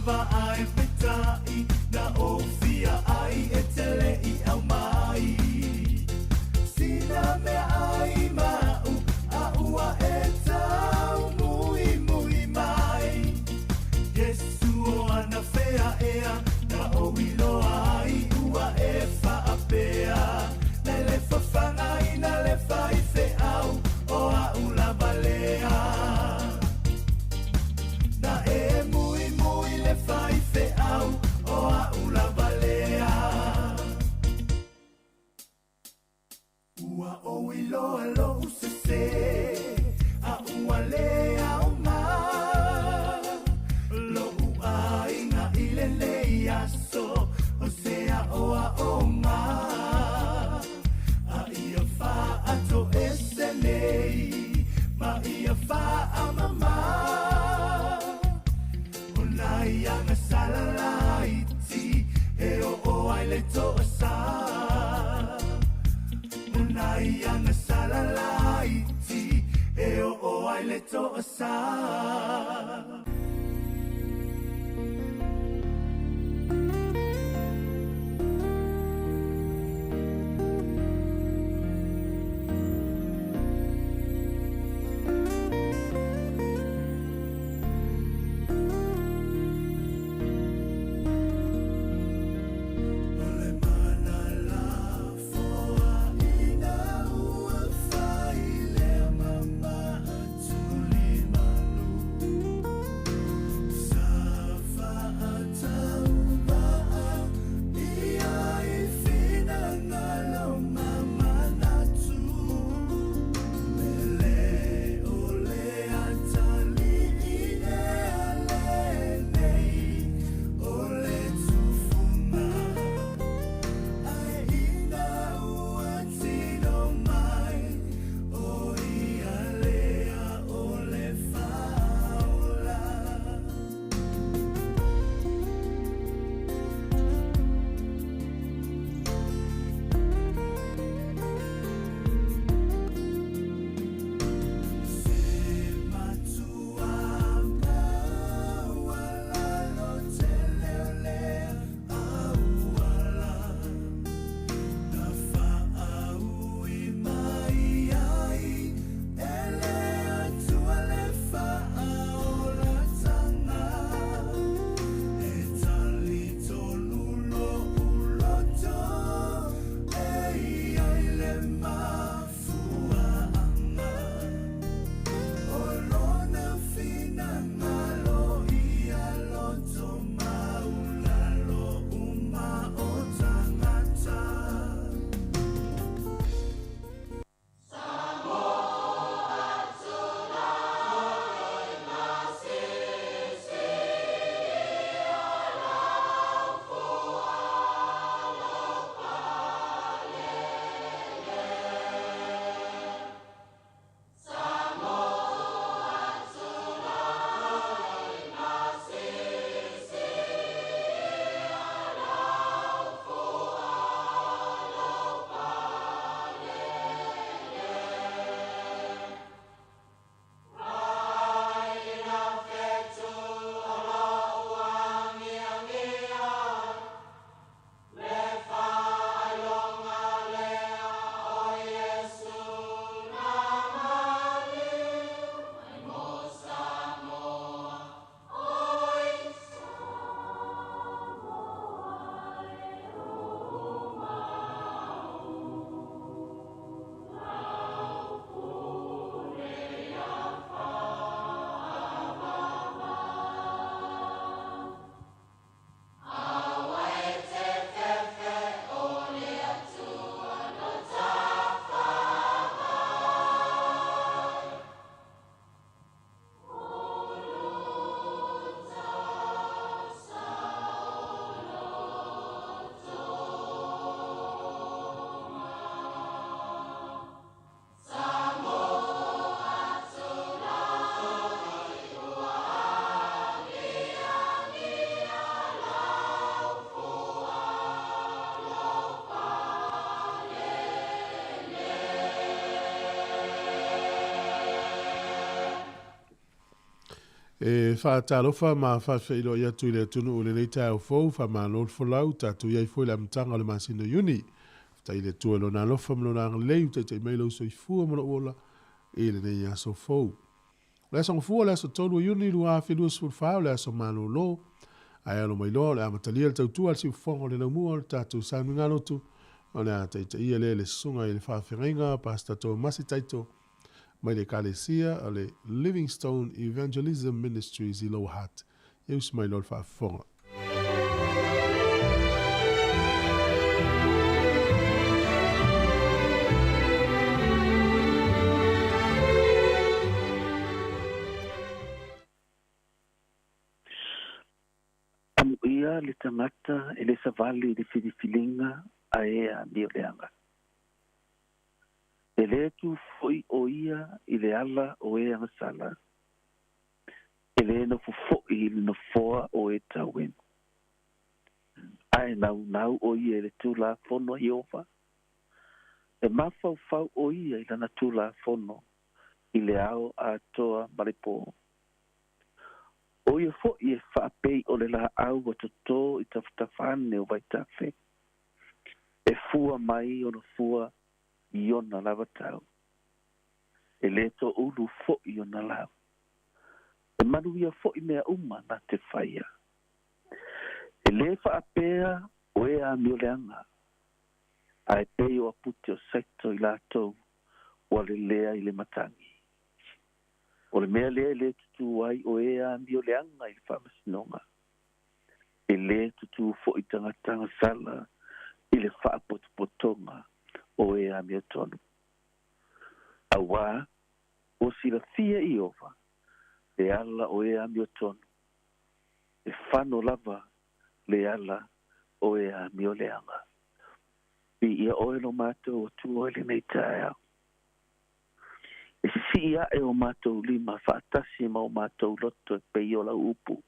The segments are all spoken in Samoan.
lava ae peitai na ou fia ai e te le i aumai. Sina mea ai ma'u a ua e taumuimui mai. Iesu o ana fea ea na ou iloa ai ua e faapea. Na le fafagaina le faifeau o a'u lava lea. Na e muimui le faifeau o a'u lava lea. Ua ou iloa lo'u sesē a ua le aoga lo'u aiga i lenei aso o se aoaoga a ia faatoese nei ma ia faamamā o nai agasala laiti e oo ai le toasā o nai agasala laiti e oo ai le toasā. O le mana lafoaina ua fai lea ma ma tulimalu. E faatalofa ma faafeiloai atu i le atunuu i lenei taeao fou, faamalo le folau, tatou i ai foi i le amataga o le masina o Iuni. Faafetai i le Atua i Lona alofa ma Lona agalelei ua taitai mai lou soifua ma lou ola i lenei aso fou. O le aso Gafua, o le aso 3 o Iuni 2024, o le aso malolo, ae alo mai loa o le a amatalia le tautua a le siufofoga o le laumua o le tatou sauniga lotu, o le a taitaia lea e le susuga i le faafeagaiga Pastor Tomasi Taito mai le Ekalesia o le Livingstone Evangelism Ministries i Lower Hutt. Ia usi mai loa le faafofoga. Amuia le tagata e le savali i le filifiliga a e amioleaga. E lē tu fo'i o ia i le ala o e agasala, e lē nofo fo'i i le nofoa o e tauenu. Ae naunau o ia i le tulafono a Ieova, e mafaufau o ia i lana tulafono i le ao atoa ma le pō. O ia fo'i e faapei o le laau ua totō i tafatafa ane o vaitafe, e fua mai ona fua i ona lava tau, e lē toulu fo'i ona lau. E manuia fo'i mea uma na te faia. E lē faapea o e amioleaga, ae pei o apute o saito i latou ua lelea i le matagi. O le mea lea e lē tutū ai o e amioleaga i le faamasinoga, e lē tutū fo'i tagata agasala i le faapotopotoga o e amiotonu. Auā ua silafia e Ieova le ala o e amiotonu, e fano lava le ala o e amioleaga. Viia oe lo matou Atua i lenei taeao. E sisii ae o matou lima faatasi ma o matou loto e pei o lau upu.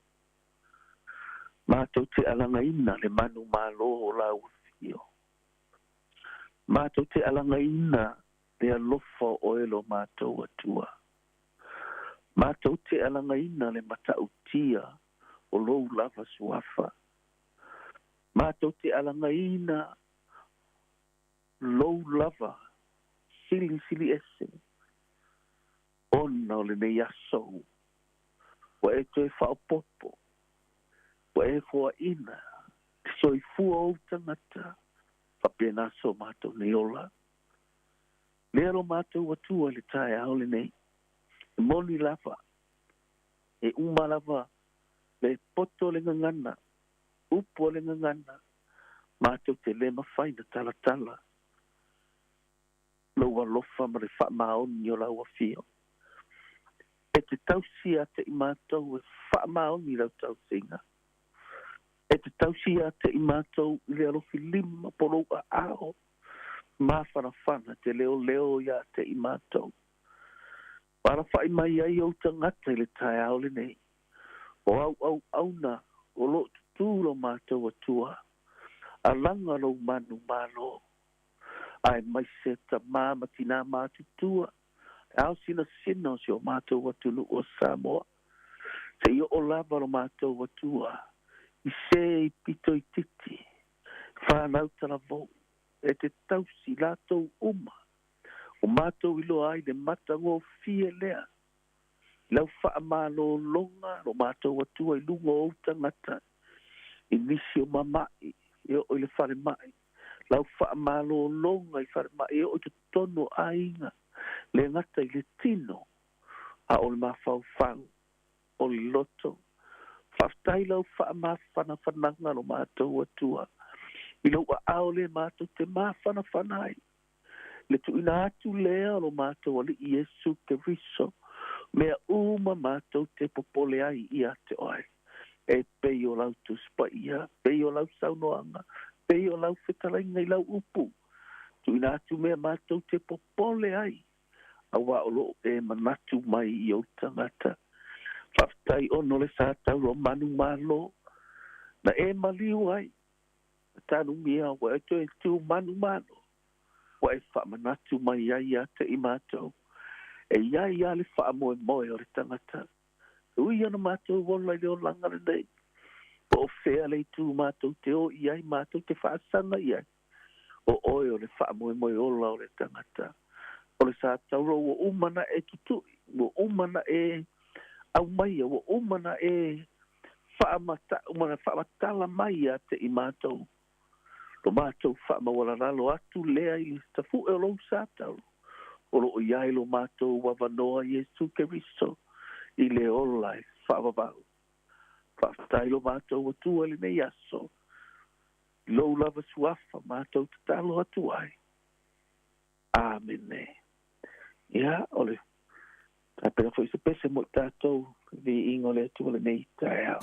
Matou te alagaina le manumalo o lau afio. Matou te alagaina le alofa o oe lo matou Atua. Matou te alagaina le matautia o lou lava suafa. Matou te alagaina lou lava silisili ese ona o lenei aso ua e toe faaopoopo, ua e foaina le soifua o ou tagata faapena so matou nei ola. Lea lo matou Atua i le taeao lenei, e moni lava, e uma lava le poto o le gagana, upu o le gagana, matou te lē mafai na talatala lou alofa ma le faamaoni o lau afio. E te tausi ia te i matou e faamaoni lau tausiga. E te tausi ia te i matou i le alofi lima po lou aao mafanafana te leoleo ia te i matou. Ua alafai mai ai ou tagata i le taeao lenei, o au auauna o lo o tutū lo matou Atua, alaga lou manumalo, aemaise tamā ma tinā matutua, le aosinasina o si o matou atunuu o Samoa, seia oo lava lo matou Atua i se i pito itiiti, fanau talavou, e te tausi latou uma, ua matou iloa ai le matagofie lea i lau faamalologa lo matou Atua i luga o ou tagata i nisi o mama'i e oo i le falemai, lau faamalologa i falemai e oo i totonu o aiga, le gata i le tino a o le mafaufau o le loto. Faafetai lau faamafanafanaga lo matou Atua i lou aao lē matou te mafanafana ai le tuuina atu lea o lo matou Alii Iesu Keriso, mea uma matou te popole ai ia te oe, e pei o lau Tusi Paia, pei o lau saunoaga, pei o lau fetalaiga i lau upu, tuuina atu mea matou te popole ai, auā o lo o e manatu mai i ou tagata. Faafetai ona o le sa taulo manumalo na e maliu ai, na tanumia ua e toe tu manumalo, ua e faamanatu mai ai ia te i matou, e i ai lava le faamoemoe o le tagata. Ui ona matou ola i le olaga lenei, po o fea le itu matou te o i ai, matou te faasaga i ai, o oe o le faamoemoe ola o le tagata. O le sa tauro ua uma na e tutui, ua uma na e aumaia, ua uma na e faamatala mai ia te i matou. Lo matou faamaualalalo atu lea i le tafu'e o lou sa tauro, o loo i ai lo matou avanoa Iesu Keriso i le ola e faavavau. Faafetai lo matou Atua i lenei aso, lou lava suafa matou tatalo atu ai. Amene. Ia, o le tapena foi se pese mo i tatou viiga o le Atua lenei taeao.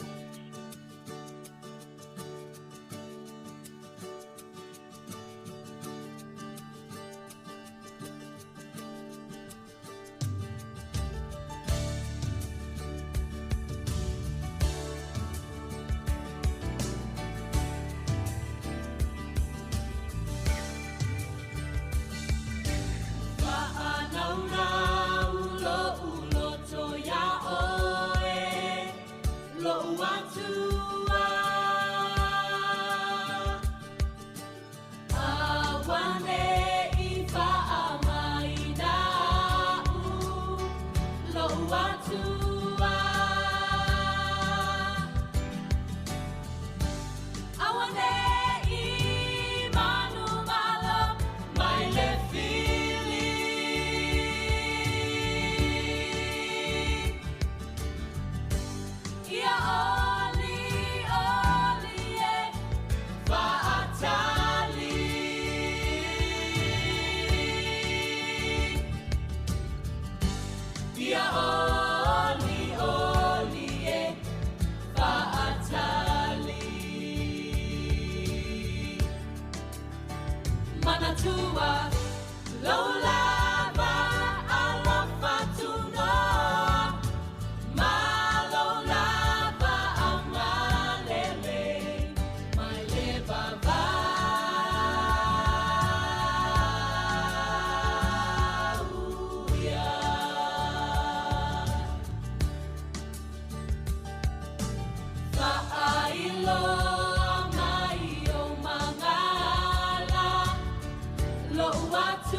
Lo atua.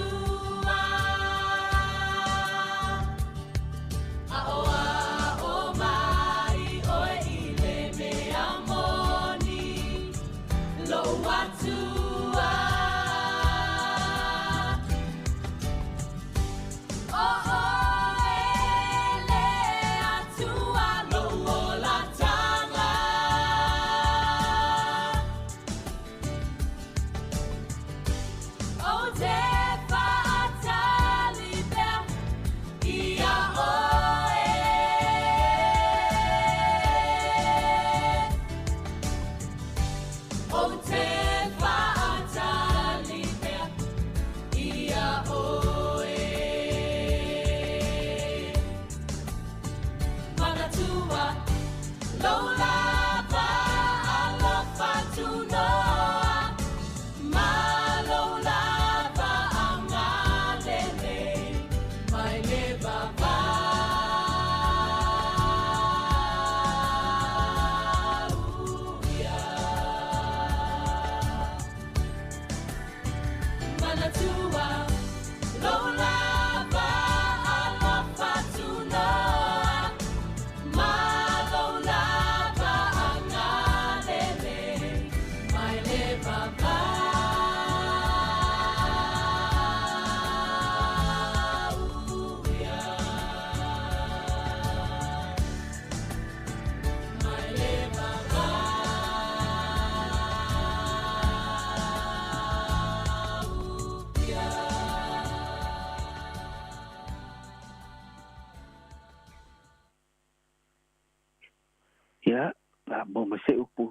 Ia, a mo ma se upu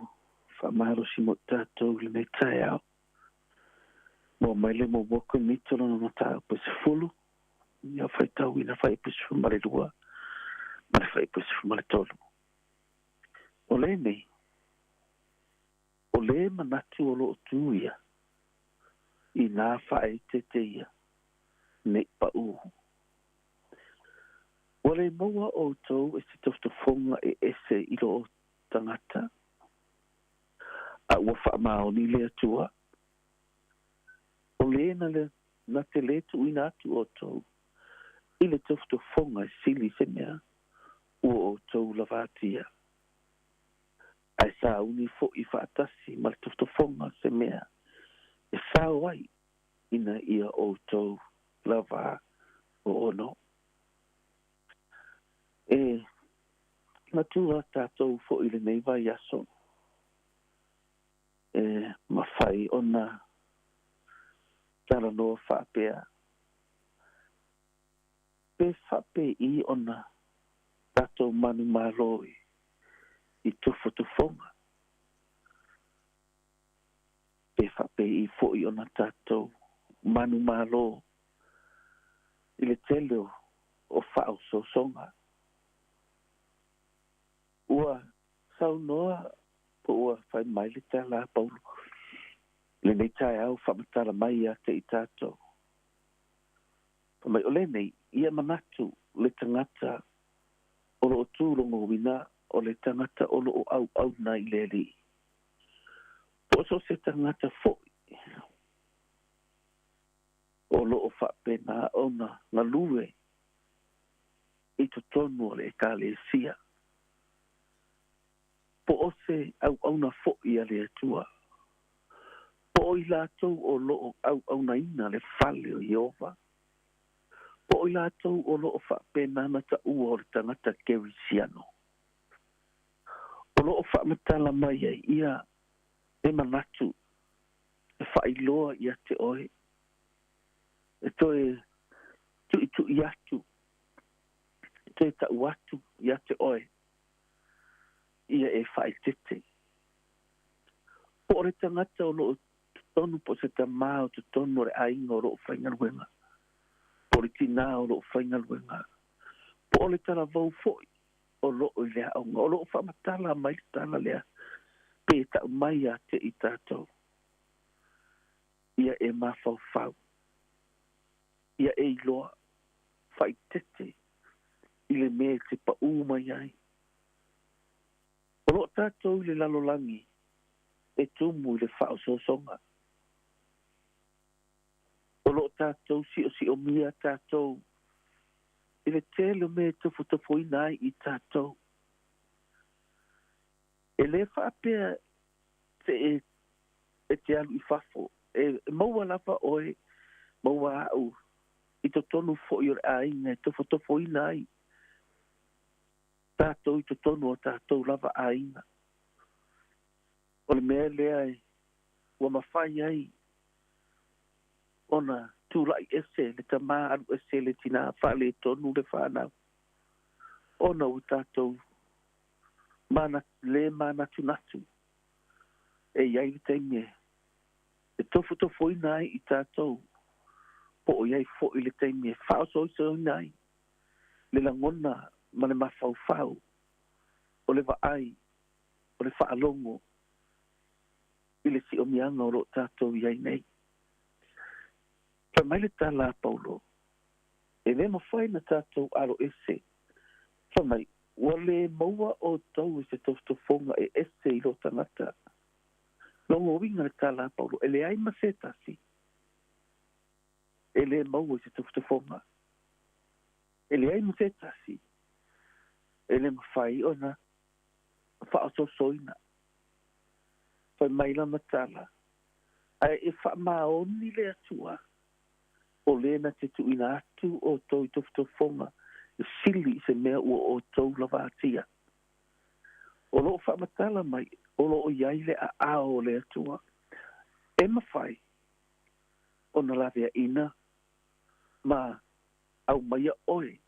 faamalosi mo tatou i lenei taeao. Mo mai le mo mo Korinito lona mataupu e 10, ia faitauina fuaiupu 12 ma le fuaiupu 13. O lenei, o le manatu o loo tu ia, i nā faaeteete ia, nei pau. Ua le maua outou e se tofotofoga e ese i loo tagata, a ua faamaoni le Atua, o lē na le na te lē tuuina atu outou i le tofotofoga e sili se mea ua outou lavatia, ae sauni foʻi faatasi ma le tofotofoga se mea e sao ai ina ia outou lava o ono. E matua tatou foʻi lenei vaiaso e mafai ona talanoa faapea pe faapei ona tatou manumalo i tofotofoga, pe faapei foʻi ona tatou manumalo i le tele o faaososoga. Ua saunoa po ua fai mai le tala a Paulo lenei taeao faamatala mai ia te i tatou. Fai mai o lenei ia manatu le tagata o loo tulogouina o le tagata o loo auauna i le Alii. Po o so o se tagata foʻi o loo faapena ona galue i totonu o le Ekalesia, po o se auauna foʻi a le Atua, po o i latou o loo auaunaina le fale o Ieova, po o i latou o loo faapena na taua o le tagata kerisiano. O loo faamatala mai ai ia e manatu e faailoa ia te oe, e toe tuʻituʻi atu, e toe taʻu atu ia te oe ia e faaetete. Po o le tagata o loo totonu, po o se tamā o totonu o le aiga o loo faigaluega, po o le tinā o loo faigaluega, po o le talavou foʻi o loo i le aoga, o loo faamatala mai le tala lea pe taʻu mai ia te i tatou ia e mafaufau, ia e iloa faaitete i le mea e te paʻū mai ai. O loo tatou i le lalolagi e tumu i le faaososoga. O loo tatou siosiomia tatou i le tele o mea e tofotofoina ai i tatou. E lē faapea te e te alu i fafo, e maua lava oe, maua aʻu i totonu foʻi o le aiga e tofotofoina ai tatou i totonu o tatou lava aiga. O le mea lea e ua mafai ai ona tulaʻi ese le tamā, alu ese le tinā, faaletonu le fanau, ona ua tatou mana lē manatunatu. E iai le taimi e tofotofoina ai i tatou, po o iai foʻi le taimi e faaosoisoina ai le lagona ma le mafaufau o le vaai o le faalogo i le siomiaga o loo tatou iai nei. Fai mai le tala a Paulo, e lē mafai na tatou alo ese. Fai mai ua lē maua outou i se tofotofoga e ese i lo tagata. Logo uiga le tala a Paulo, e leai ma se tasi e lē maua i se tofotofoga, e leai ma se tasi e lē mafai ona faaososoina. Fai mai lana tala, ae e faamaoni le Atua o lē na te tuuina atu outou i tofotofoga e sili i se mea ua outou lavatia. O loo faamatala mai o loo iai le aao o le Atua e mafai ona laveaʻina ma aumaia oe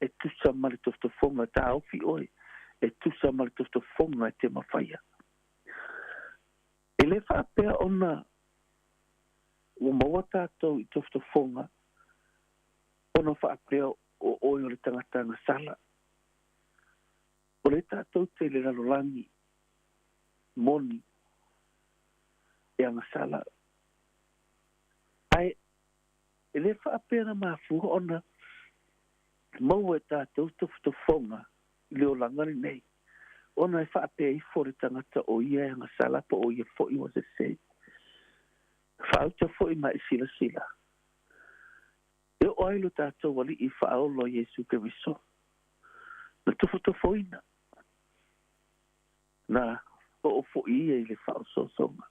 e tusa ma le tofotofoga, taofi oe e tusa ma le tofotofoga e te mafaia. E lē faapea ona ua maua tatou i tofotofoga ona faapea o oe o le tagata agasala. O le tatou te le lalolagi moni e agasala, ae e lē faapea na mafua ona Maua e tatou tofotofoga i le olaga lenei ona e faapea ifo le tagata o ia e agasala po o ia fo'i ua sesē. Faauta fo'i ma e silasila e oo ai lo tatou ali'i faaola o Iesu Keriso na tofotofoina na oo fo'i ia i le faaosoosoga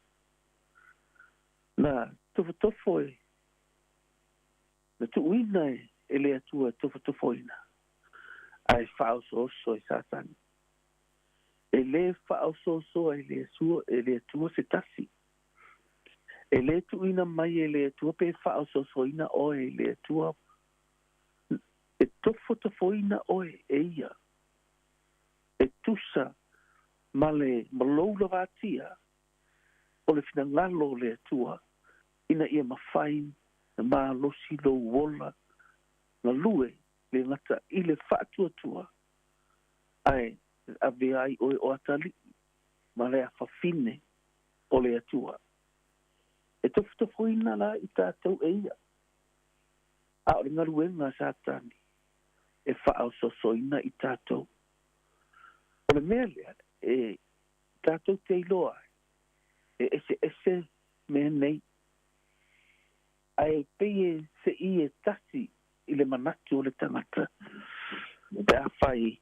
na tofotofo e na tuuina e le Atua e tofotofoina ae faaosooso e Satani. E lē faaosoosoa e le Atua e le Atua se tasi. E lē tuuina mai e le Atua pe faaosoosoina oe i le Atua. E tofotofoina oe e ia. E tusa ma le malou lavatia o le finagalo o le Atua ina ia mafai na malosi lou ola galue le gata i le faatuatua ae avea ai oe o atali'i ma le afafine o le Atua. E tofotofoina la i tatou e ia. A o le galuega a Satani e faaosoosoina i tatou. O le mea lea e tatou te iloa ai e eseese mea nei. Ae pei e se'i e tasi i le manatu o le tagata pe afai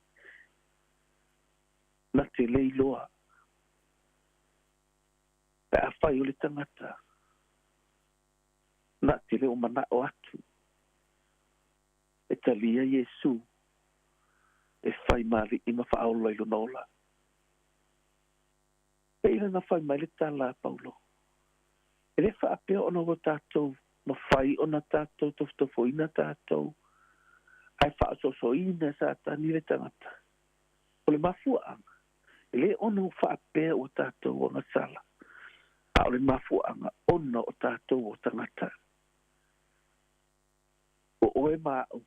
na te le iloa. Pe afai o le tagata na te le o mana'o atu e talia Iesu e fai ma ali'i ma faaola i lona ola. Pei lana fai mai le tala a Paulo. E lē faapea ona ua tatou mafai ona tatou tofotofoina tatou ae faaosoosoina e Satani le tagata. O le mafuaaga e lē ona ua faapea ua tatou agasala a o le mafuaaga ona o tatou o tagata. O oe ma a'u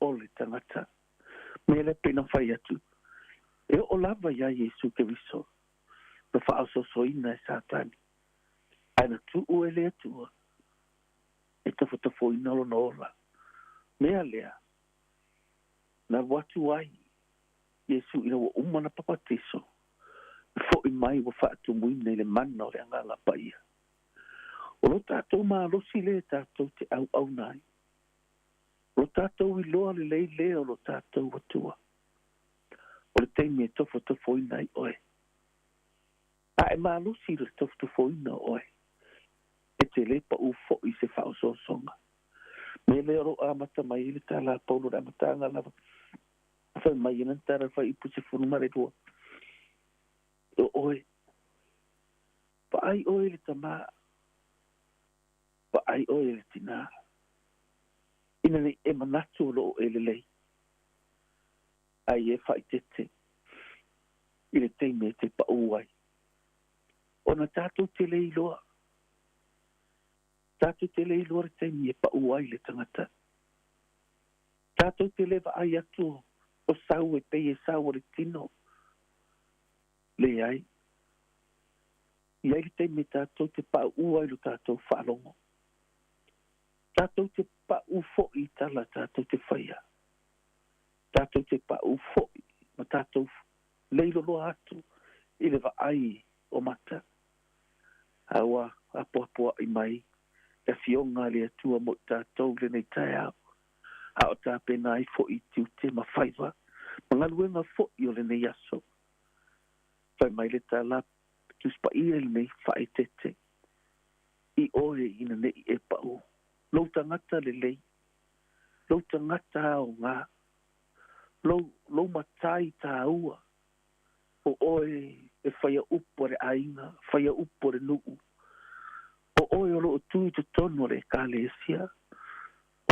o le tagata. Mea lea pei na fai atu. E oo lava iā Iesu Keriso na faaosoosoina e Satani. Ae na tu'u e le Atua e tofotofoina lona ola. Mea lea na alu atu ai Iesu ina ua uma ona papatiso e fo'i mai ua faatumuina i le mana o le Agaga Paia. O lo tatou malosi lē tatou te auauna ai. O lo tatou iloa lelei lea o lo tatou Atua. O le taimi e tofotofoina ai oe. A e malosi i le tofotofoina o oe. E te lē pa'ū fo'i i se faaosoosoga. Mea lea o loo amata mai ai le tala a Paulo le amataga lava. Fai mai ena tala fuaiupu 12. O oe. Vaai oe le tamā. Vaai oe le tinā. Ina nei e manatu o loo e lelei. Ai e faaitete i le taimi e te pa'ū ai. Ona tatou te le iloa. Tatou te le iloa le taimi e pa'ū ai le tagata. Tatou te le vaai atu o sau e pei e sau o le tino. Leai. I ai le taimi tatou te pa'ū ai lo tatou faalogo. Tatou te pa'ū fo'i i tala tatou te faia. Tatou te pa'ū fo'i ma tatou leiloloa atu i le vaai o mata. A ua apoapoa'i mai le afioga a le Atua mo i tatou i lenei taeao. A o tapena ai fo'i i tiute ma faiva ma galuega fo'i o lenei aso. Fai mai le tala Tusi Paia lenei faaeteete i oe ina ne'i e pa'ū. Lou tagata lelei, lou tagata aogā, lou, lou matai tāua, o oe e faia upu a le aiga, faia upu a le nuu. O oe o loo tu i totonu o le Ekalesia,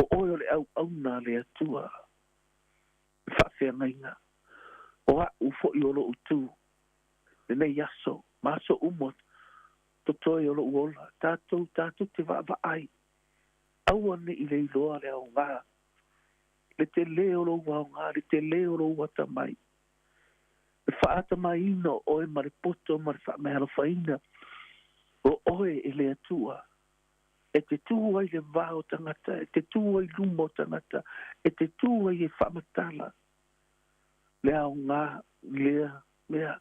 o oe o le auauna a le Atua, le faafeagaiga. O a'u fo'i o lo'u tu lenei aso ma aso uma totoe o lo'u ola. Tatou, tatou te vaavaai, aua ne'i le iloa le aogā, le telē o lou aogā, le telē o lou atamai. Le faatamaiina o oe ma le poto ma le faameaalofaina o oe e le Atua. E te tū ai le va o tagata, e te tū ai luma o tagata, e te tū ai e faamatala le aoga lea mea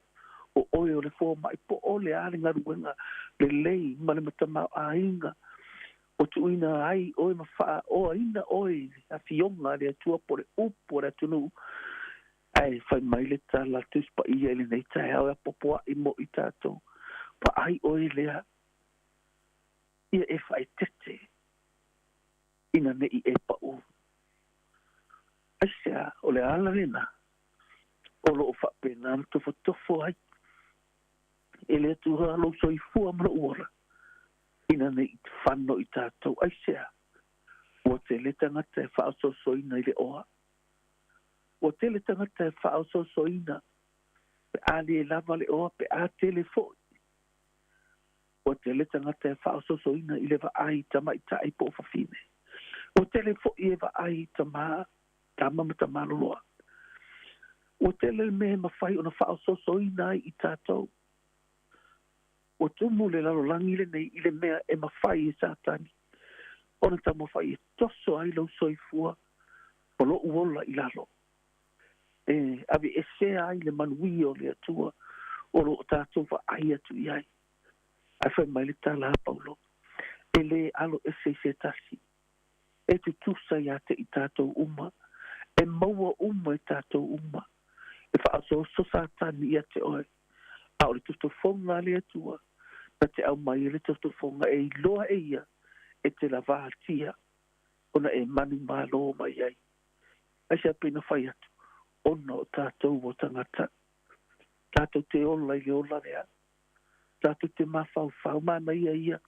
o oe o le fomaʻi po o le a le galuega lelei ma le matamaoaiga o tuuina ai oe ma faaoaina oe i le afioga a le Atua po le upu o le atunuu. Ae fai mai le tala Tusi Paia i lenei taeao e apoapoaʻi mo i tatou, vaai oe lea ia e faaeteete ina neʻi e paʻū. Aisea o le ala lena o loo faapena na tofotofo ai e le Atua lou soifua ma lou ola ina neʻi fano i tatou. Aisea ua tele tagata e faaososoina i le oa, ua tele tagata e faaososoina pe a lē lava le oa, pe a tele foʻi. Ua tele tagata e faaososoina i le vaai tamaʻitaʻi po o fafine, ua tele foʻi e vaai tamā tama ma tamaloloa. Ua tele le mea e mafai ona faaososoina ai i tatou. Ua tumu le lalolagi lenei i le mea e mafai e Satani ona taumafai e toso ai lou soifua ma loʻu ola i lalo, e aveesea ai le manuia o le Atua o loo tatou vaai atu i ai. Ae fai mai le tala a Paulo, e lē alo ese i se tasi, e tutusa iā te i tatou uma, e maua uma i tatou uma. E faaosooso Satani ia te oe, a o le totofoga a le Atua na te aumai e le totofoga e iloa e ia e te lavātia ona e manumālō mai ai. Aisea pei na fai atu, ona o tatou o tagata, tatou te ola i le ola lea, tatou te mafaufau manaia ia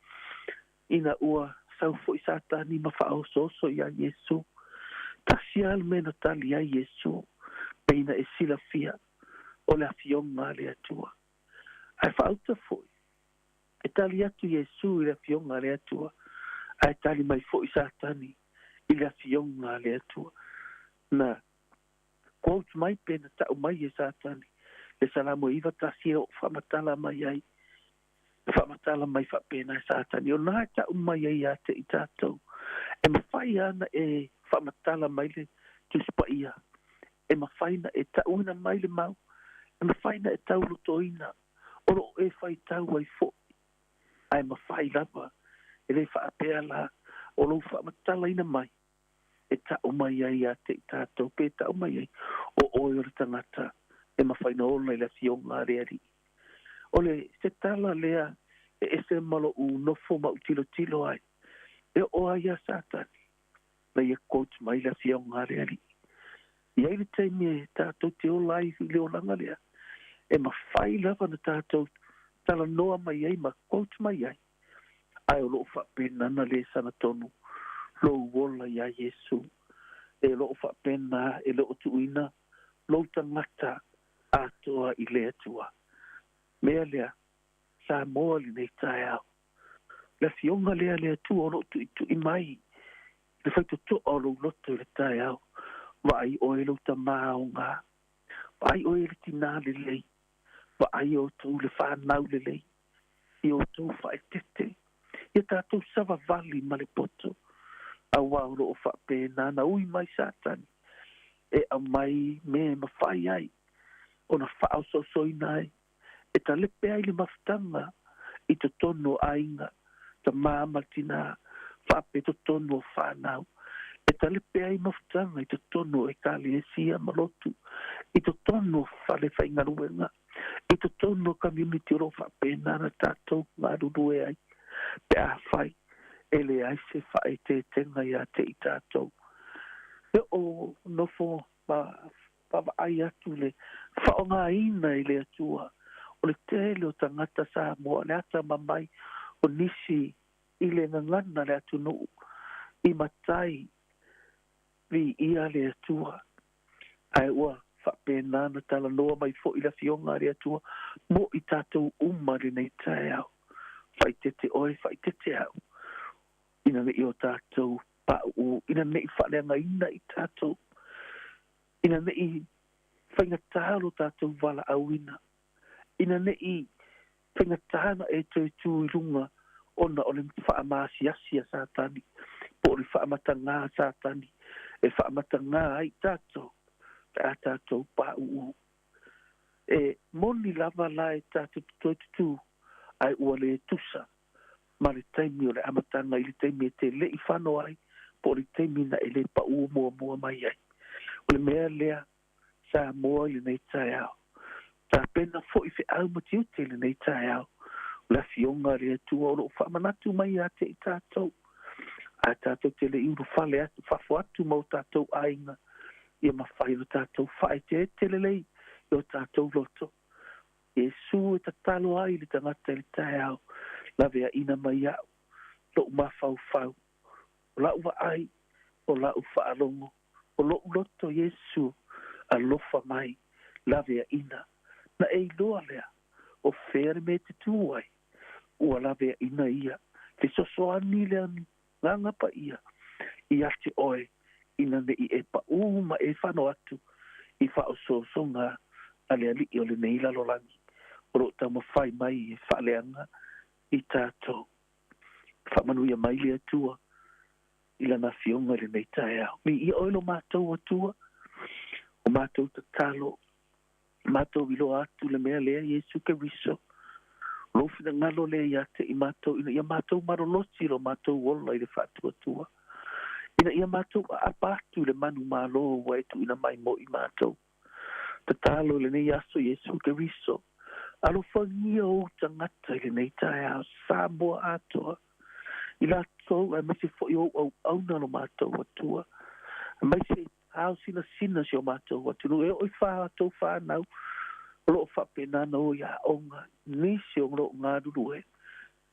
ina ua sau foʻi Satani ma faaosooso iā Iesu. Tasi lava le mea na tali ai Iesu, pei na e silafia o le afioga a le Atua. Ae faauta foʻi e tali atu Iesu i le afioga a le Atua, ae tali mai foʻi Satani i le afioga a le Atua. Na quote mai pe na taʻu mai e Satani le Salamo e 91 e oo faamatala mai ai, faamatala mai faapena e Satani, o na e taʻu mai ai iā te i tatou. E mafai ana e faamatala mai le Tusi Paia, e mafai na e taʻuina mai le mau, e mafai na e taulotoina o loo e faitau ai foʻi, ae mafai lava e lē faapea la o lou faamatalaina mai e taʻu mai ai iā te i tatou, pe taʻu mai ai o oe o le tagata e mafai na ola i le afioga a le Alii. O le se tala lea e ese ma loʻu nofo ma ou tilotilo ai, e oo ai iā Satani na ia quote mai le afioga a le Alii. I ai le taimi e tatou te ola ai i le olaga lea, e mafai lava na tatou talanoa mai ai ma quote mai ai, ae o loo faapenana lē sagatonu lou ola iā Iesu, e loo faapena e le o tuuina lou tagata atoa i le Atua. Mea lea, Samoa lenei taeao, le afioga lea le Atua o loo tuʻituʻi mai le faitotoa o lou loto i le taeao. Vaai oe lou tamā aogā, vaai oe le tinā lelei, vaai outou le fanau lelei, i outou faaeteete, ia tatou savavali ma le poto, auā o loo faapena na ui mai Satani e aumai me mafai ai ona faaosoosoina ai, e talepe ai le mafutaga i totonu o aiga, tamā ma le tinā, faapea totonu o fanau, e talepe ai mafutaga i totonu o ekalesia ma lotu, i totonu o fale faigaluega, i totonu o community o loo faapena na tatou galulue ai, pe afai e leai se faaeteetega iā te i tatou. E oo nofo ma vaavaai atu le faaaogaina i le Atua o le tele o tagata Samoa, le atamamai o nisi i le gagana le atunuu i matai viia le Atua, ae ua faapena na talanoa mai foʻi le afioga a le Atua mo i tatou uma lenei taeao. Faaeteete oe, faaeteete au, ina neʻi o tatou paʻuʻū, ina neʻi faaleagaina i tatou, ina neʻi faigatā lo tatou valaauina, ina neʻi faigatā na e toe tū i luga Ona o le fa'amasiasi a Satani po o le fa'amatagā a Satani e fa'amatagā ai tatou pe a tatou pa'u'ū. E moni lava la e tatou toe tutū ae ua lē tusa ma le taimi o le amataga i le taimi e te le'i fano ai po o le taimi na e lē pa'ū muamua mai ai. O le mea lea Samoa i lenei taeao. Tapena fo'i fe'au ma tiute i lenei taeao. O le afioga a le Atua o lo'o fa'amanatu mai iā te i tatou. Ae tatou te le'i ulufale atu fafo atu ma o tatou aiga ia mafai ona tatou fa'aeteete lelei i o tatou loto. Iesu e tatalo ai le tagata i le taeao laveaʻina mai a'u lo'u mafaufau o la'u vaai o la'u fa'alogo o lo'u loto Iesu alofa mai laveaʻina na e iloa lea o fea le mea e te tū ai ua laveaʻina ia fesoasoani le agaga paia ia te oe ina neʻi e paʻū ma e fano atu i faaosoosoga a le aliʻi o lenei lalolagi o lo'o taumafai mai e faaleaga i tatou. Faamanuia mai le Atua i lana afioga i lenei taeao. Viia oe lo matou Atua, o matou tatalo, matou iloa atu le mea lea Iesu Keriso. O lou finagalo lea ia te i matou ina ia matou malolosi lo matou ola i le faatuatua. Ina ia matou aapa atu i le manumalo ua e tuuina mai mo i matou. Tatalo i lenei aso Iesu Keriso. Alofagia ou tagata i lenei taeao Samoa atoa. I latou aemaise foi o ou auauna lo matou Atua. Aemaise ao sinasina si o matou atunuu e oo i fatou fanau o loo faapena ona o i aoga nisi o loo galulue.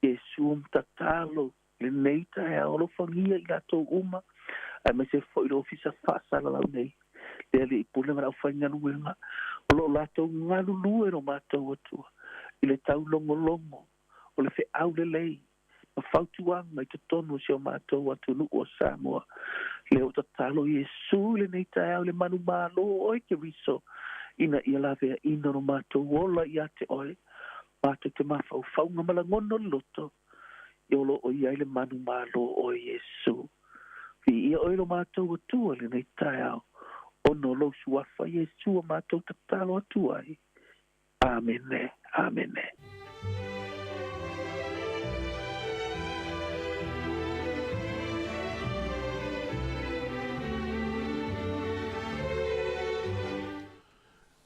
Iesu tatalo lenei taeao alofagia i latou uma aemaise foi le ofisa faasalalau nei le Alii Pule ma le aufaigaluega o loo latou galulue lo matou Atua i le taulogologo o le feau lelei ma fautuaga i totonu o si o matou atunuu o Samoa. Lea ua tatalo Iesu i lenei taeao i le manumalo o oe Keriso ina ia laveaʻina lo matou ola ia te oe matou te mafaufauga ma lagona o le loto ia o loo i ai le manumalo o oe Iesu. Viia oe lo matou Atua i lenei taeao ona o lou suafa Iesu ua matou tatalo atu ai. Amene. Amene.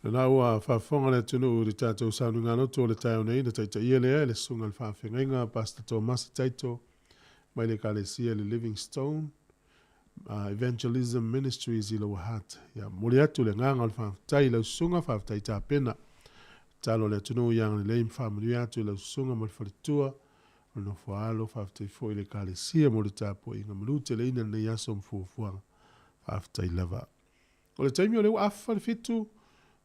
Lena ua faafofoga le atunuu i le tatou saunoaga o le taeao nei na taitaia lea e le susuga i le faafeagaiga Pastor Tomasi Taito mai le Ekalesia le Livingstone Evangelism Ministries i Lower Hutt. Ia momoli atu le agaga o le faafetai i lau susuga, faafetai tapena. Tatalo le atunuu ia agalelei ma faamanuia atu i lau susuga ma le faletua o le nofo a alo, faafetai foi i le Ekalesia mo le tapuaiga manuteleina i lenei aso ma fuafuaga. Faafetai lava. O le taimi o lea ua afa le 7,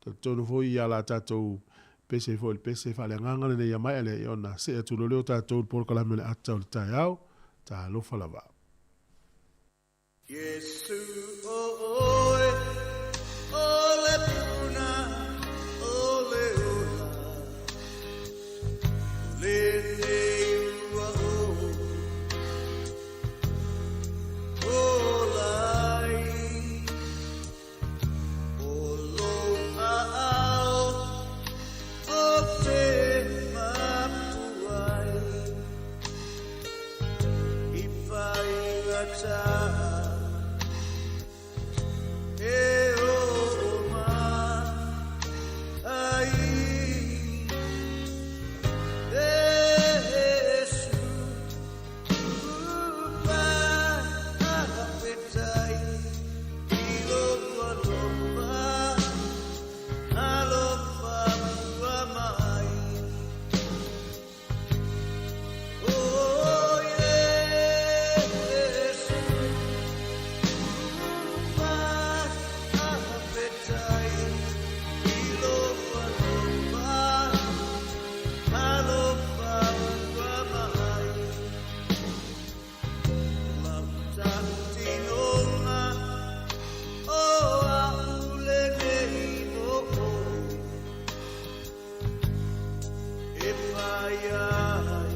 talitonu foi ia la tatou pese foi le pese faaleagaga lenei ia maea lea, ia ona see atu loa lea o tatou i le polokalame o le ata o le taeao. Talofa lava. Iesu o oe o le puna o le ola o lenei ua o ola ai o lou aao o te mapu ai i faigata e oo mai Iesu faafetai i lou alofa alofa pua mai O Iesu faafetai i lou alofa alofa pua mai Lau tautinoga o a'u lenei mo oe e fai ai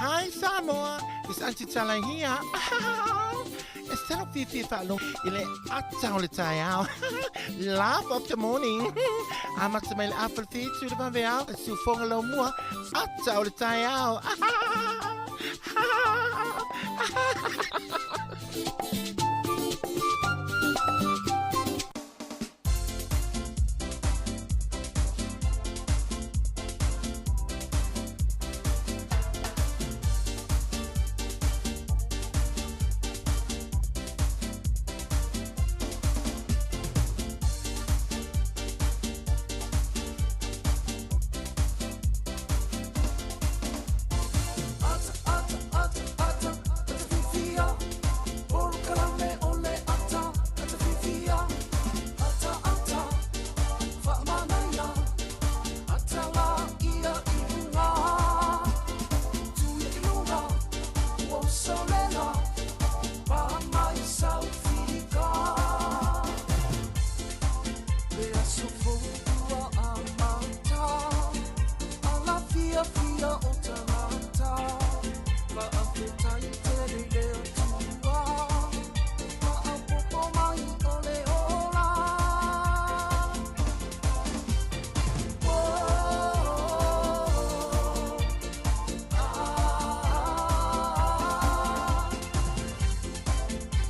Hi Samoa, it's Auntie Tala here. E sala fiafia faalogo i le ata o le taeao. Laugh of the morning. Amata mai le afa le fitu le vaveao, e siufoga lau mua, ata o le taeao. Ata, ata, ata, ata, ata fifia. Polokalame o le ata, ata fifia. Ata, ata, faamanaia. Ata la ia i luga. Tuia i luga, ua usolela. Pa mai saufika. Le aso fou ua amata. Ala fiafia o tagata. Faafetai tele i le Atua. Faaopoopo mai o le ola. Oh, ah.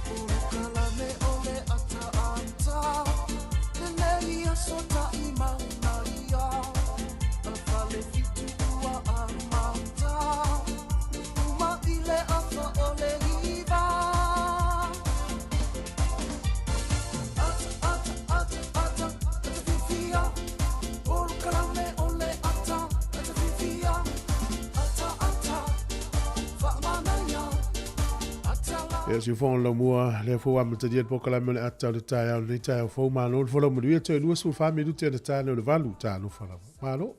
Polokalame o le ataata. Lenei aso taʻimauna ia. A fale fitu ua amata. Uma i le afa o le iva. Ata, ata, ata, ata, ata fifia. Polokalame o le ata, ata fifia. Ata, ata, faamanaia. Ata la Ia siufoga le laumua lea foi ua amatalia le polokalame o le ata o le taeao lenei taeao fou malo le folau manuia toe 24 minute ona ta lea o le 8 talofa lava. Malo.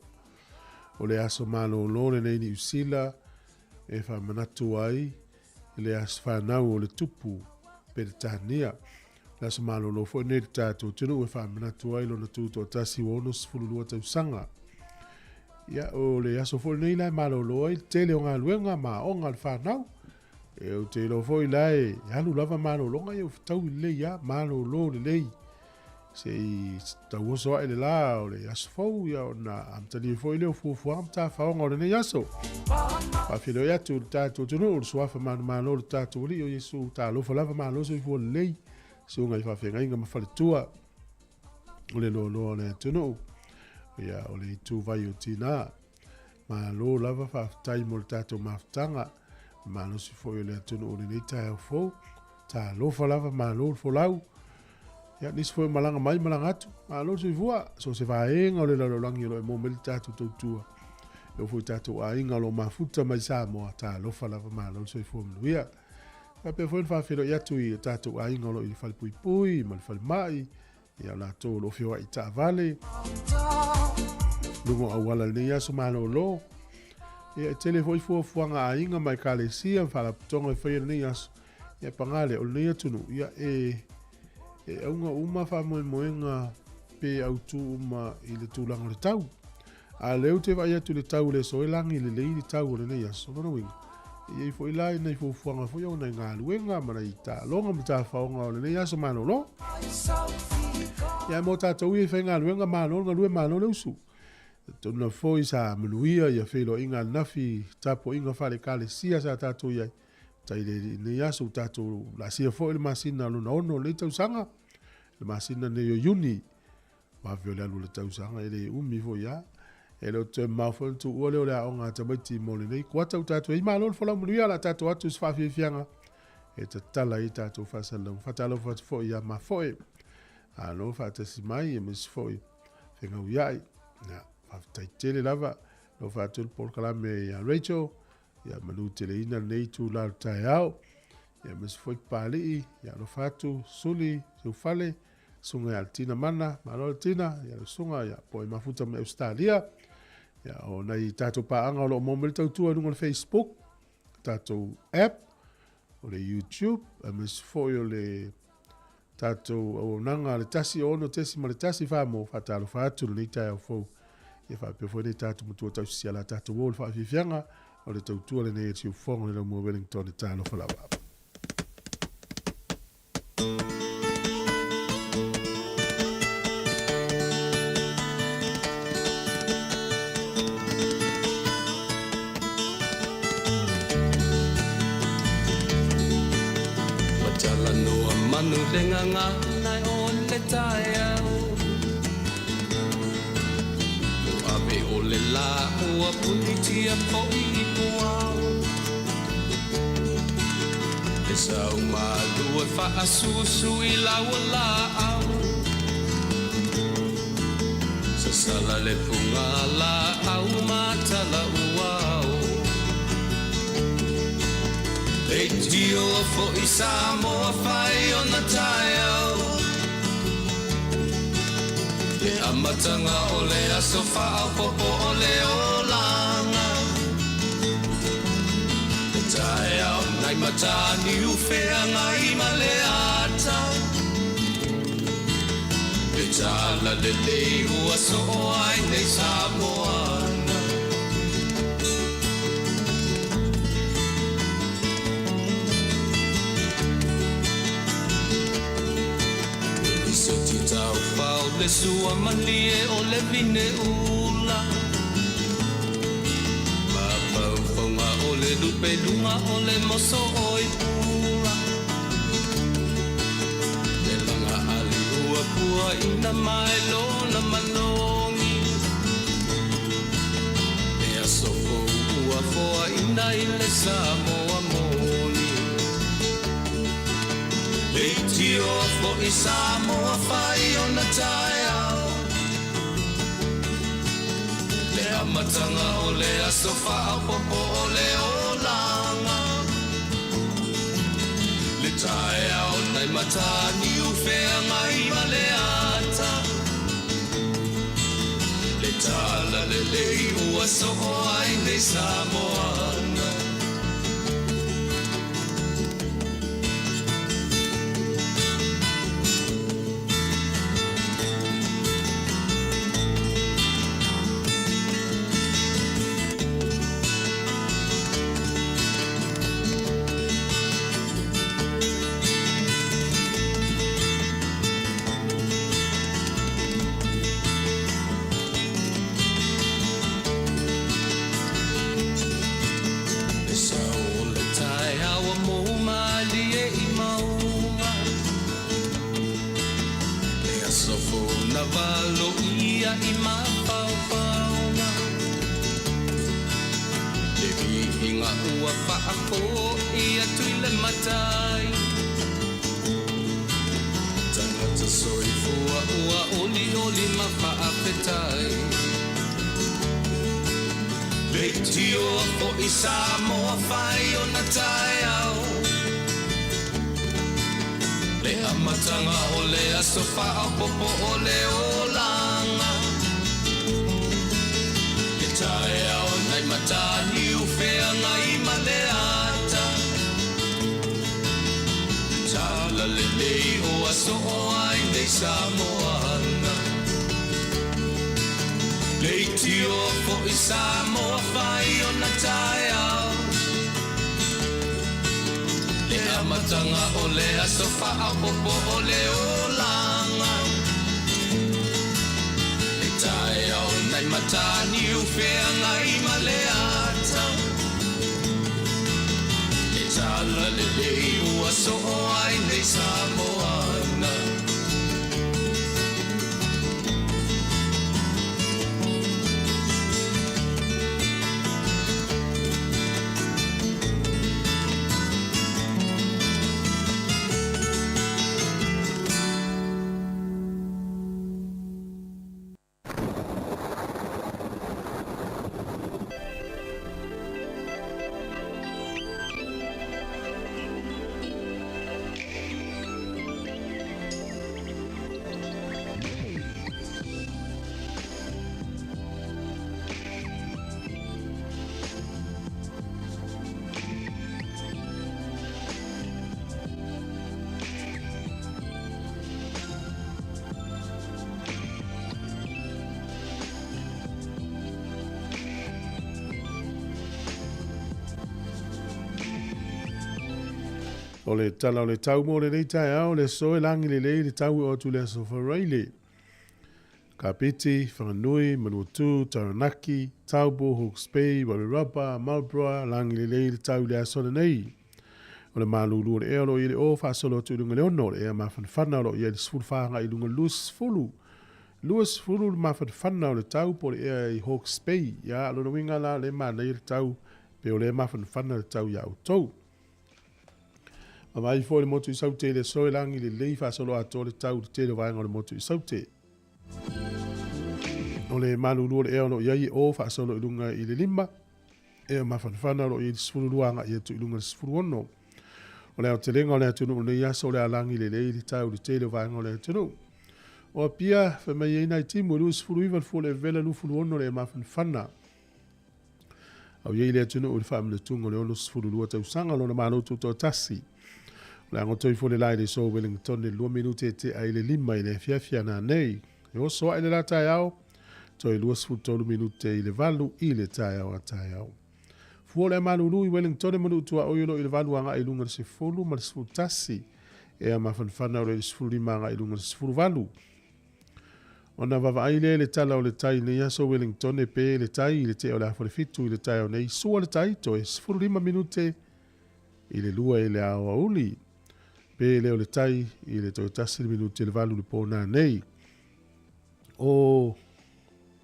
O le aso malōlō lenei Niu Sila e faamanatu ai i le aso fanau o le tupu Peretania. Le aso malōlō foi lenei i le tatou atunuu e faamanatu ai lona tutoatasi ua 62 tausaga. Ia, o le aso foi lenei la e malōlō ai le tele o galuega ma aoga a le fanau. E ou te iloa foi la e alu lava malōlōga ia ua fetaui lelei lava, malōlō lelei. Se i tauoso ae le la o le aso fou, ia ona amatalia foi lea o fuafuaga ma tafaoga o lenei aso. Faafeiloai atu i le tatou atunuu, le suafa manumalo o le tatou Alii o Iesu, talofa lava malo soifua lelei, susuga i faafeagaiga ma faletua o le loaloa o le atunuu, ia o le ituvai o Tina. Malo lava faafetai mo le tatou mafutaga, malosi foi o le atunuu i lenei taeao fou. Talofa lava malo le folau. Ia, nisi foi o malaga mai malaga atu, malo le soifua. So se vaega o le lalolagi o lo o e maua mai le tatou tautua. E oo foi i tatou aiga o lo o mafuta mai Samoa, talofa lava malo le soifua manuia. Faapea foi ona faafeiloai atu i o tatou aiga o lo o i le falepuipui ma le falemai, ia o latou o lo o feoai i taavale, luga o auala i lenei aso malōlō. Ia, e tele foi fuafuaga a aiga ma ekalesia ma faalapotopotoga e faia i lenei aso. Ia, paga lea, o lenei atunuu, ia, e, e auga uma faamoemoega pe autū uma i le tulaga o le tau. A o lea ou te vaai atu i le tau o le aso e lagi lelei le tau o lenei aso. O lona uiga, e i ai foi la nai fuafuaga foi o nai galuega ma nai taaloga ma tafaoga o lenei aso malolo. Ia mo tatou ia i faigaluega, malo le galue, malo le usu. Talitonu lava foi sa manuia ia feiloaiga ananafi, tapuaiga faale-Ekalesia sa tatou i ai. Tai le alii i lenei aso ua tatou laasia foi le masina lona ono o lenei tausaga, le masina lenei o Iuni. Vave o le alu o le tausaga, e le umi foi lava. E le o toe mamao foi ona tuua lea o le aoga a tamaiti mo lenei kuata ua tatou i ai. Malo le folau manuia, o le a tatou atu i se faafiafiaga e tatala ai tatou faasalalauga. Faatalofa atu foi ia Mafoe, malo faatasi mai, aemaise foi Fegauiai. Ia, faafetai tele lava. Alofa atu le polokalame ia Rachel, ia manuteleina lenei itula o le taeao. Ia aemaise foi Papalii, ia alofa atu, Suli, Seufale, Susuga ia Altina Mana, malo Altina, ia lau susuga ia po e mafuta mai Ausetalia. Ia o nai tatou paaga o lo o maua mai le tautua i luga o le Facebook, tatou app, o le YouTube, aemaise foi o le tatou auaunaga a le 106.1 mo faatalofa atu lenei taeao fou. Ia faapea foi nei tatou matua tausisia la tatou o le faafiafiaga. O le tautua lenei a Siufogo i le laumua Wellington, talofa lava. Ua talanoa manu le gagana o le taeao. Ua ave o le lā ua punitia fo'i i puao. Le sau malu e faasusu i lau laau. Sasala le puga laau matala uao. Leitio fo'i Samoa fai ona taeao. Le amataga o le aso faaopoopo o le olaga. Le taeao nai Mataniu Feagai ma le Ata. Le tala lelei ua soo ai nei Samoana. Lisoti taufao le sua malie o le vine ula. Mafaufaga o le lupeluga o le moso oi pula. Le laga ali ua pua ina mai lona malogi. Le aso fou ua foaina i le Samoa moni. Leitio fo'i Samoa fai ona taeao. Le amataga o le aso faaopoopo o le olaga. Le taeao nai Mataniu Feagai ma le Ata. Le tala lelei ua soo ai nei Samoana. Le sao o le taeao ua mou malie i mauga. Le aso fou na valoia i mafaufauga. Le viiga ua faafo'i atu i le Matai. Tagata soifua ua olioli ma faafetai. Leitio fo'i Samoa fai ona taeao. Le amataga o le aso faaopoopo o le olaga. Le taeao nai Mataniu Feagai ma le Ata. Le tala lelei ua soo ai nei Samoana. Leitio fo'i Samoa fai ona taeao. Le amataga o le aso faaopoopo o le olaga. Le taeao nai Mataniu Feagai ma le Ata. Le tala lelei ua soo ai nei Samoana. O le tala o le tau mo lenei taeao, le aso e lagi lelei le tau e oo atu i le aso Faraile. Kapiti, Whanganui, Manuatu, Taranaki, Taupo, Hawke's Bay, Wairarapa, Marlborough, lagi lelei le tau i le aso lenei. O le malulu o le ea o lo o i ai le o faasolo atu i luga i le 6, o le ea mafanafana o lo o i ai le 14 agai i luga i le 20. 20 le mafanafana o le tau po o le ea i Hawke's Bay. Ia, o lona uiga la o lea e manaia le tau, pe o lea e mafanafana le tau iā outou. Vaavaai foi le motu i Saute i le aso e lagi lelei faasoloatoa le tau i le tele o vaega o le motu i Saute. O le malulu o le ea o lo o i ai e o faasolo i luga i le 5, ea mafanafana o lo o i ai le 12 agai atu i luga i le 16. O le aotelega o le atunuu i lenei aso o le a lagi lelei le tau i le tele o vaega o le atunuu. O Apia, fai mai ai nai timu e 29 le fua o le vela 26 le ea mafanafana. Au i ai le atunuu i le faamanatuga o le 62 tausaga o lona Malo Tutoatasi. O le a goto ifo le la i le aso Wellington i le 2 minute e tea i le 5 i le afiafi a nanei. E oso ae le la taeao, toe 23 minute i le 8 i le taeao a taeao. Fua o le a malulu i Wellington e manuu tuaoi o lo o i le 8 agai i luga i le 10 ma le 11. Ea mafanafana o lo o i le 15 agai i luga i le 18. Ona vaavaai lea i le tala o le tai i lenei aso Wellingtone pe le tai i le tea o le afa o le 7 i le taeao nei sua le tai toe 15 minute i le 2 i le aoauli pe lea o le tai i le toe 1 le minute i le 8 i le po nanei. O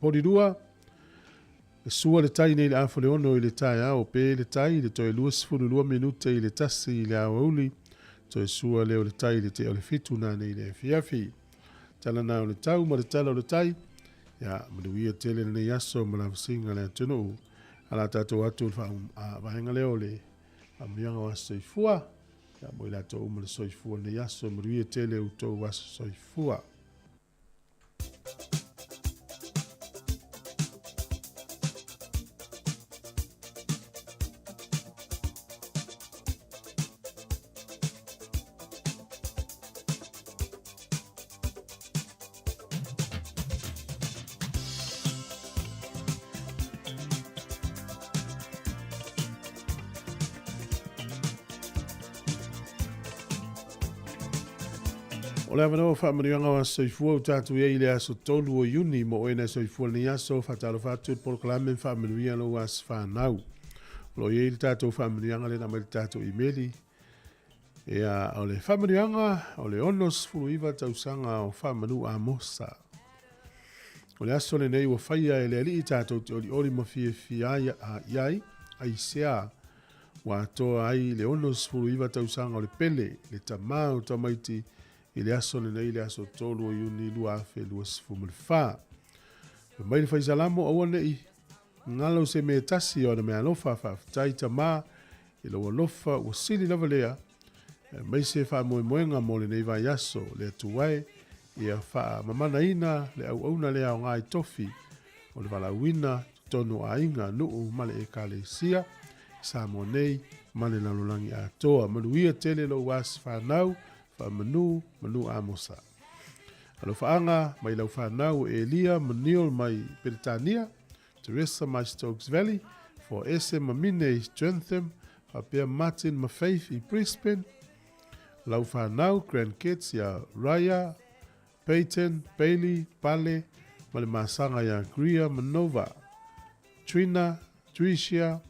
Porirua, e sua le tai nei i le afa o le 6 i le taeao pe le tai i le toe 22 minute i le 1 i le aoauli toe sua lea o le tai i le tea o le 7 nanei i le afiafi. Tala na o le tau ma le tala o le tai, ia, manuia tele lenei aso ma lavasiga le atunuu. A la tatou atu le vaega lea o le faamanuiaga o aso soifua, ia mo i latou uma le soifua lenei aso, manuia tele outou aso soifua. O le avanoa o faamanuiaga o aso soifua ua tatou i ai i le aso 3 o Iuni mo oe na e soifua lenei aso, faatalofa atu i le polokalame ma faamanuia lou aso fanau. O lo o i ai le tatou faamanuiaga lea na aumai i le tatou imeli Ia, o le faamanuiaga o le 69 tausaga o faamanu Amosa. O le aso lenei ua faia e le Alii tatou te olioli ma fiafia ai i ai, aisea ua atoa ai le 69 tausaga o le pele, le tamā o tamaiti i le aso lenei le aso 3 o Iuni 2024. Fai mai le Faisalamo, aua ne'i galo se mea e tasi o ana meaalofa, faafetai tamā I lou alofa ua sili lava lea, aemaise faamoemoega mo lenei vaiaso, le Atua e, ia faamamanaina le auauna le aoga i tofi o le valaauina i totonu o aiga, nuu ma le Ekalesia i Samoa nei ma le lalolagi atoa. Manuia tele lou as fanau, faamanu, manu Amosa. Alofaaga mai lau fanau o Elia ma Neil mai Peretania, Teresa mai Stokes Valley, for Ese ma Mine i Trentham, faapea Martin ma Faith i Brisbane, lau fanau, grandkids, ia Raya, Peyton, Bailey, Pale, ma le masaga ia Greer ma Nova, Trina, Tricia,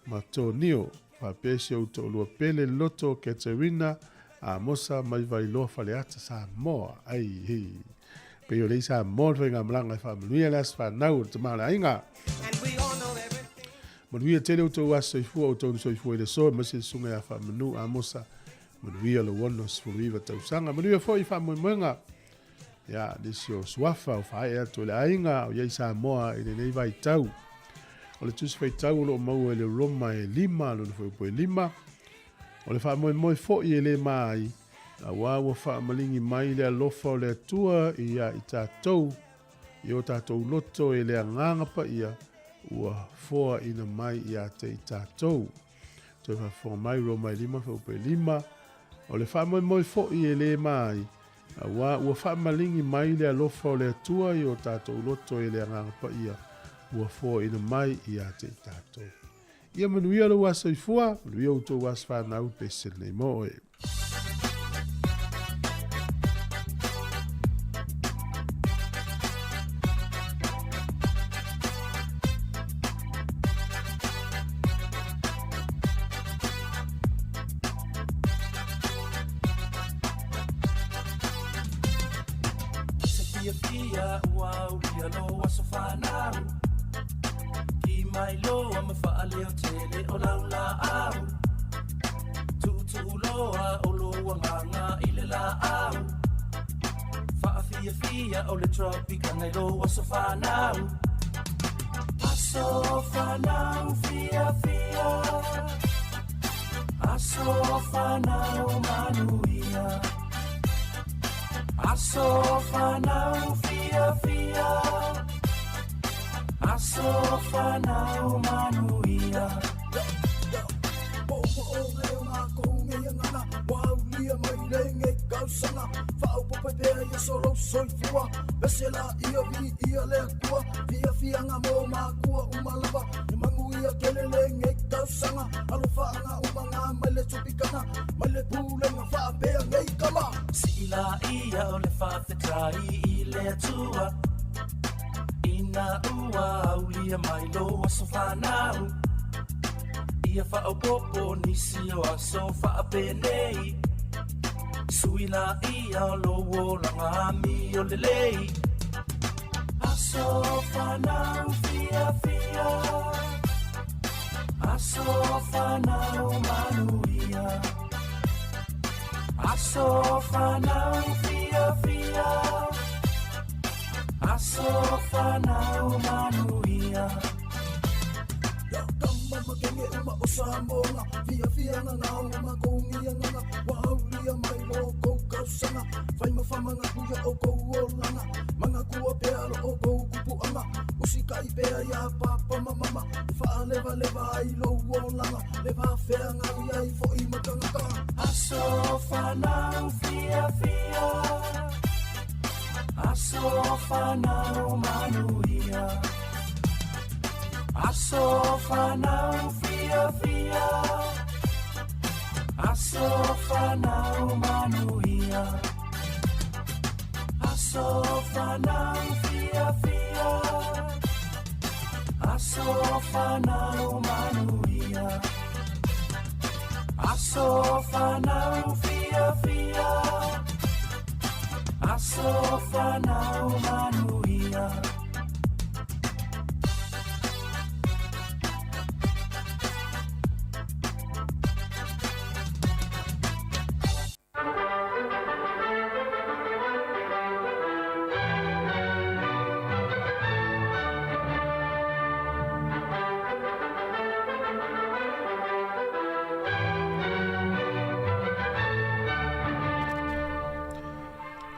ma Tonio, faapea si ou toalua pele Loto, Katerina, Amosa mai Vailoa Faleata Samoa. Ai hei. Pei o lei Samoa le faigamalaga e faamanuia le aso fanau o le tama o le aiga. Manuia tele outou aso soifua, outou na soifua i le aso, aemaise le susuga ia Faamanu Amosa. Manuia lou 69 tausaga. Manuia foi i faamoemoega. Ia, nisi o suafa o faaee atu e le aiga o i ai Samoa i lenei vaitau. O le Tusi Faitau o lo o maua i le Roma e 5, lona fuaiupu e 5. O le faamoemoe foi e le ma ai, auā ua faamaligi mai le alofa o le Atua ia i tatou, i o tatou loto e le Agaga Paia ua foaina mai ia te i tatou. Toe faafofoga mai, Roma e 5, fuaiupu e 5. O le faamoemoe foi e le ma ai, auā ua faamaligi mai le alofa o le Atua i o tatou loto e le Agaga Paia ua foaina mai ia te i tatou. Ia manuia lou aso soifua, manuia outou aso fanau pese lenei mo oe. Se fiafia ua aulia lou aso fanau Ki mai loa ma faaleo tele o lau laau Tuutuu loa o lou agaga i le laau Faafiafia o le Tropicana i lou aso fanau Aso fanau fiafia Aso fanau manuia Aso fanau fiafia Aso fanau manuia Sii laia o le faafetai i le Atua Ina ua aulia mai lou aso fanau Ia faaopoopo nisi o aso faapenei Sui laia o lou olaga amio lelei Aso fanau fiafia Aso fanau manuia Aso fanau fiafia Aso fanau manuia Aso fanau fiafia Aso fanau manuia Aso fanau fiafia Aso fanau manuia Aso fanau fiafia Aso fanau manuia Aso fanau fiafia Aso fanau manuia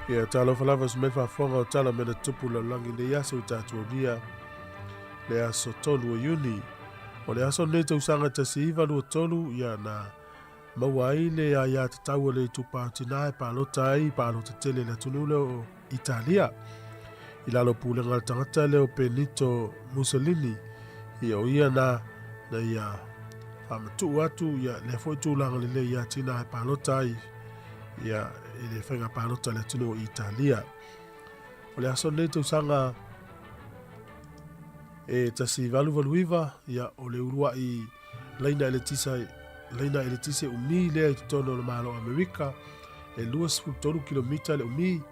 Ia, talofa lava se mai faafofoga o tala me le tupu lalolagi i lenei aso i tatou aulia le aso 3 o Iuni. O le aso lenei tausaga 1923, ia na maua ai le aiatatau a le itupa o tina e palota ai i palota tele i le atunuu lea o Italia. I lalo o pulega a le tagata lea o Benito Mussolini, ia o ia na na ia faamatuu atu ia lea foi tulaga lelei ia tina e palota ai ia i le faiga palota a le atunuu o Italia. O le aso lenei tausaga e 1889, ia o le uluai laina eletisa laina eletise umi lea i totonu o le Malo o Amerika, e 23 kilomita le umi,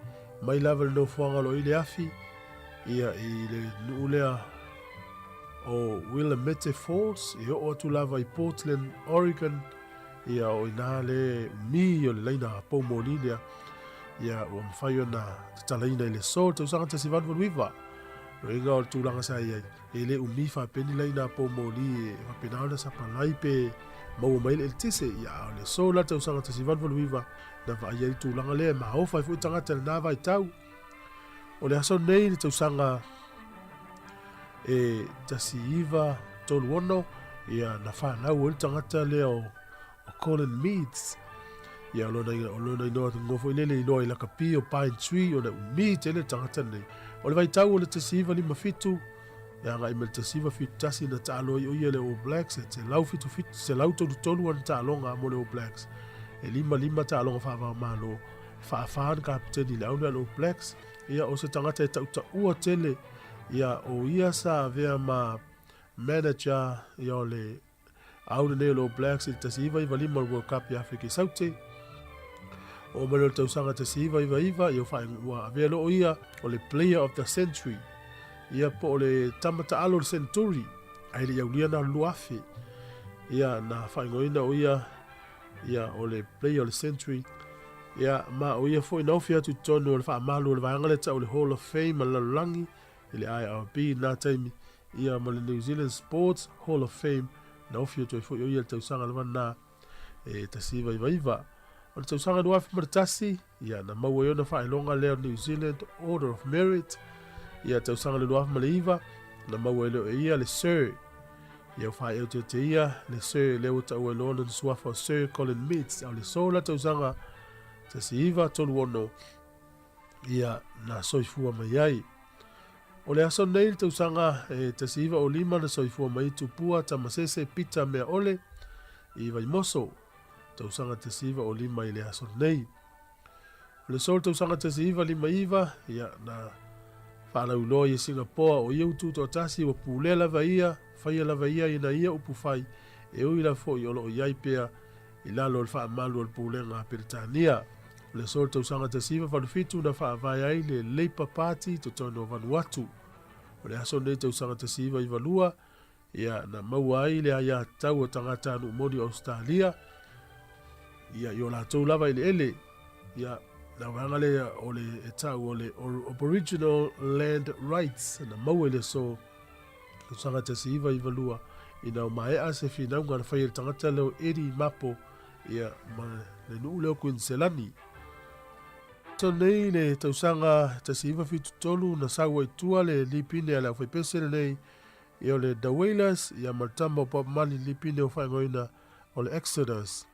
mai lava i le nofoaga o lo o i le afi, ia i le nuu lea o Willamette Falls, e oo atu lava i Portland, Oregon, ia o ina le umi o le laina poumoli lea, ia ua mafai ona tatalaina i le aso le tausaga 1889. Loiga o le tulaga sa i ai, e le umi faapeni laina poumoli e faapena ona sapalai pe maua mai le eletise, ia a o le aso la le tausaga 1889 na vaai ai le tulaga lea e maofa ai foi tagata i lena vaitau. O le aso nei le tausaga e 1936, ia na fanau ai le tagata lea o o Colin Meads. Ia, o lona, o lona inoa ngoa foi lele iloa i lakapi o Pine Tree, ona umi tele le tagata lenei. O le vaitau o le 1957, E agai mai le 1971 na taalo ai o ia le All Blacks e 177 133 ana taaloga mo le All Blacks. E 55 taaloga faava-o-Malo. E faafa ana kapeteni i le aune a le All Blacks. Ia, o se tagata e tautaua tele, ia, o ia sa avea ma manager ia o le aune nei o le All Blacks i le 1995 o le World Cup i Afrika i Saute. Oo mai loa i le tausaga 1999, ia ua avea loa o ia o le Player of the Century, ia po o le tama taalo o le Century, ae le i aulia na o le 2000. Ia na faaigoaina o ia ia o le Player of the Century, ia ma o ia foi na ofi atu i totonu o le faamalu o le vaega lea tau o le Hall of Fame a le lalolagi i le IRB i lena taimi, ia ma le New Zealand Sports Hall of Fame na ofi atu ai foi o ia i le tausaga lava lena e 1999. O le tausaga 2001, ia na maua ai ona faailoga lea o New Zealand Order of Merit, ia tausaga le 2009, na maua ai lea e ia le Sir. Ia ua faaiau te ia le Sir lea ua taua ai loa lona suafa o Sir Colin Meads, a o le so la tausaga 1936, ia na soifua mai ai. O le aso nei le tausaga e 1905 na soifua mai Tupua Tamasese Pita Meaole i Vaimoso, tausaga 1905 i le aso nei. O le so le tausaga 1959, ia na faalauiloa i Singapoa o ia utu toatasi ua pulea lava ia, faia lava ia ina ia upu fai, e ui lava foi o lo o i ai pea i lalo o le faamalu o le Pulega a Peretania. O le aso o le tausaga 1987 na faavae ai le Labour Party i totonu o Vanuatu. O le aso lenei tausaga 1992, ia, na maua ai le aiatatau a tagatanuu moni o Ausetalia, ia, i o latou lava eleele. Ia, na vaega lea o le e tau o le Aboriginal Land Rights na maua i le aso tausaga 1992 ina ua maea se finauga na fai e le tagata lea o Eddie Mapo ia, ma le nuu lea o Kuiniselani. So nei le tausaga 1973 na sau ai tua le lipine a le aufaipese lenei ia o le The Wailers ia ma le tama o Bob Marley lipine o faaigoaina o le Exodus.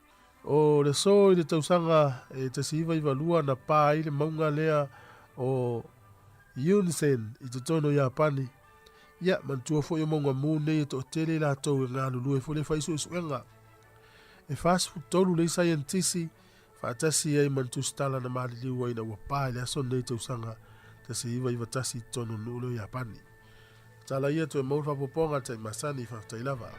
O le aso i le tausaga e 1992 na pā ai le mauga lea o Unzen i totonu o Iapani. Ia, manatua foi o mauga mū nei e toatele i latou e galulue foi le fai suesuega. E 43 nei saienitisi faatasi ai ma le tusitala na maliliu ai ina ua pā i le aso lenei tausaga 1991 i totonu o le nuu lea o Iapani. Tala ia toe maua le faaopoopoga a le tai masani, faafetai lava.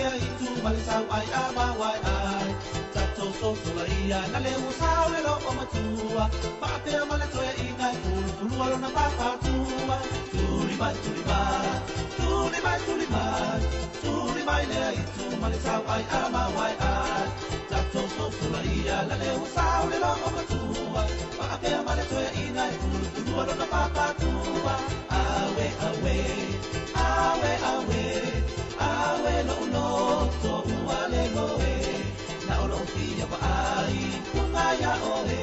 le aitu ma le sau ai a ma wai ai. Tatou sosola ia na le ua sao le loo matua. Faapea ma le toeaina e pulupulua lona papatua. Tuli mai, tuli mai, tuli mai, tuli mai, tuli mai le aitu ma le sau ai a ma wai ai. Tatou sosola ia na le ua sao le loo matua. Faapea ma le toeaina e pulupulua lona papatua. Awe, awe, awe, awe, awe lo'u loto ua le loe. Na o lou fia vaai puga iā oe.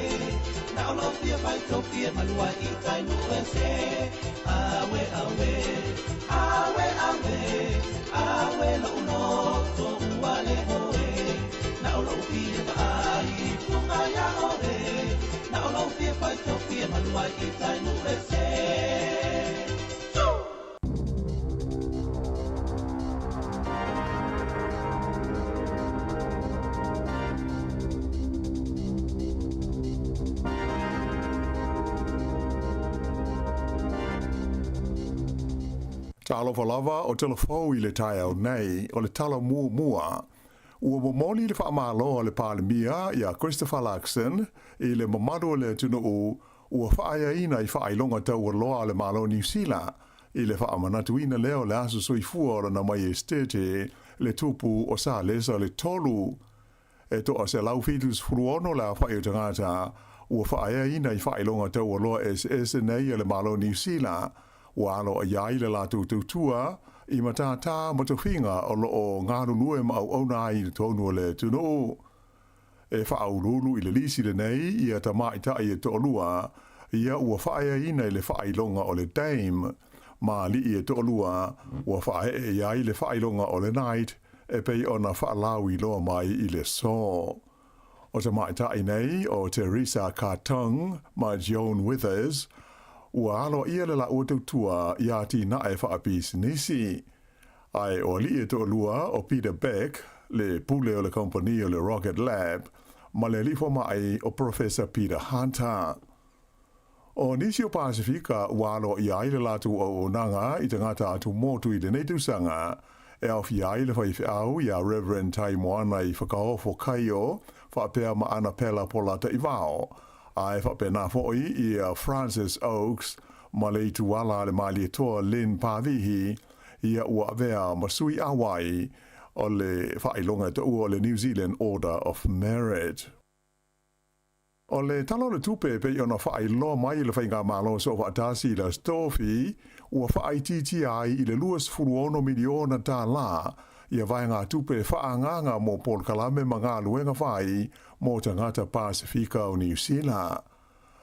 Na o lou fia faitofie malua i tai nuu ese. Awe, awe, awe, awe, awe lo'u loto ua le oe. Na o lou fia vaai puga iā oe. Na o lou fia faitofie malua i tai nuu ese. Talofa lava o telefou i le taeao nei o le tala muamua. Ua momoli le faamalo a le Palemia ia Christopher Luxon i le mamalu o le atunuu ua faaeaina i faailoga taualoa a le Malo o Niu Sila i le faamanatuina lea o le aso soifua o lana Maiestete le Tupu o Salesa le Tolu. E toa 176 le aofai o tagata ua faaeaina i faailoga taualoa eseese nei a le Malo o Niu Sila, ua aloaia ai le latou tautua i matātā ma tofiga o lo o galulue ma auauna ai i totonu o le atunuu. E faauluulu i le lisi lenei ia tamaitai e toalua ia ua faaeaina i le faailoga o le Dame, ma alii e toalua ua faaee i ai le faailoga o le Knight e pei ona faalauiloa mai i le aso. O tamaitai nei o Teresa Ka-Tung ma Joan Withers, ua aloaia le laua tautua i atinae faapisinisi. Ae o alii e toalua o Peter Beck, le pule o le kamupani o le Rocket Lab, ma le alii fomai o Professor Peter Hunter. O nisi o Pasifika ua aloaia ai le latou auaunaga i tagata atumotu i lenei tausaga, e aofia ai le faifeau iā Reverend Taimoana i Whakaofo Kaio faapea ma Anapela Polataivao, ae faapena foi ia Francis Oakes ma le ituala a le Malietoa Lynn Pavihi, ia ua avea ma sui auai o le faailoga e taua o le New Zealand Order of Merit. O le Tala o le Tupe e pei ona faailoa mai e le Faigamalo Soofaatasi i le Aso Tofi, ua faaitiitia ai i le $26 miliona tala ia vaegatupe e faaagaaga mo polokalame ma galuega fai mo tagata Pasifika o Niu Sila.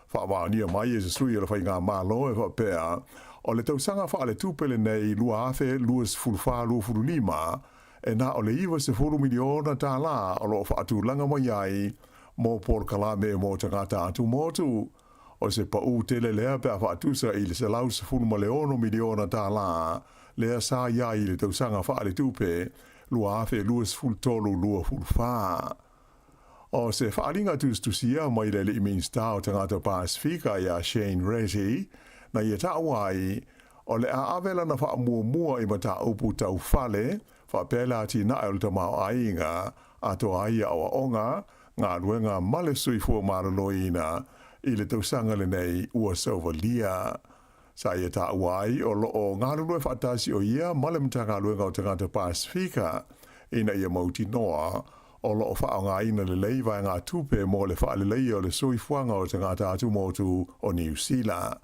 Faamaonia mai e se sui o le Faigamalo e faapea, o le tausaga faaletupe lenei 2024/25, e na o le $90 miliona tala o lo o faatulaga mai ai mo polokalame mo tagata atumotu. O se paʻū tele lea pe a faatusa i le $116 miliona tala lea sa i ai i le tausaga faaletupe 2023/24. O se faaaliga tusitusia mai le alii Minisita o Tagata Pasifika iā Shane Reti, na ia taua ai, o le a ave lana faamuamua i mataupu tau fale, faapea le atinae o le tamaoaiga, atoa ai aoaoga, galuega ma le soifua maloloina i le tausaga lenei ua sauvalia. Sa ia taua ai o lo o galulue faatasi o ia ma le Matagaluega o Tagata Pasifika ina ia mautinoa o lo o faaaogaina lelei vaegatupe mo le faaleleia o le soifuaga o tagata atumotu o Niu Sila.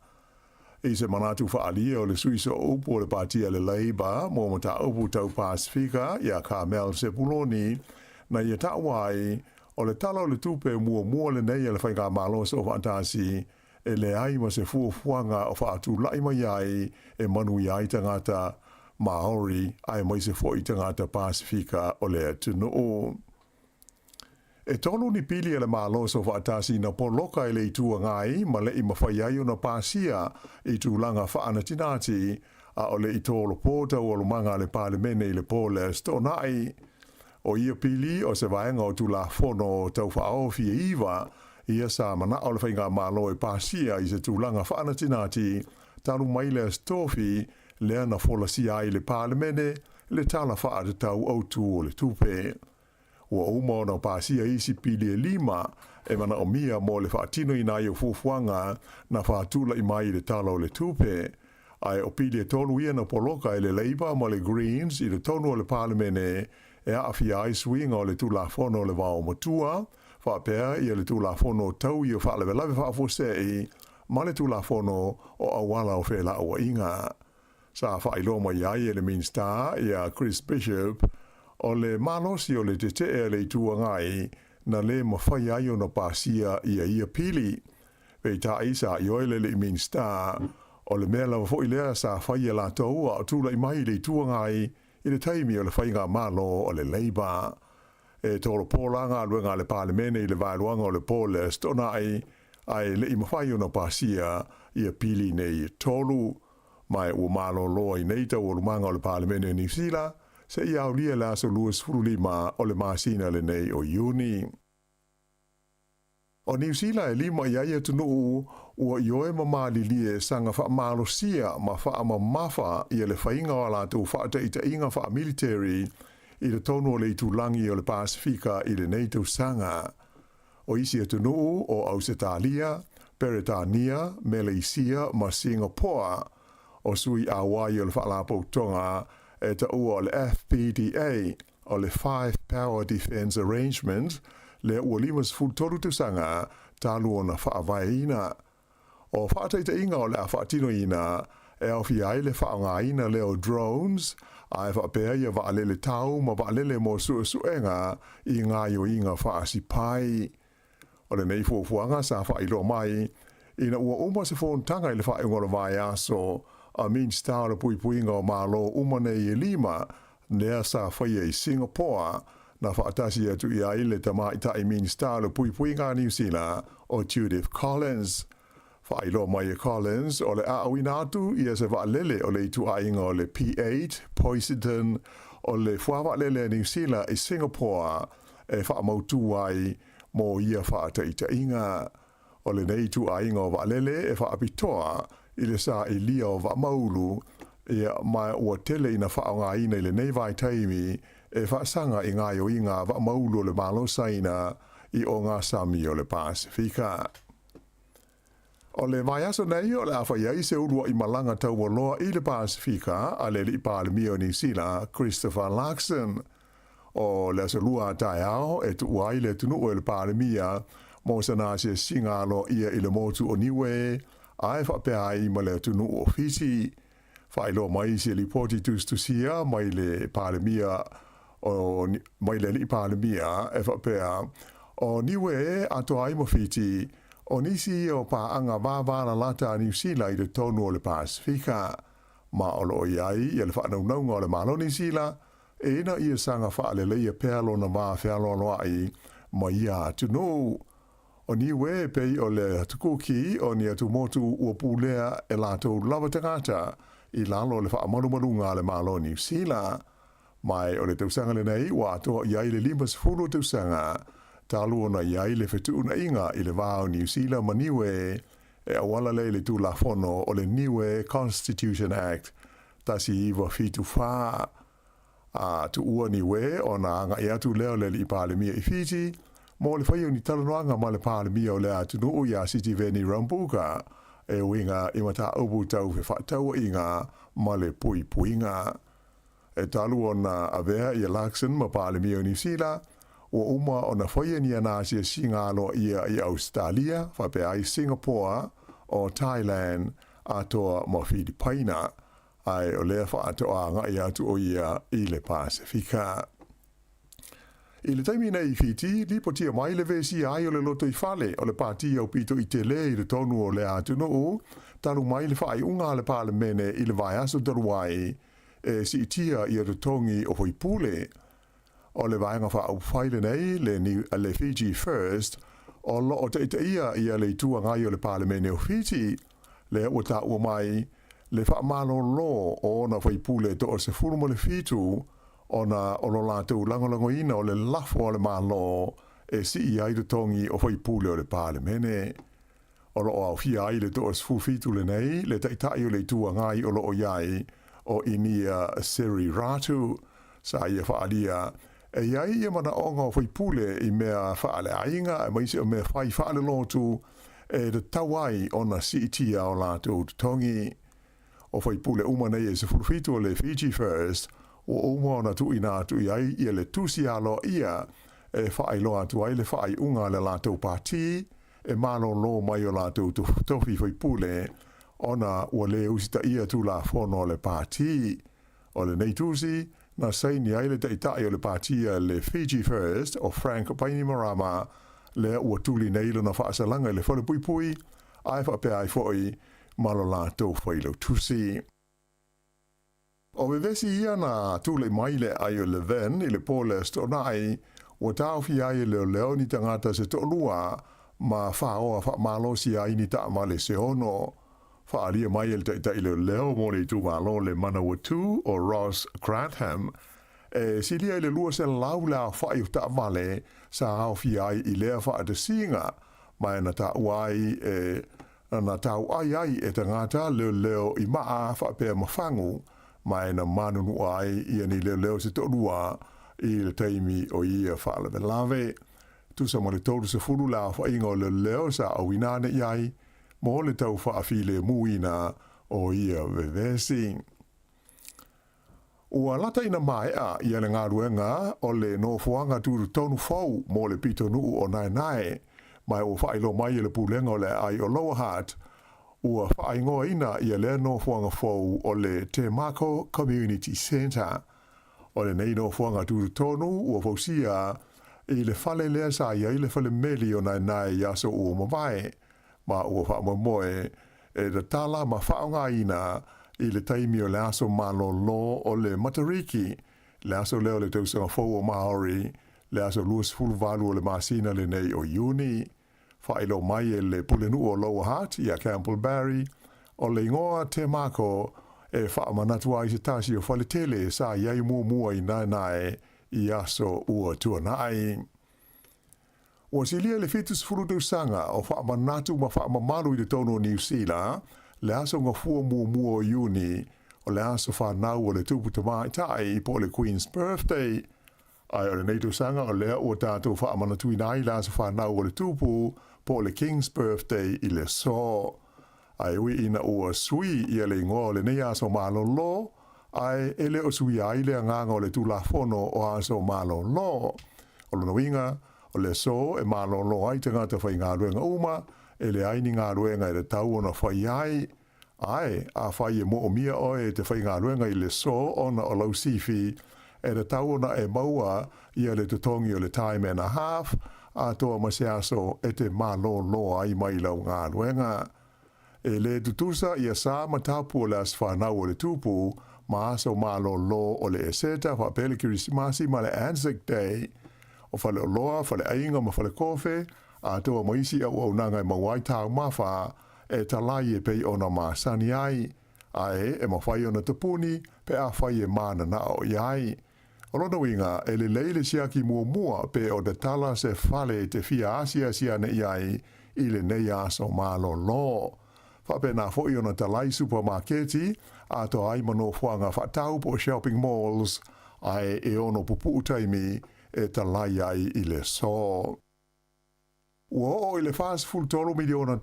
I se manatu faaalia o le sui sooupu o le Patia le Labour mo mataupu tau Pasifika iā Carmel Sepuloni, na ia taua ai, o le Tala o le Tupe muamua lenei a le Faigamalo Soofaatasi e leai ma se fuafuaga o faatulai mai ai e manuia ai tagata Māori aemaise foi tagata Pasifika o le atunuu. E tolu ni pili a le Malo Soofaatasi na poloka e le Itu Agai ma leʻi mafai ai ona pasia i tulaga faanatinati a o le i tolopo taualumaga a le Palemene i le po le Aso Toonai. O ia pili o se vaega o Tulafono Tau Faaofi e iva, ia sa manao le Faigamalo e pasia i se tulaga faanatinati talu mai le Aso Tofi lea na folasia ai i le Palemene. le Tala Faatatau Autu o le Tupe. Ua uma ona pasia isi pili e 5 e manaomia mo le faatinoina ai o fuafuaga na faatula'i mai i le Tala o le Tupe. Ae o pili e 3 ia na poloka e le Labour ma le Greens i totonu o le Palemene e aafia ai suiga o le Tulafono o le Vaomatua, faapea ia le Tulafono o Taui o Faalavelave Faafuasei ma le Tulafono o Auala o Felauaiga. Sa faailoa mai ai e le Minisita ia Chris Bishop o le malosi o le tetee a le Itu Agai na lē mafai ai ona pasia ia ia pili. Peitai sa ioe le alii Minisita o le mea lava foi lea sa fai e latou a o tula'i mai i le Itu Agai i le taimi o le faigamalo o le Labour. E tolopo la galuega a le Palemene i le vaeluaga o le po le Aso Toonai, ae le'i mafai ona pasia ia pili nei e 3. Ma ua malōlō ai nei taualumaga o le Palemene o Niu Sila seia aulia le aso 25 o le masina lenei o Iuni. O Niu Sila e 5 i ai atunuu ua ioe ma malilie saga faamalosia ma faamamafa ia le faiga o a latou faataitaiga faamiliteri i totonu o le itulagi o le Pasefika i lenei tausaga. O isi atunuu o Ausetalia, Peretania, Meleisia ma Singapoa. O sui auai o le faalapotopotoga e taua o le FPDA, o le Five Power Defence Arrangement, lea ua 53 tausaga talu ona faavaeina. O faataitaiga o le a faatinoina e aofia ai le faaaogaina lea o drones, ae faapea ia vaalele tau ma vaalele mo suesuega i gaoioiga faasipai. O lenei fuafuaga sa faailoa mai ina ua uma se fonotaga i le faaiuga o le vaiaso a Minisita o le Puipuiga o Malo uma nei e 5 lea sa faia i Singapore, na faatasi atu i ai le tamaita'i Minisita o le Puipuiga a Niu Sila o Judith Collins. Faailoa mai e Collins o le aauina atu ia se vaalele o le ituaiga o le P8 Poseidon o le fuavaalele a Niu Sila i Singapore e faamautū ai mo ia faataitaiga. O lenei ituaiga o vaalele e faapitoa i le sailia o vaamaulu ia ma ua tele ina faaaogaina i lenei vaitaimi e faasaga i gaoioiga vaamaulu o le Malo Saina i ogasami o le Pasefika. O le vaiaso nei o le a fai ai se ulua'i malaga taualoa i le Pasefika a le alii Palemia o Niu Sila Christopher Luxon. O le aso lua a taeao e tuua ai le atunuu e le Palemia mo sana asiasiga aloaia i le motu o Niue ae faapea ai ma le atunuu o Fiti. Faailoa mai se lipoti tusitusia mai le Palemia o mai le alii Palemia e faapea o Niue atoa ai ma Fiti o nisi ia o paaga vavalalata a Niu Sila i totonu o le Pasefika. Ma o loo i ai ia le faanaunauga o le Malo Niu Sila e ina ia saga faaleleia pea lona va fealoaloai ma ia atunuu. O Niue pei o le atukuki o ni atumotu ua pulea e latou lava tagata i lalo o le faamalumaluga a le Malo Niu Sila. Mai o le tausaga lenei ua atoa i ai le 50 tausaga talu ona i ai le fetuunaiga i le va o Niu Sila ma Niue e auala lea i le Tulafono o le Niue Constitution Act 1974. A tuua Niue ona aga'i atu lea o le alii Palemia i Fiti mo le faia o ni talanoaga ma le Palemia o le atunuu iā Sitiveni Rabuka e uiga i mataupu tau fefaatauaiga ma le puipuiga. E talu ona avea ia Luxon ma Palemia o Niu Sila, ua uma ona faia ni ana asiasiga aloaia i Ausetalia, faapea ai Singapore, o Thailand, atoa ma Filipaina, ae o lea faatoa aga'i atu o ia i le Pasefika. I le taimi nei i Fiti, lipotia mai le vesia ai o le lotoifale o le pati aupito i tele i totonu o le atunuu, talu mai le faaiuga a le Palemene i le vaiaso talu ai e siitia ia totogi o faipule. O le vaega faaupufai lenei le Fiji First o loo taitaia ia le Itu Agai o le Palemene o Fiti, lea ua taua mai le faamalōlō o ona faipule 17 ona o lo latou lagolagoina o le lafo a le Malo e sii ai totogi o faipule o le Palemene. O loo aofia ai le 17 lenei le taita'i o le Itu Agai o loo i ai o Inia Seriratu. Sa ia faaalia e i ai ia manaʻoga o faipule i mea faaleaiga aemaise o mea fai faalelotu e tatau ai ona siitia o latou totogi. O faipule uma nei e 17 o le Fiji First ua uma ona tuuina atu i ai ia le tusi aloaia e faailoa atu ai le faaiuga a le latou pati e malōlō mai o latou tofi faipule ona ua lē usitaia Tulafono a le pati. O lenei tusi, na saini ai le Taitai o le Pati a le Fiji First o Frank Bainimarama, lea ua tuli nei lona faasalaga i le Falepuipui, ae faapea ai foi ma lo latou failautusi. O vevesi ia na tulai mai le aai o Levin i le po le Aso Toonai, ua taofia ai e leoleo ni tagata se toalua ma faoa faamalosi ai ni taavale se ono. Faaalia mai e le Taitai Leoleo mo le itumalo le Manawatu o Ross Grantham, e silia i le 200 le aofai o taavale sa aofia ai i lea faatasiga, ma e na taua ai e na tauai ai e tagata leoleo i maa faapea ma fagu, ma e na manunua ai ia ni leoleo se toalua i le taimi o ia faalavelave. Tusa ma le 30 le aofaiga o leoleo sa auina ane i ai mo le tau faafilemuina o ia vevesi. Ua lata ina maea ia le galuega o le nofoaga tutotonu fou mo le pitonuu o Naenae, ma ua faailoa mai e le Pulega o le Aai o Lower Hutt, ua faaigoaina ia lea nofoaga fou o le Te Mako Community Centre. O lenei nofoaga tutotonu ua fausia i le fale lea sa i ai le fale meli o Naenae i aso ua mavae, ma ua faamoemoe e tatala ma faaaogaina i le taimi o le aso malōlō o le Matariki, le aso lea o le tausaga fou o Māori, le aso 28 o le masina lenei o Iuni. Faailoa mai e le Pulenuu o Lower Hutt ia Campbell Barry, o le igoa Te Mako e faamanatu ai se tasi o faletele sa i ai muamua i Naenae i aso ua tuanai. Ua silia i le 70 tausaga o faamanatu ma faamamalu i totonu o Niu Sila le aso gafua muamua o Iuni, o le aso fanau o le Tupu Tamaitai po o le Queen's Birthday. Ae o lenei tausaga o lea ua tatou faamanatuina ai le aso fanau o le Tupu po o le King's Birthday i le aso. Ae ui ina ua sui ia le igoa o lenei aso malōlō, ae e le o suia ai le agaga o le Tulafono o Aso Malōlō. O lona uiga, o le aso e malōlō ai tagata faigaluega uma, e leai ni galuega e tatau ona fai ai. Ae, afai e moomia oe e te faigaluega i le aso ona o lau sifi, e tatau ona e maua ia le totogi o le time and a half, atoa ma se aso e te malōlō ai mai lau galuega. E lē tutusa ia sa ma tapu o le aso fanau o le Tupu ma aso malōlō o le Eseta faapea le Kerisimasi ma le Anzac Day. O faleoloa, faleaiga ma falekofe, atoa ma isi auaunaga e maua ai taumafa e talai e pei ona masani ai, ae e mafai ona tapuni pe afai e mananao i ai. O lona uiga, e lelei le siaki muamua pe o tatala se fale e te fia asiasi ane i ai i lenei aso malōlō. Faapena foi ona talai supamaketi, atoa ai ma nofoaga faatau po o shopping malls, ae e ono pupuu taimi e talai ai i le aso. Ua oo i le $43 miliona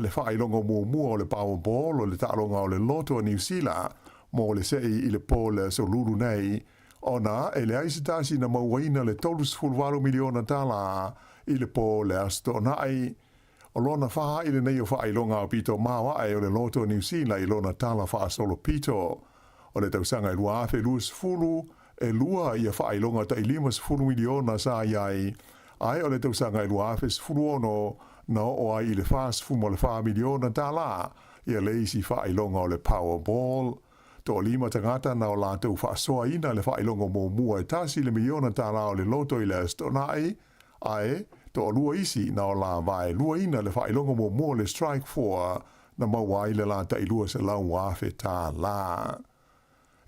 le faailoga muamua o le Powerball o le taaloga o le loto a Niu Sila mo le sei i le po le aso Lulu nei, ona e leai se tasi na mauaina le $38 miliona i le po le Aso Toonai. O lona fā i lenei o faailoga aupito maoae o le loto a Niu Sila i lona tala faasolopito. O le tausaga e 2020, e lua ia faailoga tai $50 miliona sa i ai, ae o le tausaga e 2016 na oo ai i le $44 miliona ia le isi faailoga o le Powerball. Toalima tagata na o latou faasoaina le faailoga muamua e $1 le miliona o le loto i le Aso Toonai, ae toalua isi na o la vaeluaina le faailoga muamua o le Strike 4 na maua ai le la tai $200,000.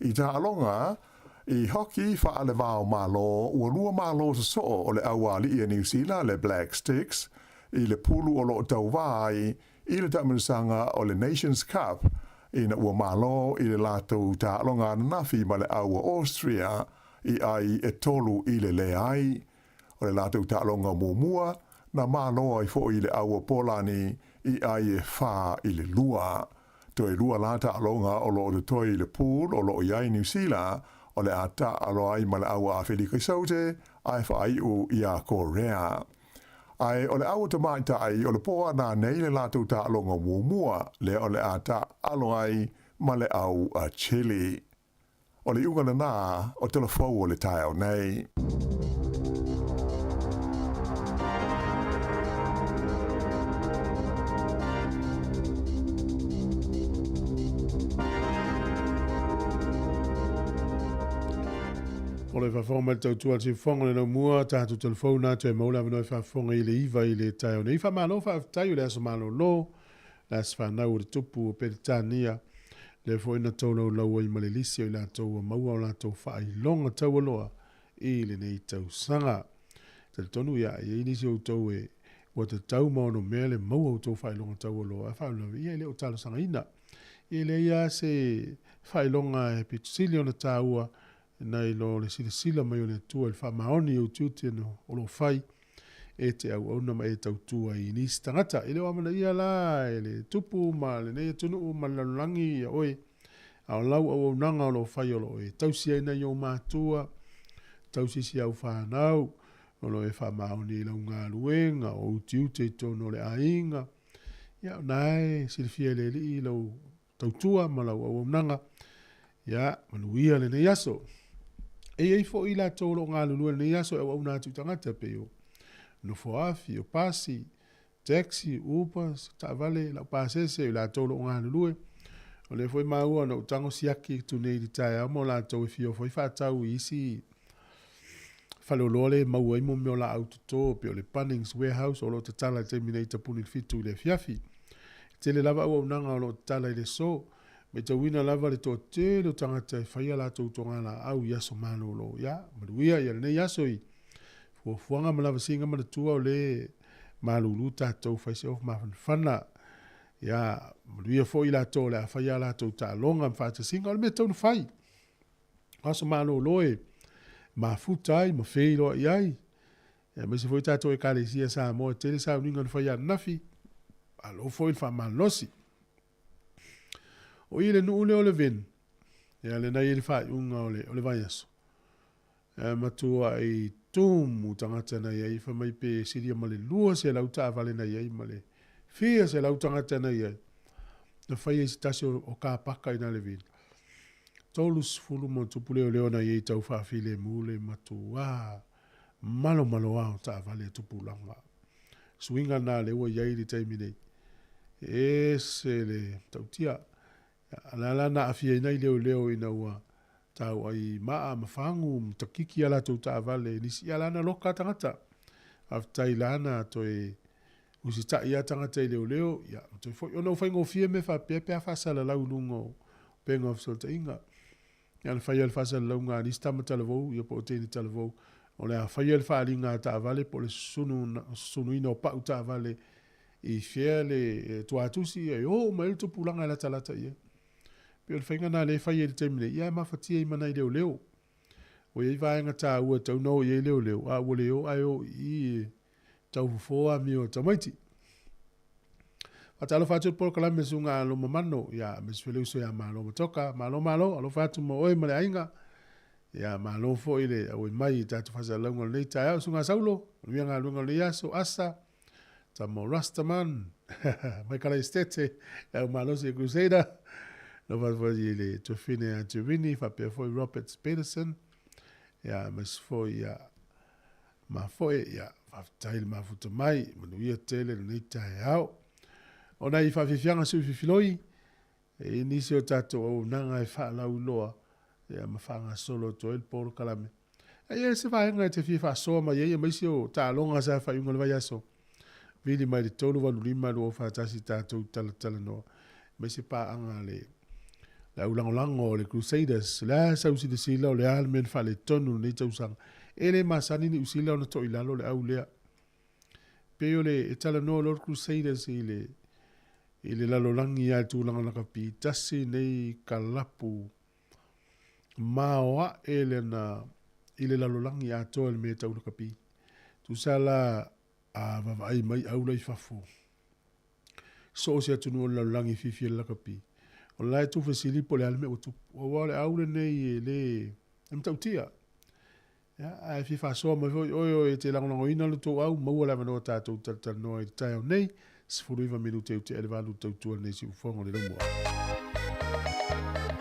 I taaloga, i hoki faalevao Malo, ua lua malo sosoo o le auali'i a Niu Sila le Black Sticks i le pulu o loo tauvā ai i le taamilosaga o le Nations Cup. ina ua malo i le latou taaloga ananafi ma le au a Austria i ai e 3-0. O le latou taaloga muamua na malo ai foi i le au a Polani i ai e 4-2. Toe lua la taaloga o loo totoe i le pool o loo i ai Niu Sila, o le a taaalo ai ma le au a Afelika i Saute ae faaiu iā Korea. Ae o le au a tamaitai o le po ana nei le latou taaloga muamua lea o le a taaalo ai ma le au a Chile. O le iuga lena o tala fou o le taeao nei. O le faafofoga mai le tautua a le siufofoga o le laumua, tatou telefou na toe maua le avanoa e faafofoga i le 9 i le taeao nei. Faamalo faafetai o le aso malolo, le aso fanau o le tupu o Peretania, lea foi na tolaulau ai ma le lisi o i latou ua maua o latou faailoga taualoa i lenei tausaga. Talitonu ia, e i ai nisi o outou e ua tatau ma ono mea le maua o outou faailoga taualoa, ae faalavelave ia e le o talosagaina. Ia e leai lava se faailoga e pito sili ona taua nai lo le silasila mai o le Atua i le faamaoni i ou tiute o lo o fai e te auauna ma e tautua i nisi tagata. E le o amanaia la e le tupu ma lenei atunuu ma le lalolagi ia oe, a o lau auaunaga o lo o fai o lo o e tausi ai nai ou matua, tausi si au fanau, o lo o e faamaoni i lau galuega, o ou tiute i totonu o le aiga. Ia, o na e silafia e le Alii lau tautua ma lau auaunaga. Ia, manuia lenei aso. E i ai foi latou o lo o galulue i lenei aso e auauna atu i tagata, pei o nofoafi, o pasi, taxi, Uber, taavale, laupasese, i latou o lo o galulue. O lea foi maua na ou tago siaki atu nei i le taeao ma o latou e fia ofo ai faatau i isi faleoloa le maua ai mo mea o laau toto, pei o le Bunnings Warehouse o lo o tatala i le taimi nei i tapuni i le 7 i le afiafi. E tele lava auaunaga o lo o tatala i le aso. Matauina lava le toatele o tagata e fai a latou togalaau i aso malolo. Ia, manuia ia lenei aso i fuafuaga ma lavasiga manatua o le malulu tatou fai se ofu mafanafana. Ia, manuia foi latou o le a fai a latou taaloga ma faatasiga o le mea tatau ona fai. O aso malolo e mafuta ai ma feiloai ai. Aemaise foi tatou Ekalesia Samoa e tele sauniga na fai ananafi. Malo foi le faamalosi. O i le nuu lea o Levin, ia lena i le faaiuga o le vaiaso. E matua i tumu tagata na i ai, fai mai pe silia ma le 200 taavale na i ai ma le fia selau tagata na i ai. Na fai ai se tasi o kapaka i na Levin. 30 ma tupu leoleo na i ai tau faafilemu le matua malomaloa o taavale a tupulaga. Suiga na lea ua i ai i le taimi nei. E ese le tautia. A la na aafia ai leoleo ina ua tau ai maa ma fagu ma takiki a latou taavale nisi. Ia la na loka tagata. Faafetai la na toe usitai a tagata i leoleo. Ia, ma toe foi. Ona ua faigofie mea faapea pe a faasalalau i luga o upega o fesootaiga. Ia na faia le faasalalauga a nisi tama talavou, ia po o teine talavou, o le a faia le faaaliga a taavale po o le susunuina o pau taavale i fea le tuatusi, ia e oo mai ai le tupulaga e latalata i ai. Pei o le faiga lena lea e fai ai i le taimi nei, ia e mafatia ai ma nai leoleo. Ua i ai vaega taua e tatau ona oo i ai leoleo, a ua le o ae o i i e taufofo amio a tamaiti. Faatalofa atu i le polokalame Susuga Aloma Mano, ia aemaise foi le uso ia Malo Matoka. Malo malo, alofa atu mo oe ma le aiga. Ia malo foi le auai mai i tatou faasalalauga o lenei taeao. Susuga Saulo, manuia galuega o lenei aso, Asa, Tamo Rastaman, Michael Estete, le au malosi e Crusader. Alofa atu foi i le tuafine ia Turini, faapea foi Robert Peterson. Ia aemaise foi ia Mafoe, ia, faafetai le mafuta mai, manuia tele lenei taeao. O nai faafiafiaga sui fifiloi, e i ai nisi o tatou auaunaga e faalauiloa, ia, ma faagasolo atu ai le polokalame. E i ai se vaega e te fia faasoa mai ai, aemaise o taaloga sa faaiuga o le vaiaso, vili mai le 385 241 tatou talatalanoa, aemaise paaga a le le au lagolago o le Crusaders, o le a sau silasila o le a le mea na faaletonu lenei tausaga. E le masani Niu Sila ona to'i lalo le au lea. Pei o le e talanoa loa le Crusaders i le I le lalolagi lava i le tulaga lakapi, tasi nei kalapu maoae lena i le lalolagi atoa i le mea e tau lakapi. Tusa la a vaavaai mai au la i fafo, so o se atunuu o le lalolagi e fiafia i le lakapi, o la e tuufesili po o le a le mea ua tupu. Aua o le au lenei e le e matautia. Ia, ae fia faasoa mai foi oe o e te lagolagoina lo tou au, maua le avanoa tatou talatalanoa i le taeao nei, 19 minute i tea i le 8 le tautua lenei siufofoga o le laumua.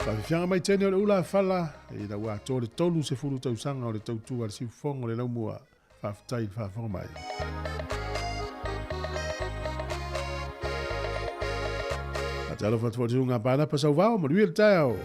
Faafiafiaga mai tene o le ula fala, i lau atoa le 30 tausaga o le tautua a le siufofoga o le laumua. Faafetai i le faafofoga mai. Faatalofa atu foi i le susuga a Panapa Sauvao, manuia le taeao.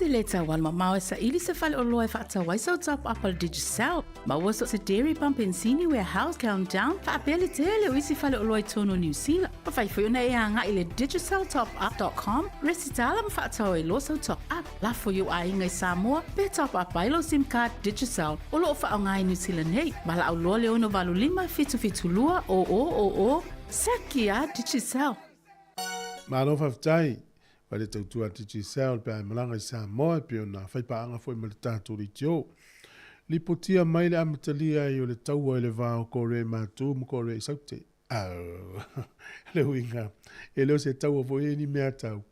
te le tau alumamao e saili se faleoloa e faatau ai sau top up a le Digicel. Maua so o se dairy, pampensini, warehouse, countdown, faapea le tele o isi faleoloa i totonu o Niu Sila. Mafai foi ona e agai i le digiceltopup.com, resitala ma faatau ai loa sau top up. Lafo i ou aiga i Samoa pe top up ai lou sim card Digicel o lo o faaaoga i Niu Sila nei. Valaau loa le 685 772 0000, Saki a Digicel! Malo faafetai Whai le tautua a Digicel pe a e malaga i Samoa e pei ona whai pāanga foi ma le tātou leitio. Lipotia mai le amatalia ai o le taua i le va o Korea i Matu ma Korea i Saute. Au, le uiga, e le o se taua foi e ni mea tau.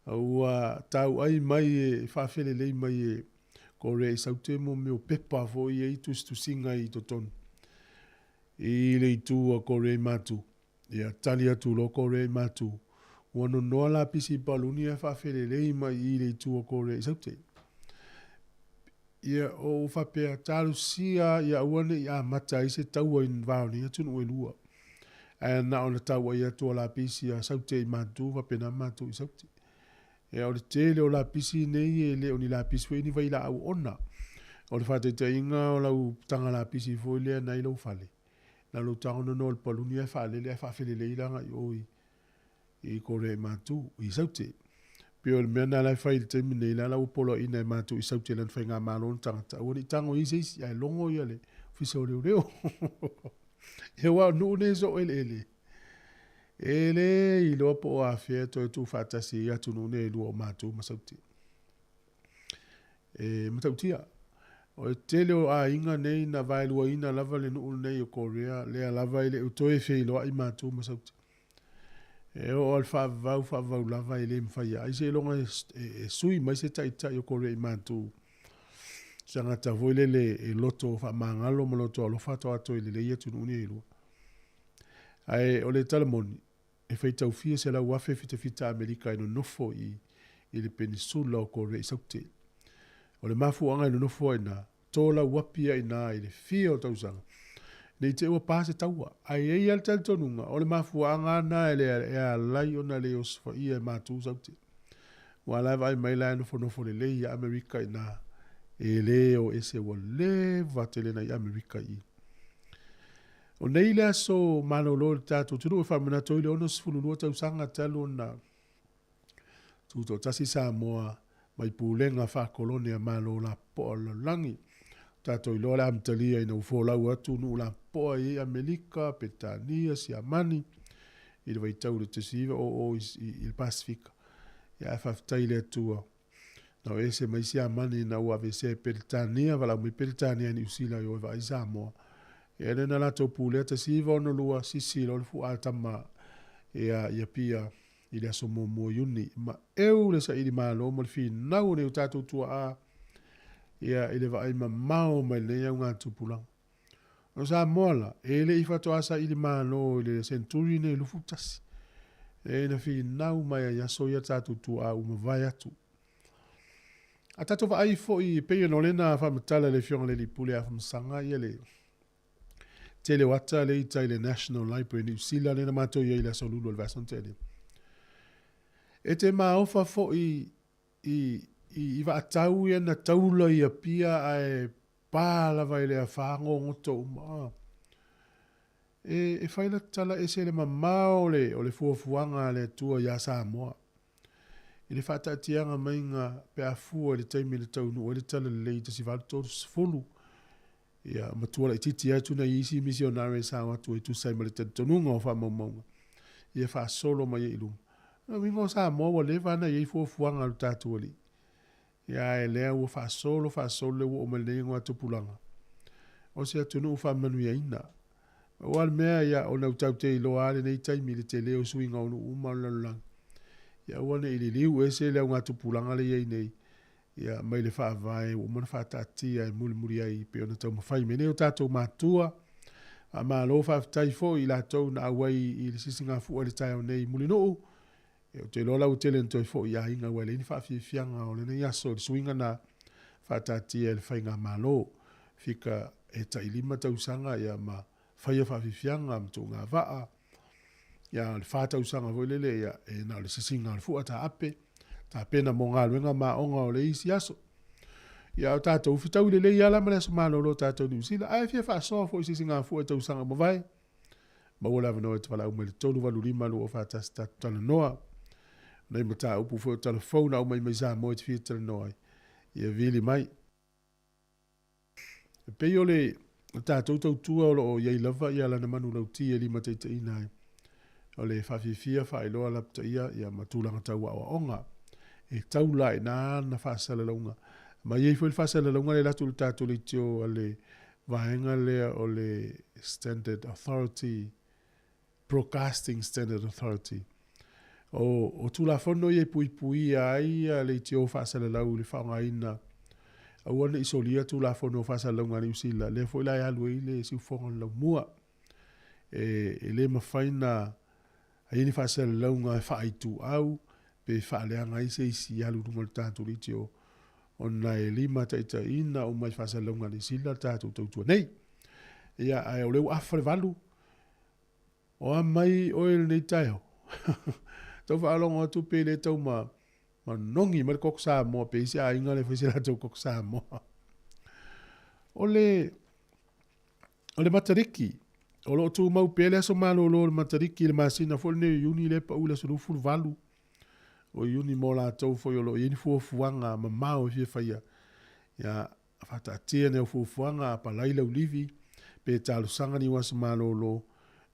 Ua tauai mai e whawhelelei mai e Korea i Saute mo mea o pepa foi e i tusitusiga i totonu. I le itu a Korea i Matu. Ia, tali atu loa Korea i Matu. Ua nonoa lapisi i paluni ae faafelelei mai i i le itu o Korea i Saute. Ia, o ou faapea, talosia ia aua ne i amata ai se taua i va o nei atunuu e lua. Ae na ona tauai atu o lapisi a Saute i Matu, faapena Matu i Saute. Ia, o le tele o lapisi nei e le o ni lapisi foi ni vailaau ona. O le faataitaiga o lau taga lapisi foi lea na i lou fale. Na lou tago nono o le paluni ae faalele ae faafelelei la agai i o i Korea i Matu, i Saute. Pei o le mea na la e fai i le taimi nei, la la ua poloaiina e Matu i Saute lana faigamalo ona tagata, aua ne i tago i ai se isi, ae logo ia le Ofisa o Leoleo. Ia aua o nuu nei soo eleele, e le iloa po o afea e toe tuufaatasi ai atunuu nei e lua o Matu ma Saute. E matautia. O le tele o aiga nei na vaeluaina lava le nuu lenei o Korea, lea lava e le o toe feiloai matou ma Saute. E oo lava i le faavavau, faavavau lava e le mafai ai seiloga e sui mai se taitai o Korea i matou. Se tagata foi lele e loto faamagalo ma loto alofa atoato e lelei atunuu nei e lua. Ae o le tala moni, E faitau fia 100,000 fitafita Amerika e nonofo i i le Penisula o Korea i Saute. O le mafuaaga e nonofo ai ina, tō lauapi ai ina i le fia o tausaga, ne i te i ua pā se taua. Ae i ai lava le talitonuga, o le mafuaaga lena e e alai ona le osofaia e matou Saute. Ua la e vaai mai la e nofonofo lelei ia Amerika i ina, e le o ese ua leva tele na i Amerika i i. O nei le aso malolo i le tatou atunuu e faamanatu ai le 62 tausaga talu ona tutoatasi Samoa mai pulega faakolone a Malo lapopoa o le lalolagi. Ua tatou iloa le amatalia ina ua folau atu nuu lapopoa i Amerika, Peretania, Siamani i le vaitau i le 1900 i le Pasefika. Ia ae faafetai i le Atua Na o ese mai Siamani ina ua aveesea e Peretania, valaau mai Peretania i Niu Sila e o e vaai Samoa. Ia lea na latou pulea 1962, sisi loa le fuaa tama ia i Apia i le aso muamua o Iuni. Ma eu le saili malo ma le finau o nei o tatou tuaa ia i le vaai mamao mai lenei augatupulaga. O Samoa la, e le i faatoa saili malo i le senturi nei 21. E na finau mai ai aso ia tatou tuaa ua mavae atu. A tatou vaai foi e pei ona o lena faamatala le Afioga i le Alii Pule ia Afamasaga ia le tele o ata lea i tai le National Library Niu Sila lea na matou i ai i le aso Lulu o le vaiaso na tea nei. E te maofa foi i, i, i vaatau ia na taula i Apia ae pa lava i le afa gogoto uma. Ah. E, e fai la tala ese le mamao o le, o le fuafuaga a le Atua iā Samoa. I le faataatiaga maiga pe a fua i le taimi na taunuu ai le Talalelei i 1830, ia, matua laitiiti atu nai isi misionare e sao atu e tusa ai ma le talitonuga o faamaumauga, ia faasolo mai ai i luma. O le uiga o Samoa ua leva ona i ai fuafuaga a lo tatou Alii. Ia ae lea ua faasolo faasolo le ua oo mai lenei igoatupulaga. O se atunuu faamanuiaina. Aua le mea, ia, ona ua tatou te iloa lava lenei taimi i le tele o suiga o nuu uma o le lalolagi. Ia aua ne i liliu ese le augatupulaga lea e i ai nei, ia, mai le Faavae ua uma ona faataatia e mulimuli ai e pei ona taumafai mai nei o tatou matua. Faamalo faafetai foi i latou na auai i le sisigafua i le taeao nei i Mulinuu. Ia, ou te iloa la ua tele ina toe foi i aiga ua leai ni faafiafiaga o lenei aso i le suiga na faataatia e le Faigamalo. Fika e tai 5 tausaga ia ma faia faafiafiaga ma tuuga vaa. Ia, o le 4 tausaga foi lele ia e na o le sisiga o le fua taape. Tapena mo galuega ma aoga o le isi aso. Ia a o tatou fetaui lelei lava la ma le aso malolo o tatou i Niu Sila, ae fia faasoa foi i se isi gafua i tausaga ua mavae. Maua le avanoa e te valaau mai i le 385 241 tatou talanoa. O nai mataupu foi o tala fou na aumai mai Samoa e te fia talanoa ai, ia vili mai. E pei o le tatou tautua o lo o i ai lava ia lana manulauti e limataitaiina ai o le faafiafia, faailoa lapataia ia ma tulaga tau aoaoga. E tau la i ina ana faasalalauga. Ma e i ai foi le faasalalauga lea e alu atu i le tatou leitio a le vaega lea o le Standard Authority, Broadcasting Standard Authority. O, o Tulafono ia e puipuia ai leitio faasalalau i le faaaogaina, aua ne i solia Tulafono o Faasalalauga a Niu Sila, lea foi la e alu ai le siufofoga o le laumua. E, e le mafai na ai ni faasalalauga e faaituau pe faaleaga ai se isi i alu i luga o le tatou leitio, ona e limataitaiina uma i faasalalauga a Niu Sila le tatou tautua nei. Ia, ae o lea ua afa le valu, O a mai oe i lenei taeao? Tau faalogo atu pe le tau ma manogi mai le koko Samoa pe i se aiga le fai se latou koko Samoa. O le o le Matariki, o lo o tumau pea le aso malolo o le Matariki i le masina foi lenei o Iuni lea e pau i le aso 28 o Iuni mo latou foi o lo o i ai ni fuafuaga mamao e fia faia. Ia, faataatia ni au fuafuaga, apalai lau livi, pe talosaga ni aso malolo,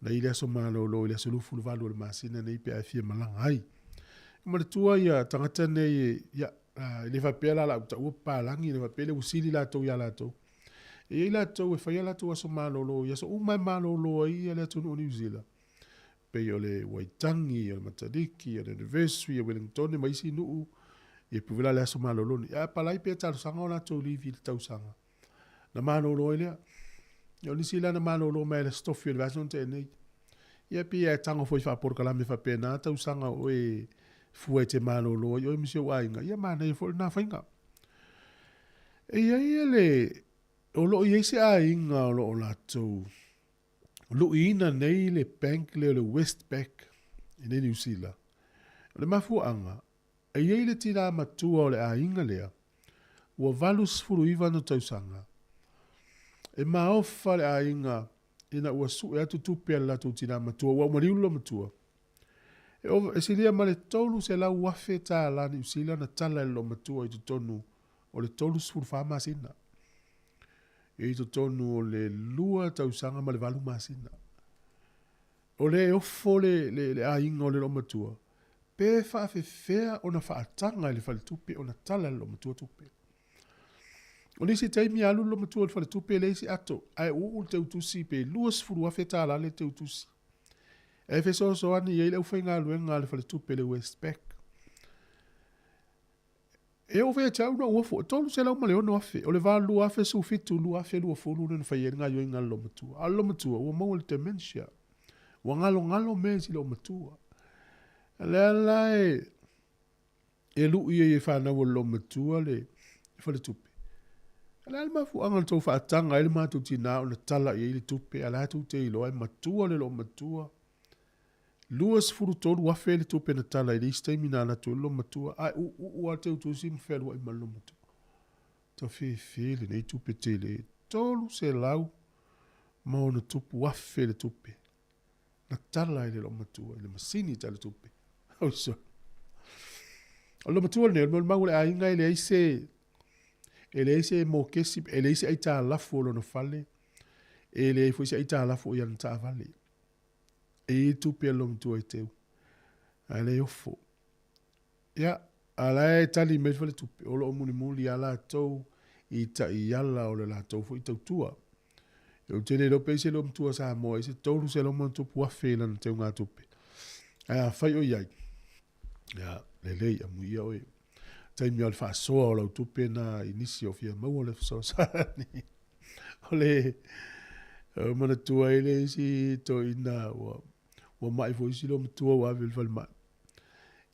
na i le aso malolo i le aso 28 o le masina nei pe a e fia malaga ai. E manatua ia tagata nei, ia, e le faapea la o le a ou taua papalagi, e le faapea le ua sili latou ia latou. E i ai latou e fai a latou aso malolo i aso uma e malolo ai le atunuu o Niu Sila, pei o le Waitangi, o le Matariki, o le Anniversary, o Wellingtone ma isi nuu, ia pei foi la le aso malolo lenei. Ae apalai pea talosaga o latou livi i le tausaga na malolo ai lea. Ia o nisi la na malolo mai le Aso Tofi o le vaiaso na tea nei. Ia pei e tago foi faapolokalame faapena tausaga o oe fua e te malolo ai oe ma si ou aiga, ia manaia foi lena faiga. E i ai le, o lo o i ai se aiga o lo o latou luiina nei le bank lea o le Westpac i nei Niu Sila. O le mafuaaga, e i ai le tinā matua o le aiga lea, ua 89 ana tausaga. E maofa le aiga ina ua sue atu tupe a le latou tinā matua, ua maliu le loomatua. E ova, e silia ma le 300,000 tālā Niu Sila na tala e le loomatua i totonu o le 34 masina. I totonu o le lua tausaga ma le valu masina. O lea e ofo le, le, le aiga o le loomatua, pe faafefea ona faataga e le faletupe ona tala e le loomatua tupe. O nisi taimi a alu le loomatua i le faletupe e leai se ato, ae uu le teutusi pe 20,000 tālā le teutusi. E fesoasoani i ai le aufaigaluega a le faletupe le Westpac. E oo foi ia te au na ou ofo, e 306 afe, o le va 2017, 2020 lea na fai ai le gaioiga a le loomatua. A o le loomatua, ua maua i le dementia. Ua galogalo mea i si loomatua. O lea la e, e lui ai e fanau a le loomatua le faletupe. O le a le mafuaaga na tou faataga ai le matou tinā ona tala i ai le tupe, a o la e tou te iloa e matua le loomatua. 23 afe le tupe na tala i le isi taimi na alu atu ai le loomatua, ae uuuu lava le teutusi ma fealuai ma le loomatua. Tafefe lenei tupe tele, 300 ma ono tupu afe le tupe na tala i le loomatua i le masini tala tupe. Oi sole. O le loomatua lenei, o le molimau a le aiga e leai se e leai se mokesi, e leai se aitalafu o lona fale, e leai foi se aitalafu o i ana taavale. E i ai tupe a le loomatua e teu, ae le ofo. Ia, a o la e tali mai le faletupe, o lo o mulimuli lava latou i taiala o le latou foi tautua. Ou te le iloa pe i ai se loomatua Samoa i se 300 ma ono tupu afe i lana teugatupe. Ae afai o i ai, ia, lelei, amuia oe. Taimi o le faasoa o lau tupe na i nisi o fia maua le fesoasoani. O le manatua ai le isi toeaina ua ua mai foi isi loomatua ua ave i le falemai.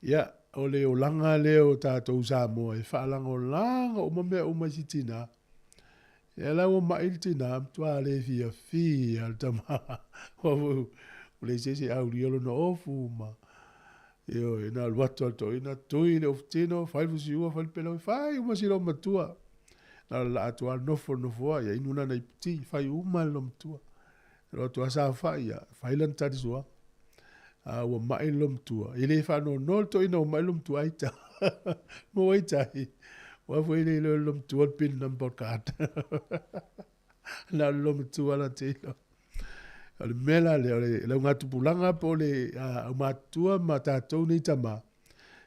Ia, o le olaga lea o tatou Samoa e faalagolago uma mea uma i si tinā. Ia la ua mai le tinā, matua le fiafia le tama. Ua leai se isi e aulia lona ofu ma. Ioe, na alu atu a le toeaina, tui le ofutino, fai le fusiua, fai le peleue, fai uma si loomatua. Na o le laa atu lava nofo nofo lava, ia inu lana iputi, fai uma e le loomatua. Alu atu lava saofai, ia, fai lana tali suaga. A ua ma'i le loomatua, e le faanoanoa le toeaina ua ma'i le loomatua, ai ta. Mo ai tai. Ua foi le iloa e le loomatua le pin number o le card. Na o le loomatua la te iloa. O le mea la lea, o le laugatupulaga po o le aumatutua ma tatou nei tama,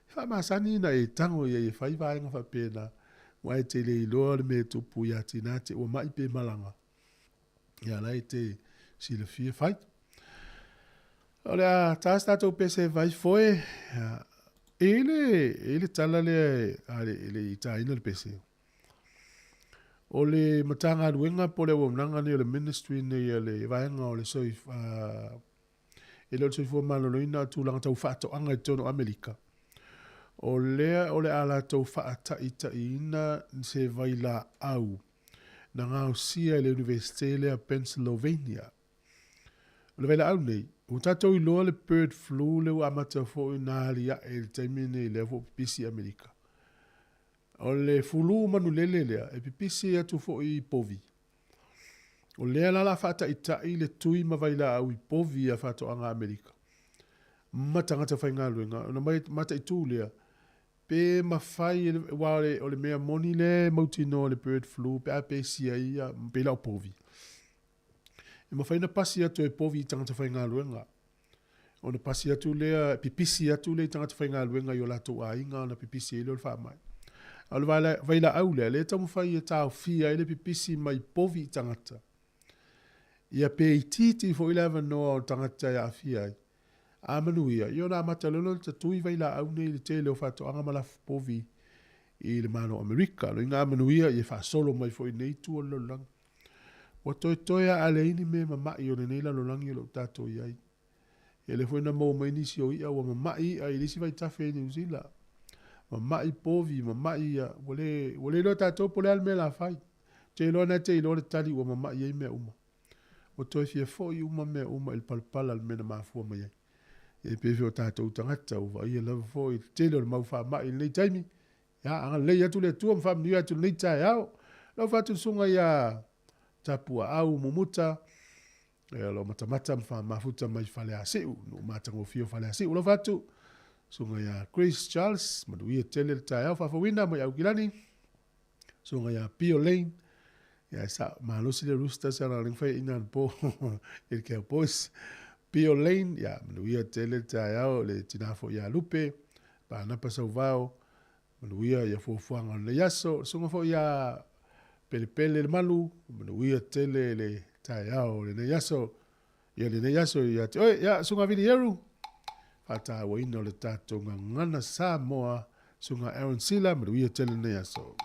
e faamasani ona e tago i ai e fai vaega faapena, aua e te le iloa le mea e tupu ia Tina te ua mai pe malaga, ia la e te silafia fai. O le a ta se tatou pese vai foe, e i ai le tala lea a le i taina le pese. O le Matagaluega po o le auaunaga nei o le ministry nei a le vaega o le e le o le soifua maloloina a o tulaga tau faatoaga i totonu o Amerika, o lea o le a latou faataitaiina se vailaau na gaosia e le Iunivesite lea Pennsylvania. O le vailaau nei, ua tatou iloa le bird flu lea ua amata foi ona aliae i le taimi nei lea foi ua pipisi i Amerika. O le fulu manulele lea e pipisi atu foi i povi. O lea la o le a faataitai le tui ma vailaau i povi a faatoaga Amerika ma tagata faigaluega ona mataitu lea pe mafai e aua o le mea moni lea e mautinoa le bird flu pe a pesia ai ia pei la o povi. E mafai ona pasi atu e povi i tagata faigaluega. Ona pasi atu lea, pipisi atu lea i tagata faigaluega i o latou aiga ona pipisi ai lea o le faamai. A o le vailaau lea, lea e taumafai e taofia ai le pipisi mai povi i tagata, ia pe itiiti foi le avanoa o tagata e aafia ai. A manuia, ia ona amata loa lea ona tatui vailaau nei i le tele o faatoaga ma lafu povi i le Malo o Amerika. Loiga a manuia, ia e faasolo mai foi i nei itu o le lalolagi. Ua toetoe a leai ni mea mama'i o lenei lalolagi o lo o tatou i ai. Ia lea foi na maua mai nisi o i'a ua mama'i i'a i le isi vaitafe i Niu Sila. Mama'i povi, mama'i ia, ua le, ua le iloa e tatou po o le a le mea o le a fai. Ou te iloa na te iloa le tali ua mama'i ai mea uma. Ua toe fia fo'i uma mea uma i le palapala i le mea na mafua mai ai. E pei foi o tatou tagata ua vaaia lava foi le tele o le mau faama'i i lenei taimi, Ia, agalelei atu le Atua ma faamanuia atu i lenei taeao. Lau faatusuga ia Tapuaau Mumuta, ia lo matamata ma faamafuta mai Faleasiu, nuu matagofie o Faleasiu. Lau fatu, susuga ia Chris Charles, manuia tele le taeao faafouina mai Aukilani, susuga ia Pio Lane, ia sa malosi le rooster sa la fai ina po i le Cowboys. Pio Lane, ia manuia tele le taeao le tina foi ia Lupe, Panapa Sauvao, manuia ia fuafuaga o lenei aso. Susuga foi ia Pelepele le Malu, manuia tele le taeao o lenei aso. Ia lenei aso ia te oe, ia Susuga Vili Eru, faatauaina o le tatou gagana Samoa, Susuga Aaron Sila, manuia tele lenei aso.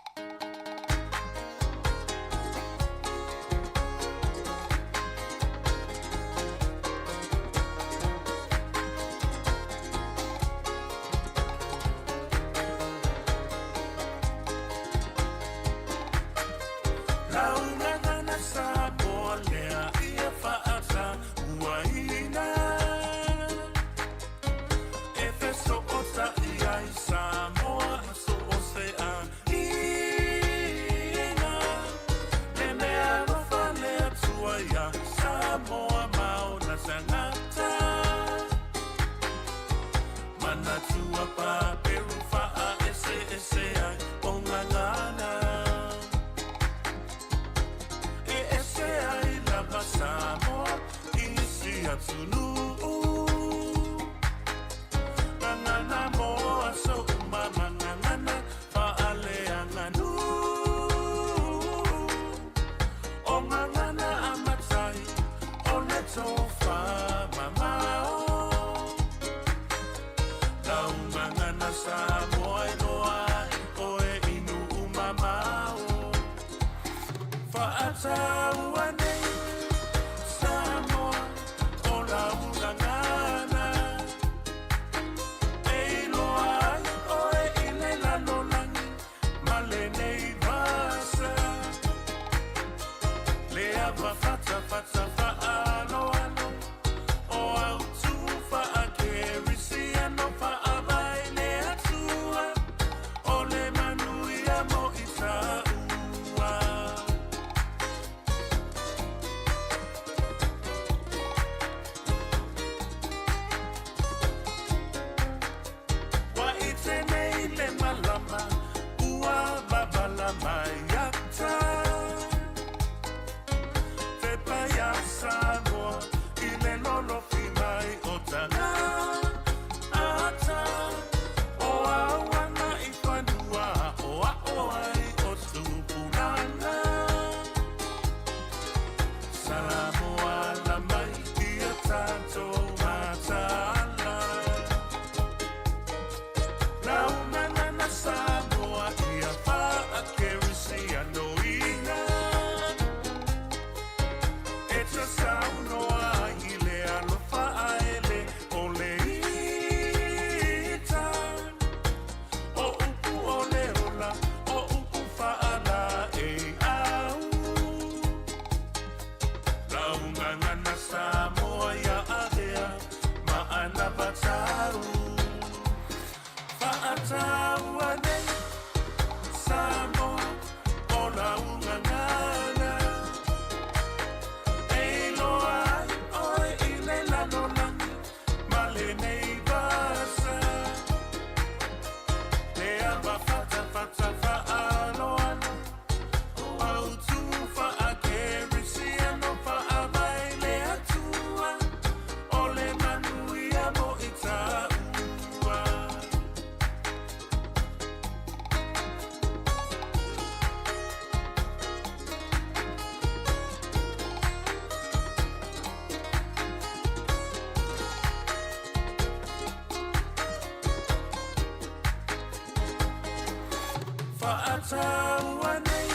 Sataua nei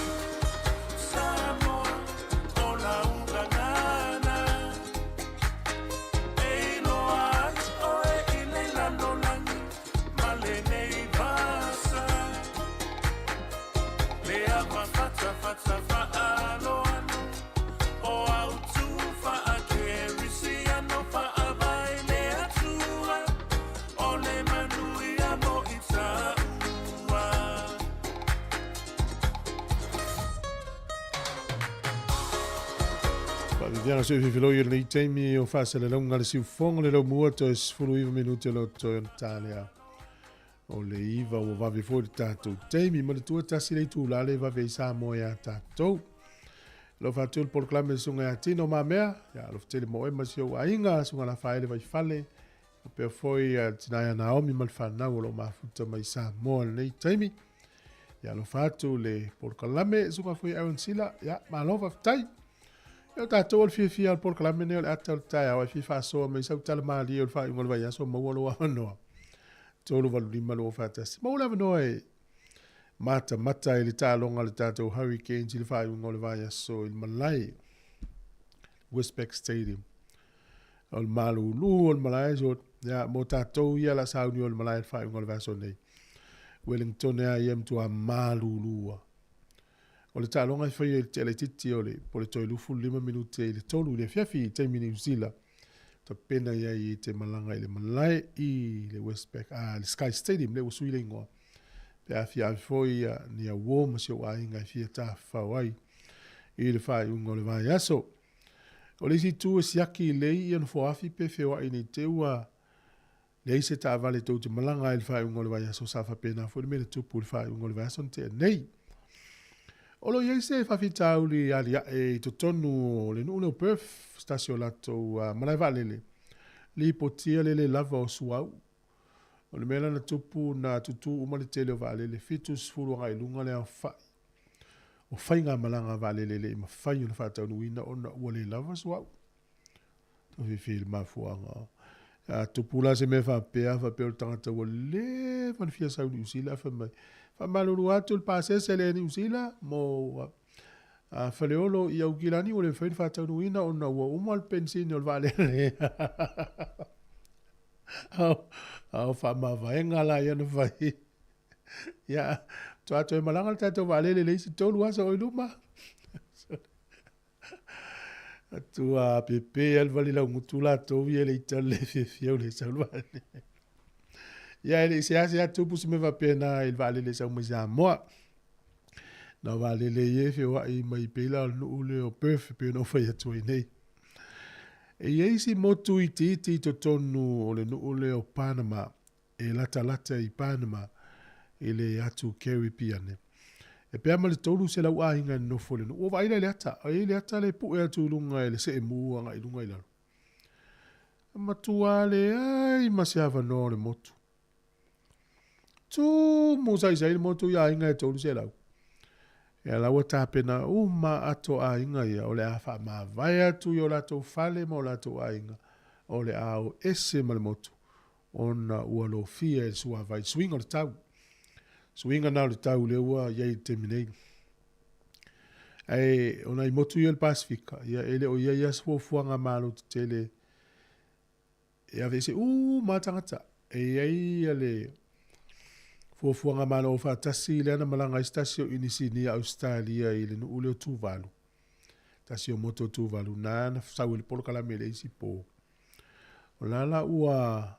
Samoa o lau gagana E iloa ai oe i le lalolagi ma lenei vasa Le ava fatafata faaloalo o autu faa-Kerisiano faavae le Atua o le manuia mo i tāua. Faaviviaga sui fifiloi o lenei taimi o faasalalauga le siufogo le laumua toe 19 minute o lo toe ona talea o le iva ua vave foi le tatou taimi ma le tua tasi le itula le vave ai Samoa ia tatou. Lo faatu le polokalame le susuga ia Tino Mamea, ia alofa tele mo oe ma si ou aiga, susuga Lafaele Vaifale, faapea foi le tina ia Naomi ma le fanau o lo o mafuta mai Samoa i lenei taimi. Ia alofa atu le polokalame, susuga foi Aaron Sila, ia malo faafetai. Ia o tatou o le fiafia o le polokalame nei o le ata o le taeao e fia faasoa mai sau tala malie o le faaiuga o le vaiaso maua lou avanoa. 385 241. Maua le avanoa e matamata ai le taaloga a le tatou Hurricanes i le faaiuga o le vaiaso i le malae Westpac Stadium. O le malulu o le malae so ia mo tatou ia la sauni o le malae i le faaiuga o le vaiaso nei. Wellington a ia matua malulu a. O le taaloga e faia i le laitiiti o le po le toe 25 minute i le 3 i le afiafi i taimi New Zealand. Tapena i ai e te malaga i le malae i le Westpac, le Sky Stadium, lea ua sui le igoa. Pe a fia ave foi ni auō ma si ou aiga e fia tafafao ai i le faaiuga o le vaiaso. O le isi itu e siaki i lei ia nofoafi pe feoai nei te ua leai se taavale tou te malaga ai i le faaiuga o le vaiaso sa faapena foi le mea na tupu i le faaiuga o le vaiaso na tea nei. O lo o i ai se faafitauli aliae i totonu o le nuu lea o Perth, se tasi o latou malae vaalele, lipotia le le lava o suauu. O le mea la na tupu, na tutū uma le tele o vaalele, 70 agai i luga le aofai o faigamalaga a vaalele e le i mafai ona faataunuuina ona ua le lava suauu. Tau fiafia i le mafuaaga. A tupu la se mea faapea, faapea o le tagata ua leva ona fia sau i Niu Sila, fai mai, faamalulu atu le pasese le Niu Sila mo a Faleolo i Aukilani ua le mafai ona faataunuuina ona ua uma le penisini o le vaalele. A o faamavaega la ia na fai. Ia, faatoa toe malaga le tatou vaalele i le isi 3 aso o i luma. Atua pepe lava le vali laugutu latou ia e le i tali le fiafia o le sau le vaalele. Ia e le i seasea tupu se mea faapena i le vaalele e sau mai Samoa. Na o vaalele ia e feoai mai pei la o le nuu lea o Perth e pei ona ou fai atu ai nei. E i ai isi motu itiiti i totonu o le nuu lea o Panama e latalata i Panama i le atu Caribbean. E pea ma le 300 aiga e nonofo i le nuu. Ua vaai la i le ata, e i ai le ata lea e pue atu i luga e le seemū agai i luga i lalo. E matua leai ma se avanoa o le motu. Tumu saisai le motu i aiga e 300. Ia la ua tapena uma ato aiga ia o le a faamavae atu i o latou fale ma o latou aiga o le a o ese ma le motu ona ua lofia e le suavai, suiga o le tau. Suiga na o le tau lea ua i ai i le taimi nei. Ae o nai motu ia o le Pasefika, ia e le o i ai lava se fuafuaga a Malo tetele e aveese uma lava tagata. E i ai ia le fuafuaga a Malo Aufaatasi lea na malaga ai se tasi o inisinia Ausetalia i le nuu lea o Tuvalu. Tasi o motu o Tuvalu na na sau ai le polokalame i le isi po. O la la ua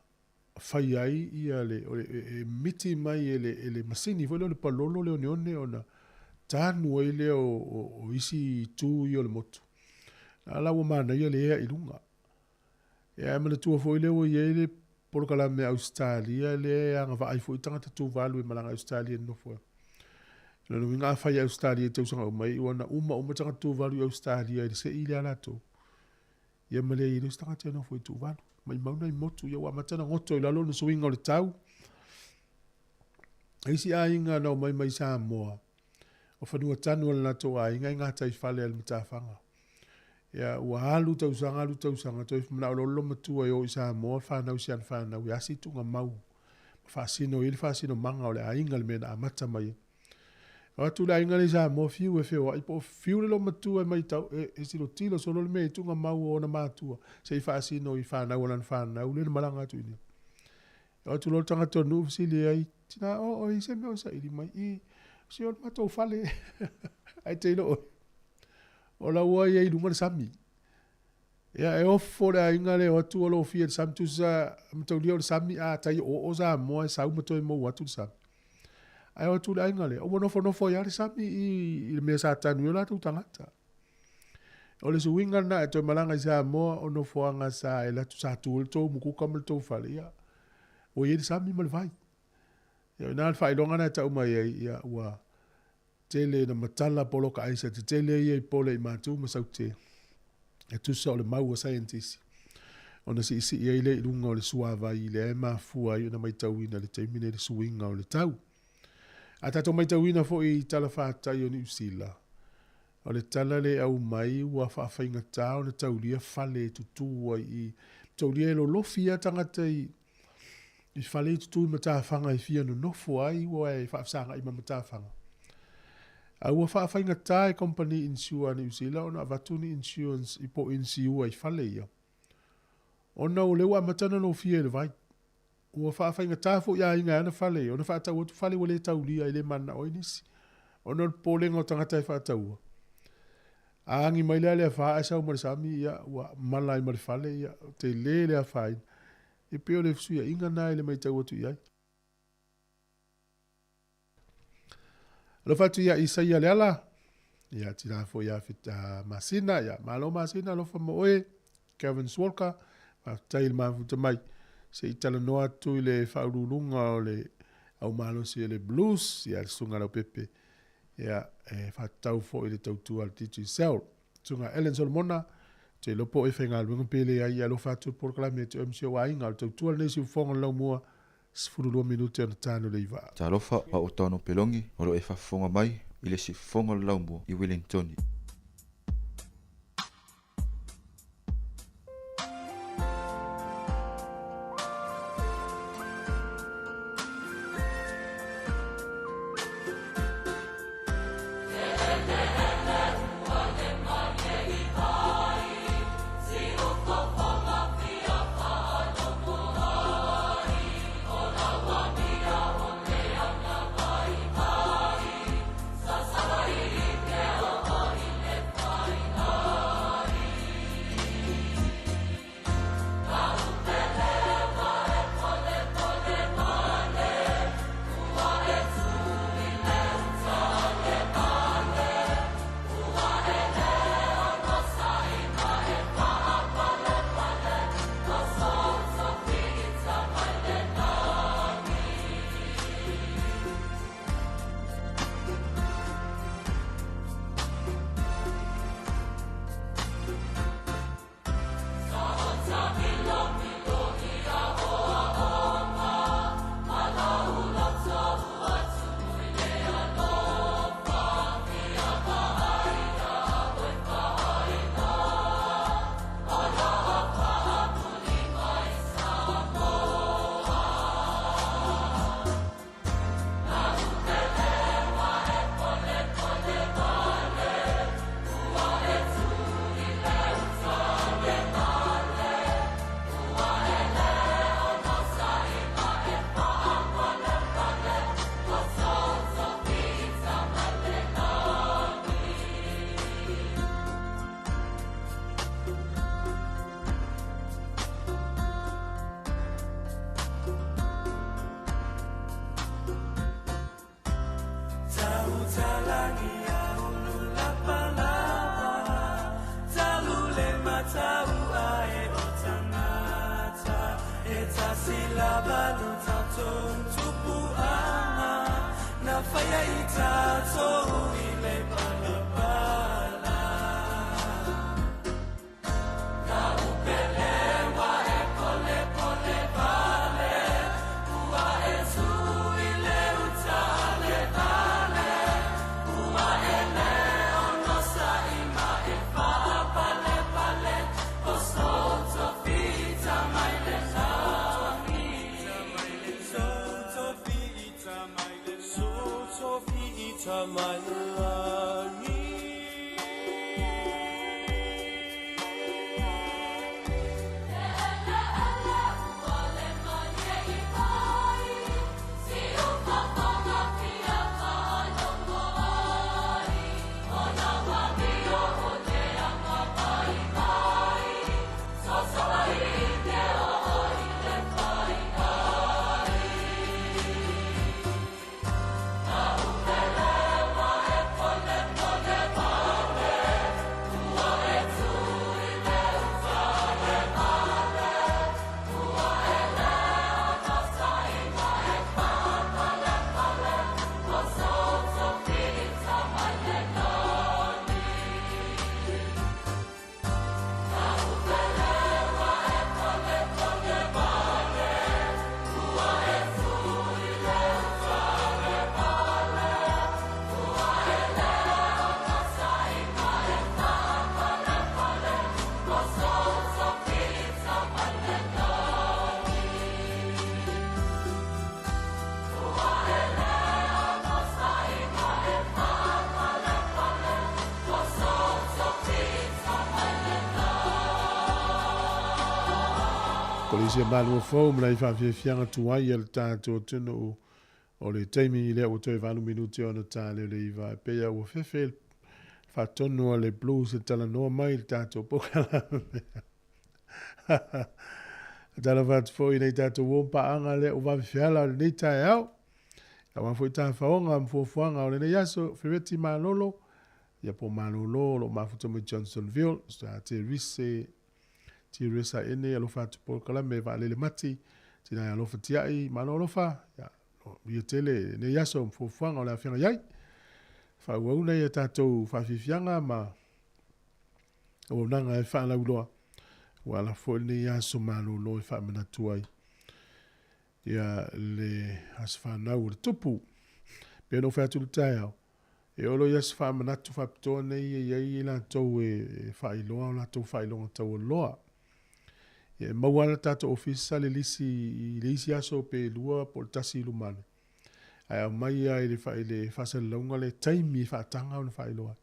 fai ai ia le, o le, e miti mai e le, e le masini foi lea o le palolo le oneone ona tanu ai lea o, o, o isi itu ia o le motu. La la ua manaia le ea i luga. Ia ae manatua foi lea ua i ai le polokalame a Ausetalia lea e agavaa ai foi tagata Tuvalu e malaga i Ausetalia e nonofo ai. O lona uiga afai e Ausetalia i tausaga uma e iu ana uma uma tagata Tuvalu i Ausetalia i le sei lea latou. Ia ma leai ai loa se tagata e nofo i Tuvalu. Maimau nai motu ia ua amata ona goto i lalo ona suiga o le tau. E isi aiga na omai mai Samoa, o fanua tanu a le latou aiga e gataifale a le matafaga. Ia ua alu tausaga alu tausaga toe manao loa le loomatua e o i Samoa fanau si ana fanau e asi tuuga mau ma faasino i ai le faasinomaga o le aiga le mea na amata mai ai. O atu le aiga lea i Samoa fiu e feoai po o fiu le loomatua e matau e tilotilo solo le mea e tuugamau o ona matua se i faasino i fanau a lana fanau lea na malaga atu i inei. O atu loa le tagata o le nuu fesili ai, tina o o i se mea o saili mai i si o le matou fale ae te iloa oe o la ua i ai i luga le sami. Ia e ofo le aiga lea o atu ua lofia i le sami tusa mataulia o le sami a tai o'oo'o Samoa e sau ma toe mou atu le sami. Ae o atu le aiga lea, ua nofonofo ai lava le sami i le mea sa tanu ai o latou tagata. O le suiga lena e toe malaga i Samoa o nofoaga sa e alu atu sa tu ai le tou mukuka ma le tou fale, ia, ua i ai le sami ma le vai. Ia o i ina le faailoga lena e tau mai ai, ia, ua tele ina matala poloka aisa tetele ia i Pole i Matu ma Saute, e tusa o le mau a saienitisi, ona siisii ai lea i luga o le suavai lea e mafua ai ona matauina i le taimi nei le suiga o le tau. A tatou matauina foi i tala fatai o Niu Sila, o le tala lea e aumai ua faafaigata ona taulia fale e tutū ai i taulia e lolofi lava tagata i i fale i tutū i matafaga e fia nonofo ai ua e faafesagai ma matafaga. A ua faafaigata e kamupani insure a Niu Sila ona avatu ni insurance i po o inisiua i fale ia, ona o lea ua amata ona lofia e le vai. Ua faafaigata foi i aiga e ana fale ia ona faatau atu fale ua le taulia e le mananao ai nisi, ona o le popolega o tagata e faataua. A agi mai la le afa ae sau ma le sami, ia, ua mala ai ma le fale, ia, tele le afaina. E pei o le fesuiaiga lena i le matau atu i ai. Alofa atu ia Isaia Leala, ia tina foi ia Masina, ia malo Masina, alofa ma oe, Kevin Swalka, faafetai i le mafuta mai. Se i talanoa atu i le faauluuluga o le au malosi o le Blues, ia le Susuga Leaupepe, ia e faatatau foi i le tautua a le Digicel. Susuga Ellen Solomona, ou te iloa po o e faigaluega pe leai, ia alofa atu le polokalame e te oe ma si ou aiga. O le tautua lenei siufofoga o le laumua, 12 minute ona tanu le iva. Talofa, o au Tano Pelongi, o lo o e faafofoga mai i le siufofoga o le laumua i Wellingtoni. Kolisi e malua fou ma nai faafiafiaga tuai a le tatou atunuu o le taimi lea ua toe 8 minute ona ta lea o le 9 e pei lava ua fefe le faatonu a le Blues e talanoa mai i le tatou polokalame. Talofa atu foi i nai tatou uo ma paaga lea ua vave feala o lenei taeao. Aua foi tafaoga ma fuafuaga o lenei aso, Fereti Malolo, ia po Malolo o lo o mafuta mai Johnsonville, sa Terise, Teresa Ene, alofa atu polokalame vaalele mati, tina e alofa tiai, malo alofa, ia, ia tele lenei aso ma fuafuaga o le afeaga iai. Faaauauna ia tatou faafiafiaga ma auaunaga e faalauiloa, ua ala foi lenei aso malolo e faamanatu ai ia le aso fanau o le tupu. Pei ona ou fai atu i le taeao, e oo loa i aso faamanatu faapitoa nei e i ai i latou e faailoa o latou faailoga taualoa. Ia e maua lava le tatou ofisa le lisi i le isi aso pe 2 po o le 1 i luma ane. Ae aumai lava i le, i le faasalalauga le taimi e faataga ona faailoa ai.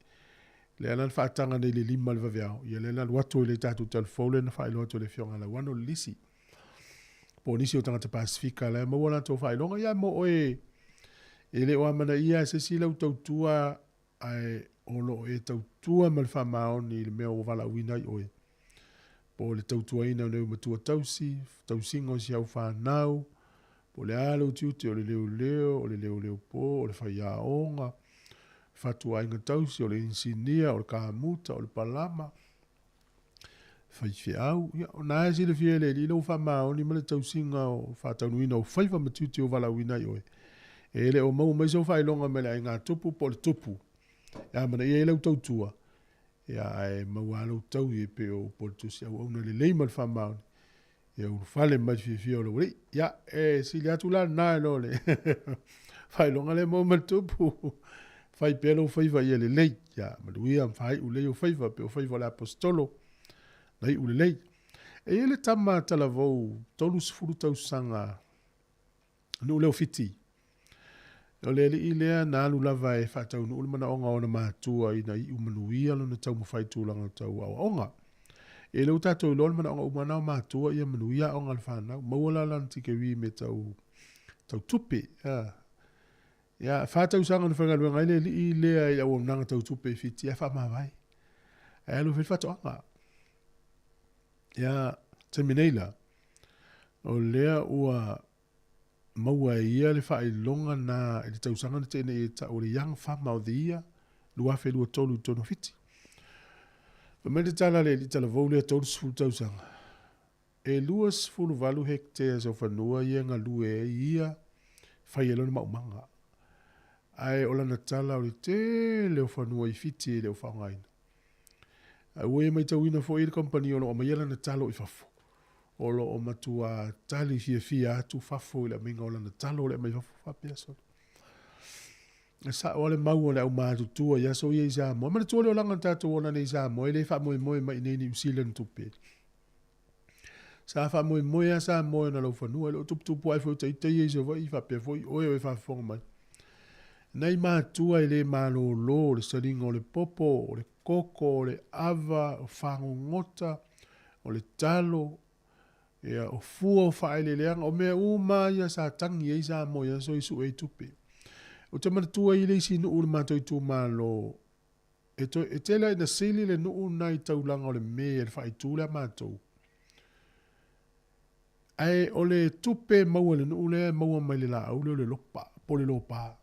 Lea la na faataga nei i le 5 i le vaveao, ia lea na alu atu ai le tatou talafou lea na faailoa atu e le Afioga ia Lauano le lisi. Po o nisi o tagata Pasefika la e maua latou faailoga, ia mo oe e le o amanaia e se isi lau tautua ae o lo o e tautua ma le faamaoni i le mea ua valaauina ai oe. Po o le tautuaina o nai ou matua tausi, tausiga o si au fanau, po o le a lou tiute, o le leoleo, o le leoleo po, o le faiaoga, fatuaiga tausi, o le inisinia, o le kamuta, o le palama, faifeau. Ia, o na e silafia e le Alii lou faamaoni ma le tausiga o faataunuina o faiva ma tiute o valaauina ai oe. E le o maua mai sou faailoga mai le aiga tupu po o le tupu. E amanaia ai lau tautua, ia ae maua lava lou taui e pei o upu o le Tusi Auauna lelei ma le faamaoni, ia ulufale mai le fiafia o lou Alii. Ia, e sili atu la lena i lo le faailoga lea e maua mai le tupu. Fai pea lou faiva ia lelei. Ia, manuia ma faaiu lelei ou faiva, pei o faiva o le aposetolo, na iu lelei. E i ai le tama talavou 30 tausaga nuu lea o Fiti. O le alii lea na alu lava e faataunuu le manaoga o ona matua ina iu manuia lona taumafai i tulaga tau aoaoga. E le ua tatou iloa le manaoga uma na o matua ia manuia aoga a le fanau. Maua la lana tikeri i mea tau, tau tupe. Ia, ia 4 tausaga na faigaluega ai le alii lea i auaunaga tau tupe i Fiti ae faamavae. Ae alu e fai le faatoaga. Ia, taimi nei la, o lea ua maua e ia le faailoga na i le tausaga na tea nei e tau o le Young Farmer of the Year 2023 i totonu o Fiti. Fai mai le tala a le alii talavou lea 30 tausaga, e 28 hectares o fanua ia e galue ai ia fai ai lona maumaga. Ae o lana tala o le tele o fanua i Fiti e le o faaaogaina. Ae ua ia matauina foi le kamupani o lo o aumaia lana talo i fafo, o lo o matua tali fiafia atu fafo i le aumaiga o lana talo o le aumai fafo faapea solo. E sao lava le mau a le aumatutua i aso ia i Samoa. Manatua le olaga na tatou ola nei i Samoa e le faamoemoe mai i inei Niu Sila ni tupe. Sa faamoemoe lava Samoa i ona laufanua, e le o tuputupu ae foi o ita ia i Savaii faapea foi oe o e faafofoga mai. Nai matua e le malolo o le saliga o le popo, o le koko, o le ava, o fagogota, o le talo, ia, o fua o faaeleeleaga, o mea uma ia sa tagi ai Samoa i aso ia e sue ai tupe. Ou te manatua i le isi nuu o le matou itumalo, e, toe, e tele lava ina sili le nuu lena i taulaga o le me a le faaitu lea a matou. Ae o le tupe e maua i le nuu lea e maua mai le laau lea o le lopa, po o le lopa.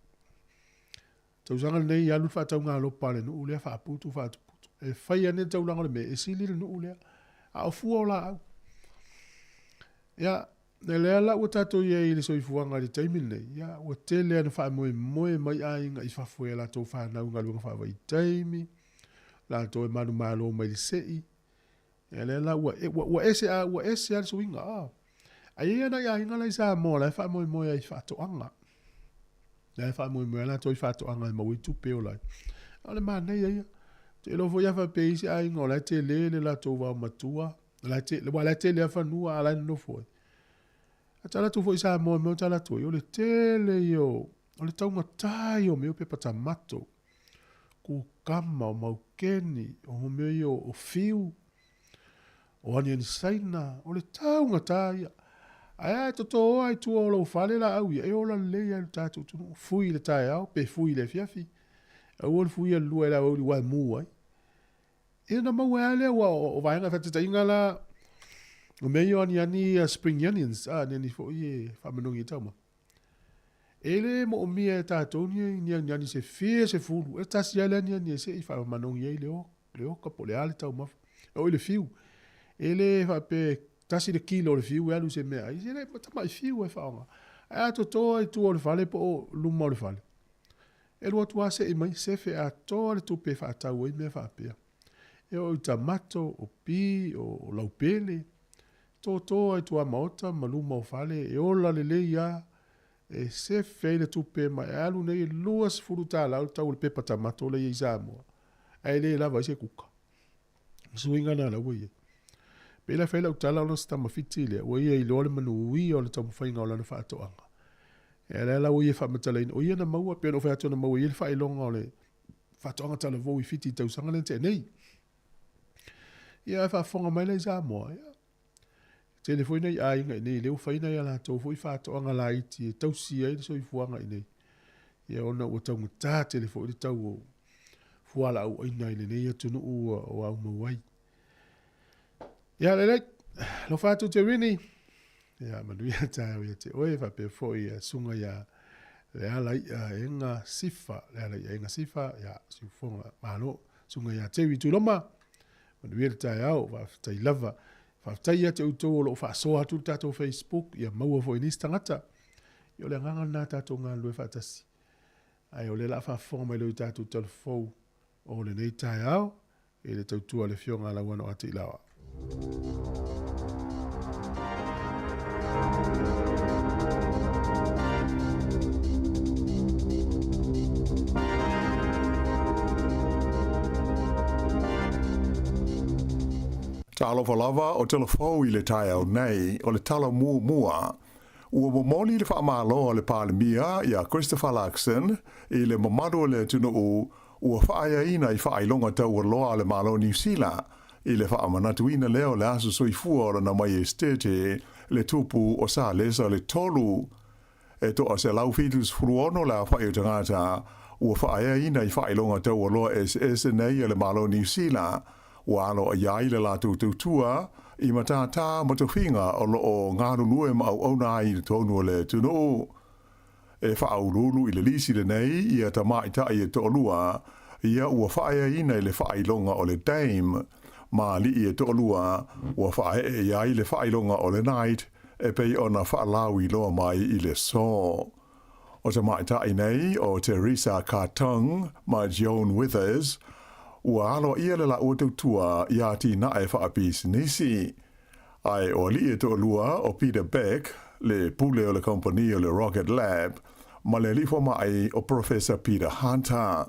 Tausaga lenei alu le faatauga lopa a le nuu lea faaputu faatuputu. E fai ane le taulaga o le mea e sili le nuu lea. A o fua o laau. Ia, lea la ua tatou i ai i le soifuaga i le taimi lenei, ia, ua tele lava ina faamoemoe mai aiga i fafo i a latou fanau i galuega faavaitaimi, latou e manumalo mai le sei. Ia lea la ua, ua, ua ese a ua ese lava le suiga. Ah. Ae i ai nai aiga la i Samoa la e faamoemoe ai i faatoaga. La e faamoemoe ai latou i faatoaga e maua ai tupe e ola ai. A o le manaia ia. Ou te iloa foi a faapea e i ai isi aiga o la e tele le latou vaomatua, la e tele, aua o la e tele lava fanua a o la e nonofo ai. A tala atu foi i Samoa i mea o tala atu ai, o le tele ia o, o le taugata ia o mea o pepa tamato, kukama, o maukeni, o mea ia o fiu. O aniani Saina, o le taugata ia. Ae a e toto oa i tua o lou fale laau ia, e ola lelei lava i lo tatou atunuu. Fui i le taeao pe fui i le afiafi. Aua le fuia i le 2 i le aoauli aua e mu ai. Ia ona maua ai lava lea, aua o vaega faataitaiga la, o mea ia o aniani ia spring onions, a, aniani foi e faamanogi ai taumafa. E le moomia e tatou ni ni aniani se fia sefulu, e tasi lava le aniani e se i faamanogi ai le le oka po o le a le taumafa. E oo i le fiu, e le faapea e tasi le kilo o le fiu e alu i se meaai, e le tamai fiu e faaaoga. Ae a toto lava i tua o le fale po o luma o le fale, e alu atu lava sei mai, sefe atoa le tupe e faatau ai mea faapea. E oo i tamato, o pi, o laupele, toto lava i tuamaota ma luma o fale, e ola lelei lava, e sefe ai le tupe ma e alu nei e $20 le tau o le pepa tamato la e i ai i Samoa, ae le lava ai se kuka. O suiga na la ua i ai. Pei la e fai lau tala ona o se tama Fiti lea, ua ia iloa le manuia o le taumafaiga o lana faatoaga. Ia lea la ua ia faamatalaina, o ia na maua, pei ona ou fai atu na maua e ia le faailoga o le faatoaga talavou i Fiti i tausaga lea na tea nei. Ia ae faafofoga mai la i Samoa, ia, tele foi nai aiga i inei lea ua fai nai a latou foi faatoaga laiti e tausi ai le soifuaga i inei. Ia ona ua taugata tele foi le tau o fualaau aina i lenei atunuu ua o aumau ai. Ia lelei, alofa atu Terini. Ia manuia taeao ia te oe faapea foi ia susuga ia Lealai'a Ega Sifa, Lealai'a Ega Sifa, ia siufofoga malo. Susuga ia Terry Tuiloma, manuia le taeao, faafetai lava. Faafetai ia te outou o lo o faasoa atu le tatou Facebook, ia maua foi e nisi tagata. Ia o le agaga lena tatou galulue faatasi. Ae o lea o le a faafofoga mai loa i tatou talafou o lenei taeao i le tautua a le Afioga a Lauano a Tiilaoa. Talofa lava o telefou i le taeao nei, o le tala muamua. Ua momoli le faamalo a le Palemia ia Christopher Luxon i le mamalu o le atunuu ua faaeaina i faailoga taualoa a le Malo o Niu Sila i le faamanatuina lea o le aso soifua o lona Maiestete le Tupu o Salesa le Tolu. E toa 176 le aofai o tagata ua faaeaina i faailoga taualoa eseese nei a le Malo o Niu Sila ua aloaia ai le latou tautua i matātā ma tofiga o lo o galulue ma auauna ai i totonu o le atunuu. E faauluulu i le lisi lenei ia tamaitai e toalua ia ua faaeaina i le faailoga o le Dame, ma alii e toalua ua faaee i ai le faailoga o le Knight e pei ona faalauiloa mai i le aso. O tamaitai nei o Teresa Ka-Tung ma Joan Withers, ua aloaia le laua tautua i atinae faapisinisi. Ae o alii e toalua o Peter Beck, le pule o le kamupani o le Rocket Lab, ma le alii fomai o Professor Peter Hunter.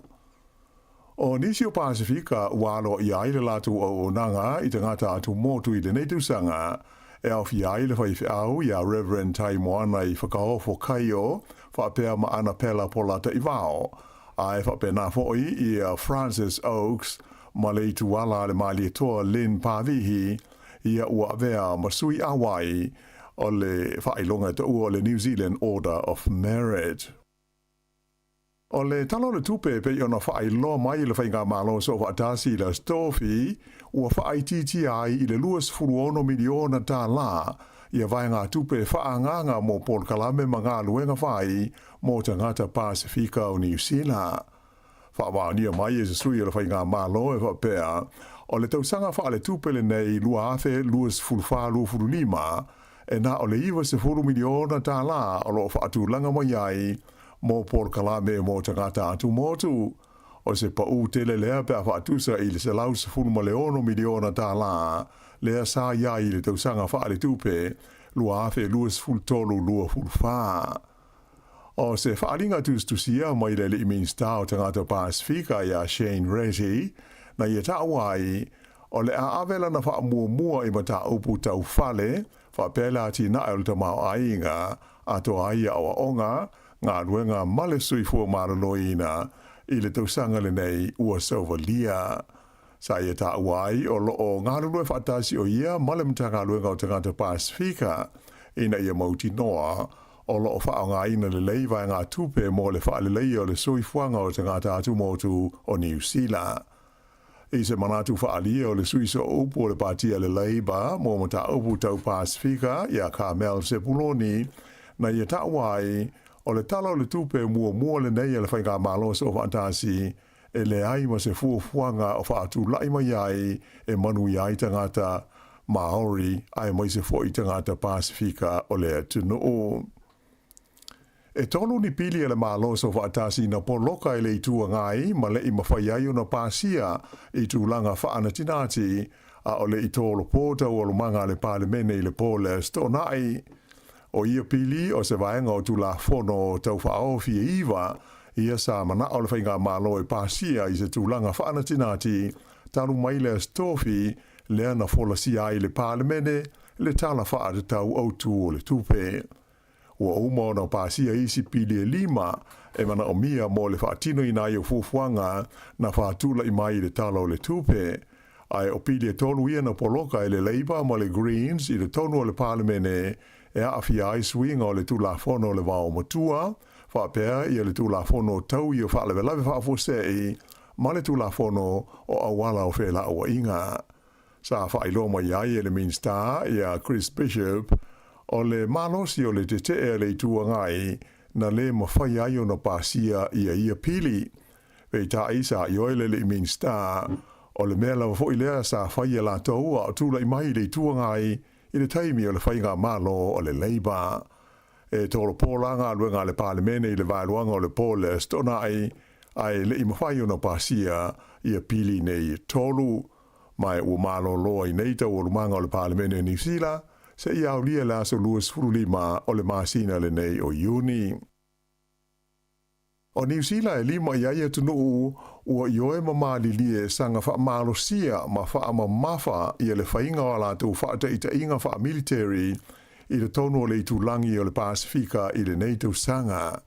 O nisi o Pasifika ua aloaia ai le latou auaunaga i tagata atumotu i lenei tausaga, e aofia ai le faifeau iā Reverend Taimoana i Whakaofo Kaio faapea ma Anapela Polata Ivao, ae faapena foi ia Francis Oakes ma le ituala a le Malietoa Lynn Pavihi, ia ua avea ma sui auai o le faailoga e taua o le New Zealand Order of Merit. O le Tala o le Tupe e pei ona faailoa mai e le Faigamalo Soofaatasi i le Aso Tofi, ua faaitiitia ai i le $26 miliona tala ia vaegatupe faaagaaga mo polokalame ma galuega fai mo tagata Pasefika o Niu Sila. Faamaonia mai e se sui o le Faigamalo e faapea, o le tausaga faaletupe lenei 2024/25, e na o le $90 miliona tala o lo o faatulaga mai ai mo polokalame mo tagata atumotu. O se paū tele lea pe a faatusa i le $116 miliona tala lea sa i ai i le tausaga faaletupe 2023/24. O se faaaliga tusitusia mai le alii Minisita o Tagata Pasefika iā Shane Reti, na ia taua ai, o le a ave lana faamuamua i mataupu tau fale, faapea le atinae o le tamaoaiga, atoa ai aoaoga, galuega ma le soifua maloloina i le tausaga lenei ua sauvalia. Sa ia taua ai o loo galulue faatasi o ia ma le Matagaluega o Tagata Pasefika ina ia mautinoa o loo faaaogaina lelei vaegatupe mo le faaleleia o le soifuaga o tagata atumotu o Niu Sila. I se manatu faaalia o le sui sooupu o le Pati a le Labour mo mataupu tau Pasefika ia Carmel Sepuloni, na ia taua ai o le Tala o le Tupe muamua lenei a le Faigamalo Soofaatasi e leai ma se fuafuaga o faatulai mai ai e manuia ai tagata Maori aemaise foi tagata Pasefika o le atunuu. E tolu ni pili a le Malo Soofaatasi na poloka e le Itu Agai ma le'i mafai ai ona pasia i tulaga faanatinati a o le'i tolopo taualumaga a le Palemene i le po o le Aso Toonai. O ia pili o se vaega o Tulafono Tau Faaofi e iva ia sa manao le Faigamalo e pasia i se tulaga faanatinati talu mai le Aso Tofi lea na folasia ai i le Palemene le Tala Faatatau Autu o le Tupe. Ua uma ona pasia isi pili e lima e manaomia mo le faatinoina ai o fuafuaga na faatula'i mai i le Tala o le Tupe. Ae o pili e tolu ia na poloka e le Labour ma le Greens i totonu o le Palemene e aafia ai suiga o le Tulafono o le Vaomatua, faapea ia le Tulafono Tau i o Faalavelave Faafuasei ma le Tulafono o Auala o Felauaiga. Sa faailoa mai ai e le Minisita ia Chris Bishop o le malosi o le tetee a le Itu Agai na lē mafai ai ona pasia ia ia pili. Peitai sa ioe le alii Minisita o le mea lava foi lea sa fai e latou a o tulai mai le Itu Agai i le taimi o le Faigamalo o le Labour. E tolopo la galuega a le Palemene i le vaeluaga o le po le Aso Toonai ae le'i mafai ona pasia ia pili nei e tolu. Ma ua malolo ai nei taualumaga o le Palemene o Niu Sila seia aulia le aso 25 o le masina lenei o Iuni. O Niu Sila e lima i ai atunuu ua ioe ma malilie saga faamalosia ma faamamafa ia le faiga o a latou faataitaiga faamiliteri i totonu o le itulagi o le Pasefika i lenei tausaga.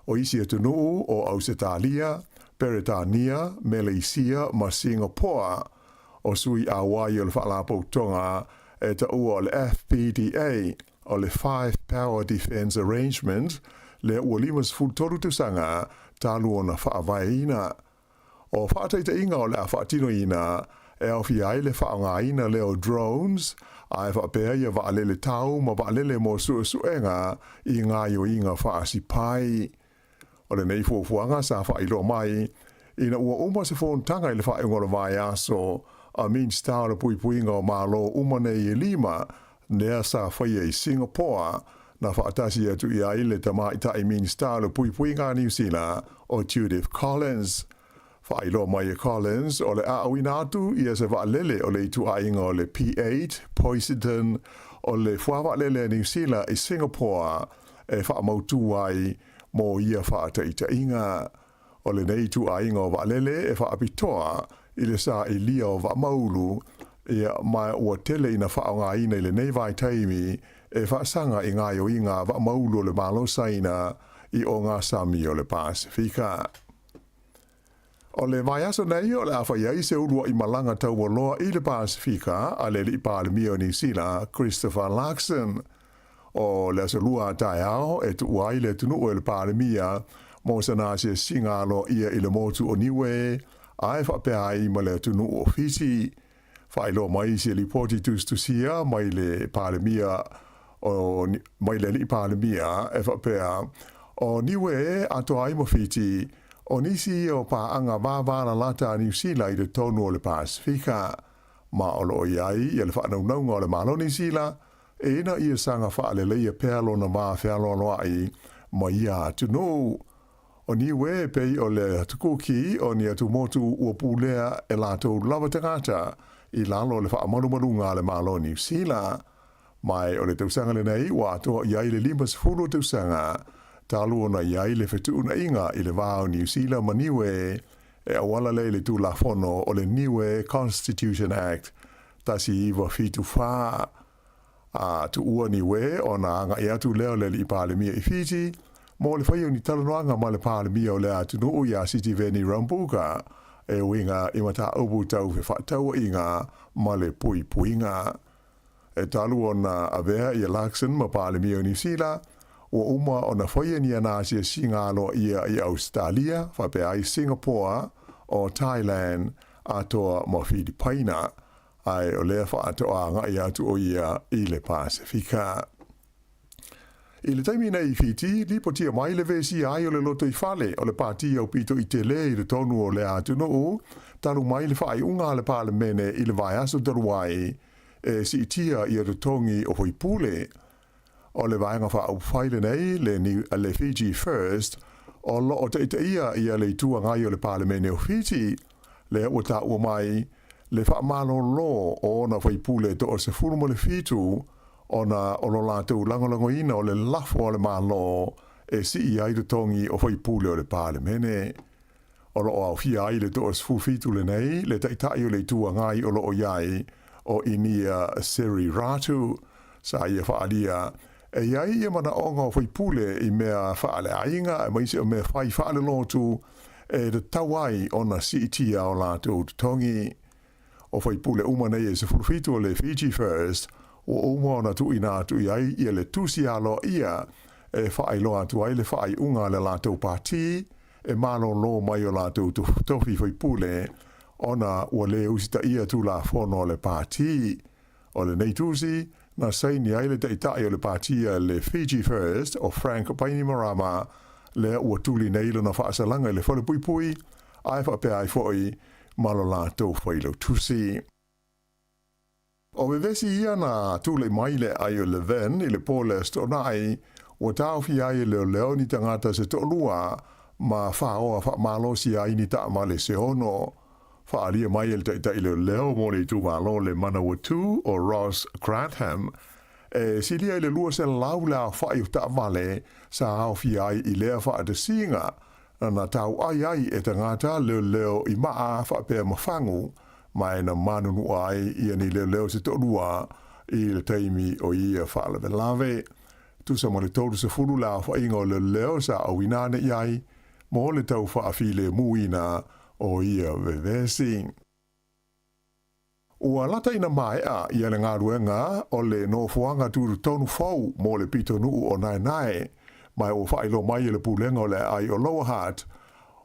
O isi atunuu o Ausetalia, Peretania, Meleisia ma Singapoa, o sui auai o le Faalapotopotoga e taua o le FPDA, o le Five Power Defence Arrangement, lea ua 53 tausaga talu ona faavaeina. O faataitaiga o le a faatinoina e aofia ai le faaaogaina lea o drones, ae faapea ia vaalele tau ma vaalele mo suesuega i gaoioiga faasipai. O lenei fuafuaga sa faailoa mai ina ua uma se fonotaga i le faaiuga o le vaiaso a Minisita o le Puipuiga o Malo uma nei e lima lea sa faia i Singapore, na faatasi atu i ai le Tamaitai Minisita o le Puipuiga a Niu Sila o Judith Collins. Faailoa mai e Collins o le a auina atu ia se vaalele o le ituaiga o le P-8 Poseidon o le fuavaalele a Niu Sila i Singapore e faamautū ai mo ia faataitaiga. O lenei ituaiga o vaalele e faapitoa i le sailia o vaamaulu, ia, ma ua tele ina faaaogaina i lenei vaitaimi e faasaga i gaoioiga vaamaulu o le Malo Saina i ogasami o le Pasefika. O le vaiaso nei o le a fai ai se uluai malaga taualoa i le Pasefika a le alii Palemia o Niu Sila, Christopher Luxon. O le aso Lua a taeao e tuua ai le atunuu e le Palemia mo sana asiasiga aloaia i le motu o Niue ae faapea ai ma le atunuu o Fiti. Faailoa mai se lipoti tusitusia mai le Palemia o mai le alii Palemia e faapea, o Niue atoa ai ma Fiti, o nisi ia o paaga vavalalata a Niu Sila i totonu o le Pasefika. Ma o loo i ai ia le faanaunauga o le Malo Niu Sila ina ia saga faaleleia pea lona va fealoaloai ma ia atunuu. O Niue e pei o le atukuki o ni atumotu ua pulea e latou lava tagata i lalo o le faamalumaluga a le Malo Niu Sila. Ma o le tausaga lenei ua atoa i ai le 50 o tausaga talu ona i ai le fetuunaiga i le va o Niu Sila ma Niue e auala lea i le Tulafono o le Niue Constitution Act 1974. A tuua Niue ona agai atu lea o le alii Palemia i Fiti mo le fai o ni talanoaga ma le Palemia o lea atunuu ia Sitiveni Rabuka. e uiga i mataupu tau fefaatauaiga ma le puipuiga. E talu ona avea ia Luxon ma Palemia o Niu Sila, ua uma ona faia ni ana asiasiga aloaia i Ausetalia, faapea ai Singapore, o Thailand, atoa ma Filipaina, ae o lea faatoa agai atu o ia i le Pasefika. I le taimi nei i Fiti, lipotia mai le vesia ai o le lotoifale o le pati aupito i tele i totonu o lea atunuu, talu mai le faaiuga a le Palemene i le vaiaso talu ai e siitia ia totogi o faipule. O le Vaega Faaupufai lenei, le, le Fiji First, o lo o taitaia ia le Itu Agai o le Palemene o Fiti, lea ua taua mai le faamalolo o ona faipule 17 ona o lo latou lagolagoina o le lafo a le Malo e sii ai totogi o faipule o le Palemene. O lo o aofia ai le 17 lenei le Taitai o le Itu Agai o lo o i ai, o Inia Seri Ratu. Sa ia faaalia e i ai ia manaoga o faipule i mea faaleaiga aemaise o mea fai faalelotu e tatau ai ona siitia o latou totogi. O faipule uma nei e 17 o le Fiji First ua uma ona tuuina atu i ai ia le tusi aloaia e faailoa atu ai le faaiuga a le latou pati e malolo mai o latou tofi faipule ona ua le usitaia Tulafono a le pati. O lenei tusi, na saini ai le Taitai o le pati a le Fiji First o Frank Bainimarama, lea ua tuli nei lona faasalaga i le Falepuipui, ae faapea ai foi ma lo latou failautusi. O vevesi ia na tulai mai le aai o Levin i le po le Aso Toonai, ua taofia ai e leoleo ni tagata se toalua ma faoa faamalosi ai ni taavale se ono. Faaalia mai e le taitai leoleo mo le itumalo le Manawatu o Ross Grantham, e silia i le 200 le aofai o taavale sa aofia ai i lea faatasiga na tauai ai e tagata leoleo i maa faapea ma fagu, ma e na manunua ai ia ni leoleo se toalua i le taimi o ia faalavelave. Tusa ma le 30 le aofaiga o leoleo sa auina ane i ai mo le tau faafilemuina o ia vevesi. Ua lata ina maea ia le galuega o le nofoaga tutotonu fou mo le pitonuu o Naenae, ma ua faailoa mai e le Pulega o le Aai o Lower Hutt,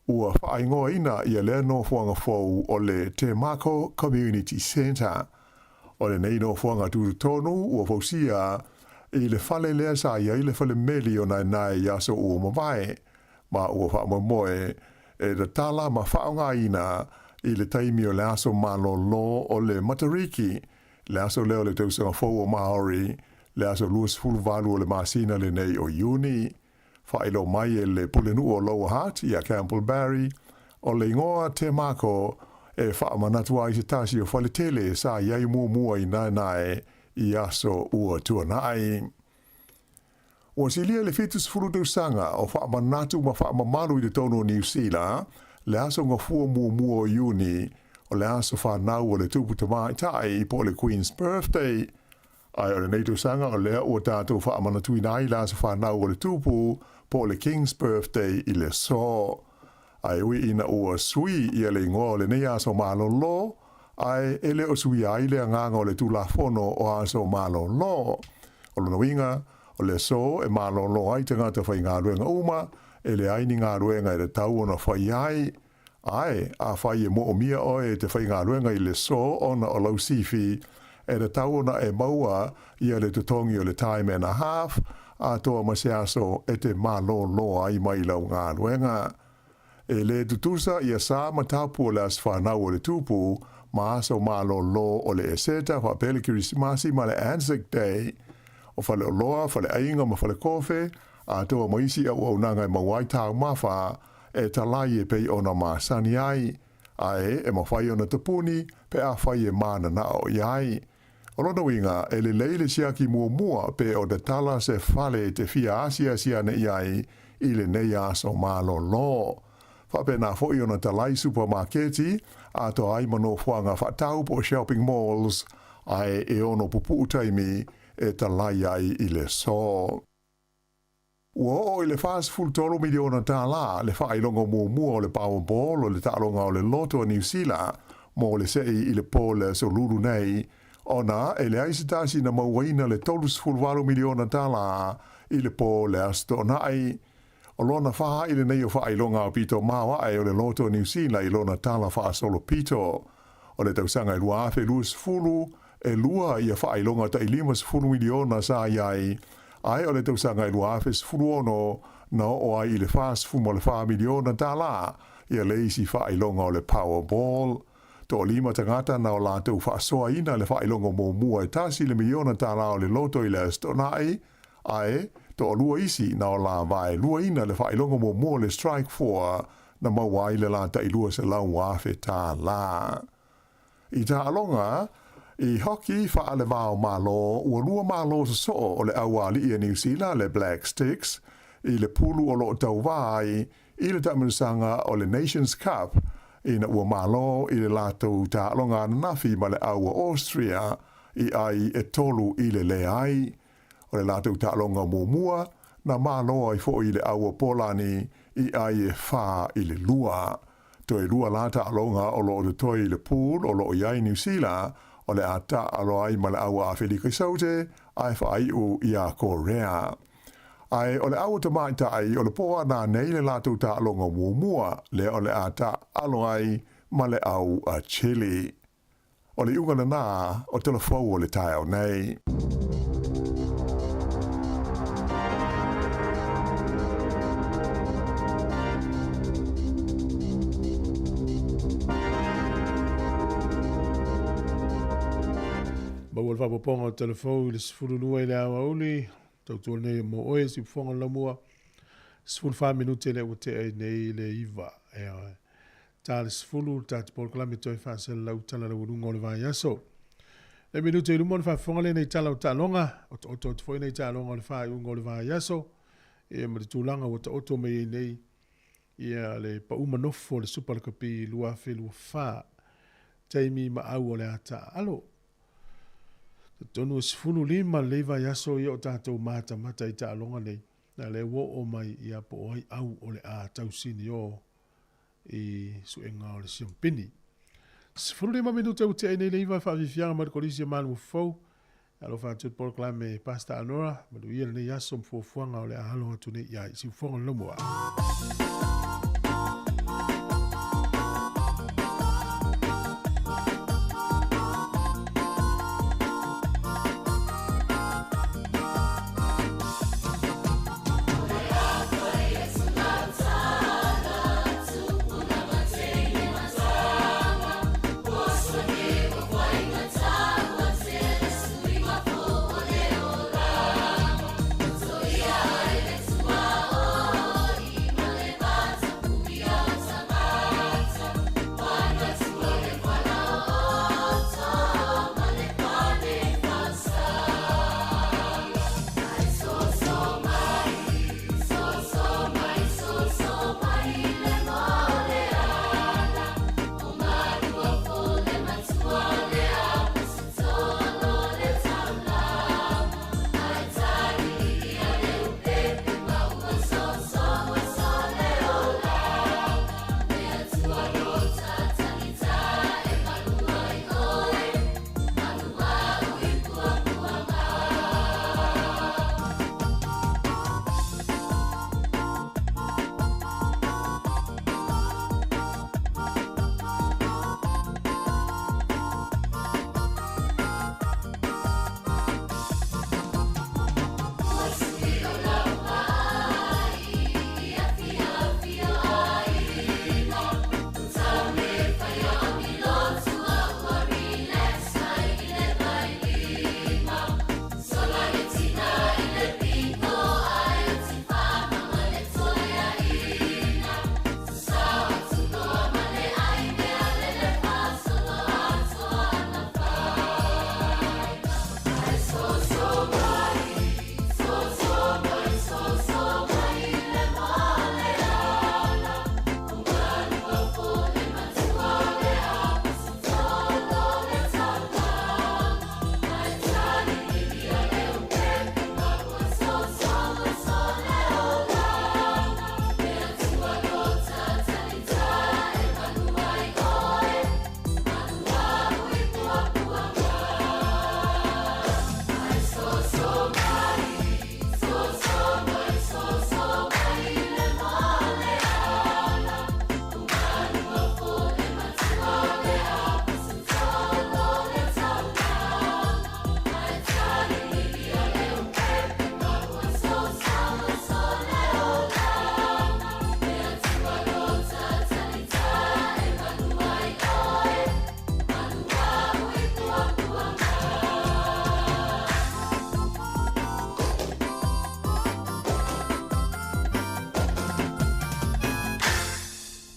ua faaigoaina ia lea nofoaga fou o le Te Mako Community Centre. O lenei nofoaga tutotonu ua fausia i le fale lea sa i ai le fale meli o Naenae i aso ua mavae, ma ua faamoemoe e tatala ma faaaogaina i le taimi o le aso malolo o le Matariki, le aso lea o le tausaga fou o Māori, le aso 28 o le masina lenei o Iuni. Faailoa mai e le Pulenuu o Lower Hutt ia Campbell Barry, o le igoa Te Mako e faamanatu ai se tasi o faletele sa i ai muamua i Naenae i aso ua tuanai. Ua silia i le 70 tausaga o faamanatu ma faamamalu i totonu o Niu Sila le aso Gafua muamua o Iuni, o le aso fanau o le Tupu Tamaitai po o le Queen's Birthday. Ae o lenei tausaga o lea ua tatou faamanatuina ai le aso fanau o le Tupu po o le King's Birthday i le aso. Ae ui ina ua sui ia le igoa o lenei aso malolo, ae e le o suia ai le agaga o le Tulafono o Aso Malolo. O lona uiga, o le aso e malolo ai tagata faigaluega uma, e leai ni galuega e tatau ona fai ai. Ae, afai e moomia oe e te faigaluega i le aso ona o lau sifi, e tatau ona e maua ia le totogi o le time and a half, atoa ma se aso e te malolo ai mai lau galuega. E le tutusa ia sa ma tapu o le aso fanau o le Tupu ma aso malolo o le Eseta faapea le Kerisimasi ma le Anzac Day. O faleoloa, faleaiga ma falekofe, atoa ma isi auaunaga e maua ai taumafa e talai e pei ona masani ai, ae e mafai ona tapuni pe afai e mananao i ai. O lona uiga, e lelei le siaki muamua pe o tatala se fale e te fia asiasi ane i ai i lenei aso malolo. Faapena foi ona talai supamaketi, atoa ai ma nofoaga faatau po o shopping malls, ae e ono pupuu taimi e talai ai i le aso. Ua oo i le $43 miliona le faailoga muamua o le Powerball o le taaloga o le loto a Niu Sila mo le se'i i le po o le aso Lulu nei, ona e leai se tasi na mauaina le $38 miliona i le po o le Aso Toonai. O lona faha'i lenei o faailoga aupito maoae o le loto a Niu Sila i lona tala faasolopito. O le tausaga e 2020, e lua ia faailoga tai $50 miliona sa i ai, ae o le tausaga e 2016 na oo ai i le $44 miliona ia le isi faailoga o le Powerball. Toalima tagata na o latou faasoaina le faailoga muamua e $1 miliona o le loto i le Aso Toonai, ae toalua isi na o la vaeluaina le faailoga muamua o le Strike 4 na maua ai le la tai $200,000. I taaloga i hoki faalevao malo, ua lua malo sosoo o le auali'i a Niu Sila le Black Sticks i le pulu o loo tauvā ai i le taamilosaga o le Nations Cup ina ua malo i le latou taaloga ananafi ma le au a Austria i ai e 3-0. O le latou taaloga muamua na malo ai fo'i i le au a Polani i ai e 4-2. Toe lua la taaloga o loo totoe i le pool o loo i ai Niu Sila o le a taalo ai ma le au a Afelika i Saute ae faaiu iā Korea. Ae o le au tamaitai o le po ana nei le latou taaloga muamua lea o le a taalo ai ma le au a Chile. O le iuga lenā o tala fou o le taeao nei. Maua le faaopoopoga o tala fou i le 12 i le aoauli, tautua nei mo oe siufofoga o le laumua, 14 minute le ua tea ai nei le 9. E ta le 10 le tatou polokalame toe faasalalau tala laualuga o le vaiaso. Le minute i luma o le faafofoga lenei tala o taaloga, o taoto atu foi nei taaloga o le faaiuga o le vaiaso, ia ma le tulaga ua taoto mai ai nei ia le pau manofo o le Super Lakapi 2024. Taimi ma au o le ata alo. Totonu e 15 lenei vaiaso ia o tatou matamata i taaloga nei. Na le ua oo mai ia po o ai au o le a tausini o i suega o le siampini. 15 minute ua tea nei le 9 faafiafiaga mai le Kolisi o Malu Fou. Alofa atu le polokalame Pasta Anora, manuia lenei aso ma fuafuaga o le a alo atu nei ia i siufofoga o le laumua.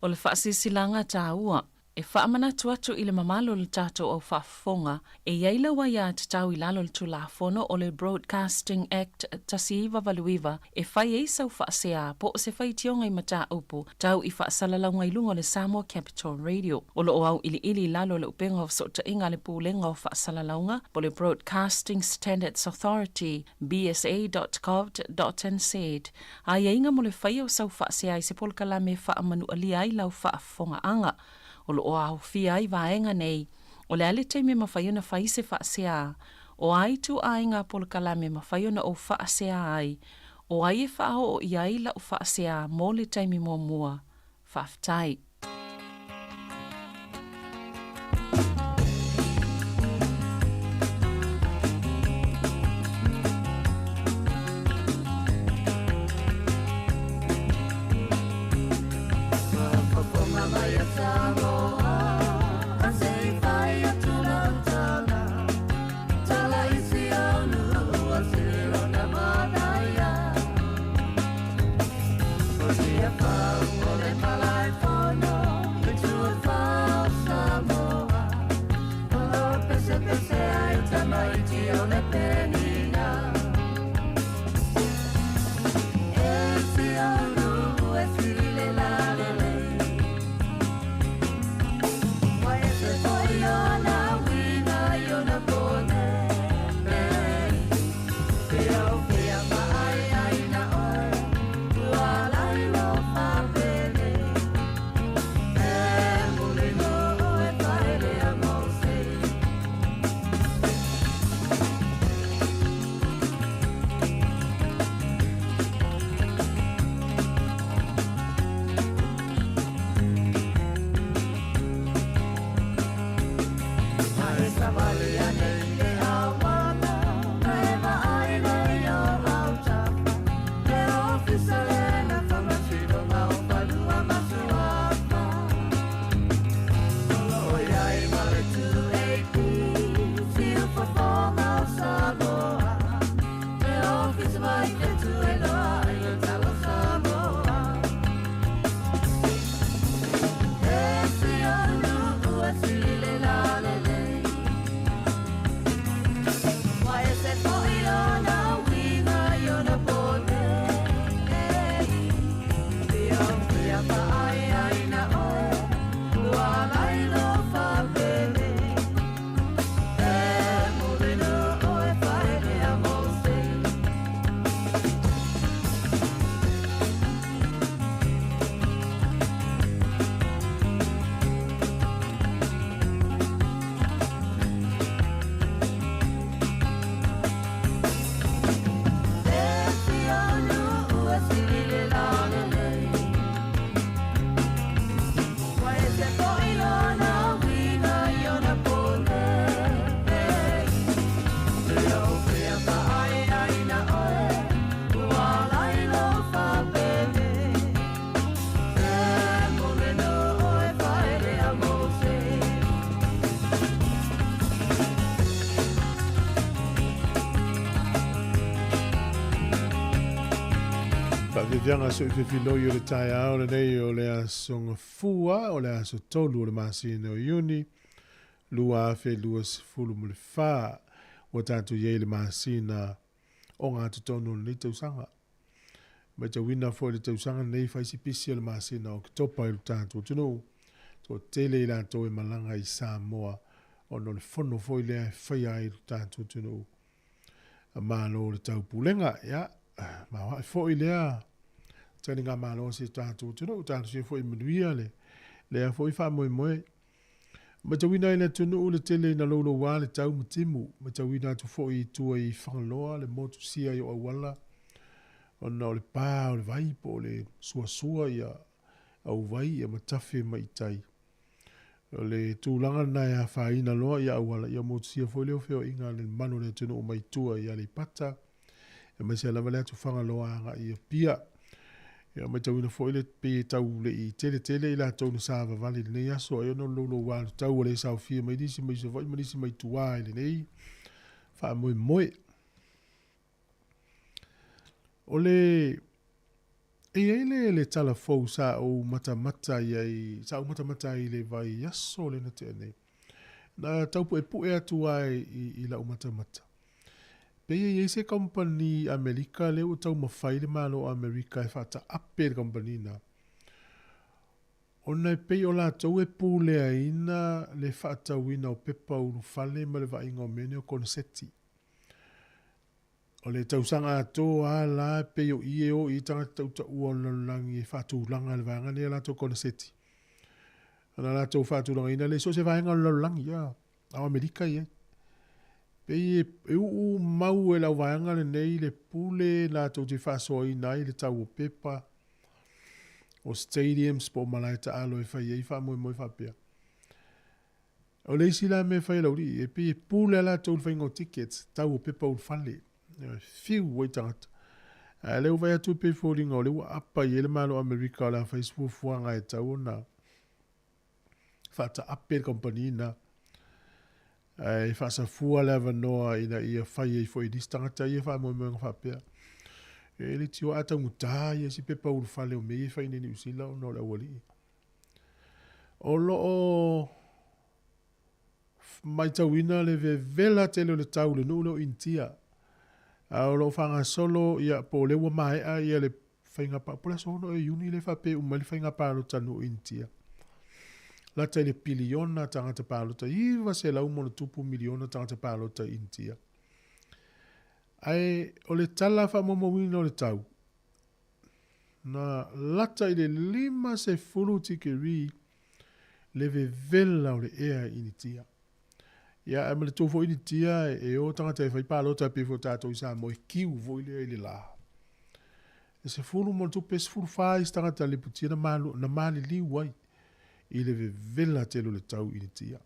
O le faasilasilaga taua e faamanatu atu i le mamalu o le tatou au faafofoga e i ai lau aiatatau i lalo o le Tulafono o le Broadcasting Act 1989 e fai ai sau faasea po o se faitioga i mataupu tau i faasalalauga i luga o le Samoa Capital Radio. O lo o auiliili i lalo o le Upega o Fesootaiga a le Pulega o Faasalalauga po o le Broadcasting Standards Authority, bsa.govt.nz, aiaiga mo le faia o sau faasea i se polokalame e faamanualia ai lau faafofogaaga. O lo o aofia ai vaega nei, o le a le taimi e mafai ona fai se faasea, o a ituaiga polokalame e mafai ona ou faasea ai, o ai e faaoo i ai lau faasea mo le taimi muamua. Faafetai. Faaviaviaga soifefiloi o le taeao lenei o le aso Gafua o le aso 3 o le masina o Iuni 2024. Ua tatou i ai i le masina ogatotonu o lenei tausaga. Matauina foi le tausaga lenei fai si pisi o le masina o Oketopa i lo tatou atunuu. Toatele i latou e malaga i Samoa ona o le fono foi lea e faia ai i lo tatou atunuu. Malo le taupulega, ia, maoae foi lea taligamalo a si o tatou atunuu, talosia foi manuia le lea foi faamoemoe. Matauina ai le atunuu le tele ina louloua le tau ma timu, matauina atu foi i tua i Fagaloa le motusia ai o auala ona o le pa o le vai po o le suasua ia auvai ia ma tafe mai i tai. O le tulaga lena e afaina loa ia auala ia motusia foi lea o feoaiga a le mamalu o le atunuu mai tua i Aleipata aemaise lava le atu Fagaloa agai i Apia. Ia matauina foi le pei e tau le i tele tele i latou na savavali i lenei aso ai ona o le louloua o le tau ua le saofia mai nisi mai Savaii ma nisi mai tua i lenei faamoemoe. O le E i ai le, le tala fou sa ou matamata i ai, sa ou matamata ai i le vaiaso lea na tea nei. Na taupuepue atu ai i, i lau matamata. Pei e i ai se kamupani Amerika lea ua taumafai le Malo o Amerika e faataape le kamupani na. Ona e pei o latou e puleaina le faatauina o pepa ulufale ma le vaaiga o mea nei o koneseti. O le tausaga atoa lava la e pei o i e o i ai tagata tautaua o le lalolagi e faatulaga e le vaega lenei a latou koneseti. Ona latou faatulagaina lea i so o se vaega o le lalolagi, a o Amerika e i ai. Pei e, e uu mau e le auvaega lenei le pule latou te faasoaina ai le tau o pepa, o stadiums po o malae taalo e fai ai faamoemoe faapea. O le isi la mea e fai e le aualii, e pei e pule lava latou i le faiga o tickets, tau o pepa ulufale, e fiu ai tagata. A o lea ua vaai atu e pei e foliga o lea ua apa i ai le Malo o Amerika o le a fai se fuafuaga e tatau ona faataape le kamupani lena. Ae faasafua le avanoa ina ia fai ai foi e nisi tagata ia faamoemoega faapea. E leitioa a taugata ia isi pepa ulufale o mea ia e fai i inei i Niu Sila ona o le aualii. O lo o matauina le vevela tele o le tau i le nuu lea o Initia. A o lo o faagasolo ia po o lea ua maea ia le faiga pa po o le aso 6 ea o Iuni lea e faapea e uma ai le faiga palota a le nuu o Initia. Lata i le piliona tagata palota, 900 ma ono tupu miliona tagata palota i Initia. Ae o le tala faamaumauina o le tau, Na lata i le 50 tikeri le vevela o le ea i Initia. Ia, ae manatua foi Initia e o tagata e fai palota pei foi o tatou i Samoa e kiu foi lea i le la. E 10 ma ona tupu pe 14 isi tagata lipotia na malu, na maliliu ai i le vevela tele o le tau i Initia.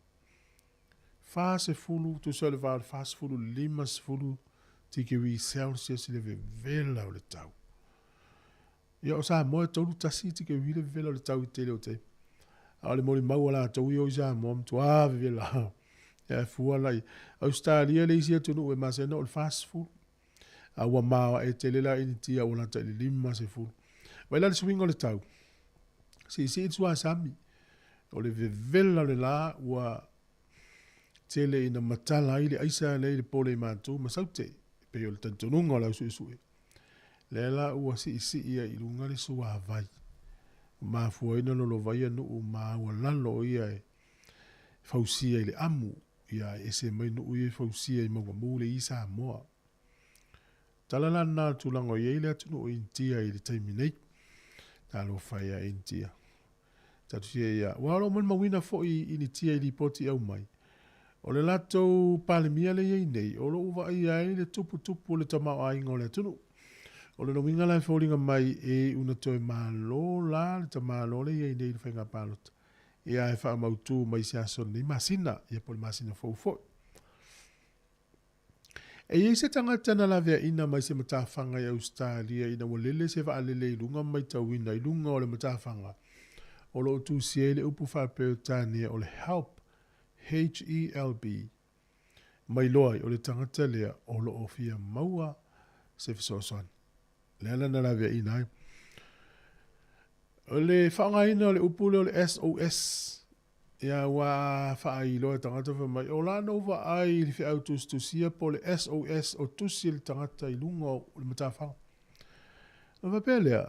40, tusa o le va o le 40 i le 50 tikeri Celsius le vevela o le tau. Ia, o Samoa e 31 tikeri le vevela o le tau i tele o taimi. A o le molimau a latou ia o i Samoa, matua vevela. Ia, e fua la i Ausetalia le isi atunuu e masani ona o le 40. A ua maoae tele la Initia ua lata i le 50. Vaai la le suiga o le tau. Siisii le suasami. O le vevela o le la ua tele ina matala ai le aisa lea i le pole i Matu ma Saute, e pei o le talitonuga o le au suesue. Lea la ua siisii ai i luga le suavai. Ua mafua ai ona lolovaia nuu maualalo o ia e fausia i le amu, ia e ese mai nuu ia e fausia i Maugamu le i Samoa. Tala la lena o le tulaga o i ai le atunuu o Initia i le taimi nei. Talofa e ia Initia. Tatusia ia. Aua o lo o molimauina foi i Initia i lipoti e aumai, o le latou Palemia lea e i ai nei, o lo o vaaia ai le tuputupu o le tamaoaiga o le atunuu. O lona uiga la e foliga mai e iu ina toe malo la le tamaloa lea e i ai nei i le faiga palota. Ia e faamautu mai se aso o lenei masina, ia po o le masina fou foi. E i ai se tagata na laveaina mai se matafaga i Ausetalia ina ua lele se vaalele i luga ma matauina i luga o le matafaga o lo o tusia ai le upu faa-Peretania o le help, H-E-L-B, ma iloa ai o le tagata lea o lo o fia maua se fesoasoani. Le ala na laveaina ai. O le faaaogaina o le upu lea o le SOS, Ia ua faailoa e tagata fai mai, o la na ou vaai i le feau tusitusia po o le SOS o tusi e le tagata i luga o le matafaga. Ona faapea lea,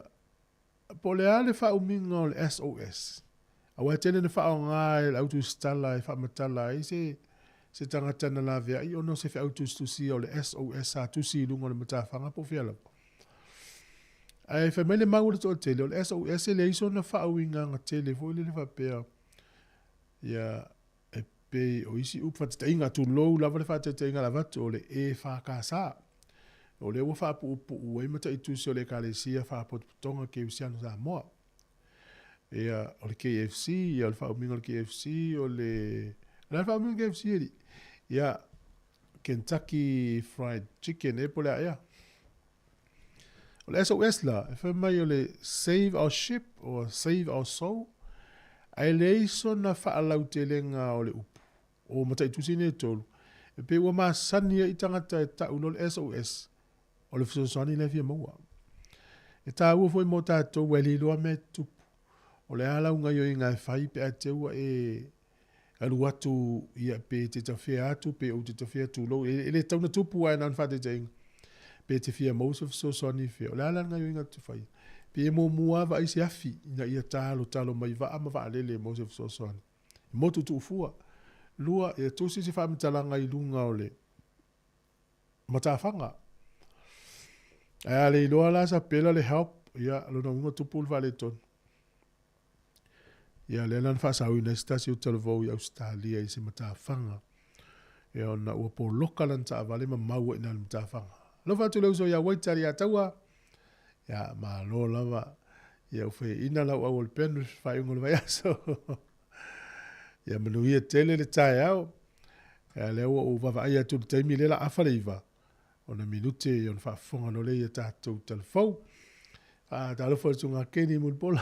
po o le a le faaumiga o le SOS? Aua e tele na faaaoga e le au tusitala e faamatala ai se se tagata na laveai ona o se feau tusitusia o le SOS sa tusi i luga o le matafaga po o fea lava. Ae fai mai le mau a le toatele, o le SOS e leai sona faauigaga tele foi lele faapea, ia, e pei o isi upu faataitaiga, tulou lava le faataitaiga na avatu, o le EFKS. O lea ua faapuupuu ai mataitusi o le Ekalesia Faapotopotoga Kerisiano Samoa. Ia, o le KFC, ia, o le faaumiga o le KFC, o le... O le a le faaumiga o le KFC, alii? Ia, Kentucky Fried Chicken, e po o le a ea? O le SOS la, e fai mai o le Save Our Ship or Save Our Soul, ae leai sona faalautelega o le upu. O mataitusi nei e tolu, e pei ua masani ai tagata e tau loa le SOS, o le fesoasoani la e fia maua. E tāua foi mō tātou e liloa mea e tutupu. O le a lau gaioiga e fai pe a te ua e alu atu ia pe te tafea atu pe ou te tafea tulou. E le tau na tupu ae na ona faataitaiga. Pe te fia maua se fesoasoani i fea. O le a la le gaioiga te fai. Pe e muamua lava vaai se afi ina ia talotalo mai vaa ma vaalele e maua se fesoasoani. E motu tuufua. Lua, ia tusi se faamatalaga i luga o le matafaga. Ae a le iloa la sapela le help, ia lona uiga tupu le faaletonu. Ia lea la na faasauina ai se tasi o talavou i Ausetalia i se matafaga. Ia ona ua poloka lana taavale ma mau ai i ina i le matafaga. Alofa atu le uso ia Waita ia Taua. Ia malo lava. Ia ua faiaina lau au o le penu i le faaiuga o le vaiaso. Ia manuia tele le taeao. Ia lea ua ou vaavaai atu i le taimi lea la afa le 9 ona minute ia ona faafofoga loa lea ia tatou talafou. Faatalofa i le susuga Keni Mulipola.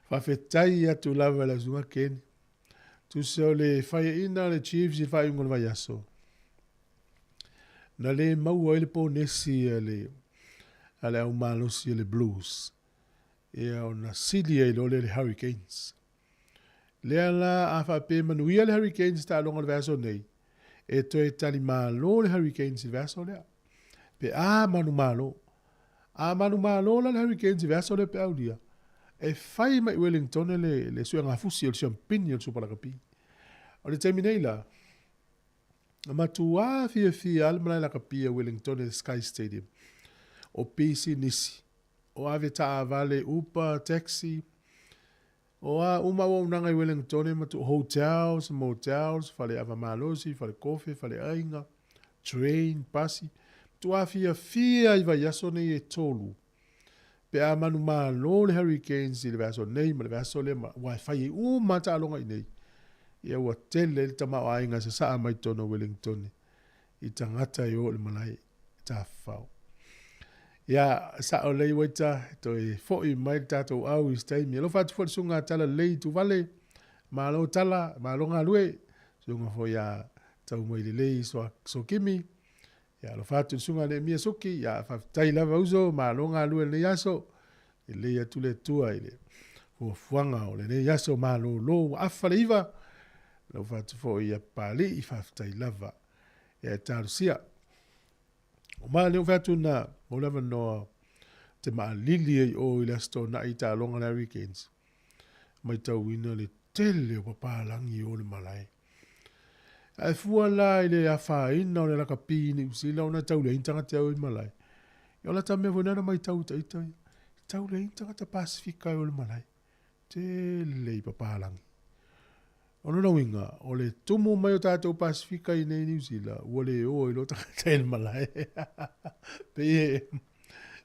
Faafetai atu lava i le susuga Keni. Tusa o le faiaina le Chiefs i le faaiuga o le vaiaso. Na le maua ai le ponesi a le a le au malosi a le Blues. Ia ona sili ai loa lea i le Hurricanes. Lea la a faapea e manuia le Hurricanes i taaloga o le vaiaso nei, e toe talimalo le Hurricanes i le vaiaso lea. Pe a manumalo. A manumalo la le Hurricanes i le vaiaso lea pe aulia, e fai mai i Wellington le, le suegafusi o le siampini o le Supa Lakapi. O le taimi nei la, na matuā fiafia lava le malae lakapi a Wellington i le Sky Stadium. O pisinisi, o ave taavale, Uber, taxi, o a uma auaunaga i Wellington ma tuu hotels, motels, fale ava malosi, fale kofe, fale aiga, train, pasi. Matuā fiafia i vaiaso nei e tolu. Pe a manumalo le Hurricanes i le vaiaso nei ma le vaiaso lea ma aua e fai ai uma lava taaloga i inei. Ia ua tele ai le tamaoaiga e sasaa mai totonu o Wellington i tagata e o i le malae tafafao. Ia, sao lelei Waita, toe foi mai le tatou au i se taimi. Alofa atu foi le susuga Talalelei Tuvale, malo tala, malo galue, susuga foi ia Taumailelei Sokimi, ia alofa atu le susuga Neemia Suki, ia faafetai lava uso, malo galue i lenei aso, lelei atu le Atua i le fuafuaga o lenei aso malolo ua afa le 9, alofa atu foi ia Papalii, faafetai lava. Ia e talosia. O ma lea ua fai atu na mau le avanoa te maalili ai o i le Aso Toonai i taaloga le Hurricanes. Matauina le tele o papalagi o le malae. Ae fua la i le afaina o le lakapi i Niu Sila ona e tau leai ni tagata e o i malae. Ia o lata mea foi lena na matau i taita ia. E tau leai ni tagata Pasifika e o i le malae. Tele i papalagi. O lona uiga, o le tumu mai o tatou Pasifika i nei Niu Sila, ua le o ai loa tagata i le malae. Pei e,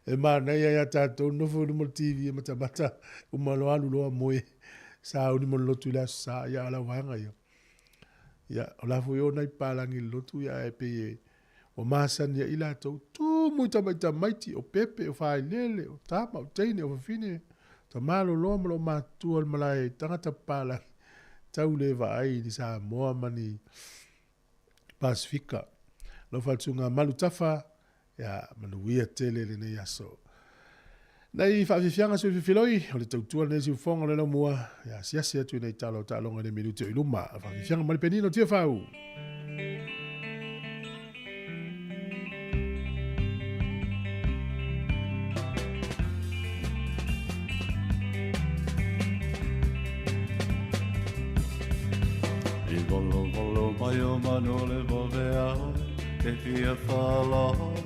e manaia ia tatou nofo i luma o le TV e matamata, uma loa alu loa moe, sauni mo le lotu i le Aso Sa, ia a o lau vaega ia. Ia, o la foi o nai papalagi i le lotu, ia ae pei e, ua masani ai latou, tumu i tamaitamaiti, o pepe, o failele, o tama, o teine, o fafine, tama loloa ma loomatutua o le malae i tagata papalagi, tau le vaai i ni Samoa ma ni Pasifika. Alofa atu ngā malu tafa, ia manuia tele lenei aso. Nei faafiafiaga sui fifiloi, o le tautua lenei siufofoga o le laumua, ia asiasi atu i nei tala o taaloga i le minute o i luma. Faafiafiaga ma le penina o Tiafau. I volovolo mai o manu le vove a oe, Te fia whalono,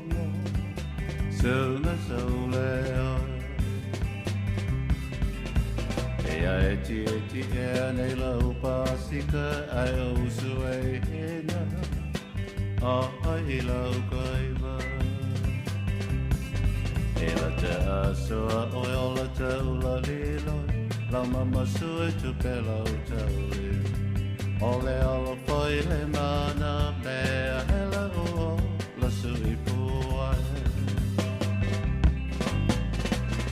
Suna saule oe. E a e ti e ti e a nei lau pasika ai o usu e hena, a ai lau kaiva. E la te asoa oe o la te ula liloi, lau mama sui tu pe lau taui. O le alo foi le mana mea he la o la sui puai.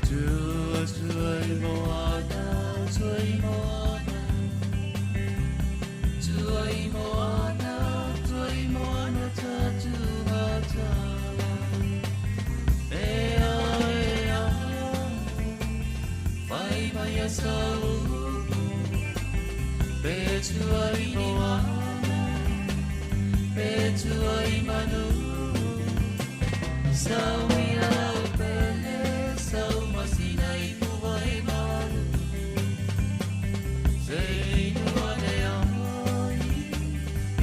Tua sui moana, sui moana, sui moana, sui moana ta tu matala. E mai sa upu Pe tua i moana Pe tua i manu Sau ia lau pele Sau masina i puva e malu Se inu ane ai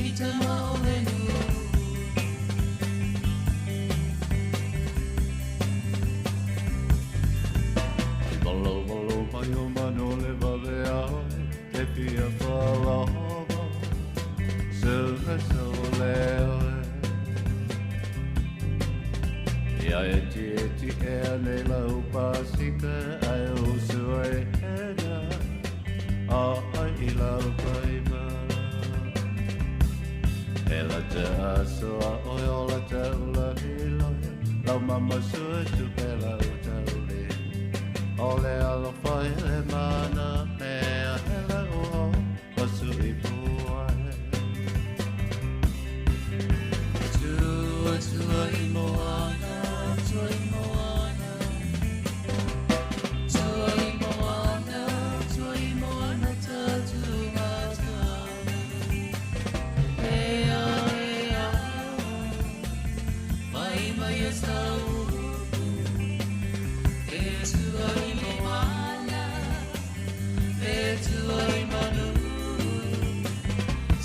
I tama o le nu Malo malo mai o mano le vale ai Te fia whalava Se le so le oe Ia e ti e ti e ane lau pasika Ai o sua e hena A ai i lau paima E la te aso a oi o la te ula hiloia Lau mama sua tu pe lau tauli O le alofa i le mana mea hele o o Pasu i puai Tua tua i moana, tua i moana Tua i moana, tua i moana ta tu matana Ea ea, mai mai e sa upu E tua i moana, e tua i manu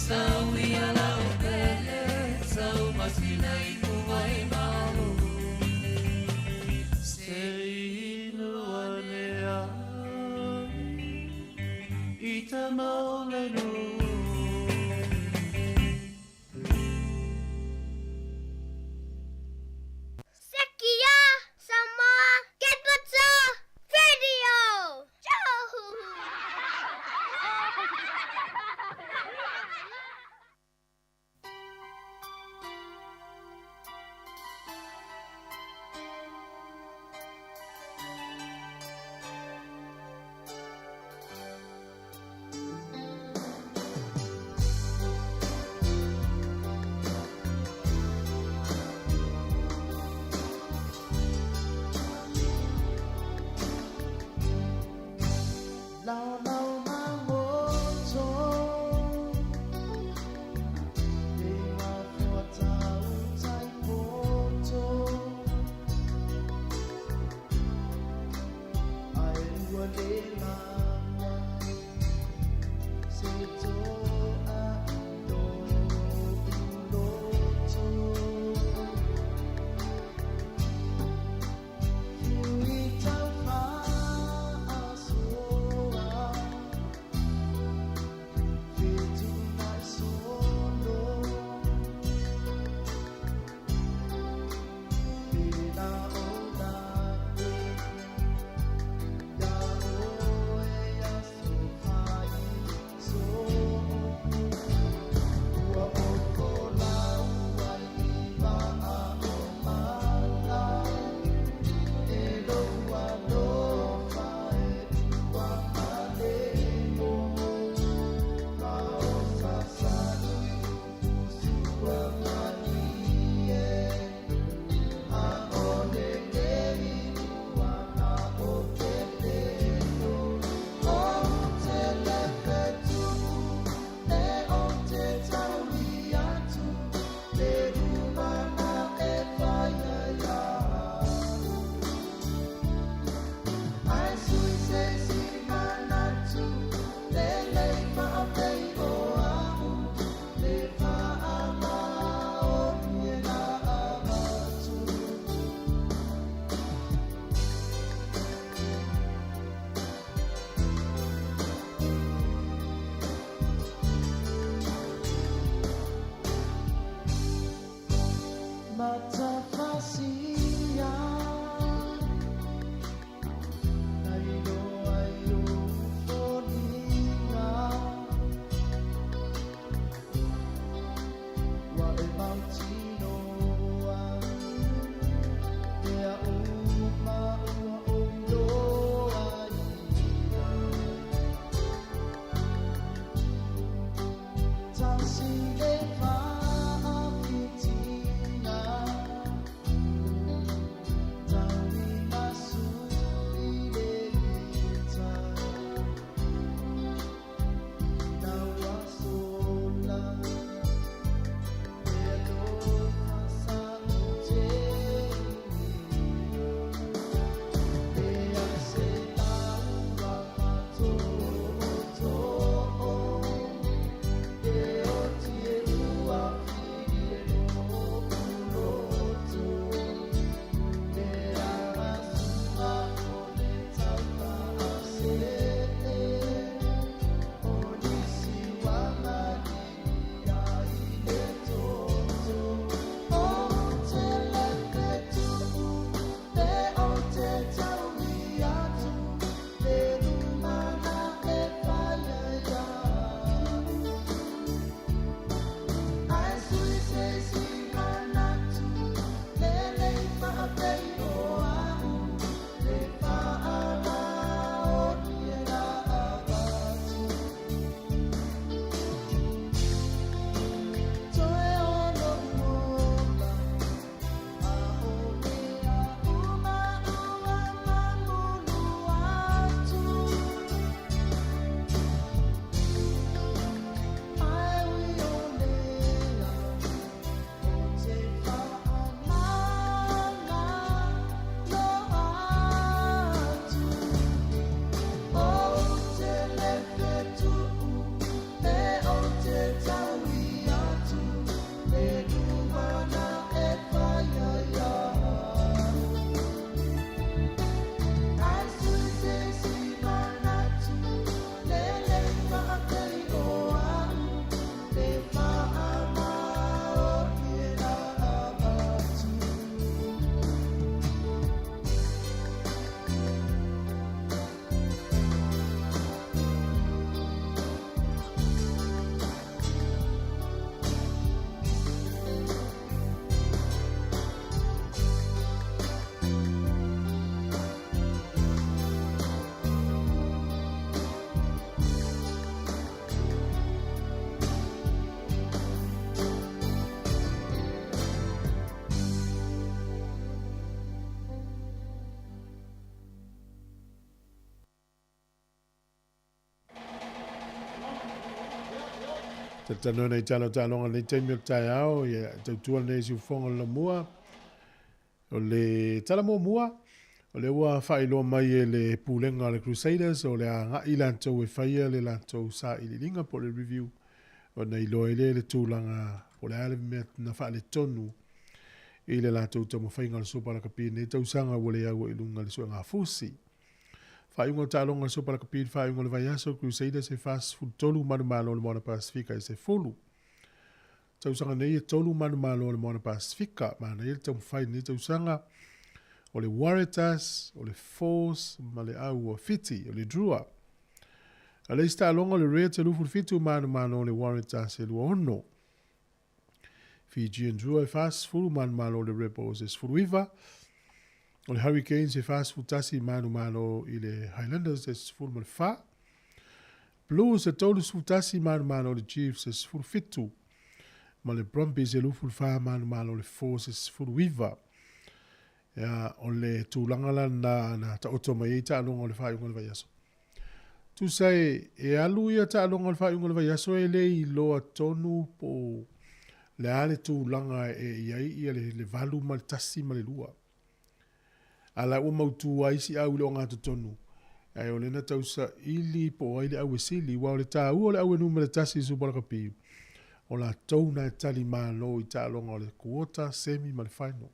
Sau ia lau pele, sau masina i puva e malu Se inu ane ai I tama o le nu Sekia Samoa Capital Radio. Talatalanoaina i tala o taaloga i lenei taimi o le taeao, ia tautua lenei siufofoga o le laumua. O le tala muamua, o lea ua faailoa mai e le Pulega a le Crusaders o le a agai latou e faia le latou sailiiliga po o le review ona iloa ai lea le tulaga po o le a le mea na faaletonu i le latou taumafaiga o le Supa Lakapi i lenei tausaga ua le au ai i luga i le suega fusi. Faaiuga o taaloga o le Supa Lakapi i le faaiuga o le vaiaso, Crusaders e 43 manumalo o le Moana Pasefika e 10. Tausaga nei e 3 manumalo o le Moana Pasefika. Manaia le taumafai i lenei tausaga. O le Waratahs, o le Force ma le au o Fiti, o le Drua. A le isi taaloga o le Reds e 27 manumalo o le Waratahs e 26. Fijian Drua e 40 manumalo o le Rebels e 19. O le Hurricanes e 41 manumalo i le Highlanders e 14. Blues e 31 manumalo o le Chiefs e 17. Ma le Brumbies e 24 manumalo o le Force e 19. Ia, o le tulaga la na, na taoto mai ai taaloga o le faaiuga o le vaiaso. Tusa e, e alu ia taaloga o le faaiuga o le vaiaso e le iloa tonu po o le a le tulaga e i ai ia le, le 8 ma le 1 ma le 2. A la ua mautu ai isi au i le ogatotonu, ae o lea na tausaili po o ai le au e sili, aua o le taua o le au e numera tasi i Supa Lakapi, o latou na e tali malo i taaloga o le quota, semi ma le final.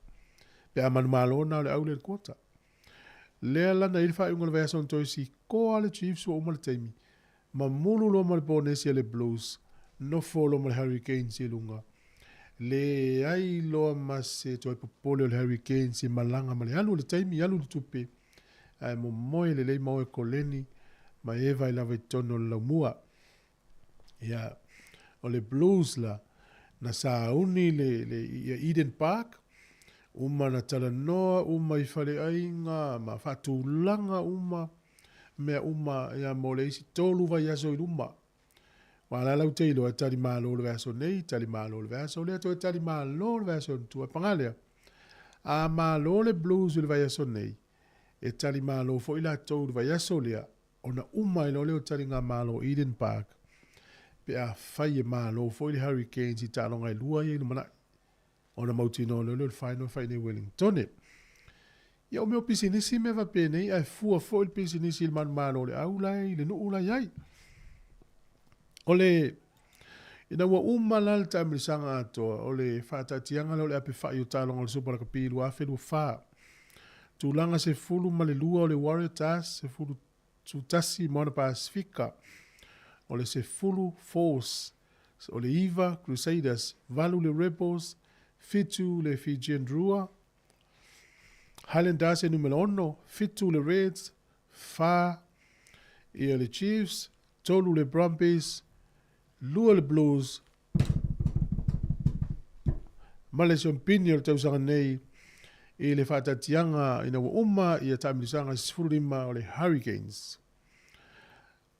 Pe a manumalo na o le au lea i le quota. Lea la na i ai le faaiuga o le vaiaso na toe sikoa le Chiefs ua uma le taimi, mamulu loa ma le ponesi a le Blues, nofo loa ma le Hurricanes i luga. Leai loa ma se toe popole o le Hurricanes i malaga ma le alu o le taimi, alu le tupe, ae momoe lelei ma oe Koleni ma Eva ai lava i totonu o le laumua. Ia, o le Blues la, na sauni le, le, ia Eden Park, uma na talanoa uma i faleaiga ma faatulaga uma, mea uma ia mo le isi 3 vaiaso i luma. Aua la lau te iloa e tali malo le vaiaso nei, tali malo le vaiaso lea, toe tali malo le vaiaso i tua. Paga lea, a malo le Blues i le vaiaso nei, e tali malo foi latou i le vaiaso lea, ona uma ai loa lea o taligamalo Eden Park, pe afai e malo foi le Hurricanes i taaloga e lua ia i lumanai, ona mautinoa loa lea o le final e fai i inei i Wellingtone. Ia o mea o pisinisi mea faapenei, ae fua foi le pisinisi i le manumalo o le au la e i le nuu la e i ai. O le, ina ua uma la le taamilisaga atoa, o le faataatiaga lea o le ape fai o taaloga o le Supa Lakapi 2024. Tulaga 12 o le Waratahs, 11 Moana Pasifika, o le 10 Force, o le 9 Crusaders, 8 le Rebels, 7 le Fijian Drua, Highlanders e numera 6, 7 le Reds, 4 ia le Chiefs, 3 le Brumbies, 2 le Blues, ma le siompini o le tausaga nei i le faataatiaga ina ua uma ia taamilisaga 15 o le Hurricanes.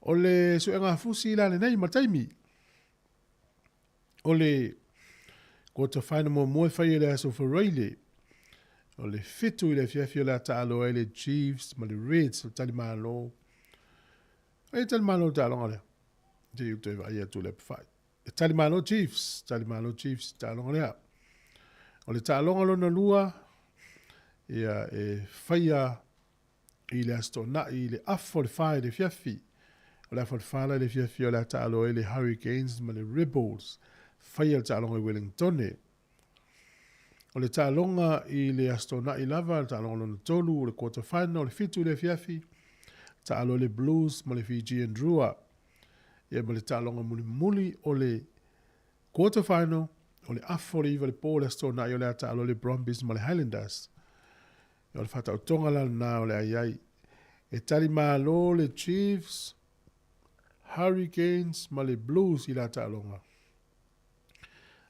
O le suega fusi la lenei ma taimi. O le quarter final muamua e fai e le Aso Faraile. O le 7 i le afiafi o le a taalo ai le Chiefs ma le Reds o Talimalo. Ai Talimalo le taaloga lea. Te i toe vaai atu le fai. E Talimalo Chiefs, Talimalo Chiefs taaloga lea. O le taaloga lona lua, ia e faia i le Aso Toonai i le afa o le 4 i le afiafi. O le afa o le 4 la i le afiafi o le a taalo ai le Hurricanes ma le Rebels. Faia le taaloga i Wellingtone. O le taaloga i le Aso Toonai lava, le taaloga lona 3, o le quarter final, o le 7 i le afiafi, taalo ai le Blues ma le Fijian Drua. Ia ma le taaloga mulimuli o le quarter final, o le afa o le 9 i le po o le Aso Toonai o le a taalo ai le Brumbies ma le Highlanders. O le faataotoga la lena o le a i ai. E tali malo le Chiefs, Hurricanes ma le Blues i la taaloga.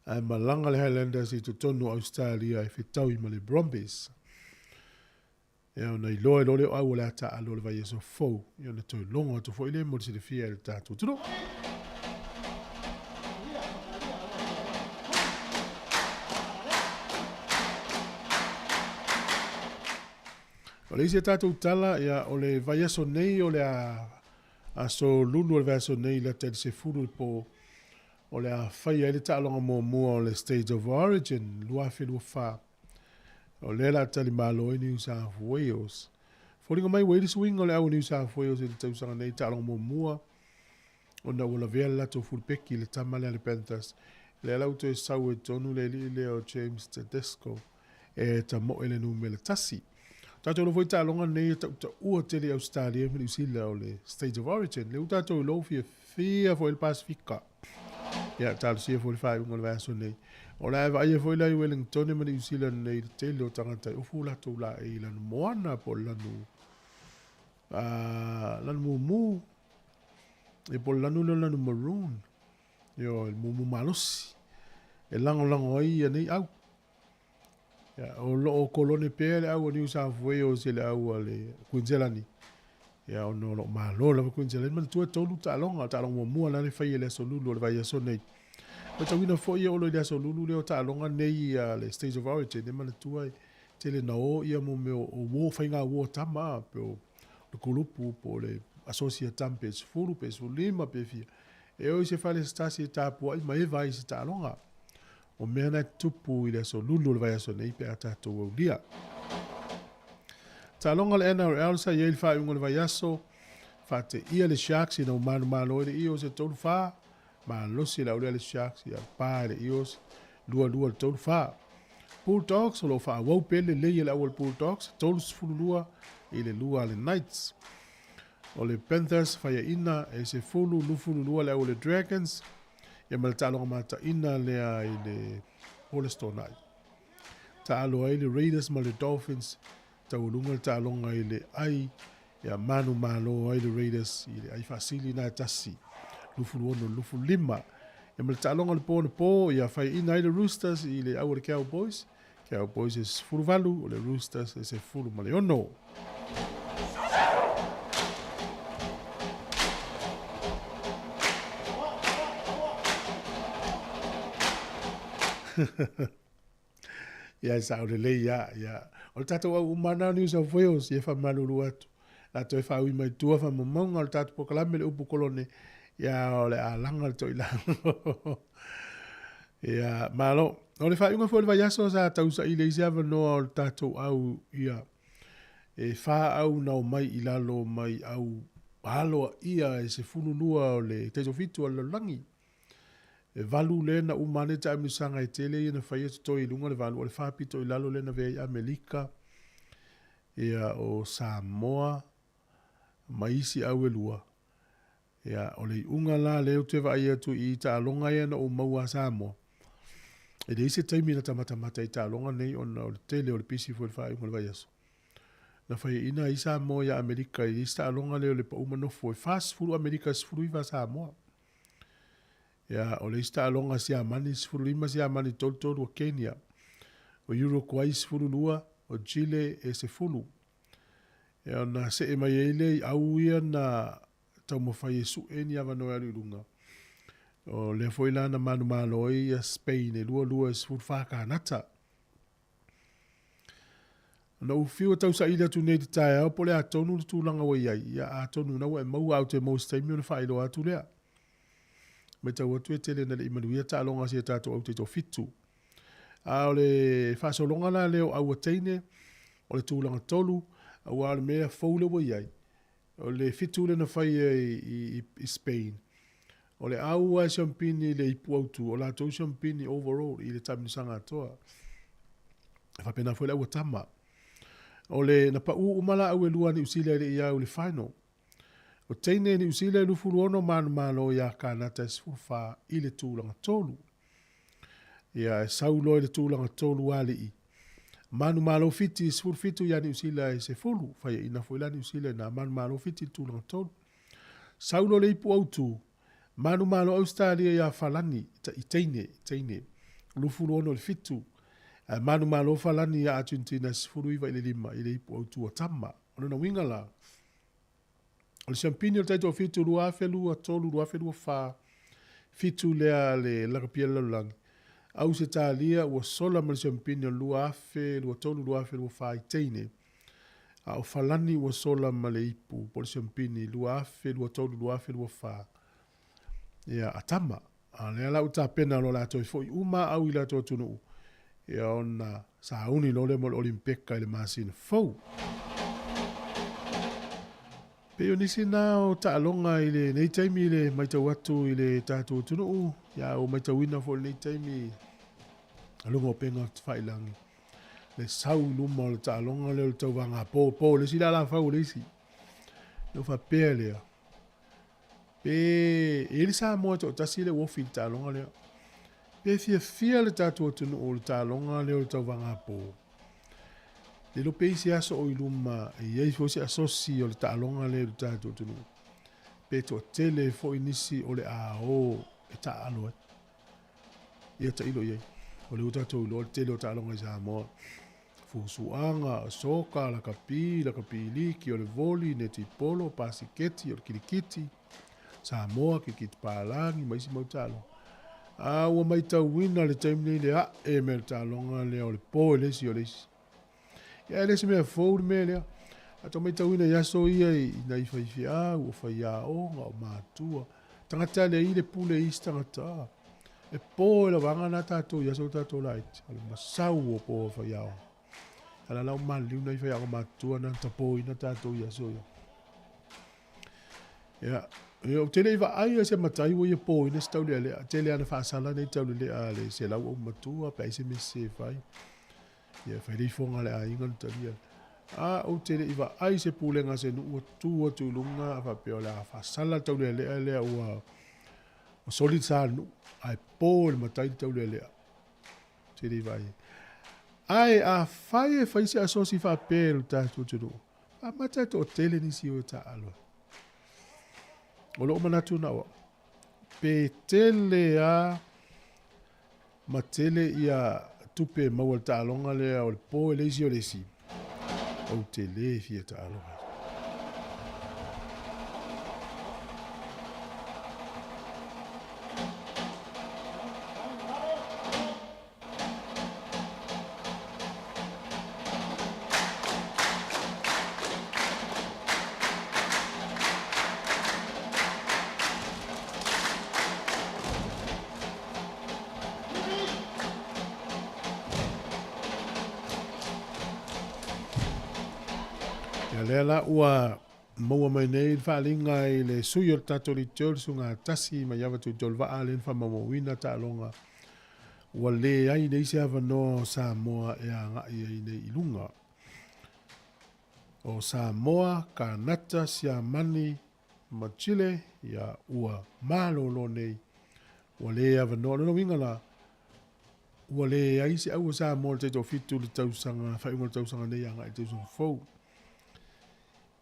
Ae malaga le Highlanders i totonu o Australia e fetaui ma le Brumbies. Ia ona iloa i loa lea o au o le a taaalo le vaiaso fou. Ia ona toe logo atu foi lea mo le silafia e le tatou atunuu. O le isi a tatou tala, ia, o le vaiaso nei o le a aso lulu o le vaiaso nei lata i le 10 i le po. O le a faia ai le taaloga muamua o le State of Origin 2024. O lea o le a talimalo ai New South Wales. Foliga mai ua i ai le suiga o le au a New South Wales i le tausaga nei i taaloga muamua ona ua lavea le latou fulupeki i le tama lea a le Panthers. Lea la ua toe sau ai tonu le alii lea o James Tedesco e tamoe le numera 1. Tatou iloa foi taaloga nei e tautaua tele i Ausetalia ma Niu Sila o le State of Origin. Lea ua tatou iloa ua fiafia foi le Pasefika. Ia, talosia foi le faaiuga o le vaiaso nei. O le a e vaaia foi la i Wellingtone ma Niu Sila nei le tele o tagata e ofu latou laei i lanu moana po o le lanu, lanu mumu, ia po o le lanu lea o le lanu maroon. Ioe, le mumu malosi e lagolago ai ia nei au. Ia, o lo o kolone pea le au a New South Wales i le au a le Queensland. Ia, ona o lo o malo lava Queensland. Manatua e 3 taaloga, taaloga muamua la le fai e le Aso Lulu o le vaiaso nei. Matauina foi e Olo i le Aso Lulu lea o taaloga nei a le States of Origin, e manatua e tele na o ia mo mea o uo, faiga uo tama, pe o le kulupu, po o le asosi a tama pe 10, pe 15, pe fia. E o i se fale se tasi e tapuai ma eva ai se taaloga. O mea na e tutupu i le aso Lulu o le vaiaso nei pe a tatou aulia. Taaloga le NRL sa i ai le faaiuga o le vaiaso, faateia le Sharks ina ua manumalo ai le Eels e 3-4, malosi le aulea le Sharks ia pa e le Eels 2-2 le 3-4. Bulldogs o lo o faaauau pea le lelei e le au a le Bulldogs 32 i le 2 a le Knights. O le Panthers faiaina e 10 22 le au a le Dragons ia ma le taaloga mataina lea i le Polestonai. Taalo ai le Raiders ma le Dolphins taualuga le taaloga i le ai ia manu malo ai le Raiders i le ai faasili na e tasi 26 25. Ia ma le taaloga o le po na po ia faiaina ai le Roosters i le au a le Cowboys. Cowboys e 18, o le Roosters e 16. Ia e sao lelei ia, ia. O le tatou au uma na o New South Wales, ia whamalulu atu. La toe whaui mai tua whamamaunga o le tatou pokalame le upu kolone, ia o le alanga le toi lalo. Ia, malo. O le faaiuga foi o le vaiaso sa tausaili ai se avanoa o le tatou au ia e whā au na omai i lalo mai au aloaia e 12 o le taitofitu o le lalolagi. E 8 lea na uma ane taamilosaga e tele ia na faia totoe i luga o le 8, o le 4 pito i lalo lea na avea ai Amelika, ia o Samoa ma isi au e lua. Ia, o le iuga la lea ou te vaai atu i taaloga ia na ou maua a Samoa. E leai se taimi na tamatamata i taaloga nei ona o le tele o le pisi foi i le faaiuga o le vaiaso. Na faiaina ai Samoa ia Amerika i le isi taaloga lea o le pau manofo e 40 Amerika 19 Samoa. Ia, o le isi taaloga Siamani 15 Siamani 33 o Kenya. O Uruguay 12, o Chile e 10. Ia, ona see mai ai lea i au ia na taumafai e sue ni avanoa e alu i luga. O lea foi la na manumalo ai ia Spain e 2-2 e 14 kānata. Na ou fiu e tausaili atu nei i te taeao po o le a tonu le tulaga ua i ai. Ia atonu na ua e maua au te maua se taimi ona faailoa atu lea. Matau atu e tele na le i manuia taaloga a si a tatou au taitoafitu. A o le faasologa la lea o au a teine, o le tulaga tolu, aua o le mea fou lea ua i ai, o le fitu lea na faia i Spain, o le au lava e siampini i le ipu autu, o latou siampini overall i le taamilosaga atoa. E faapena foi le au a tama. O le na pau uma la au e lua a Niu Sila e le i au i le final. O teine Niu Sila e 26 manumalo iā Kanata e 14 i le tulaga tolu. Ia e sau loa i le tulaga tolu alii. Manumalo Fiti e 17 iā Niu Sila e 10, faiaina foi la Niu Sila i nā manumalo Fiti i le tulaga tolu. Sau loa le ipu autu, manumalo Ausetalia iā Falani, i teine, teine, 26 i le 7, ae manumalo Falani iā Argentina e 19 i le 5 i le ipu autu o tama. O lona uiga la, O le siampini o le taitoafitu 2023 2024, fitu lea a le Lakapia le Lalolagi. Ausetalia ua sola ma le siampini o le 2023 2024 i teine, a o Falani ua sola ma le ipu po o le siampini 2023 2024 ia a tama. A lea la ua tapena loa o le a toe fo'i uma au i latou atunuu, ia ona sauni loa lea mo le Olimpeka i le masina fou. Pei o nisi na o taaloga i lenei taimi i le matau atu i le tatou atunuu, ia ua matauina foi i lenei taimi i luga o upega tafailagi le sau i luma o le taaloga lea o le tauvaga po, po le isi le alafau o le isi. Ona faapea lea, Pe i ai le Samoa e toatasi lea ua ofi i le taaloga lea. Pe fiafia le tatou atunuu i le taaloga lea o le tauvagapo. Le iloa pe i ai se aso o i luma e i ai foi se asosi o le taaloga lea i le tatou atunuu. Pe toatele foi nisi o le a o e taaalo ai. Ia tailo i ai. O lea ua tatou iloa le tele o taaloga i Samoa. Fusuaga, o soka, lakapi, lakapi liki, o le voli, netipolo, pasiketi, o le kilikiti, Samoa, kilikiti palagi ma isi mau taaloga. A ua maitauina le taimi nei le a'e mai o le taaloga lea o le po e le isi o le isi. Ia e le o se mea fou le mea lea. A tou maitauina i aso ia i nai faifeau, o faiaoga, o matua, tagata e leai le pule i isi tagata. E po e lavaga na tatou i aso o tatou laiti, o le masau o po o faiaoga. A la la o maliliu nai faiaoga matutua na tapoina tatou i aso ia. Ia, ia ou te le i vaai se matai ua ia poina se taulealea. Tele lava na faasala nei taulelea a le selau aumatua pe ai se mea sese e fai. Ia fai le ifoga a le aiga na talia. A ou te le i vaai se pulega a se nuu ua tu atu i luga a faapea o le a faasala le taulealea lea ua ua soli le sa o le nuu ae po i le matai le taulealea. Ou te le i vaai ai. Ae afai e fai se asosi faapea i lo tatou atunuu, amata e toatele nisi o e taaalo ai. O lou manatu na o au, pe tele a ma tele ia tupe e maua i le taaloga lea o le po e le isi o le isi, ou te le fia taaloga ai. Ia lea la ua maua mai nei le faaaliga i le sui o le tatou leitio le Susuga Tasi Maiava Tuitolevaa lea na faamaumauina taaloga ua leai nei se avanoa o Samoa e agai ai nei i luga. O Samoa, Kanata, Siamani ma Chile, ia ua malolo nei, ua le avanoa. O lona uiga la, ua leai se au o Samoa i le taitoafitu i le tausaga, faaiuga o le tausaga nei agai i le tausaga fou.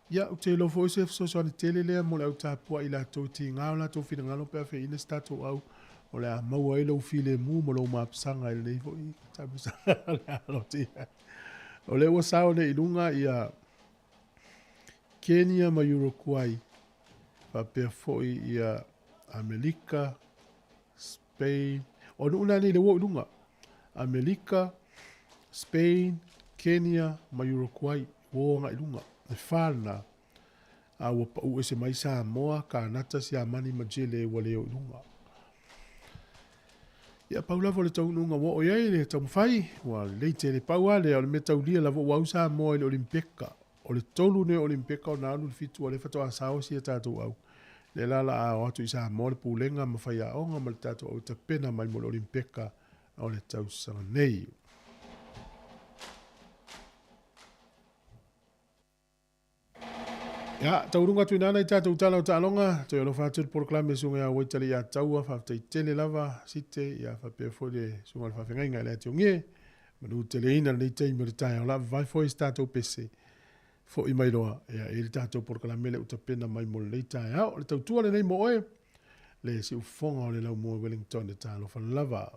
Ia, ou te iloa foi o se fesoasoani tele lea mo le au tapuai i latou e tiga o latou finagalo pe a feina se tatou au o le a maua ai lou filemu ma lou mapusaga i lenei foi taamilosaga o le a alo atu i ai. O lea ua sao nei i luga ia Kenya ma Uruguay faapea foi ia Amelika, Spain, o nuu na nei lea ua oo i luga, Amelika, Spain, Kenya ma Uruguay ua o agai i luga, e fa lena, a ua pau ese mai Samoa, Kanata, Siamani ma Chile ua le o i luga. Ia, pau lava o le taunuuga ua oo i ai le taumafai, ua lelei tele. Pau lava lea, o le mea taulia lava ua au Samoa i le Olimpeka. O le tolu nei o Olimpeka ona alu le fitu o lea faatoa sao si a tatou au. Lea la la a o atu i Samoa le pulega ma faiaoga ma le tatou au e tapena mai mo le Olimpeka o le tausaga nei. Ia, tauruga atu ina i tatou tala o taaloga, toe alofa atu le polokalame Susuga ia Waitale ia Taua, faafetai tele lava Site, ia faapea foi le Susuga o le Faafeagaiga i le Tiongie, manu teleina lenei taimi o le taeao la vavae foi se tatou pese foi mai loa, ia e le tatou polokalame le utapena mai mo lenei taeao. O le tautua lenei mo oe, le siufofoga o le laumua Wellington e talofa lava.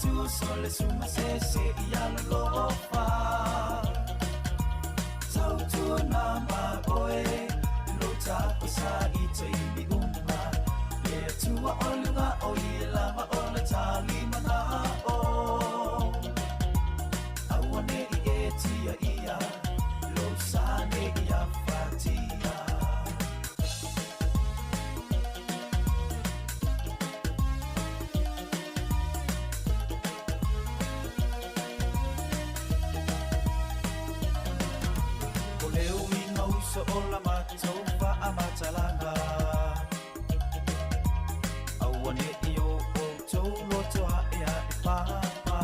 matua so le sunga se se ia lolofa. Tautua na ma oe, lo tapo sa i taimi uma. Le atua o luga o ia lava o le talimana o. Aua ne i e tia ia, lo sa ne i a fatia. O le uiga uso o la matou faamatalaga. Aua ne i o outou loto ae ae papa.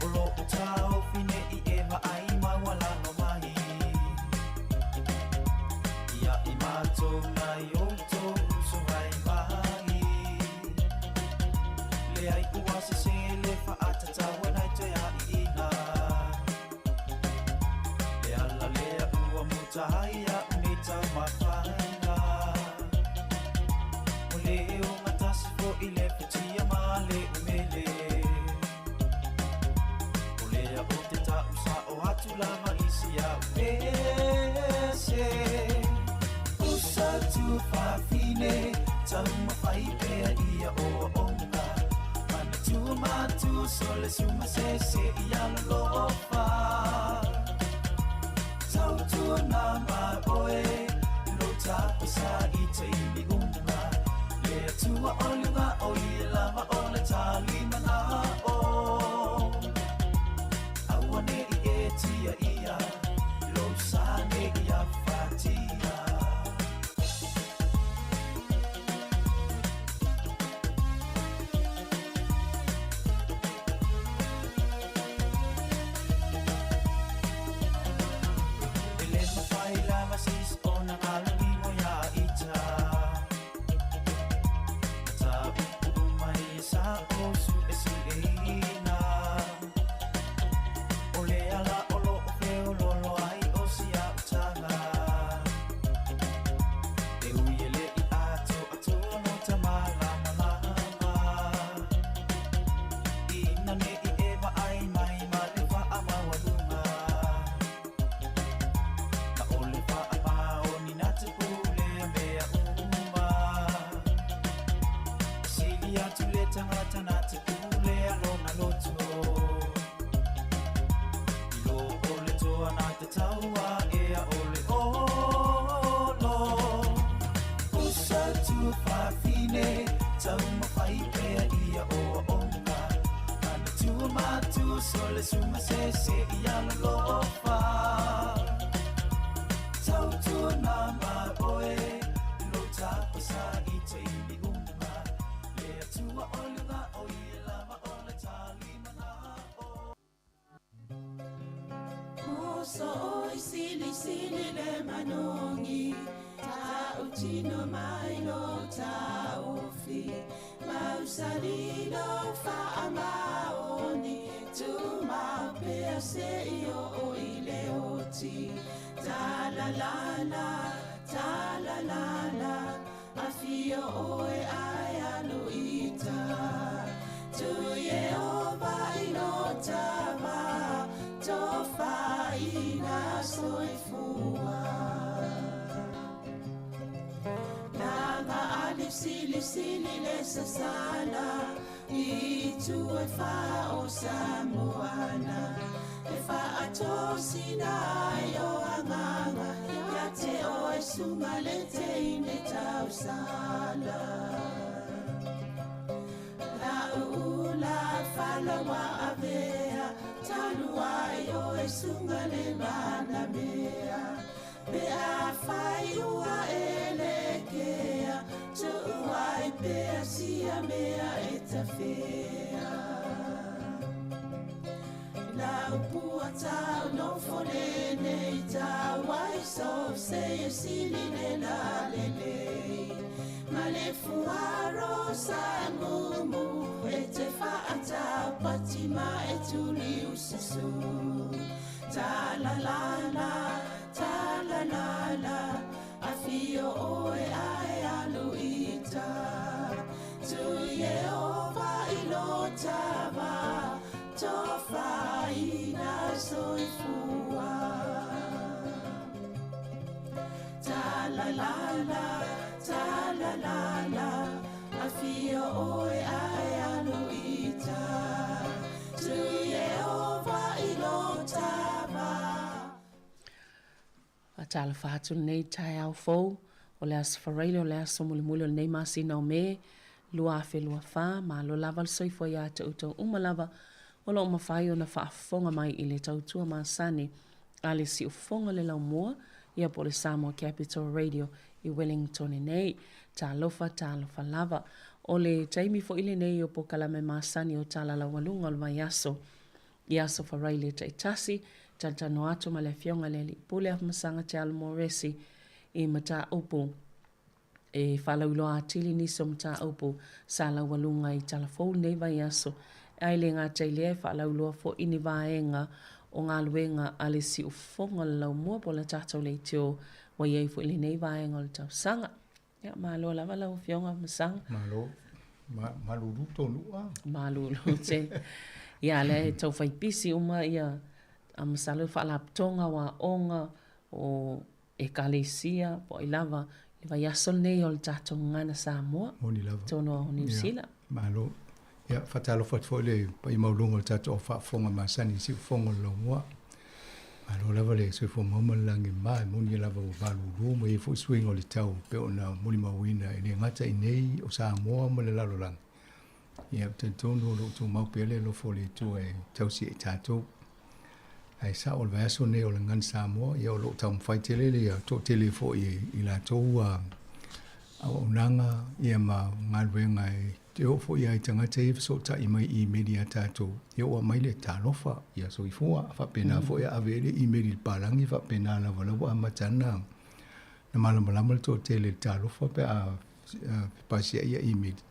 O loo taofi ne i e vaai maualalo mai. Ia i matou nai outou uso vaivai. Leai ua sese le faatatau nai toe aiina. Le ala lea ua mutaia nei taumafaina. O le o gatasi fo'i le futia ma le umele. O lea o te ta'u sa'o atu lava i si a'u ese. Usa tuafafine, taumafai pea ia oaoga. Manatua matua so le sunga se ia lolofa. Tautua na ma oe, lo tapo sa i taimi uma. Le atua o luga o ia lava o le talimana o. Aua ne i e tia ia, lo sa ne i a fatia. E le mafai lava sis o na alolimo ia ita. Ta upu mai e sa o su e si e ina. O le ala o lo o feo lolo ai o si a utaga. E ui e le i ato atoa no ta malama lama. Ina ne i e vaai mai ma le faamaualuga. Na o le faamao ni na te pule a mea uma. Sili atu le tagata na te pule a lona loto. I lo o le toa na te taua ea o le olo. Usa tuafafine, taumafai pea ia oaoga. Manatua matua so le sunga se ia lolofa. Tautua na ma oe, lo tapo sa i taimi uma. Le atua o luga o ia lava o le talimana o. Moso oi sili sili le manongi, ta'utino mai lo ta'ofi, mausali lo fa'amaoni, tumau pea se i o i le oti. Ta la la la, ta la la la, afio oe ai alu ita. Tu Yehova i lo tava, tofaina soifua. Langa ali sili sili le sasala, i tu e fa o Samoana. E fa atosina ai o anganga, ia te o e sunga le te ine tausala. La ula falawa avea, talu ai o e sunga le manamea. Pe a fai ua e le kea, tu ai pea sia mea e tafea. La upua tau no fone nei tau ai so se e sili le la le le. Ma le fuaro sa mumu, e te whaatau pati ma e tuli ususu. Ta la la la, ta la la la, a fio oe ae alu ita. Tu Yehova i lo la la, ta la la la, afio oe ae alu ita, tu Yehova i lo tava. Faatalofa atu lenei taeao fou, o le Aso Faraile o le aso mulimuli o lenei masina o Me, 2024, malo lava le soifua ia te outou uma lava o lo o mafai ona faafofoga mai i le tautua masani a le siufofoga o le laumua, ia po o le Samoa Capital Radio i Wellington nei. Talofa, talofa lava. O le taimi foi lenei o polokalame masani o Tala Laualuga o le Vaiaso i Aso Faraile taitasi, talatalanoa atu ma le Afioga i le Alii Pule Afamasaga Te Alo Moresi i mataupu e faalauiloa atili nisi o mataupu sa laualuga i tala fou lenei vaiaso, ae le gata i lea e faalauiloa foi ni vaega o galuega a le siufofoga o le laumua po o le tatou leitio ua i ai foi i lenei vaega o le tausaga. Ia, malo lava lau Afioga Masaga. Malo. Ma, malulu tonu a. Malulu tele. Ia, lea e tau fai pisi uma ia, a masalo faalapotopotoga o aoga, o Ekalesia, po o ai lava, i le vaiaso lenei o le tatou Gagana Samoa. Moni lava. Tonu o Niu Sila. Malo. Ia, faatalofa atu foi i le paia maualuga o le tatou au faafofoga masani i siufofoga o le laumua. Malo lava le soifua maua ma le lagi e mama, e moni lava ua malulu ma i ai foi suiga o le tau e pei ona molimauina e le gata i nei o Samoa ma le lalolagi. Ia, ou te talitonu o lo o tumau pea le alofa o le Atua e tausi ai tatou. Ae sao o le vaiaso lenei o le Gagana Samoa, ia o lo o taumafai tele le toatele foi i latou auaunaga ia ma galuega e te oo foi lava i tagata ia e fesootai mai i imeli ia tatou, ia ua aumai le talofa, ia soifua, faapena foi a ave ai le imeli i le palagi, faapena lava, la ua amata ona malamalama le toatele i le talofa pe a pasia ia imeli.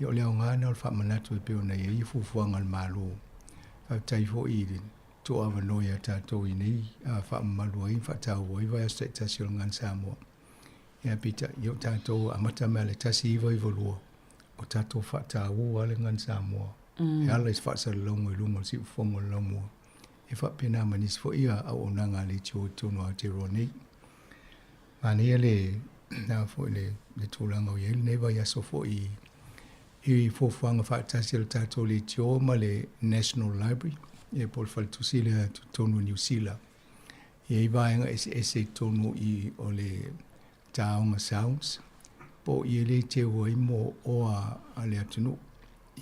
Ia o le aoga lena o le faamanatu e pei ona i ai fuafuaga a le Malo. Faafetai foi i le tuu avanoa ia tatou i nei faamamalu ai ma faataua ai vaiaso taitasi o le Gagana Samoa. Ia peitai, ia o tatou amata mai lava i le 1992, o tatou faataua lava le Gagana Samoa e ala i se faasalalauga i luga o le siufofoga o le laumua. E faapena ma nisi foi auaunaga a le leitio i totonu o Aotearoa nei. Manaia le na foi le tulaga o i ai lenei vaiaso foi i fuafuaga faatasi a le tatou leitio ma le National Library, ia po o le faletusi lea i totonu o Niu Sila. E i ai vaega eseese i totonu i o le Taoga Sounds, po o i e le teu ai mo oa a le atunuu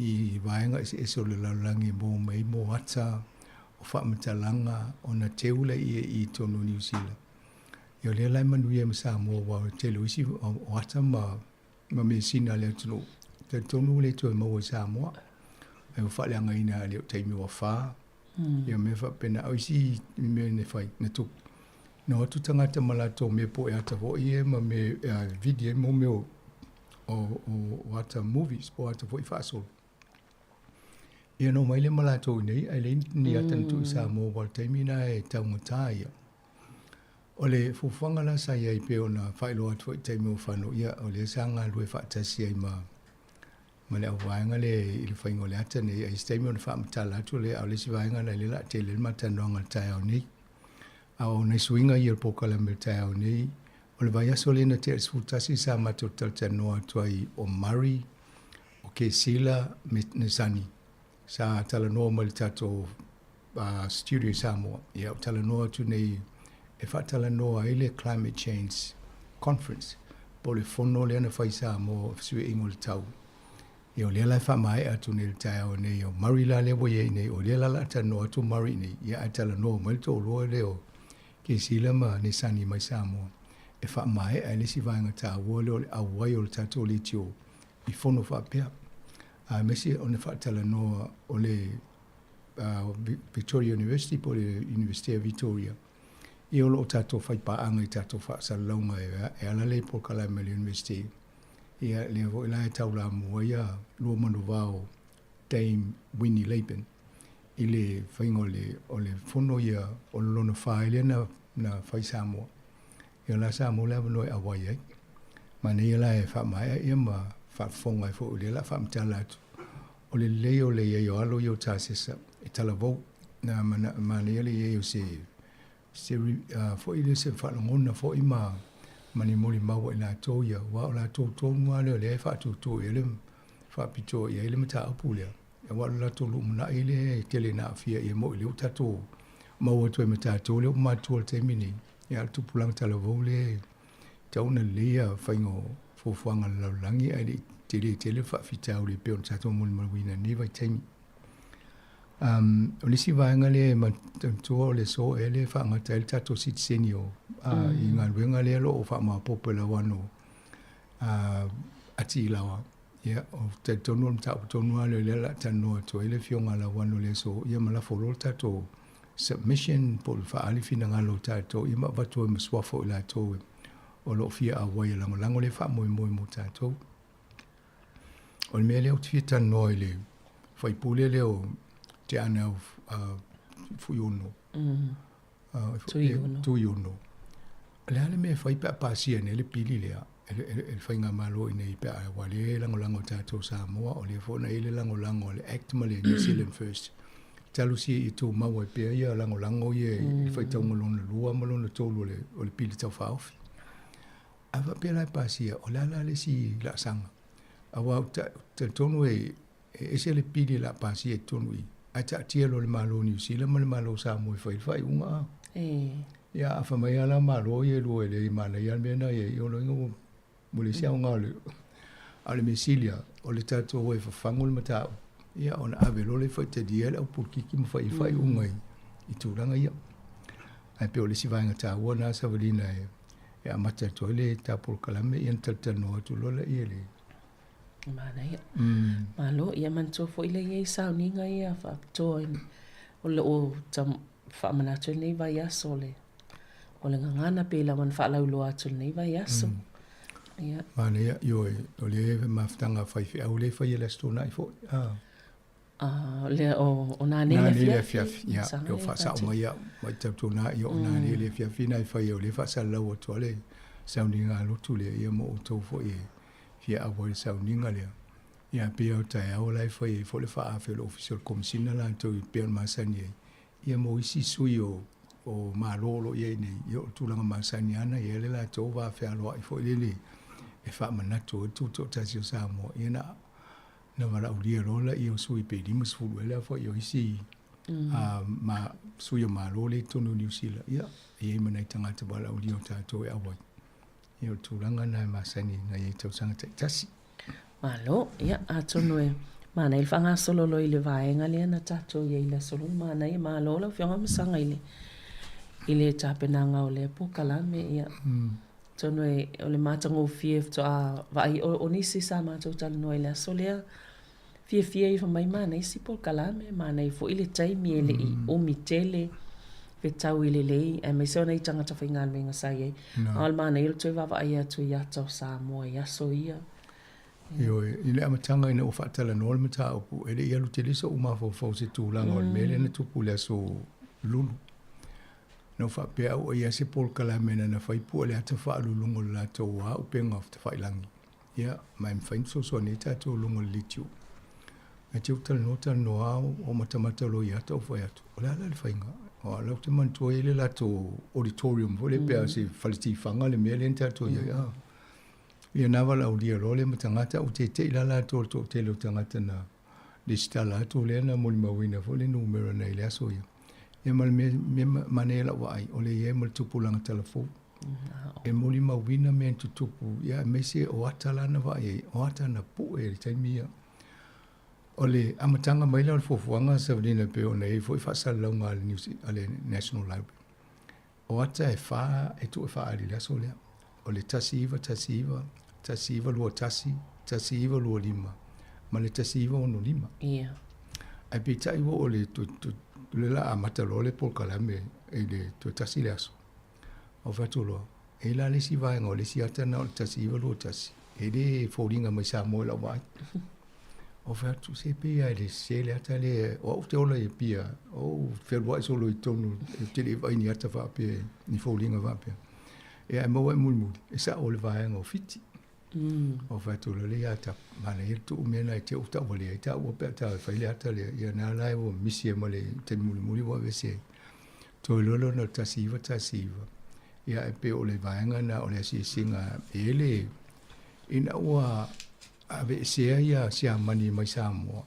i vaega eseese o le lalolagi e maua mai ai mo ata o faamatalaga ona teu lea i totonu o Niu Sila. Ia o lea la e manuia ai ma Samoa aua o le tele o isi o ata ma measina a le atunuu, e talitonu ua le toe maua i Samoa. Ae ua faaleagaina e le o taimi ua fa, ia mea faapena. O isi mea na fai, na tupu, na o atu tagata ma latou mea po e ata foi ia ma mea e vili ai mo mea o ata movies po o ata foi faasolo. Ia na omai lea ma latou i inei, ae leai ni ata na tuu i Samoa aua o le taimi lena e taugata ia. O le fuafuaga la sa i ai pei ona faailoa atu foi i taimi ua fano, ia o lea sa galulue faatasi ai ma ma le auvaega lea i le faiga o le ata nei, ai se taimi ona faamatala atu lea, a o le isi vaega lena lea o le a tele ai le matalanoaga i le taeao nei. A o nai suiga ia o le polokalame i le taeao nei, o le vaiaso lea na tea i le 11 sa matou talatalanoa atu ai o Murray, o Kesila me Nesani sa talanoa mai i le tatou studio i Samoa. Ia, ua talanoa atu nei e faatalanoa ai le Climate Change Conference, po o le fono lea na fai i Samoa o fesuiaiga o le tau. Ia, o lea la e faamaea atu nei i le taeao nei, o Murray la lea ua i ai nei, o lea la o le a talanoa atu Murray nei, ia ae talanoa mai le toalua lea o Kesila ma Nesani mai Samoa e faamaea ai le isi vaega taua lea o le auai o le tatou leitio i fono faapea, aemaise ona faatalanoa o le Victoria University po o le Iunivesite o Victoria, ia o lo o tatou faipaaga i tatou faasalalauga e ala lea i polokalame a le Iunivesite. Ia lea foi la e taulamua ai ia lua manuvao Dame Winnie Laban i le faiga o le fono ia o le lona fa ai lea na fai Samoa. Ia o la Samoa le avanoa e auai ai. Manaia la e faamaea ia ma faafofoga ai foi o lea o le a faamatala atu. O le lelei o le i ai o alo ia o Tasesa e talavou na manaia le i ai o se foi lea se faalogona foi ma Ma ni molimau a i latou ia, aua o latou tonu lava lea o lea e faatutu i ai le faapitoa i ai le mataupu lea, aua o le latou lumanai lea e tele ina aafia i ai moi lea ua tatou maua atu ai ma tatou lea ua matutua i le taimi lenei, a o le tupulaga talavou lea e tatau ona lelei ia faiga o fuafuaga a le lalolagi ae le i tele tele le faafitauli e pei ona tatou molimauina i lenei vaitaimi. O le isi vaega lea e manatua o le aso ea lea e faagata ai le tatou sitiseni o i galuega lea o lo o faamaopoopo i lauano Atiilaoa. Ia, ou te talitonu o le mataupu tonu lava lea o lea o le a talanoa atu ai le Afioga a Lauano i le aso, ia ma lafo loa le tatou submission po o le faaali finagalo o tatou, ia ma avatu ai ma suafa o i latou o lo o fia auai e lagolago lea faamoemoe mo tatou. O le mea lea ou te fia talanoa i le faipule lea o Teanau Fuiono. Tuiono. Tuiono. O le a le mea e fai pe a pasia nei le pili lea e le faigamalo i inei pe a ua le lagolago e tatou Samoa, o lea foi na i ai le lagolago a le Act ma le New Zealand First. Talu sia i tumau ai pea ia lagolago ia i le faitauga lona lua ma lona tolu o le pili tau faaofi. A faapea la e pasia, o le a la le isi laasaga? Aua ou te talitonu e ese le pili o le a pasia i totonu i i, ae taatia loa le Malo o Niu Sila ma le Malo o Samoa e fai ai le faaiuga a. Ia, a fai mai lava la Malo ia e lua e leai e manaia lava le mea lena i ai, o lona uiga ua leai se aoga o le... A o le mea sili lava, o le tatou o e fafagu le mataupu, ia ona ave loa lea e faitalia le au polokiki ma fai ai faaiuga i tulaga ia. Ae pei o le isi vaega taua lena Savalina e e amata atu ai le ta polokalame ia ona talatalanoa atu loa lea i le Manaia. Malo, ia manatua foi lea i ai sauniga ia faapitoa o lo o faamanatu ai lenei vaiaso o le o le gagana pei lava ona faalauiloa atu i lenei vaiaso. Ia. Manaia, ioe, o le mafutaga faifeau lea e fai e le Aso Toonai foi. Lea o, o nanei le afiafi. Ia, o faasao mai au, mai tautuana ia o nanei le afiafi na e fai o le faasalalau atu a le sauniga a lotu lea, ia mo outou foi e fia auai i le sauniga lea. Ia, pei o taeao la e fai ai foi le faaafe o le Ofisa o le Komesina latou e pei ona masani ai, ia mo isi sui o o Malo o lo o i ai nei, ia o le tulaga masani lava na i ai le latou va fealoai foi lele e faamanatu ai le tutoatasi o Samoa, ia na na valaaulia loa laia o sui pe 50 ea le aofai o isi ma sui o Malo lea i totonu o Niu Sila, ia, e i ai ma nai tagata valaaulia o tatou e auai. Ia, o le tulaga lena e masani na i ai tausaga taitasi. Malo, ia, atonu e manaia le faagasolo loa i le vaega lea na tatou i ai i le Aso Lulu. Manaia, malo lau Afioga Masaga i le, i le tapenaga o lea polokalame, ia. Atonu e, o le matagofie faatoa vaai, o, o nisi sa matou talanoa i le aso lea, fiafia ifo mai manaia si polokalame, manaia foi le taimi e le i umi tele, fetau i lelei, aemaise o nai tagata faigaluega sa i ai. A o le manaia o le toe vaavaai atu i ata o Samoa i aso ia. Ioe, i le amataga ina ua faatalanoa le mataupu, e le i alu tele so'u mafaufau i se tulaga o le mea lea na tupu i le aso Lulu. Na ou faapea au ai lava se polokalame na na fai pua le ata faaluluga o le latou a upega tafailagi. Ia, ma e mafai ona fesoasoani ai tatou i luga o le litiumu. Ae te i ua talanoa talanoa lava o matamata loa i ata ou fai atu, o le a la le faiga? Aua o la ou te manatua e i ai le latou auditorium foi lea pe a se fale tifaga le mea lea na tatou i ai. A, ia na valaaulia loa lea ma tagata, ua tete'i la latou i le toatele o tagata na lesitala atu lea na molimauina foi le numera na i le aso ia. Ia ma le mea, mea manaia lau vaai, o lea i ai ma le tupulaga talafou. E molimauina mea na tutupu, ia aemaise o ata la na vaai ai, o ata na pue i le taimi ia. O le amataga mai la o le fuafuaga Savalina pei ona i ai foi faasalalauga a le, New, a le National Library. O ata e fa e tuu e faaali i le aso lea. O le 1919, 1921, 1925 ma le 1965. Ia. Ae peitai ua oo i le le la amata loa le polokalame i le toe tasi le aso. Ou fai atu loa, e i ai la le isi vaega o le isi ata lena o le 1921, e le foliga mai Samoa i lau vaai. Ou fai atu, se pei lava e le sese le ata lea, o au ou te ola i Apia, ou fealuai solo i totonu, ou te le i vaai i ni ata faapea, ni foliga faapea. Ia ae maua ae mulimuli, e sao le vaega o Fiti. Ou fai atu loa lea ia ta, manaia le tuu mea na e te ua tauvalea ai taua pe a ta o e fai le ata lea. Ia na la e ua misi ai ma le taimi mulimuli ua aveese ai. Toe loa lea ona o le 1919. Ia e pei o le vaega na o le asiasiga e le ina ua aveesea ia Siamani mai Samoa.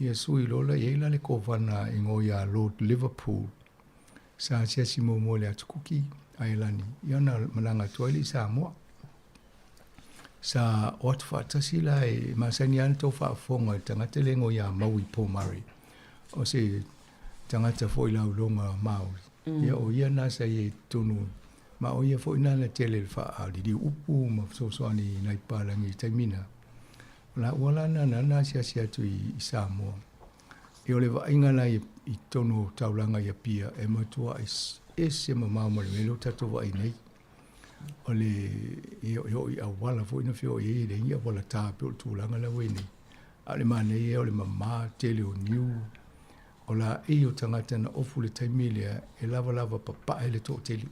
Ia sui loa la i ai la le kovana e igoa ia Lord Liverpool sa asiasi muamua i le Atu Kuki, Ailani, ia ona malaga atu ai lea i Samoa. Sa o atu faatasi la e masani lava ona tou faafofoga i le tagata lea e igoa ia Maui Pomare. O se tagata foi lauiloga Māori. Ia o ia na sa i ai i totonu ma o ia foi na na tele i le faaliliu upu ma fesoasoani i nai papalagi i le taimi na. O laua la na na asiasi atu i Samoa. Ia o le vaaiga la i totonu o taulaga i Apia e matuai ese mamao ma le mea lea ua tatou vaai nei. O le e oo i auala foi na feoai ai, e leai ni auala ta pei o le tulaga la ua i ai nei. A o le manaia ia o le mama tele o niu, o laei o tagata na ofu i le taimi lea e lavalava papae le toatele.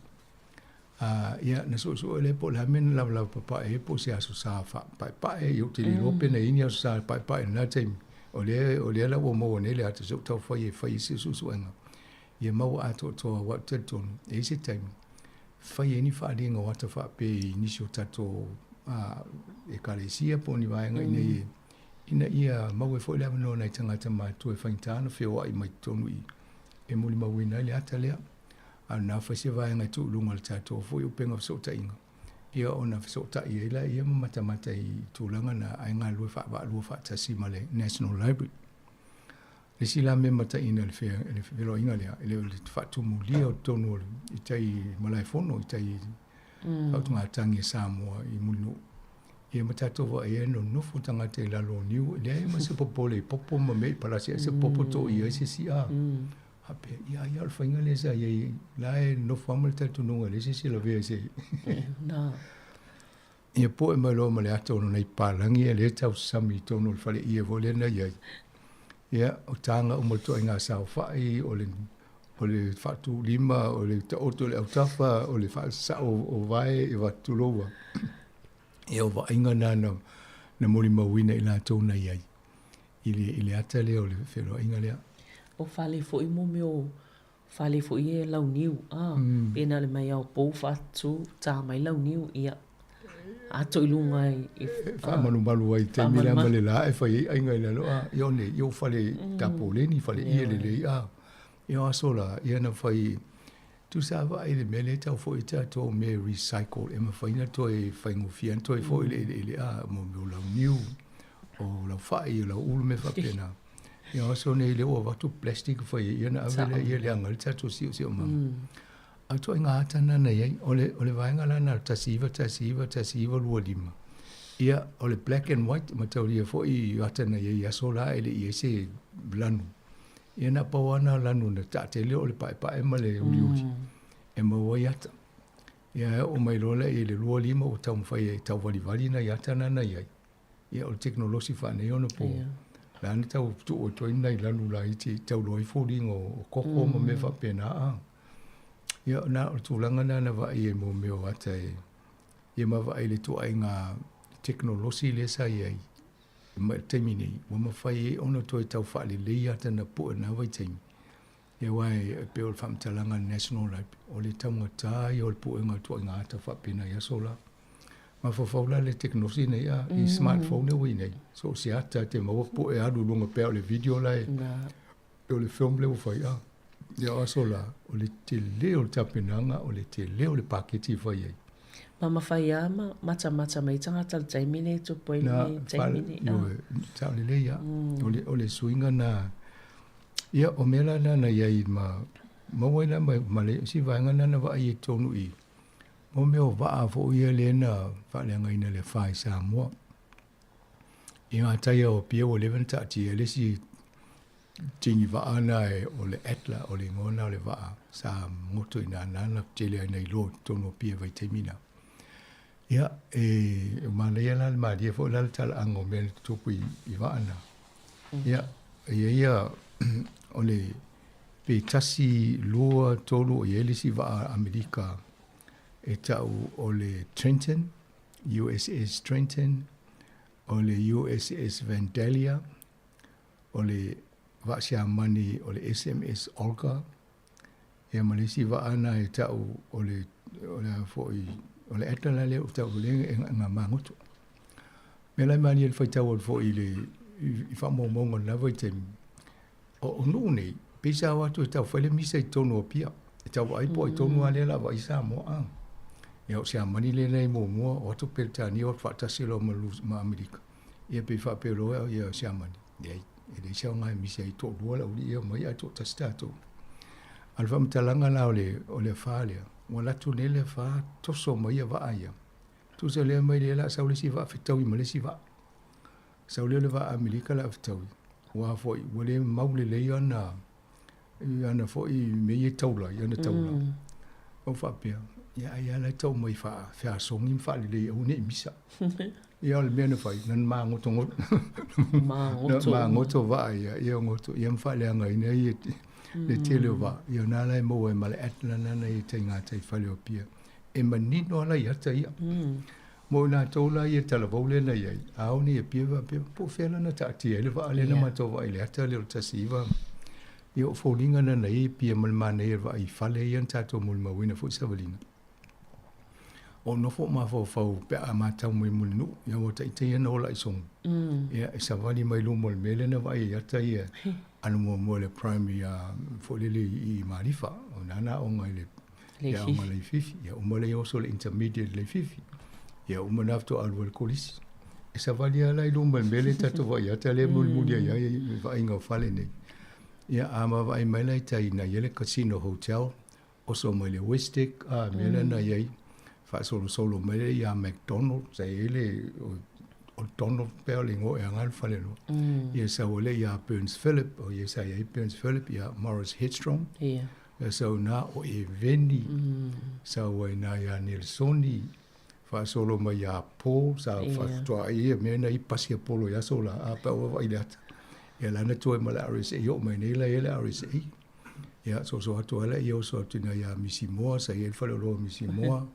Ia, na suesue lea po o le a le mea na lavalava papae ai po o se aso sa faapaepae, ia ou te le iloa pe na i ai ni aso sa paepae i lena taimi. O lea, o lea la ua maua nei le ata se i ou tau fai e fai ai se suesuega ia maua atoatoa aua ou te talitonu e i ai se taimi fai ai ni faaaliga o ata faapea i nisi o tatou ekalesia po o ni vaega ina ia ina ia maua ai foi le avanoa o nai tagata matutua e faigata ona feoai mai totonu i i e molimauina ai le ata lea. A o lena foi se vaega e tuu i luga o le tatou foi upega fesootaiga, ia ona fesootai ai laia ma matamata i tulaga na ae galulue faavaalua faatasi ma le National Library. Le isi la mea mataina i le feloaiga lea, e le o le faatumulia o totonu o le, i tai Malaefono, i tai faautugatagi a Samoa i Mulinuu. Ia ma tatou vaai ai nonofo tagata i lalo o niu, e leai ma se popole i popo ma mea i palasi ai se popo toia ai se isi a. Faapea, ia ai o le faiga lea sa i ai, la e nofo lava ma le talitonuga e leai se isi e lavea i se. Ia poe mai loa ma le ata o nai papalagi ia lea e tausami i totonu o le faleie foi lea na i ai. Ia, o taga uma o le ituaiga saofai, o le o le faatulima, o le taoto i le autafa, o le faasasao o vae, e tulou lava. Ia o vaaiga na na molimauina i latou na i ai i le i le ata lea o le feloaiga lea. O fale foi mo mea o fale foi ia e launiu a pe na o le mai ao pou faatu ta mai launiu ia ato i luga i faamalumalu ai i taimi la ma le la e fai ai aiga i lalo a ia one ia o fale tapoleni fale ie lelei a ia o aso la ia na fai Tusa vaai i le mea lea e tau foi tatou mea recycle e mafai ona toe faigofie ona toe foi i le eleele a mo mea o lau niu, o lau fai, o lau ulu mea faapena. Ia o aso nei lea ua avatu plastic fai ai ia ona ave lea ia leaga ai le tatou siosiomaga. A o ituaiga ata na na i ai, o le, o le vaega la na o le 1919, 1925, ia o le black and white mataulia foi ata na i ai i aso la e le i i ai se lanu. Ia na pau lava na lanu na taatele o le paepae ma le uliuli e maua ai ata. Ia e oo mai loa lea i le 25 ua taumafai e tauvalivali nai ata na na i ai. Ia o le tekonolosi faaneionapo. La na tau tuu atu ai nai lanu laiti e tau loa ai foliga o koko ma mea faapena a. Ia na o le tulaga na na vaai ai mo mea o ata e ia ma vaai i le ituaiga tekonolosi lea sa i ai Ma i le taimi nei, ua mafai ai ona toe tau faalelei ata na pue i lena vaitaimi. Ia aua e pei o le faamatalaga a le National Library, o le taugata ia o le puega o ituaiga ata faapena i aso la. Mafaufau la le tekonolosi nei a, i smartphone lea ua i nei, so o se ata e te maua pue alu i luga pea o le video la e, o le film lea ua fai a. Ia o aso la, o le tele o le tapenaga, o le tele o le paketi e fai ai. Ma mafai lava ma matamata mai tagata i le taimi lea e tupu ai le taimi nei. Na, sao lelei lava. O le suiga na, ia o mea la na na i ai ma maua ai la ma le isi vaega na na vaai ai i totonu i i, mo mea o vaa foi ia lea na faaleagaina i le afa i Samoa. I ngā taiao o Apia ua leva ona taatia ai le isi tini vaa na e o le Atla, o le igoa na o le vaa sa goto i nā na tele ai na iloa i totonu o Apia i vaitaimi na. Ia, e manaia la le malie foi la le talaaga o mea na tutupu i vaa na. Ia, e i ai ia o le pe tasi, lua, tolu, o i ai le isi vaa Amerika e tau o le Trenton, USS Trenton, o le USS Vandalia, o le vaa Siamani o le SMS Olga, ia ma le isi vaa na e tau o le o le fo'i o le ata la lea o tau le e ngā magoto. Me lai mani le faitau o fo'i le i whaamaumaunga lava i taimi. O nuu nei, pei sa o atu e tau fai le misa i tonu o Apia. E tau vaai po i tonu a lea la vaai Samoa a. Ia o Siamani le nei muamua, o atu Peretania o faatasi loa ma ma Amerika. Ia pei faapea loa ia Siamani. Leai, e leai se aoga e misa ai toalua le aualii ia omai ae toatasi tatou. A o le faamatalaga la o le o le afa lea, ua alu atu nei le afa toso mai ia vaa ia. Tusa lea mai lea o le a sau le isi vaa fetaui ma le isi vaa. Sau lea o le vaa Amerika o le a fetaui, aua foi ua le mau lelei ana ana foi mea ia e taula ai, ana taula. Ou faapea, ia ai lava la e tau mai faafeasogi ma faalelei aua ne i misa. Ia o le mea na fai, na magotogoto magoto vaa ia, ia goto ia ma faaleagaina ia le tele o vaa. Ia na la e maua ai ma le Atlan lana i tai gataifale o Apia. E manino lava i ata ia. Mo i latou la ia talavou lea na i ai, a o nei Apia faapea, po o fea la na taatia ai le vaa lea na matou vaai i le ata lea o le 19. Ia o foliga na na i ai Apia ma le manaia o le vaai i fale ia na tatou molimauina foi savaliga. O nofo mafaufau pe a matau mai Mulinuu, ia ua ita ia na ola i sogi. Ia e savali mai luma o le mea lea na vaai ai ata ia alu muamua i le primary foi lele i Malifa. O na na aoga i le le aoga Leififi. Ia uma lea oso le intermediate Leififi. Ia uma na faatoa alu ai le kolisi. E savali lava la i luma o le mea lea tatou vaai ata lea e mulimuli ai ai i vaaiga o fale nei. Ia a vaavaai mai la i tai na i ai le Casino Hotel, oso mai le Westec, a mea lea na i ai, faasolosolo mai lea ia McDonald, sa i ai le o Donald pea o le igoa e aga le faleoloa. Ia sau ai lea ia Burns Philip, o ia sa i ai Burns Philip, ia Morris Hedstrom. Ia. Ia sau na o Eveni, sau ai na ia Nelsoni, faasolo mai ia Paul, sa faatoa ai ia mea na i pasi a Polo i aso la, a pe ua vaai i le ata. Ia la na toe ma le RSA, oo mai nei la i ai le RSA. Ia, soso atu ai lea ia oso atu ina ia Misimoa, sa i ai le faleoloa o Misimoa,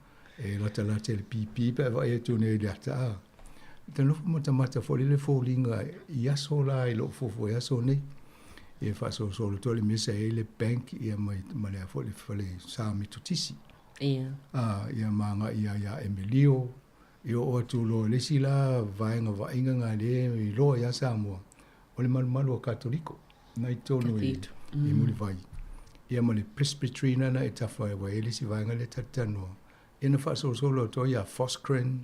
e latalata i le pipi pe a vaai atu nei i le ata a. Ta nofo matamata foi lele foliga i aso la i lou fuafua i aso nei. Ia faasolosolo atu ai le mea sa i ai le bank ia ma ma le a foi le fale sa Metotisi. Ia. A, ia ma agai ia ia Emilio, ia oo atu loa i le isi la vaega vaaiga galea e iloa ia Samoa, o le malumalu a Katoliko na i totonu i, i Mulivai. Ia ma le Presbytery na na e tafa ai, ua i ai le isi vaega lea ta te talanoa. Ia na faasolosolo atu ai ia Foscren,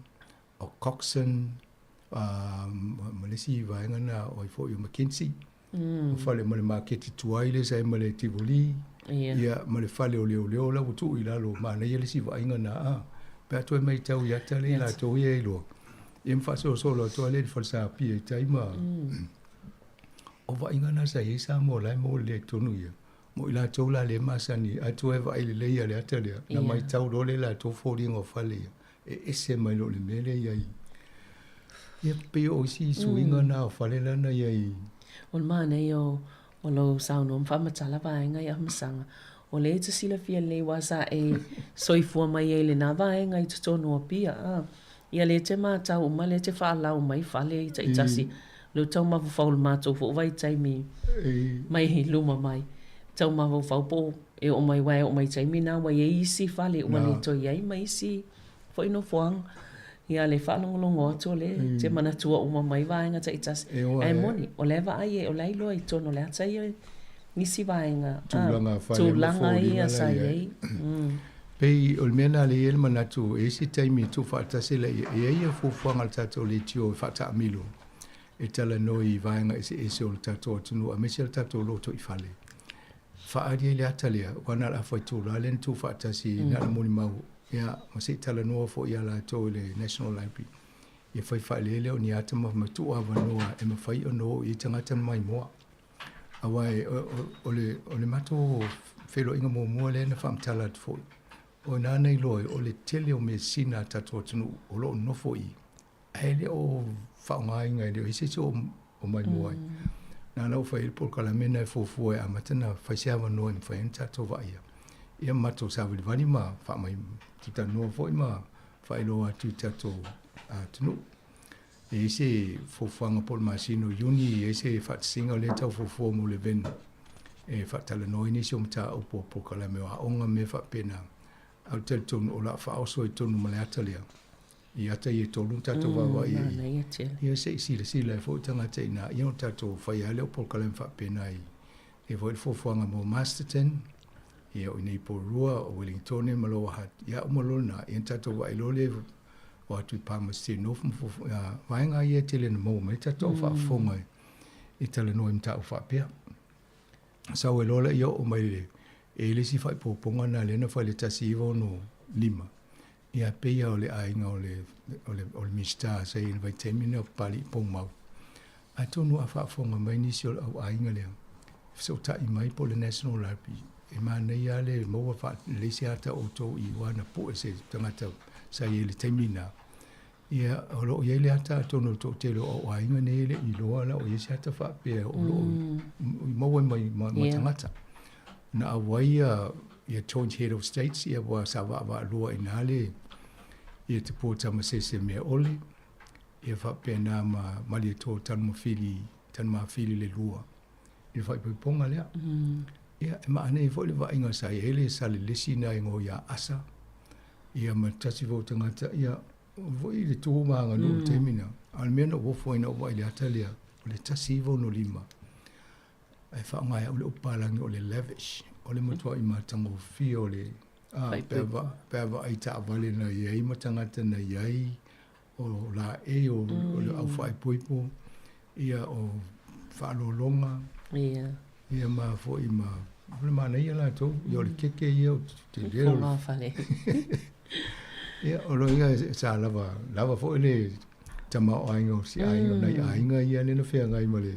o Coxon, ma le isi vaega na o ai foi o McKenzie. O fale ma le maketi tuai lea sa i ai ma le Tivoli. Ia ma le fale o leoleo la ua tuu i lalo, manaia le isi vaaiga na a. Pe a toe matau i ata lea i latou ia e iloa. Ia ma faasolosolo atu lava lea i le falesa Apia i tai ma o vaaiga na sa i ai Samoa la e maua lelei ai totonu ia. Mo i latou la le masani, a toe vaai lelei ia le ata lea, na matau loa lea i latou foliga o fale ia, e ese mai loa le mea lea i ai. Ia pei o isi suiga na o fale la na i ai. O le manaia o o lou saunoa ma faamatala vaega i Afamasaga, o lea e te silafia lelei aua sa e soifua mai ai i lena vaega i totonu o Apia, a. Ia lea e te matau uma, lea e te faalau mai fale i taitasi. Lea ua tau mafaufau i le matou foi vaitaimi mai luma mai, tau mafaufau po o e oo mai aua e oo mai i taimi na ua i ai isi fale ua le toe i ai ma isi foi nofoaga. Ia le faalogologo atu o lea e te manatua uma mai vaega taitasi. Ae moni, o la e vaai e, o la e iloa i totonu o le ata ia nisi vaega, tulaga ia sa i ai. Pei o le mea lena lea e i ai le manatu, e i ai se taimi e tuufaatasi lea, e i ai ia fuafuaga a le tatou leitio e faataamilo e talanoa i vaega eseese o le tatou atunuu aemaise le tatou lotoifale. Faaali ai le ata lea, aua na o le afa itula lea na tuufaatasi na o le molimau, ia, ma se i talanoa foi ia latou i le National Library. Ia fai faalele o ni ata ma tuu avanoa e mafai ona o i ai tagata na maimoa. Aua o le matou feiloaiga muamua lea na faamatala atu foi, o i ina na iloa ai o le tele o measina a tatou atunuu o lo o nofo i i, ae le o faaaogaina, e le o i ai se isi o maimoa ai. Na ala ua fai ai le polokalame lena e fuafua e amata ona fai se avanoa e mafai ai ona tatou vaaia. Ia ma matou savalivali ma faamai talanoa foi ma faailoa atu i tatou atunuu. E i ai se fuafuaga po o le masina o Iuni, e i ai se faatasiga lea e tau fuafua mo le VIN e faatalanoa ai nisi o mataupu o polokalame o aoga ma mea faapena. Ae ou te talitonu o le a faaoso ai tonu ma le ata lea i ata ia e tolu na tatou vaavaai ai. Manaia tele. Ia se i silasila ai foi tagata i ina, ia ona tatou faia lava lea o polokalame faapena i i foi le fuafuaga mo Masterton, ia o i inei i Porirua, o Ueligitone ma Lower Hutt, ia uma loa lena, ia ona tatou vaai loa lea o atu i Palmerston North ma fuafua, vaega ia e tele ina maua mai ai tatou au faafofoga e talanoa i mataupu faapea. Sau ai loa lea oo mai le, e i ai le isi faaipoipoga lena lea na fai i le 1965, ia pei lava o le aiga o le, o le, o le Minisita sa i ai i le vaitaimi lena o Papalii Poumau. Atonu a faafofoga mai nisi o le au aiga lea, fesootai mai po o le National Library, e manaia lava le maua faalelei se ata o outou i aua na pue se tagata sa i ai i le taimi lena. Ia, o lo o i ai le ata atonu o le toatele o au aiga nei e le i iloa la o i ai se ata faapea o lo o maua mai ma, ma tagata. Na auai ia, ia Joint Head of States, ia ua sa vaavaalua i ina le, ia Tupua Tamasese Meaole, ia faapena ma Malietoa Tanumafili, Tanumafili le lua i le faaipoipoga lea. Ia, e maanei foi le vaaiga sa i ai le Salelesi na igoa ia Asa, ia ma tasi foi o tagata, ia, foi le tu ma aganuu i le taimi lena. A o le mea na ou ofo ai ina ua ou vaai i le ata lea, o le 1965, ae faaaoga e au le upu palagi o le lavish, o le matuai matagofie o le, a, pe a, pe a vaai i taavale na i ai ma tagata na i ai, o laei, o, o le au faaipoipo, ia, o faaaloaloga, ia ma foi ma, o le manaia latou, ia o le keke ia, o te leo. Fogafale. Ia, o loiga sa lava, lava foi le tamaoaiga o si aiga, o nai aiga ia lea na feagai ma le,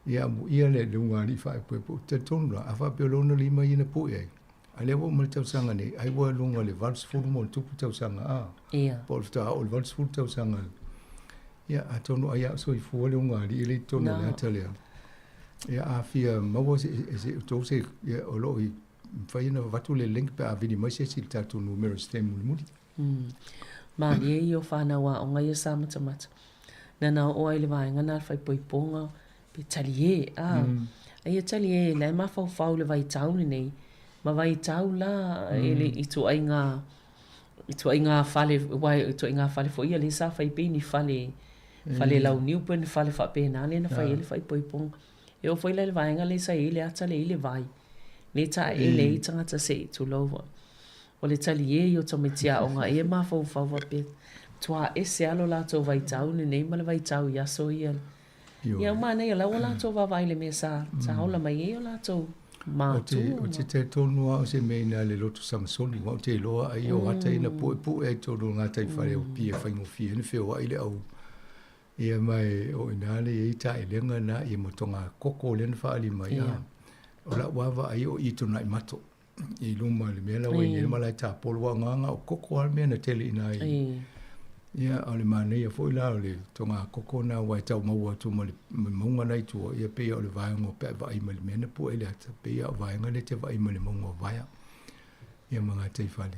ia amuia le ulugalii faaipoipo. Ou te talitonu la, a faapea o lona lima ia na pue ai, a lea ua uma le tausaga nei, ai ua luga o le 80 ma ona tupu tausaga, a? Ia. Po o le faatoa oo i le 80 tausaga. Ia, atonu ai a o soifua le ulugalii lea i totonu o le ata lea. Ia, a fia maua se, se, outou se, ia, o lo o i, mafai ona avatu le link pe a vili mai se isi i le tatou numera i se taimi mulimuli. Malie ia o whanau aoga ia sa matamata. Nana oo ai le vaega na le faaipoipoga pe talie, a. Aia talie, la e mafaufau le vaitau lenei, ma vaitau la e le i ituaiga, ituaiga fale, aua o ituaiga fale foi ia lea sa fai pei ni fale, fale launiu pe ni fale faapena lea na fai ai le faaipoipoga. E oo foi la i le vaega lea sa i ai le ata lea i le vai, lea e taeele ai tagata se i tulou foi. O le talie ia o tamaiti aoga e mafaufau faapea, matua ese lava lo latou vaitau lenei ma le vaitau i aso ia. Ia, manaia la ua latou vaavaai i le mea sa sa ola mai ai o latou matua. Ou te talitonu lava o se mea ina le loto Samasoni, aua ou te iloa ai o ata ia na puepue ai i totonu o le gataifale o Apia e faigofie ai ona feoai le au. Ia ma e o ina le i ai taelega na ia ma toga koko lea na faaali mai, a o lau lava vaai o i Tuanaimato i luma i le mea la ua i ai le malae tapolo, aua o gaga o koko lava le mea na tele i ina i. Ia, o le manaia foi la o le toga koko na aua e tau maua atu ma le mauga la i tua, ia pei o le vaega o pe a vaai mai i le mea na pue ai le ata, pei lava o vaega lea e te vaai mai i le mauga o Vaea, ia ma gataifale.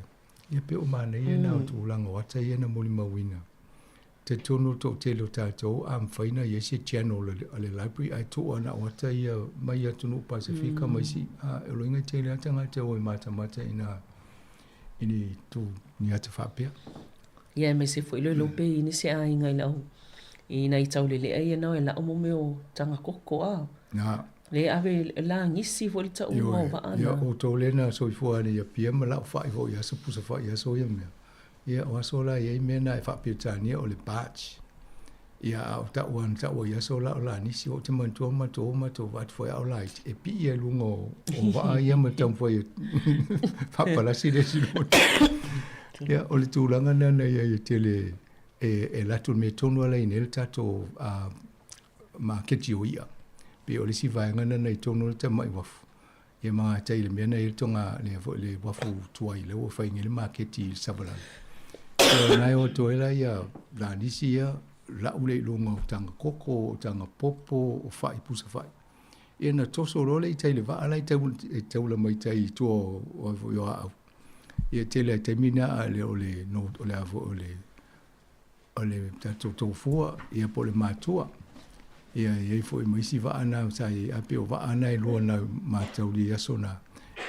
Ia pei o manaia na o tulaga o ata ia na molimauina. Talitonu le toatele o tatou a mafai ona i ai se channel a le library ae tuu lava na o ata ia mai atunuu Pasefika ma isi, a o loiga e tele lava tagata e o e matamata i nā i ni tu ni ata faapea. Ia aemaise foi le iloa pe i ai nisi aiga i lau i nai taulelea ia nao e lau mo mea o taga koko a. Na. Le ave lagisi foi le tauga o vaa na. Ia outou lea na soifua ane i Apia ma lau fai foi i aso pusa fai i aso ia mea. Ia, o aso la e i ai mea na e faa-Peretania o le barge. Ia, a o ta'u lava na ta'u ai i aso la o la nisi, ou te manatua matou o matou va'a atu foi a o laiti, e pi'i ai luga o, o va'a ia ma taumafai e faapalasi le isi loto. Ia, o le tulaga lena na i ai e tele e, e alu atu i le mea tonu lava la i nei le tatou maketi o i'a. Pei o le isi vaega lena na i tonu o le tamai uafu. Ia ma gatai i le mea na i ai le tonga lea foi le uafu tuai lea ua fai nei le maketi i le Savalalo. Ia na e o atu ai la ia la nisi ia lau lea i luga o taga koko, o taga popo, o fai, pusa fai. Ia na toso loa lea i tai i le vaa la e tau e taula mai tai i tua o o foi o Aau. Ia tele lava i taimi na a le o le no o le a foi o le o le tatou tofua ia po o le matua. Ia e i ai foi ma isi vaa na sa i ai, ae pei o vaa na e lua na matauli i aso na.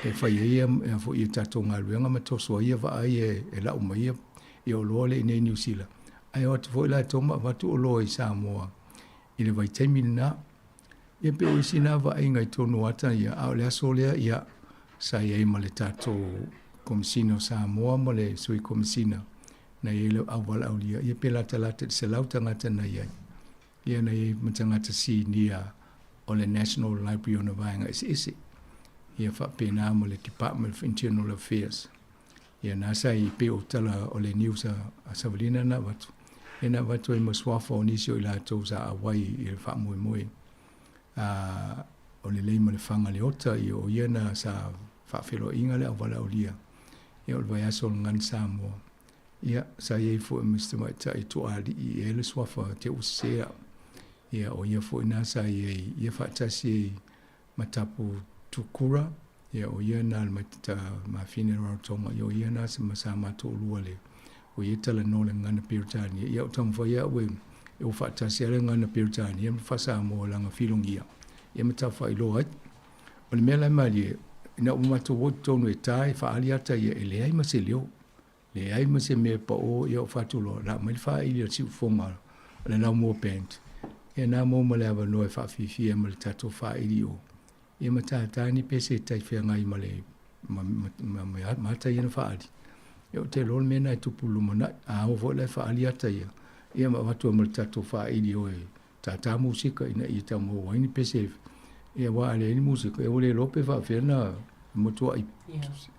E fai ai ia fo'i a tatou galuega ma toso ai ia va'a ia e la'u mai ia ia oloa lea i inei i Niu Sila, ae o atu foi latou ma avatu oloa i Samoa i le vaitaimi lenā. Ia pei o isi na vaaiga i tonu o ata ia, a o le aso lea, ia, sa i ai ma le tatou Komesina o Samoa ma le Sui Komesina na i ai le auvalaaulia, ia pe latalata i le 100 tagata na i ai. Ia na i ai ma tagata sinia o le National Library ona vaega eseese. Ia faapena ma le Department of Internal Affairs. Ia na sa i pei o tala o le news a, a Savalina na avatu. Ia na avatu ai ma suafa o nisi o i latou sa auai i le faamoemoe. A, o le Leimalefaga Leota, ia o ia na sa faafeiloaiga le auvalaaulia. Ia o le vaiaso o le Gagana Samoa. Ia, sa i ai foi ma si tamaitai toalii e le suafa te ua sese au. Ia, o ia foi na sa i ai, ia faatasi ai ma Tapu Tukura, ia o ia na le matata mafine Rarotonga, ia o ia na sa ma sa mato'olua le, o ia talanoa le gagana Peretania. Ia o taumafai a'u e, e o faatasi a le gagana Peretania ma Faa-Samoa laga filogia, ia ma taufaailoa ai. O le mea la e malie, ina ua matou o i totonu e ta e faaali ata ia, e leai ma se leo. Leai ma se mea e paʻō ia o Fatuloa, la mai le faaili a le siufofoga o le Laumua Band. Ia na maua ma le avanoa e faafiafia ma le tatou faaili o ia ma tātā ni pese e tai feagai ma le ma, ma, ma, ma, ma ata ia na faaali. Ia ou te iloa le mea na e tupu lumanai. A oo foi la e faaali ata ia, ia ma avatu ai ma le tatou faaili o e tātā musika ina ia tau maua ai ni pese ia aua a leai ni musika ia ua le iloa pe faapefea na matuai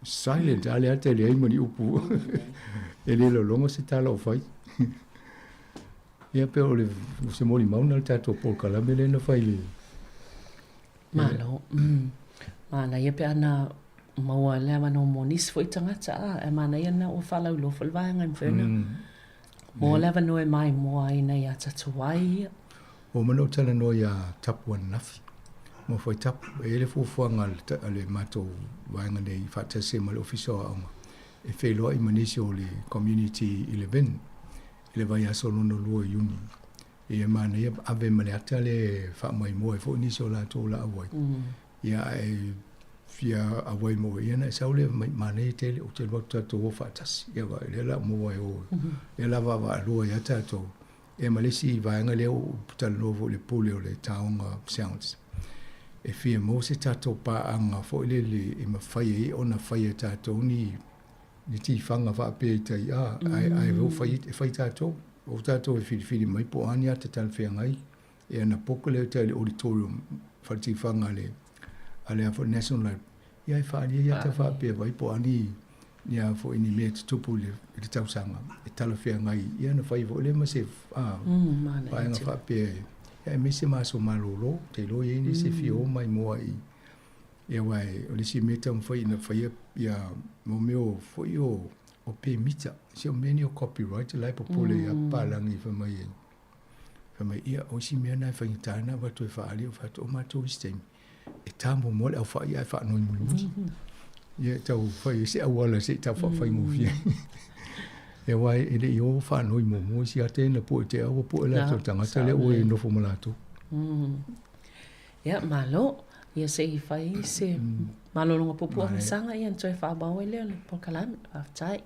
silent a le ata e leai ma ni upu e le lologo se tala o fai. Ia pe o le se molimau na le tatou polokalame lea na fai le Malo. Manaia pe ana maua le avanoa mo nisi foi tagata a e manaia na ua faalauiloa foi le vaega e mafai ona Mo le avanoa e maimoa ai nei a tatou ai ia. Ua uma ona ou talanoa iā Tapu ananafi. Mo foi Tapu, e i ai le fuafuaga a le matou vaega nei faatasi ai ma le Ofisa o Aoga e feiloai ma nisi o le community i Levin i le vaiaso lona lua o Iuni. Ia e manaia ave ma le ata lea e faamaimoa ai foi nisi o latou o le a auai. Ia ae fia auai mo ia na e sau lea mai manaia tele ou te alu atu tatou o faatasi. Ia vaai lea la maua ai o lea la vaavaalua ia tatou. Ia ma le isi vaega lea ua talanoa foi i le pule o le Taoga Sounds. E fia maua se tatou paaga foi lele e mafai ai ona fai e tatou ni ni tifaga faapea i tai a ae ae fai e fai tatou. O tatou e filifili mai po o a ni ata talafeagai Ia na poke lea tai le auditorium fale tifaga a le a le foi National Library. Ia e faaalia ia ata faapea vai po o a ni ni a foi ni mea e tutupu i le, i le tausaga e talafeagai ia na fai foi lea ma se a vaega faapea e ia aemaise ma aso malolo te iloa i ai nisi e fia o mai moa i ia aua o le isi mea e taumafai ina faia ia mo mea o foi o o pemita si o mea ni o copyright la e popole ia papalagi fai mai e Fai mai, ia, o isi mea na e faigata ona avatu e faaali, ou fai atu, o matou isi taimi, e ta muamua le aufai ae faanoi mulimuli. Ia, e tau fai ai se auala se i tau faafaigofie. Ia, aua e le i o faanoi muamua isi ata ia na pue te au, ua pue latou tagata lea ua nofo ma latou. Ia, malo. Ia, se i fai se malologa puupuu a Masaga, ia ona toe faaauau ai lea o le polokalame. Faafetai.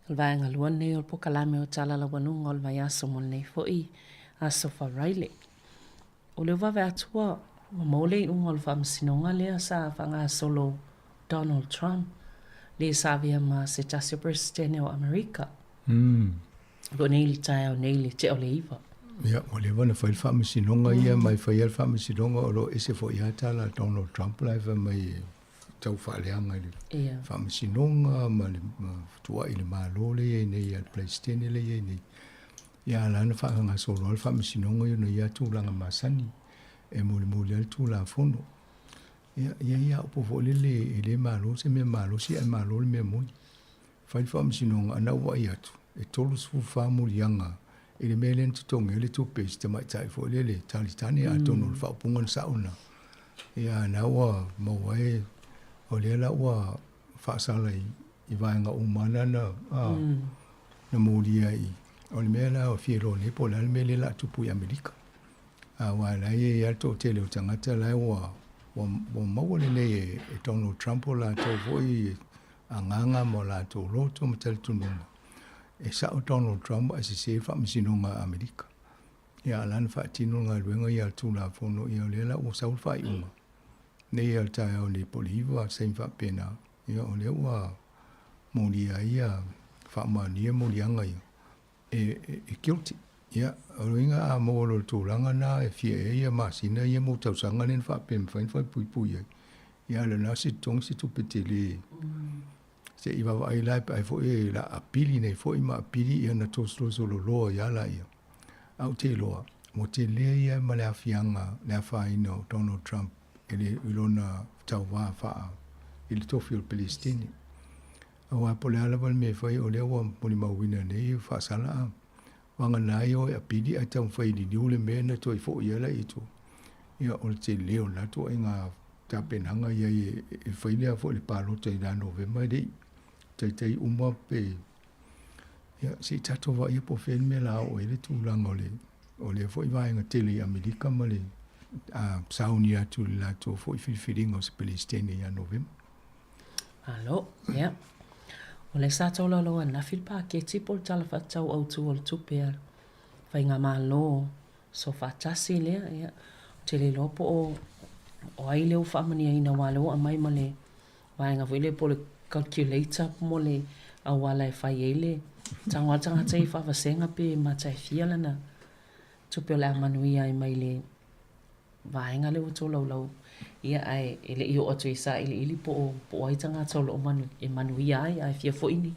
O le vaega lua lenei o le pokalame o Tala Laualuga o le vaiaso mo lenei foi aso Faraile. O lea ua vave atu ua maua le iuga o le faamasinoga lea sa faagasolo Donald Trump le sa avea ma se tasi o Peresetene o Amerika. O lo o nei i le taeao nei i le tea o le 9. Ia, ua leva ona fai le faamasinoga ia, ma e fai lava le faamasinoga o lo o ese foi lava tala a Donald Trump la e fai mai e tau faaleaga i le faamasinoga ma le tuuai i le Malo lea e i ai nei a le Peresetene lea e i ai nei. Ia, a la na faagasolo lava le faamasinoga i ona ia tulaga masani e mulimuli ai le Tulafono. Ia, e i ai lava upu foi lele e le malo se mea malosi ae malo le mea moni. Fai le faamasinoga ana ou vaai atu, e 34 moliaga i le mea lea na totogi ai le tupe i si tamaitai foi lele talitane atonu o le faaupuga na sao lena. Ia na ua maua ai, o lea la ua faasala i vaega uma na na, na molia i. O le mea la o fia iloa nei po o le a le mea lea o le a tupu i Amerika. Aua o la e i ai lava le toatele o tagata la ua, ua, ua maua lelei e, e Donald Trump o latou foi agaga ma o latou loto ma talitonuga, e sao Donald Trump ae sese le faamasinoga a Amerika. Ia a la na faatino le galuega ia a le Tulafono, ia o lea la ua sau le faaiuga nei a le taeao nei po o le 9 se taimi faapena, ia o lea ua molia ai ia faamaonia moliaga ia e, e, e guilty. Ia, o le uiga a maua loa i le tulaga lena e fia ea ia masina ia ma tausaga lea na faapea e mafai ona falepuipui ai. Ia, o lena se totogi se tupe tele. Se i vaavaai la pe ai foi e la apili nei foi ma apili ia na tosolosolo ai lava laia. Ae ou te iloa, ua tele ia ma le aafiaga, le afaina o Donald Trump i le i lona tauva faa i le tofi o le Peresetene. Aua po o le a lava le mea e fai, o lea ua molimauina nei e faasala a vagana ai o e apili ae taumafai e liliu le mea na toe foi ai la i tua. Ia, o le tele o lena ituaiga tapenaga i ai e fai lea foi le palota i la Novema e le i taitai uma pe ia se i tatou vaaia po o fea le mea la oo ai le tulaga o le o lea foi vaega tele i Amerika ma le a sauni atu i le latou foi filifiliga o se Peresetene ia Novema. Malo, ia. O lea sa tolaulauina ananafi le paketi po o le Tala Faatatau Autu o le Tupe a le Faigamalo Soofaatasi lea, ia. Ou te le iloa po o, o ai lea ua faamanuiaina aua o lea ua aumai ma le vaega foi lea po o le calculator mo le auala e fai ai le tago a le tagata i faavasega pe mata e fia lana tupe o le a manuia ai mai le vaega lea ua tolaulau ia ae e le i oo atu i sailiili po o, po o ai tagata o lo o manu, e manuia ai ae fia foi ni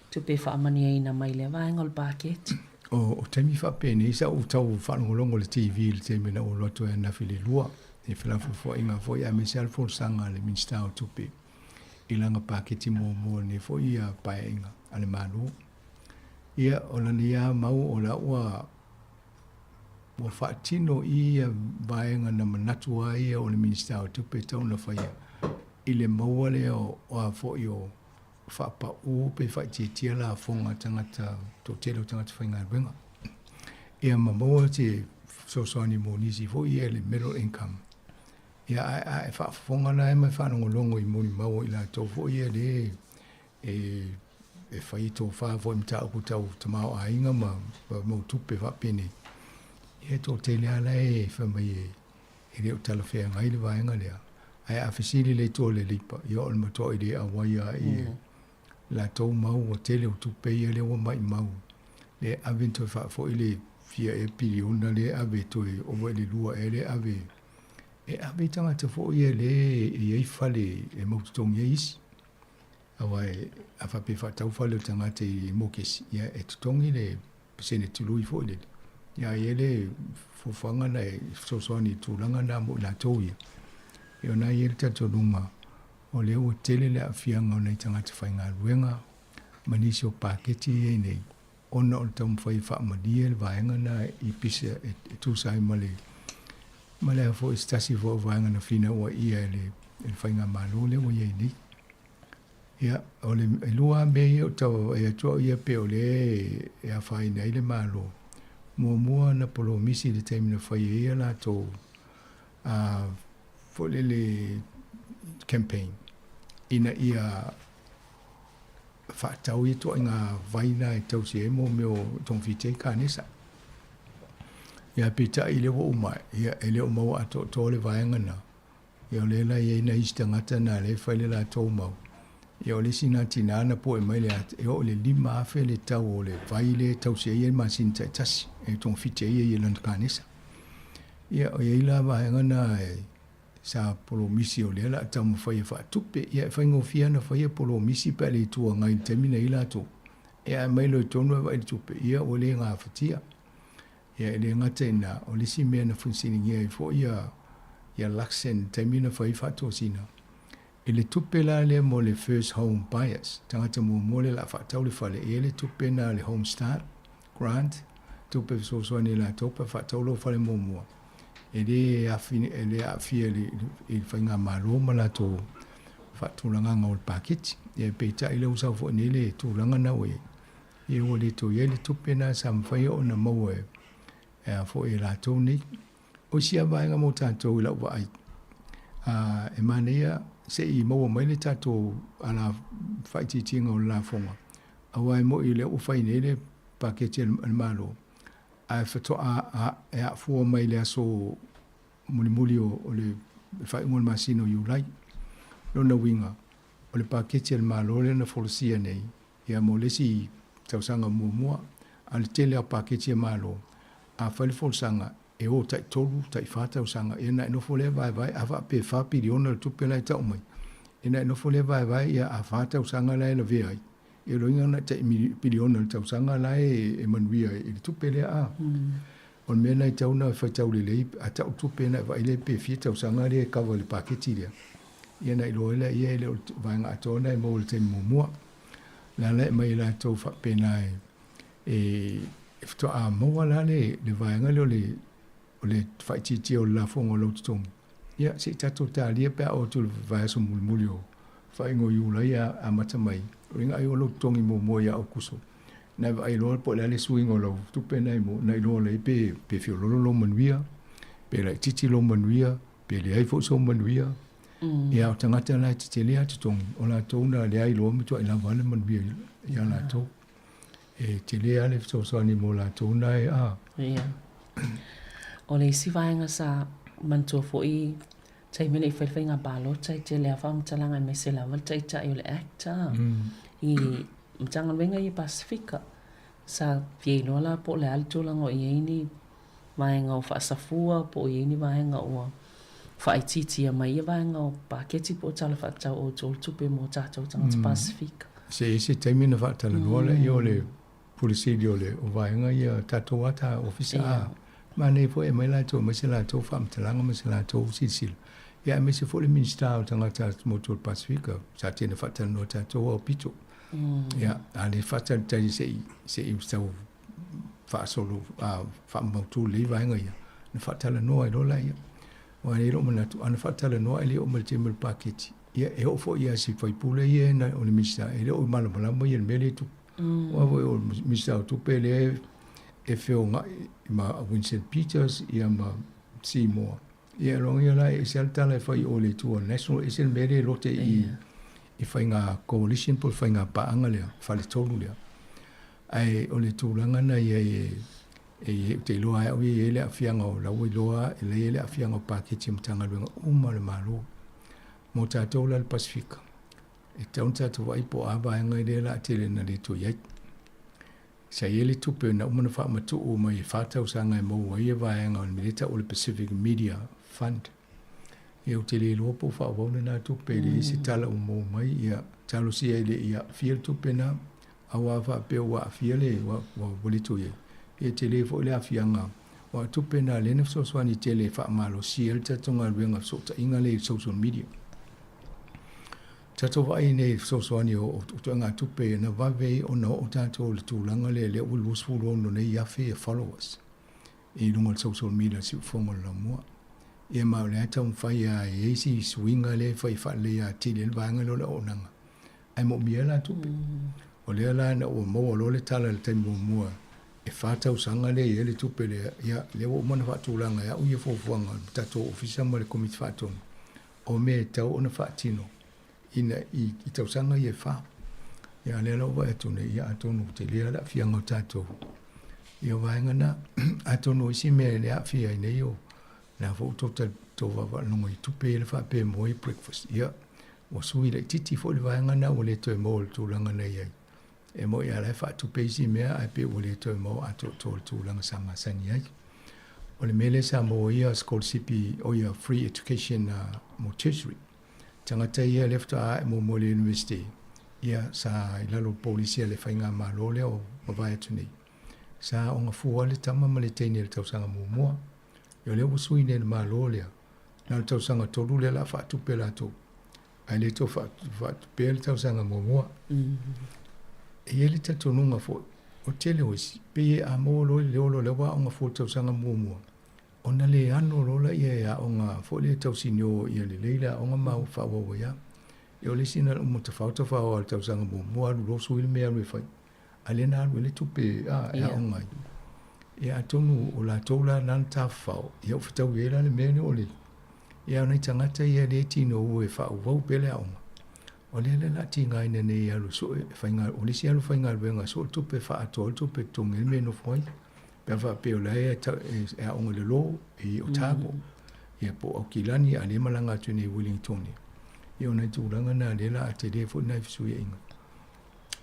tupe e faamanuiaina mai lea vaega o le paketi. O, o taimi faapenei sa ou tau faalogologo i le TV i le taimi na ou alu atu ai ananafi i le lua i felafolafoaiga foi aemaise lava le folasaga a le Minisita o Tupe i lana paketi muamua o lenei foi paeaiga a le Malo. Ia, o lana ia mau o la ua ua faatino i ia vaega na manatu ai ia o le Minisita o Tupe e tatau ona faia i le maua lea o a foi o faapau pe faaitiitia lafoga a tagata toatele o tagata faigaluega. Ia ma maua se fesoasoani mo nisi foi ia le middle income. Ia ae a e faafofoga la ma e faalogologo i molimau o i latou foi ia le e e fai tofa foi i mataupu tau tamaoaiga ma mau tupe faapenei. Ia e toatele lava la e fai mai e e le o talafeagai le vaega lea. Ae a fesili le itu o le Leipa, ia o le matuai le auai lava i latou mau ua tele o tupe ia lea ua maimau lea e ave toe faafoi le fia ea piliona lea e ave toe ova i le lua ea lea e ave e ave i tagata foi ia lea e i ai fale e mau totogi ai isi. Aua a faapea e faatau fale o le tagata i mokesi, ia e totogi le pasene tului foi lele. Ia e i ai le fuafuaga na e fesoasoani i le tulaga lena mo i latou ia. Ia ona e i ai le talitonuga o lea ua tele le aafiaga o nai tagata faigaluega ma nisi o paketi ia i ai nei ona o le taumafai e faamalie le vaega lena i pisa e tusa ai ma le ma le a foi se tasi foi o vaega na finauai ia e le faigamalo lea ua i ai nei. Ia, o le e lua lava mea ia ou te vaavaai atu au ia pei o lea e afaina ai le Malo. Muamua na polomisi i le taimi na fai ai a latou a foi lele campaign ina ia faatau ia ituaiga vai na e tausi ai mo mea o togafiti ai kanesa. Ia peitai lea ua uma ae, ia e le o maua atoatoa le vaega na. Ia o lea la e i ai nai isi tagata na lea e fai le latou mau. Ia o le isi na tina na poe mai le e oo i le 5,000 le tau o le vai lea e tausi ai le masini taitasi e togafiti ai ia i lana kanesa. Ia o i ai la vaega na e sa polomisi o lea o le a taumafai e faatupe. Ia e faigofie lava ona faia polomisi pe a le Itu Agai i le taimi na i ai latou. Ia ae aumai loa i totonu ae vaai i le tupe, ia ua le gafatia. Ia e le gata i lena, o le isi mea na fesiligia ai foi ia ia Luxon i le taimi na fai ai faatosina, i le tupe la lea mo le first home buyers, tagata muamua lea o le a faatau le fale, e i ai le tupe lena a le Home Start Grant, tupe fesoasoani i latou pe a faatau lou fale muamua. E le e le aafia i le, i le faigamalo ma latou faatulagaga o le paketi. Ia peitai lea ua sau foi nei le tulaga na ua i ai, ia ua le toe i ai le tupe na sa mafai ona maua e, e a foi e latou nei. O isi lava vaega mo tatou i lau vaai, a, e manaia se i maua mai le tatou ala faaitiitiga o le lafoga, aua e moni o lea ua fai nei le paketi a le Malo, ae faatoa e afua mai le aso mulimuli o le faaiuga o le masina o Iulai. Lona uiga, o le paketi a le Malo lea na folasia nei, ia mo le isi tausaga muamua, a o le tele lava o paketi a Malo, a fai le folasaga, e o tai tolu, tai fa tausaga, ia ona e nofo lea vaevae, a faapea e fa piliona le tupe la e tau mai, ia ona e nofo lea vaevae, ia a fa tausaga la e lavea ai, ia lona uiga na o le tai piliona i le tausaga la e manuia ai i le tupe lea a. O le mea lena e tatau ona faitau lelei, a tau le tupe ona e vaai lea pe fia tausaga lea e cover i le paketi lea, ia ona iloa ai lea e le o le vaega atoa lena e maua i le taimi muamua. O le ala e aumai ai latou faapena e e faatoa maua la le le vaega lea o le o le faaitiitia o le lafoga o lau totogi, ia se i tatou talia pe a oo atu i le vaiaso mulimuli o faaiuga o Iulai a amata mai, o lona ai o lou totogi muamua ia Aokuso, na e vaai loa po o le a le suiga o lau tupe na e na iloa lelei pe pe fiololo lou manuia, pe laitiiti lou manuia, pe leai foi sou manuia. Ia o tagata la e tetele lava totogi, o latou na leai loa matuai lava le manuia ia latou. E tele lava le fesoasoani mo latou na e a. Ia. O le isi vaega sa manatua foi taimi le i fai le faiga palota e tele lava faamatalaga aemaise lava le taitai o le Act i Matagaluega ia Pasefika. Sa fia iloa la po o le a le tulaga o i ai ni vaega o faasafua po o i ai ni vaega ua faaitiitia mai ia vaega o paketi po o tala faatatau autu o le tupe mo tatou tagata Pasefika. Se i ai se taimi ona faatalanoa lea o le Pule Sili o le o vaega ia tatou ata ofisa a manaia foi e aumai latou aumai se latou faamatalaga ma se latou silasila ia aemaise foi le Minisita o Tagata Motu o le Pasefika sa tele faatalanoa tatou ao pito ia a le faatalitali se i se i tau faasolo faamautu lelei vaega ia na faatalanoa ai loa laia. Aua e i ai lou manatu, ana faatalanoa e le oo mai i le taimi o le paketi, ia e oo foi ia si faipule ia na, o le Minisita, e le o malamalama ia i le mea lea e tupu. Aua foi o le Minisita o Tupe lea e feogai ma Winston Peters ia ma Seymour. Ia loga ia la e ese lava le tala e fai i o i le itu a le National, ese le mea lea e lote i i faiga coalition po o le faiga paaga lea, faletolu lea. Ae o le tulaga na i ai e e ou te iloa e au ia e i ai le aafiaga o la ua iloa e la e i ai le aafiaga o paketi a Matagaluega uma a le Malo. Mo tatou la i le Pasefika, e tatau ona tatou vaai po o a vaega lea o le a tele ina le toe i ai. Sa i ai le tupe na uma ona faamatuu mai e fa tausaga e maua ai vaega o le mea lea e tau o le Pacific Media Fund. Ia ou te le iloa po o faaauau lena tupe, e leai se tala ua maua mai. Ia talosia e le i aafia le tupe na, aua a faapea ua aafia le ua le toe i ai, ia e tele foi le aafiaga. Aua o tupe na lea na fesoasoani tele e faamalosia ai le tatou galuega fesootaiga lea i social media. Tatou vaai nei i le fesoasoani o ituaiga tupe na vave ai ona oo tatou i le tulaga lea, lea ua 26 nei afe followers i luga o le social media siufofoga o le laumua. Ia ma o lea e taumafai lava e i ai si suiga lea e fai e faaleleia atili ai le vaega lea o le auaunaga, ae moomia ai la tupe. O lea la ina ua maua loa le tala i le taimi muamua e fa tausaga lea e i ai le tupe lea, ia lea ua uma ona faatulaga e au ia fuafuaga a le tatou ofisa ma le Komiti Faatonu o mea e tatau ona faatino ina i tausaga ia e fa. Ia, a o lea la ua vaai atu nei, ia atonu ua tele lava le aafiaga o tatou i o vaega na. Atonu o isi mea e le aafia ai nei o lena foi ua tou tou vaavaalogo i tupe ia le faapea mo ai breakfast. Ia, ua sui laitiiti foi le vaega na ua le toe maua i le tulaga na i ai. E moni lava o la e faatupe isi mea ae pei ua le toe maua atoatoa i le tulaga sa masani ai. O le mea lea sa maua ia sikolasipi, o ia free education mo tertiary. Tagata ia lea faatoa ae muamua i le University, ia sa i lalo o polisi a le faigamalo lea o mavae atu nei, sa ogafua le tama ma le teine i le tausaga muamua. Ia o lea ua sui nei e le Malo lea, na o le tausaga tolu lea o le a faatupe latou, ae le toe faatupea le tausaga muamua. E i ai le talitonuga foi, o le tele o isi, pei a maua loa le olo o lea ua aoga fua i le tausaga muamua, Ona le ano loa laia e aoga foi lea tausinio ia lelei le aoga ma faaauau ai lava. Ia o le isi na uma tafao tafao lava i le tausaga muamua alu loa sui le mea e alu e fai, a lea na alu ai le tupe a e aoga ai. Ia atonu o latou la na na tafafao, ia ua fetaui ai la le mea lea o le ia o nai tagata ia lea e tinou e faaauau pea le aoga. O lea la o le a tigaina nei e alu e sue, e faigaluega, o le isi alu faigaluega e sue tupe e faaatoa ai le tupe e totogi ai le mea e nofo ai. Pe a faapea o la e aoga i le Law i Otago, ia po o Aukilani, a o lea e malaga atu nei i Wellington. Ia o nai tulaga na lea o le a tele foi nai fesuiaiga.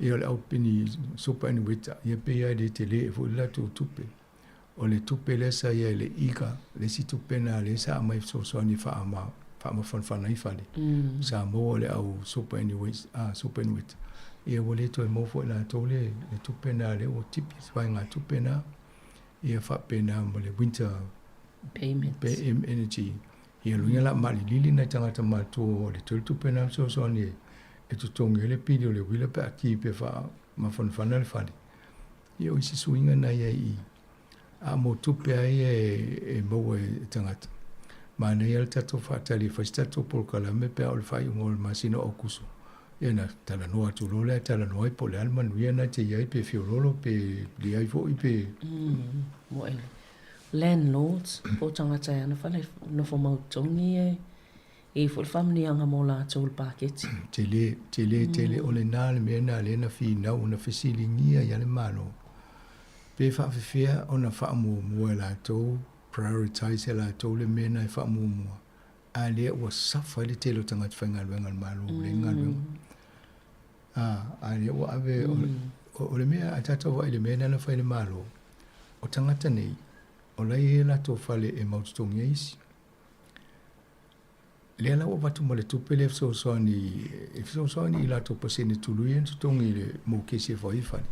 Ia o le aupini superannuator, ia pei lava e le tele foi le latou tupe. O le tupe lea sa i ai i le IGA, le isi tupe lena lea sa aumai e fesoasoani e faamafanafana ai fale, sa maua e le au superannuator. Ia ua le toe maua foi e latou le tupe lena lea ua tipi le vaegatupe lena. Ia faapena ma le winter payments. Energy. Ia lona uiga o le a maalilili nai tagata matutua ua le toe le tupe lena fesoasoani e totogi ai le pili o le uila pe a ki pe faamafanafana le fale. Ia o isi suiga na ia i i, a mo tupe lava ia e maua e tagata, manaia le tatou faatali e fai se tatou polokalame pe a oo i le faaiuga o le masina o Aokuso, ia ona talanoa atu loa lea e talanoa ai po o le a le manuia lena e te i ai pe fiololo pe leai foi pe... Moe landlords po o tagata e ana fale nofo mautogi e E i ai foi le faamanuiaga mo latou i le paketi. Tele, tele tele, o lena le mea lena lea na finau, na fesiligia ai le Malo, pe faafefea ona faamuamua e latou, prioritize e latou le mea lena e faamuamua, a lea ua suffer ai le tele o tagata faigaluega a le Malo ua leai ni galuega. A, a lea ua ave, o le mea, a tatou vaai i le mea lena na fai e le Malo, o tagata nei, o la e i ai latou fale e mau totogi ai isi. Lea la ua avatu ma le tupe lea e fesoasoani e fesoasoani i latou pasene tului ai na totogi i le mokesi e fai ai fale.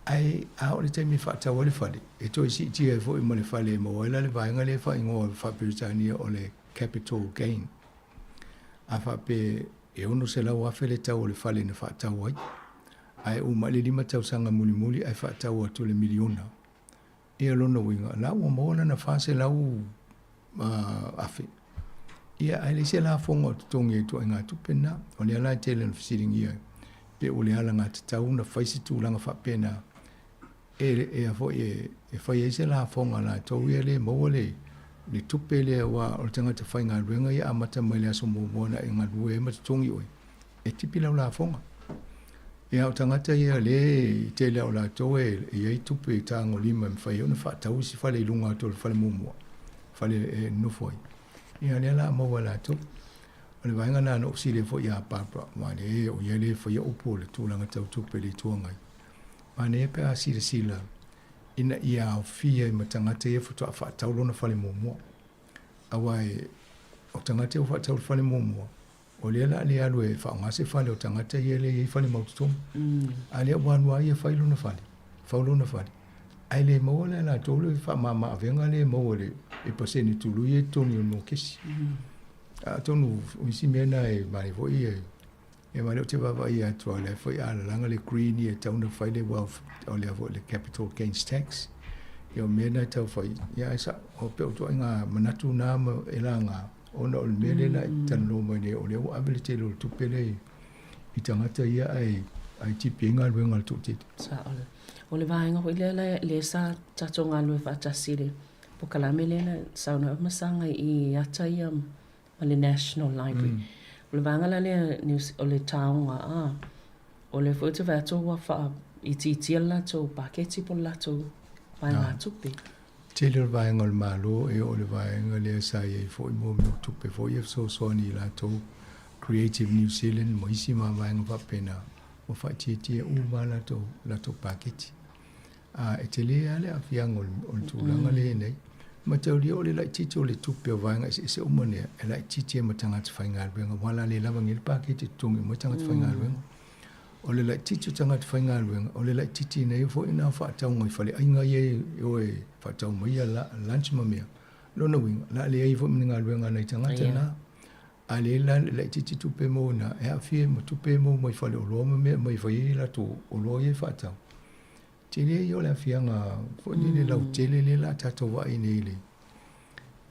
Ae a oo i le taimi e faatau ai le fale, e toe siitia ai foi ma le fale e maua ai la le vaega lea e faaigoa faa-Peretania o le capital gain. A faapea e $600,000 le tau o le fale na faatau ai, ae uma ai le lima tausaga mulimuli ae faatau atu i le miliona, Ia lona uiga, la ua maua lana 400 afe. Ia ae leai se lafoga o totogi ai i ituaiga tupe na. O lea la e tele ina fesiligia pe ua le alagatatau ona fai se tulaga faapena e e a foi e e fai ai se lafoga a latou ia le maua le le tupe lea aua o le tagata faigaluega ia amata mai le aso muamua na e galue ai ma totogi oe e tipi lau lafoga. Ia, o tagata ia lea e tele lava o latou e i ai tupe i tagolima e mafai ai ona faatau isi fale i luga atu o le fale muamua, fale e nofo ai. Ia, lea la a maua e latou. O le vaega lena na ou fesili ai foi ia Barbara, aua lea o ia lea e faia upu o le tulaga tau tupe i le Itu Agai. Manaia pe a silasila ina ia aofia ai ma tagata ia faatoa faatau lona fale muamua. Aua o tagata ia ua faatau le fale muamua, O lea la le alu e faaaoga se fale o tagata ia lea e i ai fale mautotonu. A lea ua alu lava ia fai lona fale, fau lona fale. Ae le maua la e latou le faamama avega lea e maua i le pasene tului ia e totogi o le mokesi. Atonu o isi mea na e manaia foi e aua o lea ou te vaavaai atu lava o la e foi a lalaga le green ia e tatau ona fai le wealth o lea foi le capital gains tax. Ia o mea na e tau fai, ia ae sao, o pei o ituaiga manatu na e laga. Ona o le mea lea na e talanoa mai nei, o lea ua ave le tele o le tupe lea i tagata ia ae ae tipi ai galuega a le toatele. Sao. O le vaega foi lea lea sa tatou galulue faatasi i le polokalame lea na saunoa ai Masaga i ata ia ma le National Library. O le vaega la lea o le taoga a. O lea foi ou te vaai atu ua faaitiitia le latou paketi po o le latou vaegatupe. Tele o le vaega o le Malo e oo i le vaega lea sa i ai foi mo mea o tupe foi ia fesoasoani i latou Creative New Zealand ma isi ma vaega faapena ua faaitiitia uma lava latou latou paketi. A e tele lava le aafiaga o le, o le tulaga lea i nei. Mataulia o le laitiiti o le tupe o vaega eseese uma nei, e laitiiti ai ma tagata faigaluega, aua o le a le lava nei le paketi e totogi uma ai tagata faigaluega. O le laitiiti o tagata faigaluega, o le laitiiti nei foi na o faatauga i faleaiga ia e o e faatau mai ia lunch ma mea. Lona uiga, o le a leai foi ma ni galuega a nai tagata na. A lea la e laitiiti tupe maua i ina, e aafia ai ma tupe e maua mai faleoloa ma mea e aumai e fai ai latou oloa ia e faatau. Tele ia o le aafiaga foi lele lautele lea o le a tatou vaai nei i le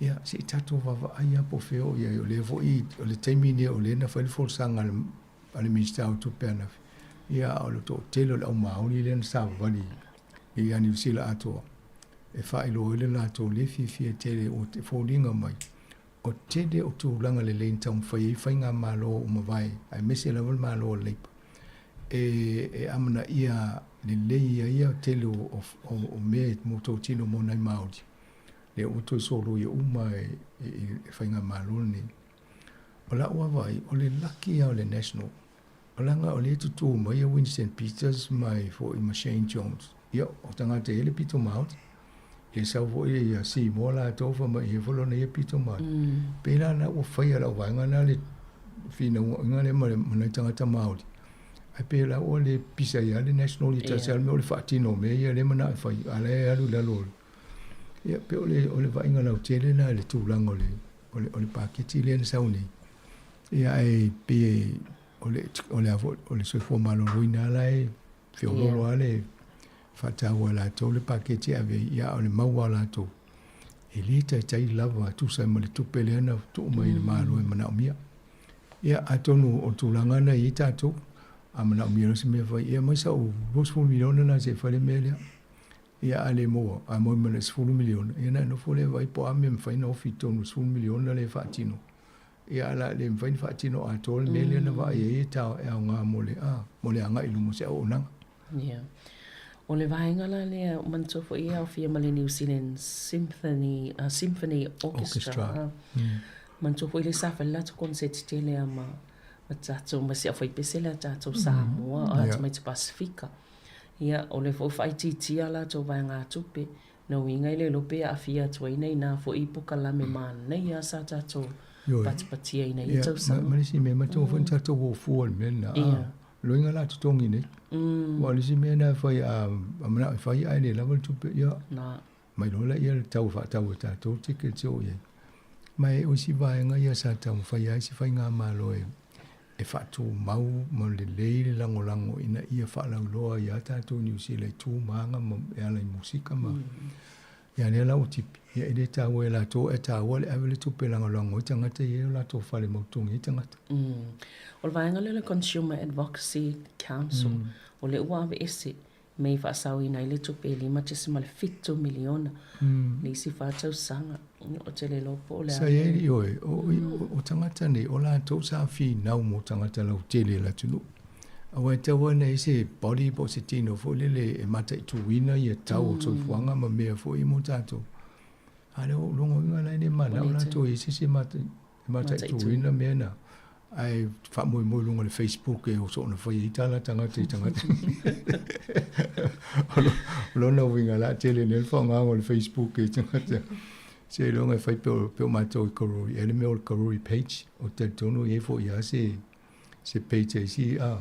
Ia, se i tatou vaavaai lava po o fea o i ai. O lea foi, o le taimi lenei o lea na fai le folasaga a le a le Minisita o Tupe ananafi, ia a o le toatele o le aumaoni lea na savavali ia Niu Sila atoa e faailoa ai le latou le fiafia tele ua foliga mai o tele o tulaga lelei na taumafai ai faigamalo ua mavae aemaise lava le Malo o le Labour e, e amanaia lelei ai ia tele o, o, o, o mea mo totino mo nai Māori lea ua toe soloia uma e, e, e faigamalo lenei. O lau vaavaai, o le laki ia o le National, o leaga o lea e tutū mai ia Winston Peters mai foi ma Shane Jones. Ia, o tagata e i ai le pito Māori. Ia sau foi ia Seymour latou fai mai e i ai foi lona ia pito Māori. Pei la na ua faia e lau vaega na le finauga lea ma nai tagata Māori. Ae pei la ua le pisa ai lava le National i tasi lava le mea o le faatino o mea ia lea e manao e fai, a o la e alu i lalo o le... Ia, pei o le, o le vaaiga lautele lena i le tulaga o le o le, o le paketi lea na sau nei. Ia ae pei e, o le, o le, o le soifua maloloina la e feololo lava le faataua e latou le paketi e ave ai, ia a o le mau a latou, e le taitai lava tusa ai ma le tupe lea na tuu mai e le Malo e manaomia. Ia atonu o le tulaga lena e i ai tatou, a manaomia loa se mea e fai, ia aumai sau 20 miliona lena se i fai le mea lea. Ia a le maua, a maua mai le 10 miliona, ia ona e nofo lea e vaai po o a mea e mafai ona ofi i totonu o le 10 miliona lea e faatino. Ia a o le a le mafai ona faatino atoa le mea lea na vaai ai e ta e aoga mo le, a, mo le agai i luma o se auaunaga. Ia. O le vaega la lea, ua manatua foi e aofia ma le New Zealand Symphony, Symphony Orchestra. Orchestra. Manatua foi lea sa fai le latou konseti tele lava ma, ma tatou, ma si aufaipese lea a tatou Samoa, a tamaiti Pasefika. Ia, o lea foi ua faaitiitia a latou vaegatupe, na uiga e le iloa pe aafia atu ai nei na foi polokalame manaia sa tatou patipatiaina i ia tausaga. Ma le isi mea, matou foi na tatou o fua i le mea lena, a loiga la totogi nei. Aua o le isi mea lena e fai, a manao e fai ae le lava le tupe, ia, mai loa laia le tau e faatau e tatou tickets e oo i ai. Ma o isi vaega ia sa taumafai ai se faigamalo e e faatumau ma lelei le lagolago ina ia faalauiloa ia tatou i Niu Sila i tu ma aga ma e ala i musika ma ia lea la ua tipi ia e le taua e latou ae taua le ave le tupe e lagolago ai tagata ia i o latou fale mautogi ai tagata. O le vaega lea o le Consumer Advocacy Council, o lea ua aveese me i faasaoina ai le tupe e $5.7 miliona i le isi fa tausaga. Ou te le iloa po o le a. Sa i ai ioe, o tagata nei, o latou sa finau mo tagata lautele o le atunuu. Aua e tatau lava ona i ai se body po o se tino foi lele e mataituina ia tau o soifuaga ma mea foi mo tatou. A lea ua ou logoina la e le manao latou e i ai se isi e mataituina mea na. Ae faamoemoe i luga o le Facebook e soona fai ai tala tagata i tagata. O lona uiga o le a tele nei le faaaogaina o le Facebook e tagata. Seiloga e fai pe o matou i Karori, e i ai le mea o le Karori page, ou te talitonu e i ai foi lava se se page a isi a.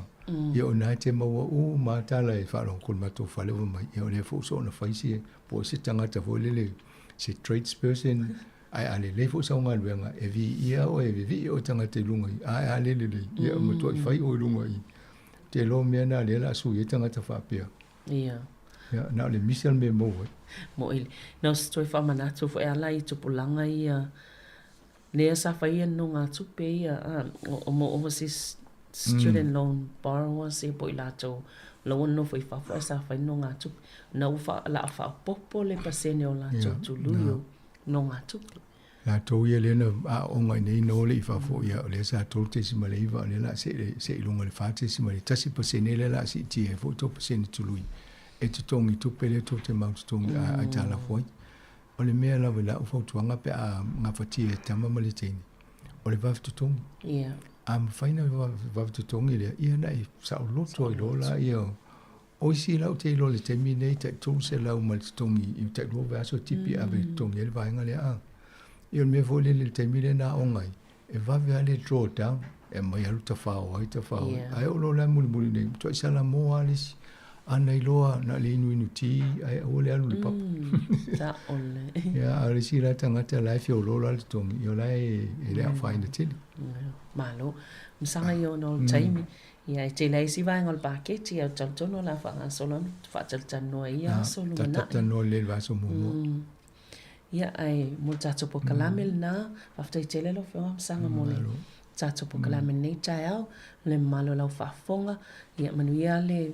Ia o i ina e te maua uma lava tala e faalogo atu i le matou fale fai mai, ia o lea foi ua soona fai se, po o se tagata foi lele, se tradesperson Ae a lelei foi sau galuega, e viia oe, e vivii oe tagata i luga i, ae a le lelei, ia e matuai fai oe i luga i. Te iloa mea na lea o le a sui ai tagata faapea. Ia. Ia, na o le misa le mea e maua ai. Moʻi. Na o se toe faamanatu foi a la i tupulaga ia, lea sa fai ia nonogatupe ia, a, o mo overseas student loan borrowers ia po o i latou la ua nonofo i fafo ae sa fai nonogatupe. Na ua o le a faaopoopo le pasene o latou tului o nonogatupe. Latou ia lea na aooga ina ia o le i faafoi, a o lea sa 3.9, o lea o le a see i luga i le 4.1% lea o le a siitia ai foi tou pasene tului e totogi i tupe lea tou te mau totogi aitalafu ai. O le mea lava i lau fautuaga pe a gafatia e tama ma le teine, o le vave totogi. A mafai ona vave totogi lea, ia ona e saoloto ai loa laia. O isi la ou te iloa i le taimi lenei tai 300 ma le totogi i tai 2 vaiaso tipi e ave e totogi ai le vaega lea a. Ia o le mea foi lele i le taimi lea na aoga ai, e vave lava le draw down, e aumai alu tafao ai, tafao ai. Ae oo loa la mulimuli nei, matuai salamo lava le isi. Ana iloa na o le inuinu ti ae aua le alu i le papa. Sao lelei. Ia, a o le isi la tagata la e feoloolo lava le totogi, ia o la e le afaina tele. Malo. Masaga ia ona o le taimi. Ia, e tele ai isi vaega o le paketi, ae ou te talitonu o le a faagasolo atu faatalatalanoa i ia aso lumanai. Talatalanoa lelei i le vaiaso muamua. Ia, ae mo le tatou polokalame lena, faafetai tele lau Afioga Masaga mo le tatou polokalame i lenei taeao, le mamalu o lau faafofoga, ia manuia le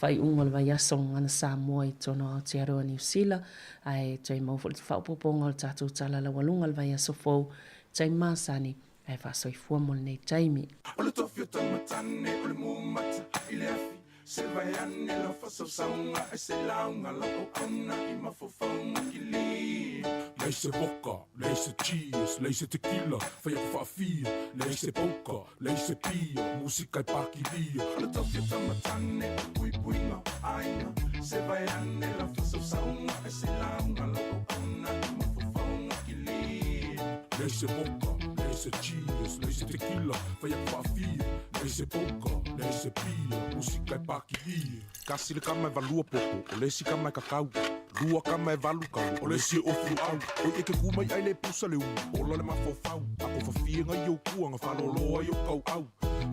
faaiuga o le vaiaso o Gagana Samoa i totonu o Aotearoa Niu Sila, ae toe maua foi le faaopoopoga o le tatou tala laualuga i le vaiaso fou, taimi masani. Ae faasoifua mo lenei taimi. O le tofi o taumatane o le mumata i le afi Se vae ane lau faasausauga ai se lauga lau auauna i mafaufauga kili. Leai se vodka, leai se cheers, leai se tequila, fai atu faafia, leai se poker, leai se pia, musika e pakilia. O le tofi o taumatane o le puipuiga aiga Se vae ane lau faasausauga ai se lauga lau auauna i mafaufauga kili. Leai se vodka, leai se cheers, leai se tequila, fai atu faafia, leai se poker, leai se pia, musika e pakilia. Kasi le kama e valua popo, o le isi kama e kakau. Lua kama e valu kalo, o le isi e ofu luau. Oi e ke ku mai ai le pusa le umu, ola le mafaufau. A ko fafie ngai ou kuanga, falolo ai ou kauau.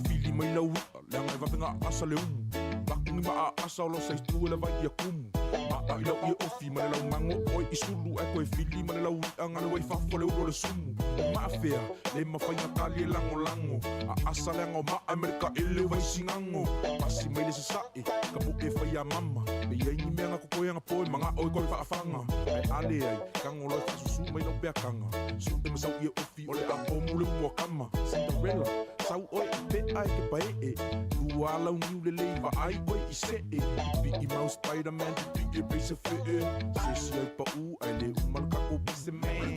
Fili mai lau i'a, leaga e vave gaasa le umu. Vaku ni ma aasa o lo sa itu e le vai ia kumu. Ma'a i lau ie ofi ma le lau mago oe i sulu ae koe fili ma le lau i'a gale ua i fafo le ulu o le sumu. O ma'a fea, le mafai na tali e lagolago. Aasa leaga o ma'a ma le taele o Vaisigago. Pasi mai le sasae, ka po'e e fai ia mama. Pe i ai ni mea na kokoe anapo e mana'o e koe faafaga. Ae a leai, tago loa e faasusu mai lau peakaga. Su'e ma sau ie ofi o le a pomu le umu a kama. Cinderella, sau oe i pe'a e ke pae'e. Lua lau niu lelei vaai oe i se'e. Pipi'i mau Spiderman pipi'i e pei se fe'e. Se isi ai pa'ū ae le uma le kako pise man.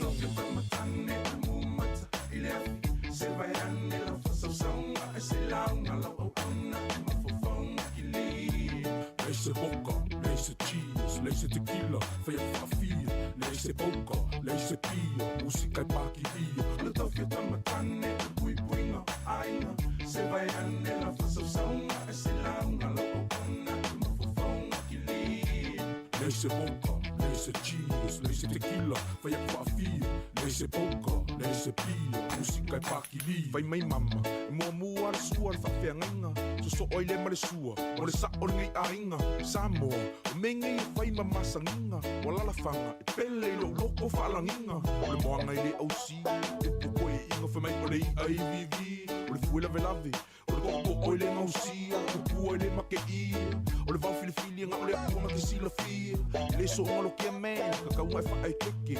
Leai se vodka, leai se cheers, leai se tequila, fai atu faafia, leai se poker, leai se pia, musika e pakilia. O le tofi o taumatane, o le puipuiga aiga, se vae ane lau faasausauga ai se lauga lau auauna i mafaufauga kili. Leai se vodka, leai se cheers, leai se tequila, fai atu faafia, leai se poker, leai se pia, musika e pakilia. Fai mai mama, e muamua le sua le faafeagaiga, sosoo ai le ma le sua, mo le sa'o lenei aiga. Samoa, o mea nei e fai ma masagiga, o alalafaga e pele i lou loko faalagiga. O le moana e le ausi, upu koe'iga, fai mai o le i'a ivivi, o le fue lavelave, o le to'oto'o e le gausia, o le tupua e le make'ia, o le vao filifili e ga'o le atua na te silafia. E le so'oga lokia man, kakauga e fa'aekeke,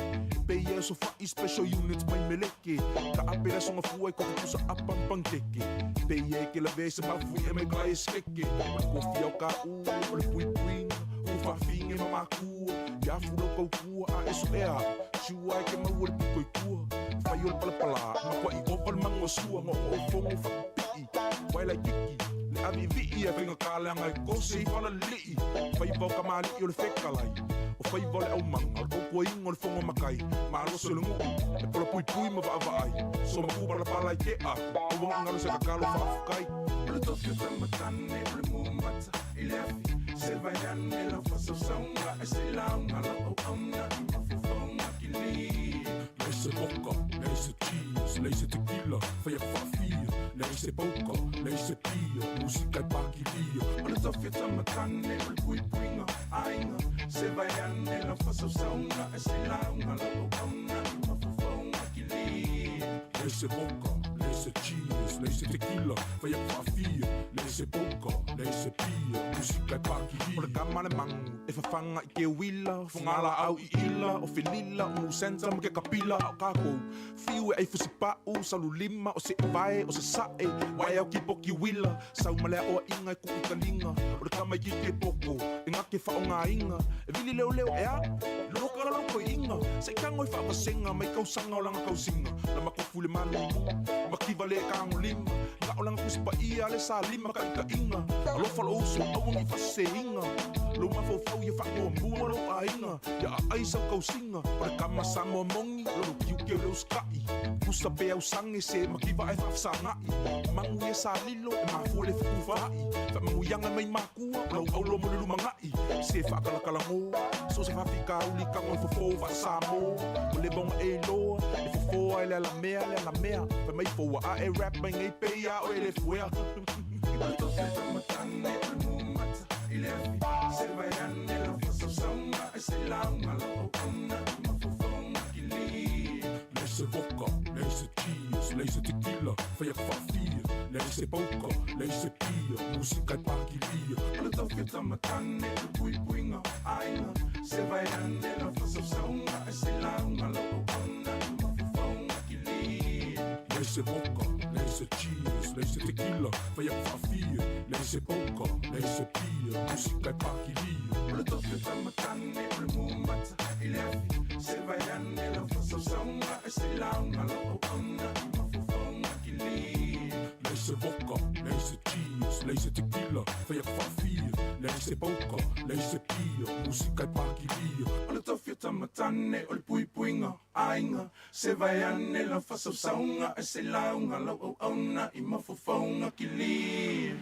pei e aso fa'i special units mai meleke, ka ape le aso gafua i kofi pusa apa ma panikeke, pei e ke lavea i se mafuie mai ka e sekeke, o le kofi ao ka'u, o le puipuiga, ua faafiga ma makua, ia afu lau kaukua a e su'ea a'u, sua e ke maua le pito i tua, fai o le palapalā, matua'i ova le mago sua, go'ogo'o fogo faapipi'i, wae laititi, le avi'ivi'i ae faigata leaga e kose i falalili'i, faiva o kamali'i o le fekalai, o faiva o le aumaga, o le tautuaina o le fono matai, malosi o le nu'u, e polapuipui ma vaavaai, somaku palapala i te'a, aua ne i galo se tatalo faafetai. O le tofi o taumatane o le mumata i le afi Se vae ane lau faasausauga ai se lauga lau auauna i mafaufauga kili. Leai se vodka, leai se cheers, leai se tequila, fai atu faafia, leai se poker, leai se pia, musika e pakilia. O le tofi o taumatane o le puipuiga aiga Se vae ane lau faasausauga ai se lauga lau auauna i mafaufauga kili. Leai se vodka, leai se cheers, leai se tekila, fai aku faafia, leai se poka, leai se pia, musika e pakilia. O le kama le mangu, e fafaga i ke uila, fogala au i ila, o felila, o musenta ma ke kapila, a o kākou. Fiu e ai fusipa'u, saululima, o se'evae, o sasa'e, wae au kipoki uila, sau ma le aʻoaʻiga e kuʻu taliga, o le kama iki ke poko, e gake faʻogāiga, e vili leoleo ea, loka la lokoiʻiga, seʻi tago i faavasega, mai kausaga o laga kausiga, la makofu le malulu, makiva le kagolima, ga'o laga tusipaʻia le salima kaʻikaʻiga, alofa lo'ou uso auagi faseseina, lou mafaufau ia faamuamua lou aiga, ia aai sau kausiga, o le kama Samoa mogi, lolo kiuke o le usikaʻi, pusa pe ausage se makiva ae faafesagaʻi, magu ia salilo e mafua le fetufaai, faamanuiaga mai makua, o lau aulo mo le lumagaʻi, se faakalakalagō, so se faafikauli kago e fofō faasamō, o le vaoga e iloa, e fofō ai le alamea le alamea, faimai foua ae rap mai nei pe ia o e le fuea. Leai se voka, leai se cheese, leai se tequila, fai aku faafia, leai se poka, leai se pia, musika e pakilia. O le taufeta matane, o le puipuiga aiga, se vai ane lau faasausauga, e se lauga lau auauna i mafaufauga kili. Leai se voka, leai se cheese, leai se tequila, fai aku faafia, leai se poka, leai se pia, musika e pakilia. O le taufeta matane, o le mumata i le afi, se vai ane lau faasausauga, e se lauga lau auauna i mafaufauga kili. Leai se voka, leai se cheese, leai se tequila, fai aku faafia, leai se poka, leai se pia, musika e pakilia. O le taufeta matane, o le puipuiga aiga, se vai ane lau faasausauga, e se lauga lau auauna i mafaufauga kili.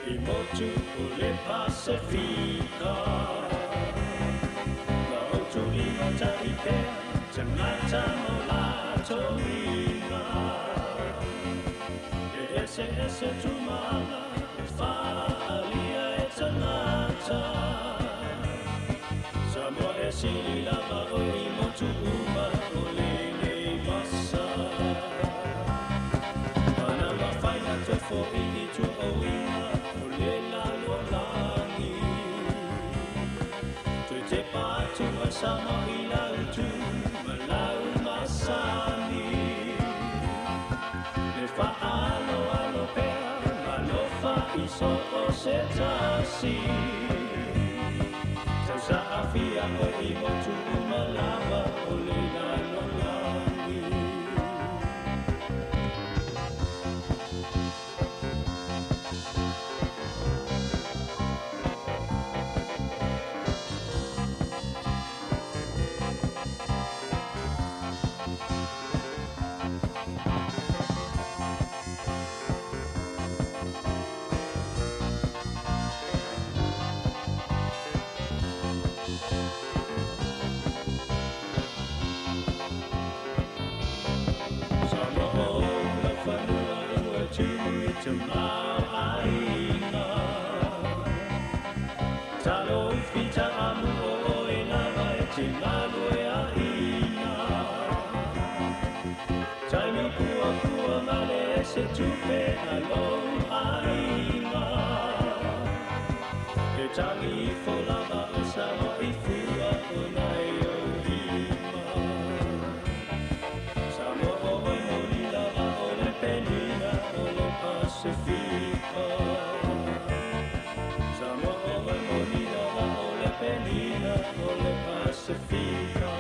I motu o le Pasifika. Ma o tūlima tai pea, tangata mo latou iga. E ese ese tumanga, e whaalia e tangata. Samoa e sili lava o i motu uma o lenei masa. Mana mawhaina te fo i tu o inga, o le lalo langi. Te te pātu a Samoa i lau tu, ma lau masani. Le whaalo alo pea, ma lofa i so o se tasi. Tau sa awhia o i motu uma lava o le lalo langi. Te mau aina. Talo whita amu o e lava e te malu e a ina. Taimi pua pua male e se tupe a lou aina. Tagi ifo lava o sa i fua o nai o lima. Samoa o oi moli lava o le penina o le Pasifika. Samoa o oi moli lava o le penina o le Pasifika.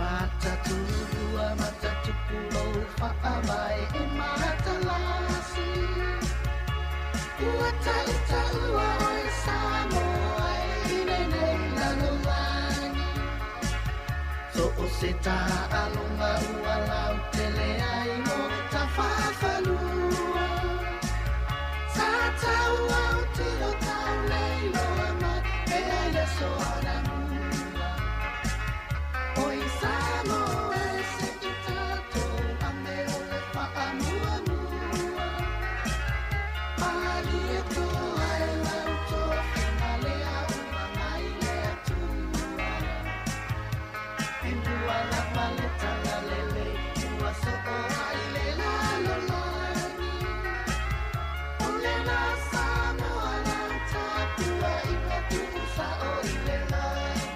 Mataturua, matatupulo, whaamai e matalasi. Ua tautaua oe Samoa e i lenei lalolagi. So o se taaloga ua lautele ai mo tafafalua. Sa taua o tilo tauleiloa mai e ai le aso anamua. Oi Samoa e se i tatou ame o le faamuamua. Malie toa e lau tofiga lea ua mai le Atua. E mua lava le talalelei ua soo ai le lalolagi. O lena Samoa lau tapuaiga tuusao i le lagi.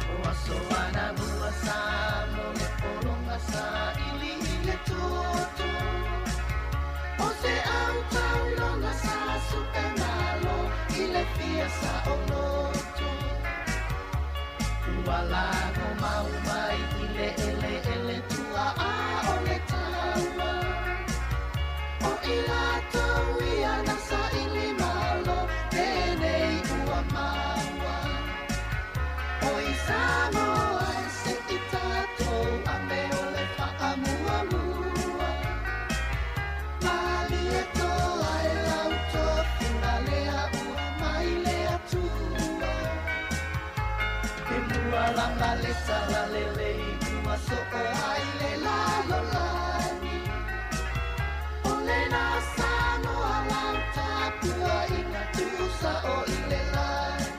O aso anamua sa mo le pologa sa ili i le toto. O se au tauloga sa supe malo i le fia sa o loto. Ua lago mau mai i le ele ele tua a o le taua. O i latou ia na sa ili malo tenei ua maua. Oi Samoa e se i tatou ame o le faamuamua. Malie toa e lau tofiga lea ua mai le Atua. E mua lava le talalelei ua soo ai le lalolagi. O lena Samoa lau tapuaiga tuusao i le lagi.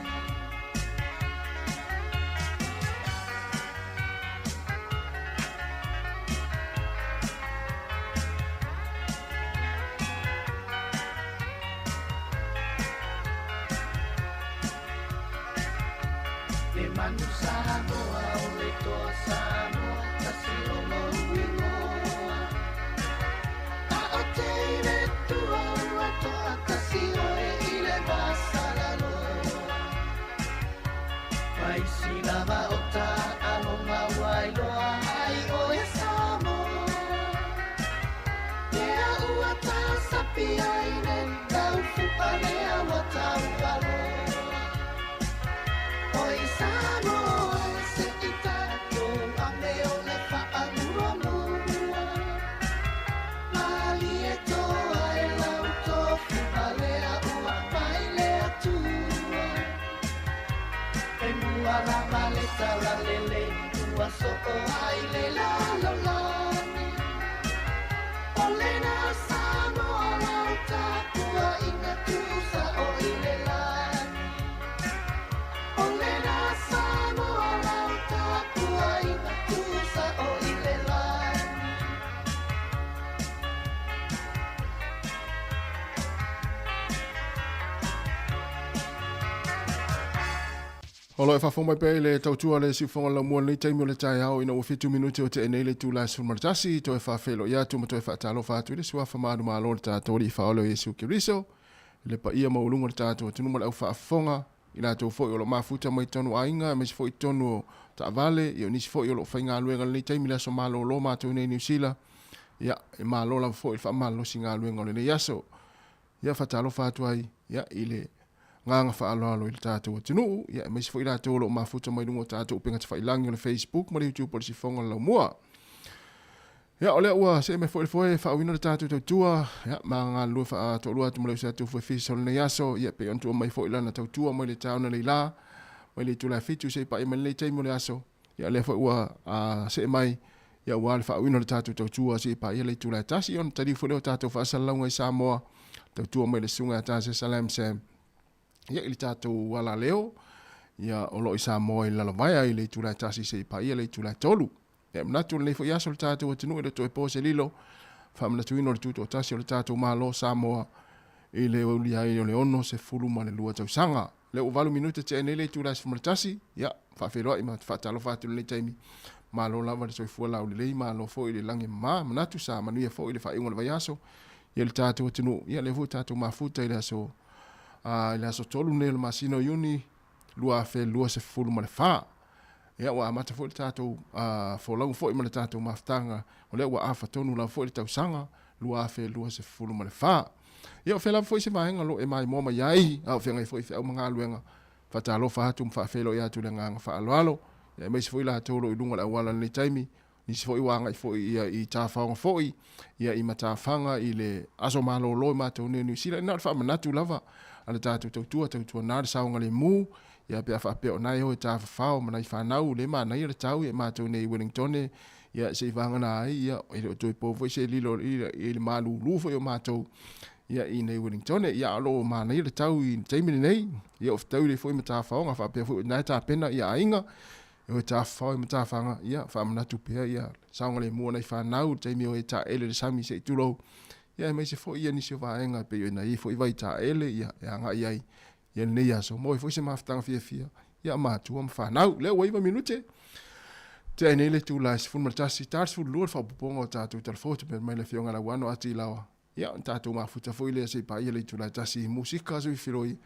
Le manu Samoa o le toa Samoa, tasi o lou igoa. A o teine tua ua toa tasi oe i le vasalaloa. Vaisi lava o taaloga ua iloa ai oe Samoa. Lea ua tasapi ai le taufu'a lea ua taualoa. Oi Samoa e se i tatou ame o le faamuamua. Malie toa e lau tofiga lea ua mai le Atua. E mua lava le talalelei ua soo ai le lalolagi. O lena Samoa lau tapuaiga tuusao i le lagi. O lena Samoa lau tapuaiga tuusao i le lagi. O lo e faafofoga mai pea i le tautua le siufoga laumua lenei taimi o le taeao ina ua 7 minute o tee nei le itula e 11 toe faafeiloai atu ma toe faatalofa atu i le suafa manumalo o le tatou Alii Faaola o Iesu Keriso i le paia maualuga o le tatou atunuu ma le au faafofoga i latou foi o lo o mafuta mai totonu o aiga aemaise foi totonu o taavale ia o nisi foi o lo o faigaluega i lenei taimi i le aso malolo matou nei i Niu Sila ia e malo lava foi le faamalolosi galuega o lenei aso. Ia faatalofa atu ai ia i le agaga faaaloalo i le tatou atunuu, ia aemaise foi latou o lo o mafuta mai luga o tatou upega tafailangi o le Facebook ma le YouTube o le Sifoga o le Laumua. Ia, o lea ua see mai foi le foe e faauiina le tatou tautua, ia, ma galulue faatoalua atu ma le uso atu fuefisa o lenei aso, ia, pei ona tua mai foi lana tautua mai le taona leila, mai le itula e 7 seia paia mai lenei taimi o le aso. Ia lea foi ua see mai ia aua le faauiina o le tatou tautua seia paia le itula e tasi, ona taliu foi lea o tatou faasalalauga i Samoa, tautua mai le susuga ia Tasesa Lamsam ia i le tatou alaleo ia o lo o i Samoa i le Lalovaea i le itula e 1 seia paia le itula e 3. Ia e manatu o lenei foi aso le tatou atunuu e le o toe po se lilo, faamanatuina o le tutoatasi o le tatou Malo o Samoa i le aulia ai o le 62 tausaga. Lea ua 8 minute tea nei le itula e 11, ia, faafeiloai ma faatalofa atu i lenei taimi. Malo lava le soifua laulelei, malo foi le lagi e mama, manatu sa manuia foi le faaiuga o le vaiaso ia le tatou atunuu. Ia lea foi ua tatou mafuta i le aso i le aso 3 nei o le masina o Iuni 2024. Ia ua amata foi le tatou folauga foi ma le tatou mafutaga, o lea ua afa tonu lava foi le tausaga 2024. Ia o fea lava foi se vaega o lo o e maimoa mai ai, a o feagai foi i feau ma galuega, faatalofa atu ma faafeiloai atu i le agaga faaaloalo, ia aemaise foi latou o lo o i luga o le auala i lenei taimi, nisi foi ua agai foi ia i tafaoga foi, ia i matafaga i le aso malolo i matou nei o Niu Sila. Na o le faamanatu lava a le tatou tautua, tautua na le saogalemu, ia pe a faapea o na e o e tafafao ma nai fanau le manaia le tau ia i matou nei i Wellingtone, ia se i vagana ai, ia e le o toe po foi se lilo i le malulu foi o matou ia i nei Wellingtone. Ia o lo o manaia le tau i le taimi lenei, ia o fetaui le foi matafaoga faapea foi o na e tapena ia aiga, e o e tafafao i matafaga, ia faamanatu pea ia saogalemu o nai fanau i le taimi o e taele le sami se i tulou, ia aemaise foi ia nisi o vaega e pei ona i ai foi vai taele ia e agai ai ia lenei aso, maua ai foi se mafutaga fiafia ia matua ma fanau. Lea ua 9 minute tea ai nei le itula e 11, ta 12 le faaopoopoga o tatou talafou atu mai le Afioga Lauano Ati Laoa. Ia, ona tatou mafuta foi lea se i paia le itula e tasi i musika soifiloi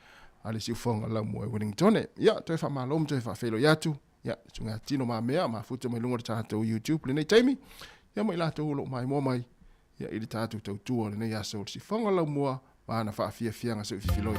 a le siufoga laumua i Wellingtone. Ia, toe faamalo ma toe faafeiloi atu. Ia, susuga Tino Mamea, mafuta mai luga o le tatou YouTube lenei taimi. Ia, ma i latou o lo o maimoa mai ia i le tatou tautua o lenei aso o le siufoga laumua ma ana faafiafiaga soifiloi.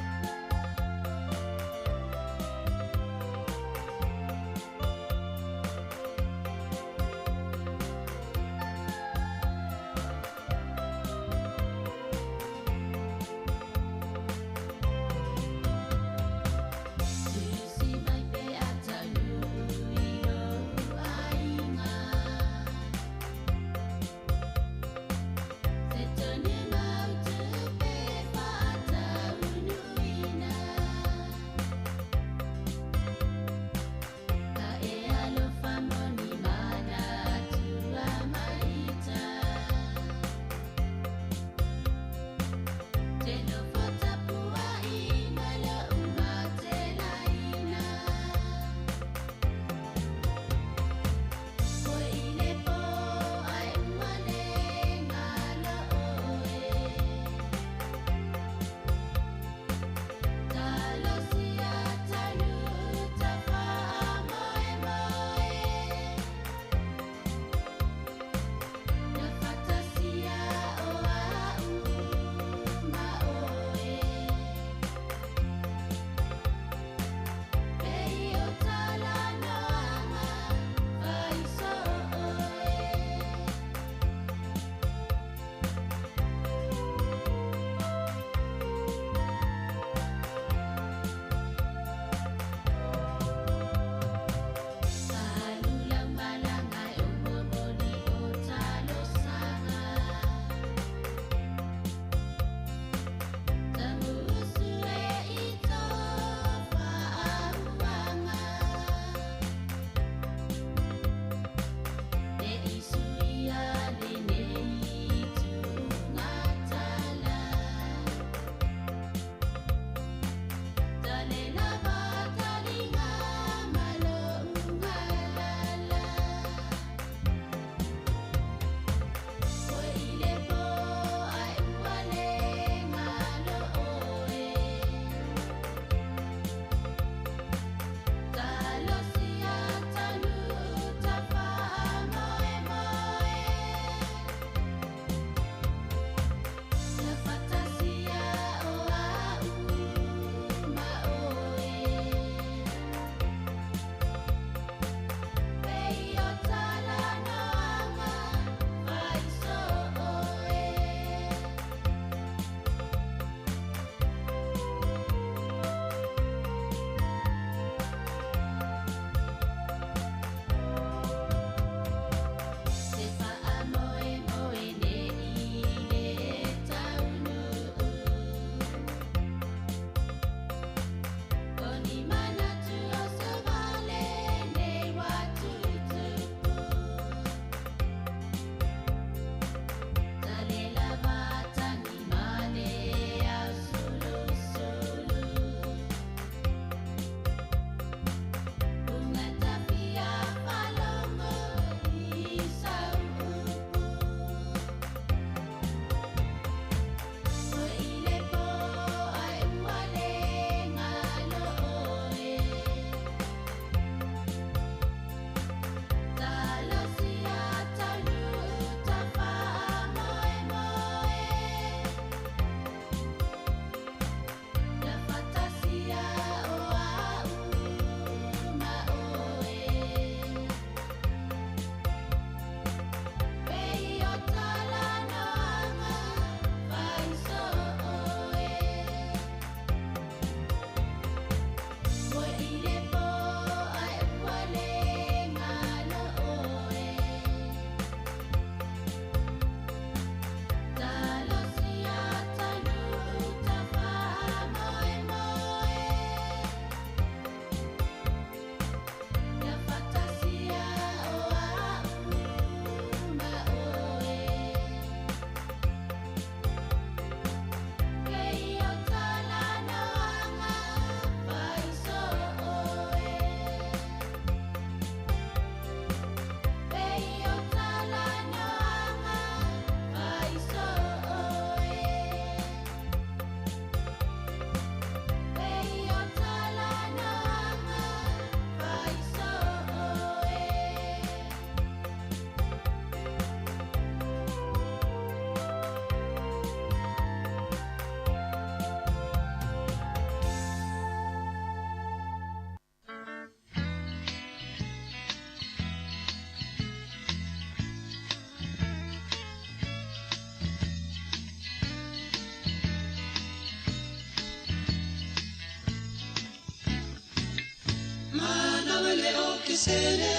okesene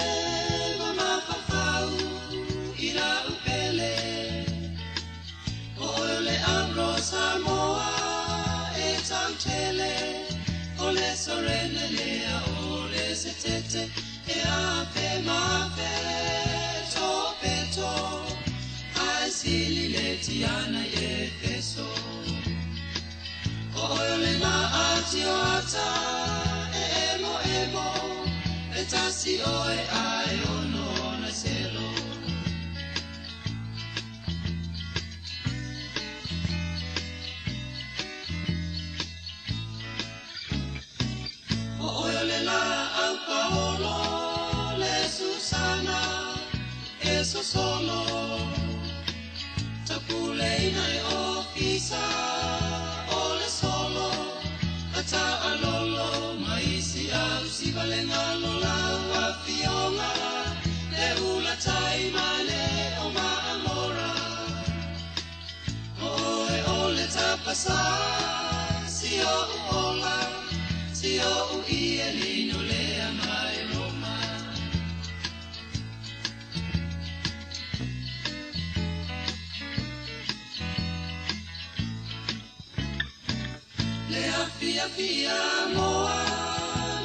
ma mafaufau i lau pele. O oe o le Avro Samoa e tautele, o le Sorene lea o le Setete e afe mafe to peto, ae sili le tiana i Efeso. O oe o le Gaatioata e emo emo, e tasi oe ae ono na selo. O oe o le la au Paolo, le Susana, e sosolo. Tapuleina e ofisa, o le solo, ata alolo, maisi au si valenga lola ua fionga, le ula tai mane o maamora. O oe o le tapasa, si o uola, si o ui e lino lea mai Roma. Le afia fia moa,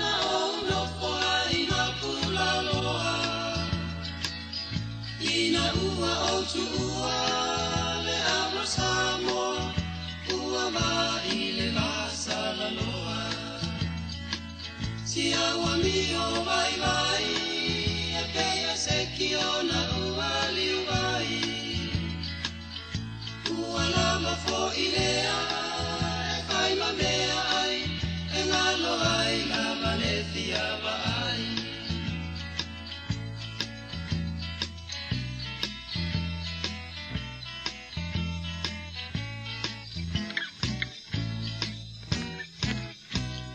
na o nofo ai na pula loa. Ina ua o tuua, le avro Samoa, ua va i le vasa la loa. Si aua mio vai vai, e peia se ki ona ua liu vai. Ua lava fo i lea, e fai ma mea ai, e ngalo ai lava le fia va ai.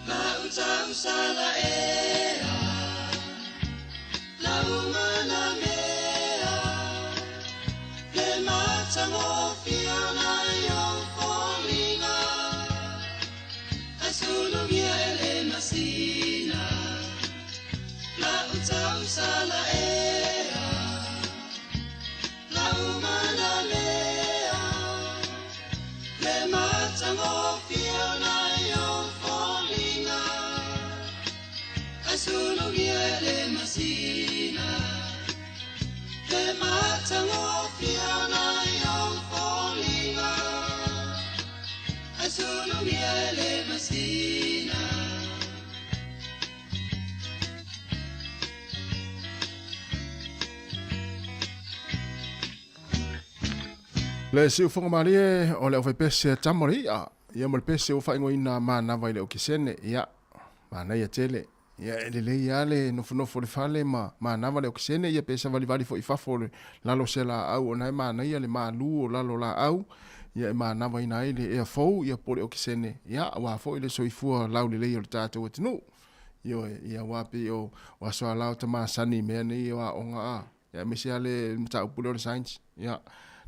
La utau sala ea, la umana mea, le matangofia na yo folinga, asulungia ele masina. La utau sala ea, la umana mea, le matangofia na yo folinga, asulungia ele masina. Le matangofia na yo folinga, asulungia ele masina. Le siufoga malie o le aufaipese a tamori ia ia ma le pese ua faaigoaina manava i le okesene ia manaia tele ia e lelei lava le nofonofo o le fale ma manava le okesene ia pe savalivali foʻi fafo o le lalo o se laau ona e manaia le malū o lalo laau ia e manavaina ai le ea fou ia po o le okesene ia auā foʻi le soifua laulelei o le tatou atunuu ioe ia auā pei o aso alao tamasani i mea nei o aoga a Ia aemaise lava le mataupu lea o le science. Ia,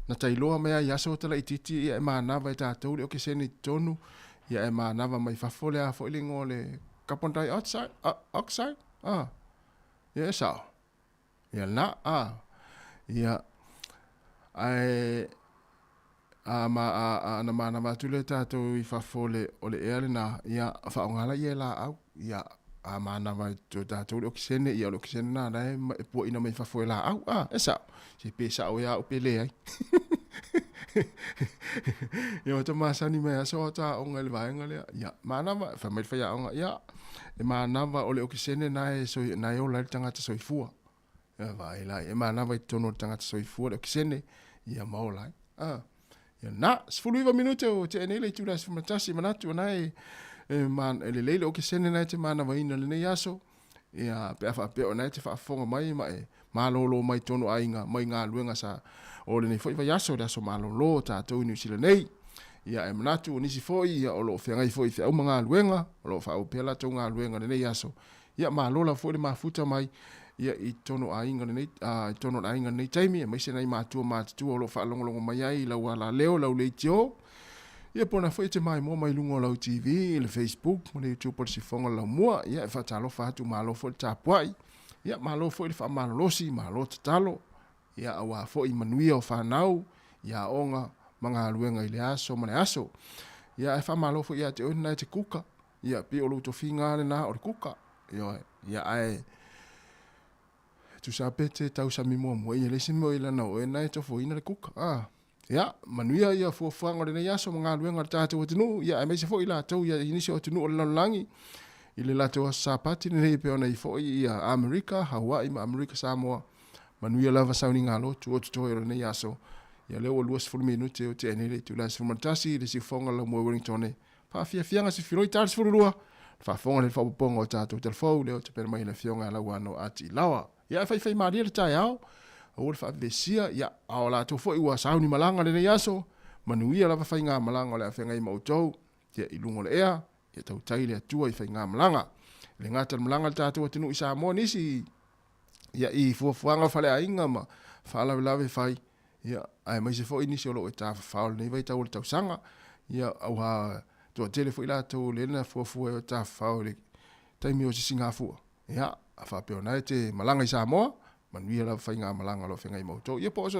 na tailoa mai lava i aso talaitiiti ia e manava e tatou le okesene i totonu, ia e manava mai fafo le a foi le igoa o le carbon dioxide, oxide, a. Ia e sao. Ia lena, a. Ia, ae a ma a, a na manava atu lea tatou i fafo o le, o le ea lena, ia faaaoga laia e laau, ia a manava i to tatou le okesene, ia o le okesene lena la e, e puaina mai fafo e laau, a, e sao. Se pe sao ia au pe leai. Ia o ta masani mai aso o ta aoga i le vaega lea, ia, manava, fai mai le faiaoga, ia, e manava o le okesene na e, soi, na e ola ai le tagata soifua. Ia vaai la, e manava i totonu o le tagata soifua le okesene, ia ma ola ai. A, ia na, 19 minute o tea nei le itula 11, manatu ona e, e, man, e lelei le okesene na e te manavaina lenei aso, ia pe a faapea ona e te faafofoga mai ma e malōlō mai tonu aiga mai galuega sa o lenei foi vaiaso, le aso malōlō o tatou i Niu Sila nei. Ia e manatu o nisi foi ia o lo o feagai foi i feau ma galuega, o lo o faaauau pea latou galuega lenei aso. Ia malo lava foi le mafuta mai ia i totonu o aiga lenei i totonu o le aiga lenei taimi, aemaise nai matua matutua o lo o faalogologo mai ai i lau alaleo, lau leitio. Ia po o na foi e te maimoa mai luga o lau TV, i le Facebook ma le YouTube o le Sifoga o le Laumua. Ia e faatalofa atu, malo foi le tapuai. Ia, malo foi le faamalolosi, malo tatalo, ia, auā foi manuia o fanau i aoga ma galuega i le aso ma le aso. Ia, ae faamalo foi ia te oe lena e te kuka, ia, pei o lou tofiga lava lena o le kuka, ioe, ia, ae tusa pe te tausami muamua, ia leai se mea o i lana o oe lena e tofoina le kuka, a. Ia, manuia ia fuafuaga o lenei aso ma galuega a le tatou atunuu, ia aemaise foi i latou ia i nisi o atunuu o le lalolagi i le latou aso Sapati lenei e pei ona i foi ia Amerika, Hawaii ma Amerika Samoa. Manuia lava sauniga lotu o totoe o lenei aso. Ia lea ua 20 minute o tea nei le itula e 11 i le siufofoga Laumua i Wellington. Faafiafiaga se filoi tala 12, le faafofoga le faaopoopoga o tatou talafou lea o tapena mai e le Afioga ia Lauano a Tiilawa. Ia e faifaimalie le taeao, aua le faavevesia, ia, a o latou foi ua sauni malaga lenei aso, manuia lava faigamalaga o le a feagai ma outou, ia, i luga o le ea, ia tautai le Atua i faigamalaga. E le gata i le malaga a le tatou atunuu i Samoa nisi, ia, i fuafuaga faleaiga ma faalavelave fai, ia, aemaise foi nisi o lo o e tafafao i lenei vaitau o le tausaga, ia, aua toatele foi latou lea na fuafua e tafafao i le taimi o sisigafua. Ia, a faapea o na e te malaga i Samoa, manuia lava faigamalaga o lo o feagai ma outou. Ia po o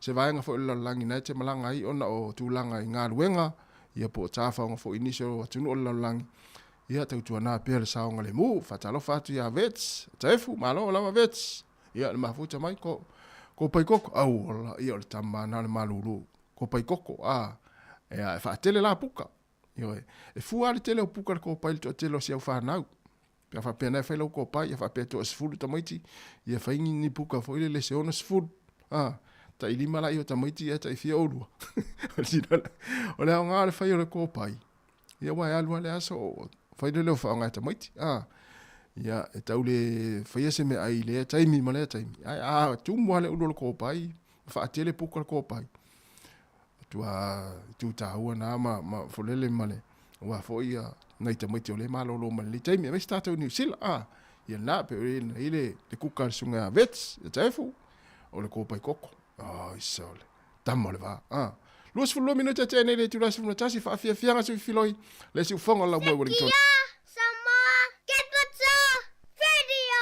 se vaega foi o le lalolagi na e te malaga ai ona o tulaga i galuega, ia po o tafaoga foi i nisi o atunuu o le lalolagi, ia tautuana pea le saogalemu. Faatalofa atu ia Vets, Taefu, malo lava Vets. Ia, le mafuta mai, ko, ko pai koko, au, ola, ia o le tama na o le malulu, ko pai koko, a, ia, e faatele la puka. Ioe. E fua lava le tele o puka le kopai i le toatele o si au fanau. Pe a faapea na e fai lau kopai, ia faapea toasefulu tamaiti, ia fai ni, ni puka foi lele se 60. A, tai lima laia o tamaiti ae tai fia oulua. O le aoga o le fai o le kopai, ia aua e alu lava le aso o fai lele o faaaoga e tamaiti. A, ia e tau le faia se meaai i lea taimi ma lea taimi. Ae a tumu lava le ulu o le kopai, faatele puka le kopai, Matua itu tāua nā ma, ma folele ma le, aua foi ia nai tamaiti o le malolo ma lenei taimi. Aemaise tātou Niu Sila, a, ia nā, pe o le, i le, le kuka a le susuga ia Vets, ia Taefu, o le kōpai koko. Ai sa o le tama o le vā. A, 22 minute a tea nei le itula 11, faafiafiaga se filoi, le siufoga o le laumua i Wellington. Sekia Samoa Capital Radio!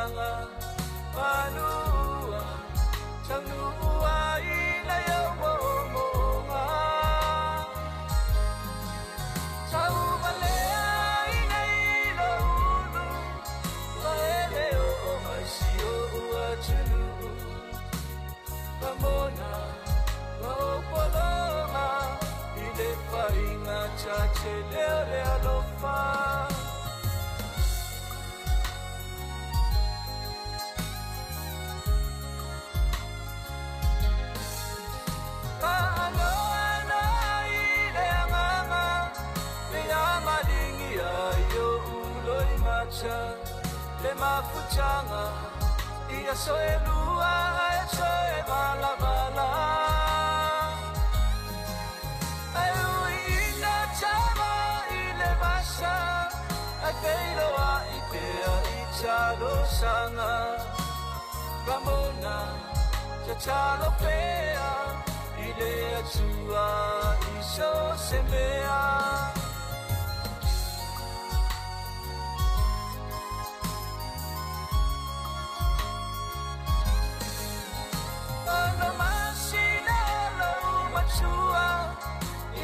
mafuchanga Manua Taunua ina yo momonga Taumalea ina ilo ulu Waele o maisio ua tunu Ramona Maopolonga Ile fainga chache leo le alofa Le mafuchanga ia soelua e soe malavala Ai ina chama ile masa ai peiloa i pea i chalo sanga Ramona cha chalo pea ile atua i so semea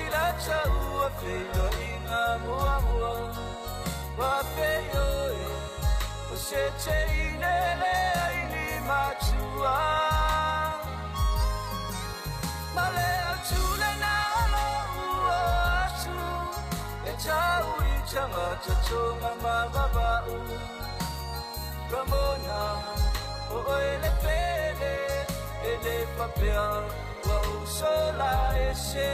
Ila chaua feilo inga mua mua Wa feio e O se te inele aini matua Male au tule na alo ua atu E tau i tanga tatonga mavavau Ramona o ele pele Ele papea Wa usola ese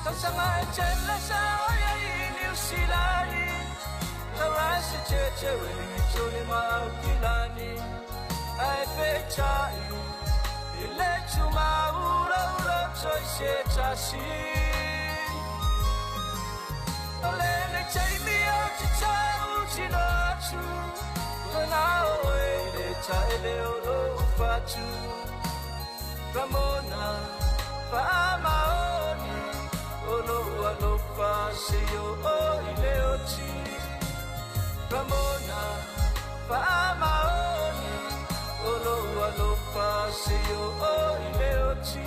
Tausaga e tele sa oia i Niu Silani Taurasi te te weli tole maukilani Ai petai i le tumaura ura toi se tasi O le nei teimi o te tau tino atu Tana oe le taele o lo fatu Ramona Faamaoni Olo alofa se yo o ile oti Ramona Faamaoni Olo alofa se yo o ile oti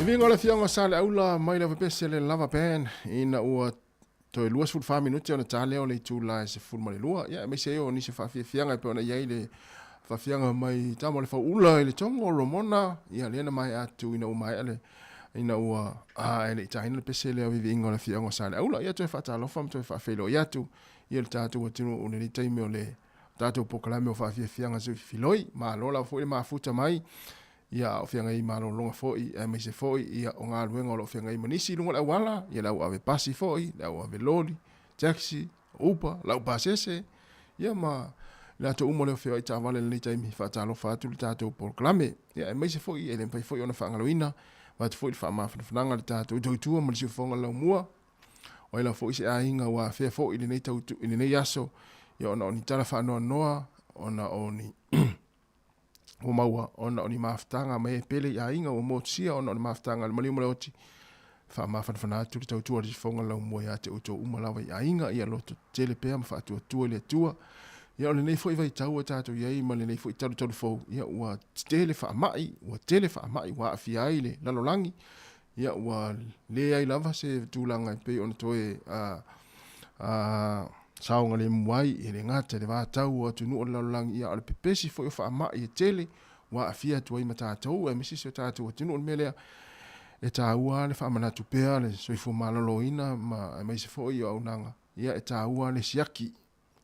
Viviga o le afioga o Saleaula mai le avapese le Lava Band ina ua toe 24 minute ona ta lea o le itula e 12. Ia, aemaise ai o nisi o faafiafiaga e pei ona i ai le faafiaga mai tama o le Fauula i le Togo o Romona. Ia, lea na maea atu ina ua maea le ina ua a e le i taina le pese lea o viviga o le afioga o Saleaula. Ia, toe faatalofa ma toe faafeiloai atu ia le tatou atunuu i lenei taimi o le tatou polokalame o faafiafiaga sefiloi. Malo lava foi le mafuta mai. Ia, a o feagai ai malologa foi, aemaise foi ia o galuega o lo o feagai ma nisi i luga o le auala, ia le au ave pasi foi, le au ave loli, taxi, Uber, lau pasese, ia ma le ato uma lea o feoai taavale i lenei taimi, faatalofa atu le tatou polokalame. Ia, aemaise foi, e le mafai foi ona faagaloina, avatu foi le faamafanafanaga i le tatou tautua ma le siufofoga laumua, o ai lava foi se aiga ua afea foi i lenei tautu, i lenei aso, ia ona o ni tala faanoanoa, ona o ni ua maua ona o ni mafutaga mai e pele i aiga ua motusia ona o le mafutaga a le maliu ma le oti. Faamafanafana atu le tautua a le sifoga laumua ia te outou uma lava i aiga, ia loto tele pea ma faatuatua i le Atua. Ia o lenei foi vaitau ua tatou i ai ma lenei foi talutalu fou, ia ua tele faamai, ua tele faamai ua aafia ai le lalolagi, ia ua leai lava se tulaga e pei ona toe a, a, saogalemu ai, e le gata i le vatau o atunuu o le lalolagi, ia a o le pepesi foi o faamai e tele ua aafia atu ai ma tatou aemaise si o tatou atunuu. O le mea lea e taua le faamanatu pea le soifua maloloina ma aemaise foi o auaunaga, ia e taua le siaki,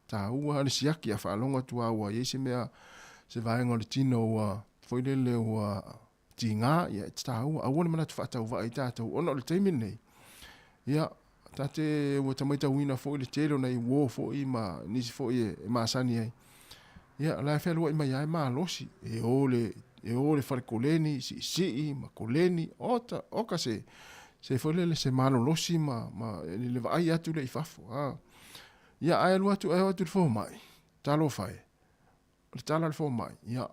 taua le siaki a faalogo atu lava ua i ai se mea, se vaega o le tino ua foi lele ua tiga, ia e taua, aua le manatu faatauvaa i tatou, ona o le taimi lenei, ia, ta te ua ta maitauina foi le tele o nai uo foi ma nisi foi e, e masani ai. Ia, la e fealuai mai lava e malosi, e o le, e o le fale koleni, siisii ma koleni, ota, oka se, se foi lele se malolosi ma, ma le vaai atu lea i fafo. A. Ia, ae alu atu, ae o atu i le fomai, talofa e, o le tala a le fomai, ia,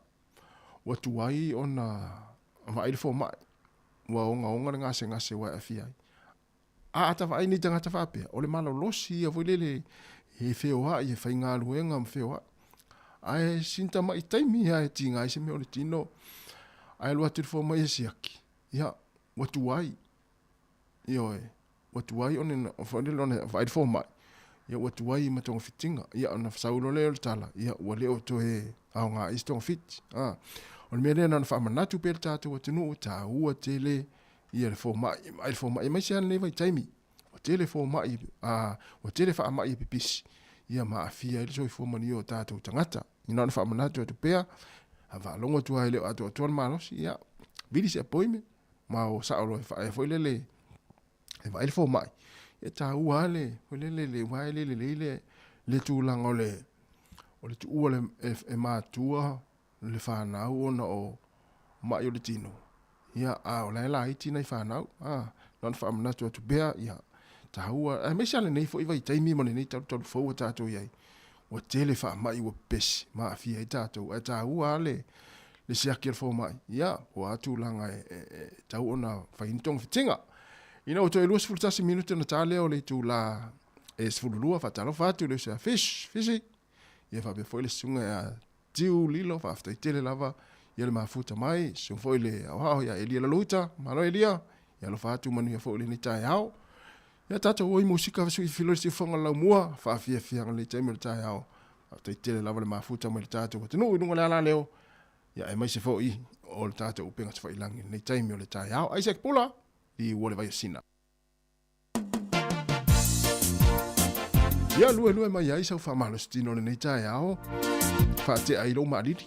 ua tuai ona vaai le fomai, ua ogaoga le gasegase ua e aafia ai. A ata vaai nei tagata faapea, o le malolosi ia foi lele e feoai, e faigaluega ma feoai. Ae sina tama'i taimi lava e tiga ai se mea o le tino, ae alu atu i le fomai e siaki, ia, ua tuai. Ioe, ua tuai ona vaai le fomai, ia ua tuai ma togafitiga. Ia ona sau loa lea o le tala, ia ua le o toe aoga i se togafiti. A, o le mea lea na ona faamanatu pea i le tatou atunuu, e taua tele ia le fomai, e vaai le fomai, aemaise lava lenei vaitaimi, ua tele fomai, a, ua tele faamai e pipisi, ia ma aafia ai le soifua manuia o tatou tagata. Na ona faamanatu atu pea, a faalogo atu lava e le o atoatoa le malosi, ia, vili se appointment, ma o sao loa e faaea foi lele e vaai le fomai, e taua lava le, foi lele le, aua e le lelei le, le tulaga o le, o le tuua le, e, e matua le fanau ona o ma'i o le tino, ia, a o la e laiti nai fanau, a, na ona faamanatu atu pea, ia, taua, aemaise lava lenei foi vaitaimi ma lenei talutalu fou ua tatou i ai, ua tele faamai ua pepesi ma aafia ai tatou, ae taua lava le, le siaki a le fomai, ia, po o a tulaga e, e, e tau ona fai ai ni togafitiga. Ina ua toe 21 minute ona ta lea o le itula e 12, faatalofa atu i le uso ia Fish, Fisi, ia faapea foi le susuga ia Tiu Lilo, faafetai tele lava ia le mafuta mai, susuga foi le aoao ia Elia Lalouta, malo Elia, ia alofa atu manuia foi lenei taeao. Ia tatou o i musika sui filo le siufoga laumua, faafiafiaga lenei taimi o le taeao. Faafetai tele lava le mafuta mai le tatou atunuu i luga le ala leo, ia aemaise foi o le tatou upega tafailagi lenei taimi o le taeao. Isaac Pula, liu o le Vaiosina. Ia luelue mai ai sau faamalositino i lenei taeao, faatea ai lou maalili.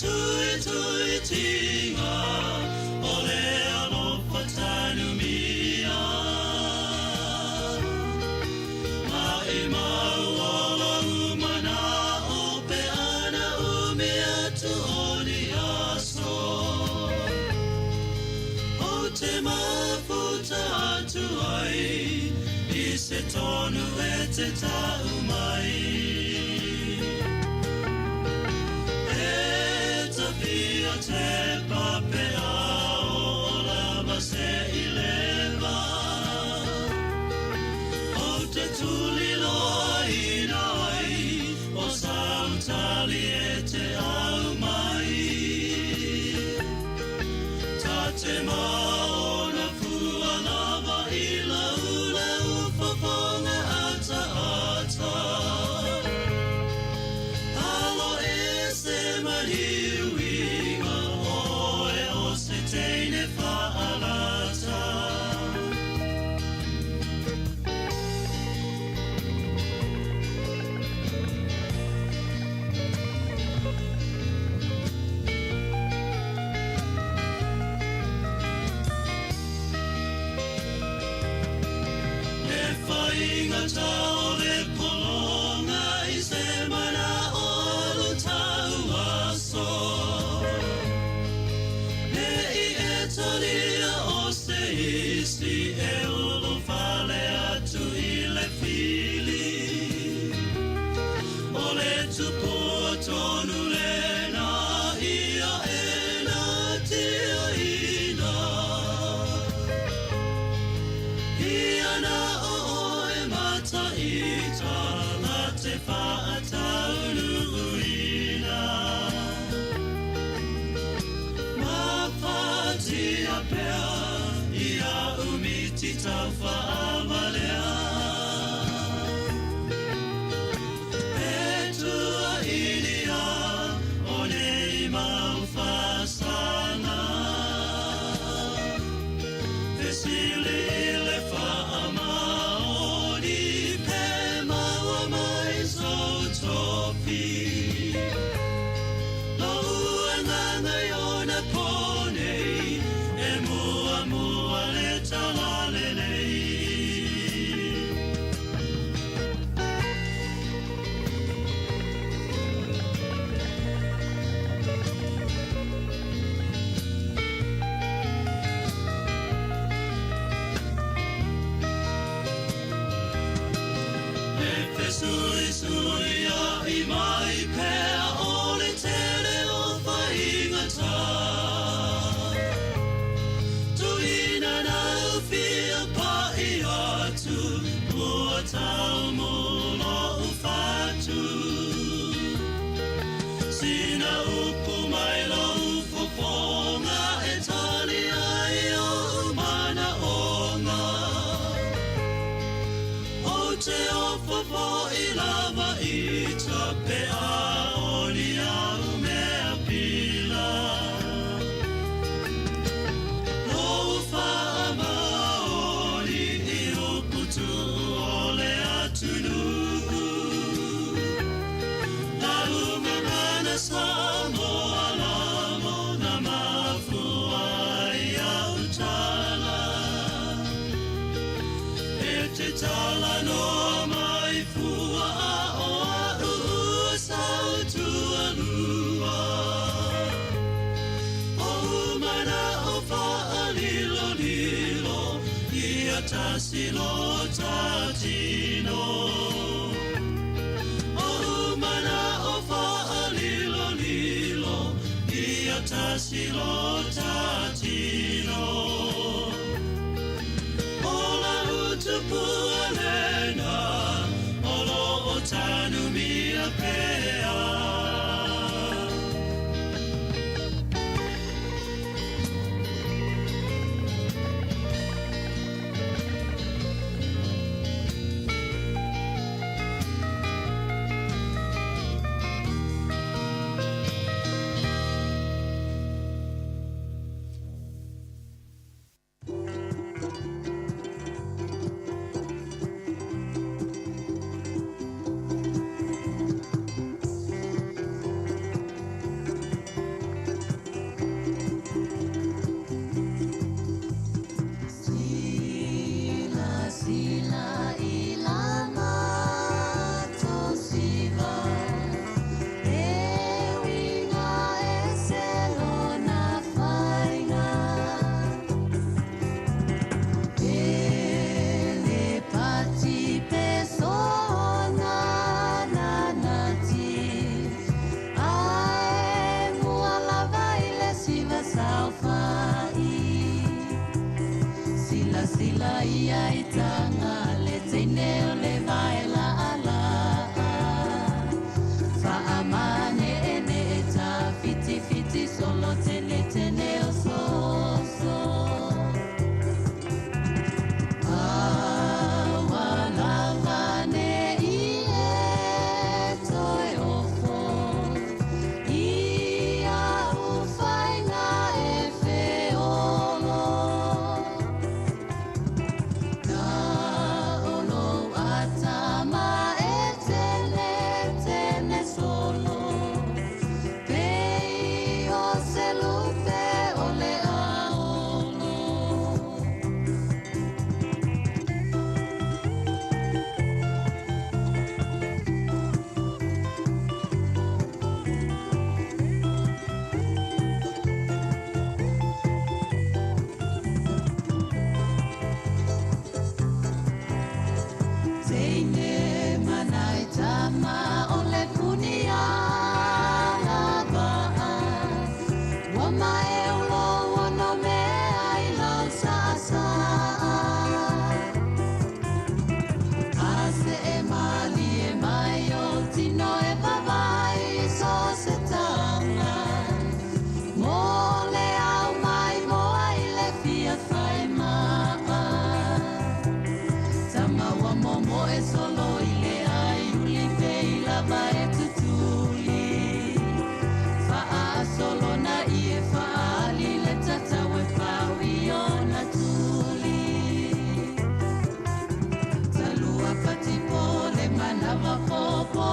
Tuituitiga o le alofa tanumia. Maimau o lou mana'o pe ana umi atu o ni aso. Ou te mafuta atu ai i se tonu e te ta'u mai. E tafia te papea o lava se i leva. Ou te tuliloaina ai o sautali e te au mai. Ta te maona fua lava i lau fofoga ataata. Alo e se maliuiga oe o se teine faalata. Le faigata o le pologa i se mana'o alu tauaso. Ne i e talia o se isi e ulufale atu i le fili. O le tupua tonu lena ia e natiaina. Ia na o oe mataita la te faataunuuina. Mafatia pea ia umiti taufaavalea. E tuainia o nei mau fasaga. Fesili i le faamaoni pe maua mai sou tofi. Lou agaga i ona po nei, e muamua le talalelei. E fesuisuia'i mai pea o le tele o faigata. Tuina nau fia pa'i atu, ua taumu lo'u fatu. Sina upu mai lou fofoga e tali ai o'u mana'oga. Ou te ofo fo'i lava ita pe a o ni au mea pila. Lou faamaoni i upu tuu o le atunuu. Lau gagana Samoa lamo na mafua ai au tala. E te talanoa mai fua a o a'u ua sautualua. O'u mana'o faalilolilo ia tasi lo tatino. O'u mana'o faalilolilo ia tasi lo tatino. O lau tupua lena o lo'o tanumia pea. ila ia i tanga le teine o le vaela ala. Faamane ene e ta fiti fiti solo tene tene o soso. Awa lava ne i e toe ofo. Ia ufainga e feolo. Na olo atama e tene tene solo. Pei o se lupe o le aolo. Teine manai tama o le punia lava. Ua mae o lo ono mea i lau saa. Ase e mali e mai o tino e vavai so se tanga. Mo le au mai moa i le fia fai maa. Tama wa momo e solo i le ai uli pe i lava e tutuli. Faa solo na i e faali le tata we pau i ona tuli. Talua patipo le manawa popo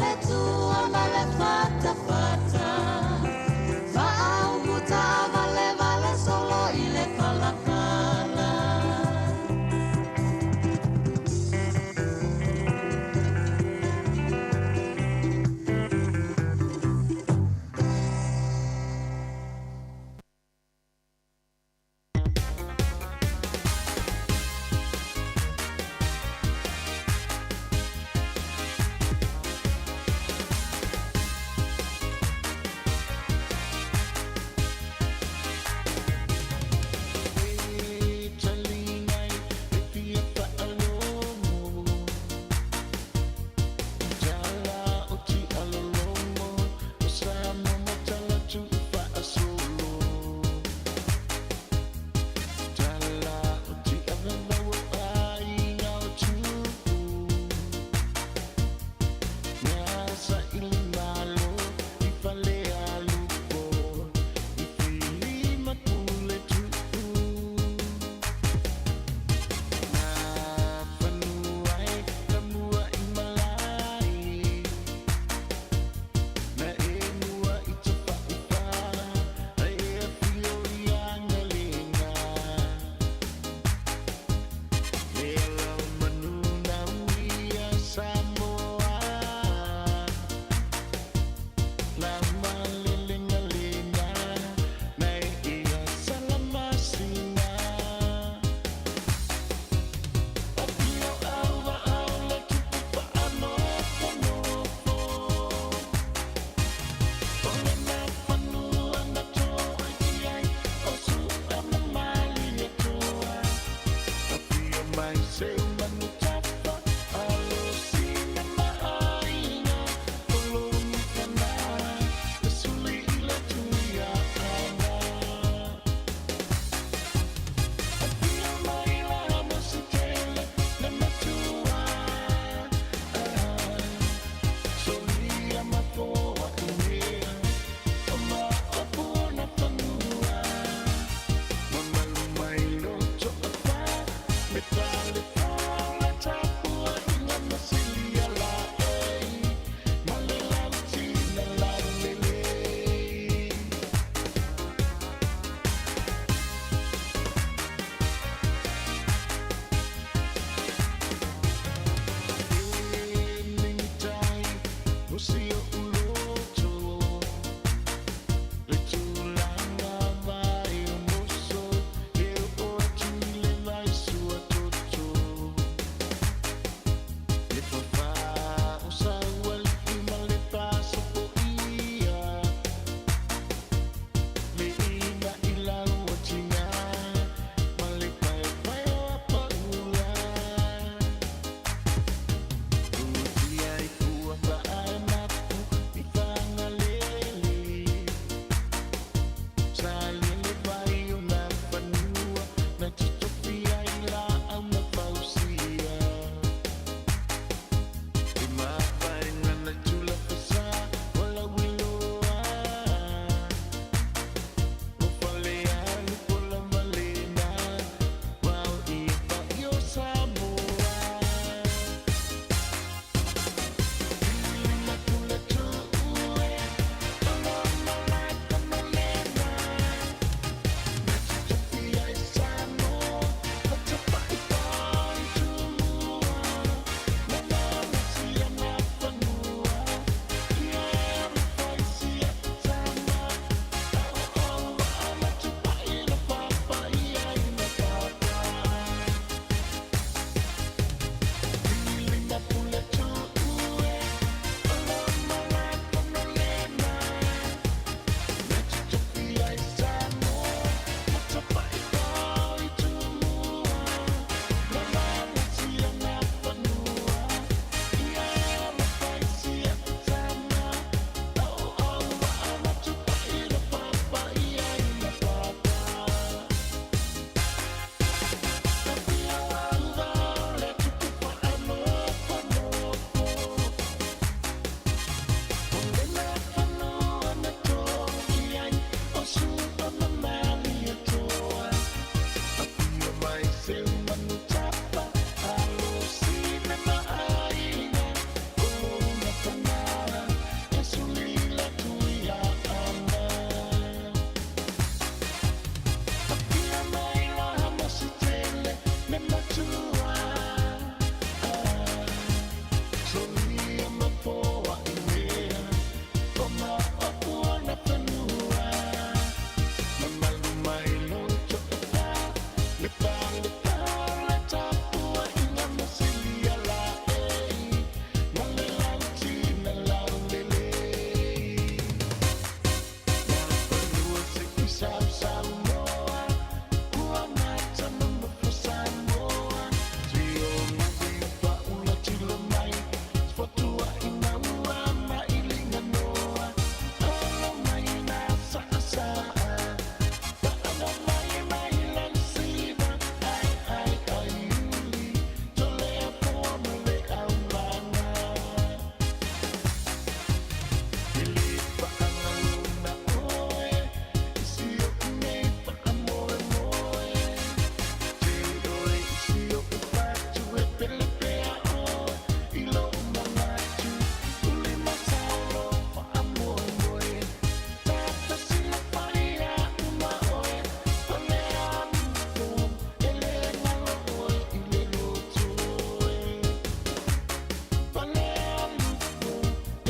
le tua ma le fata fata. Faa umuta vale vale solo i le pala pala.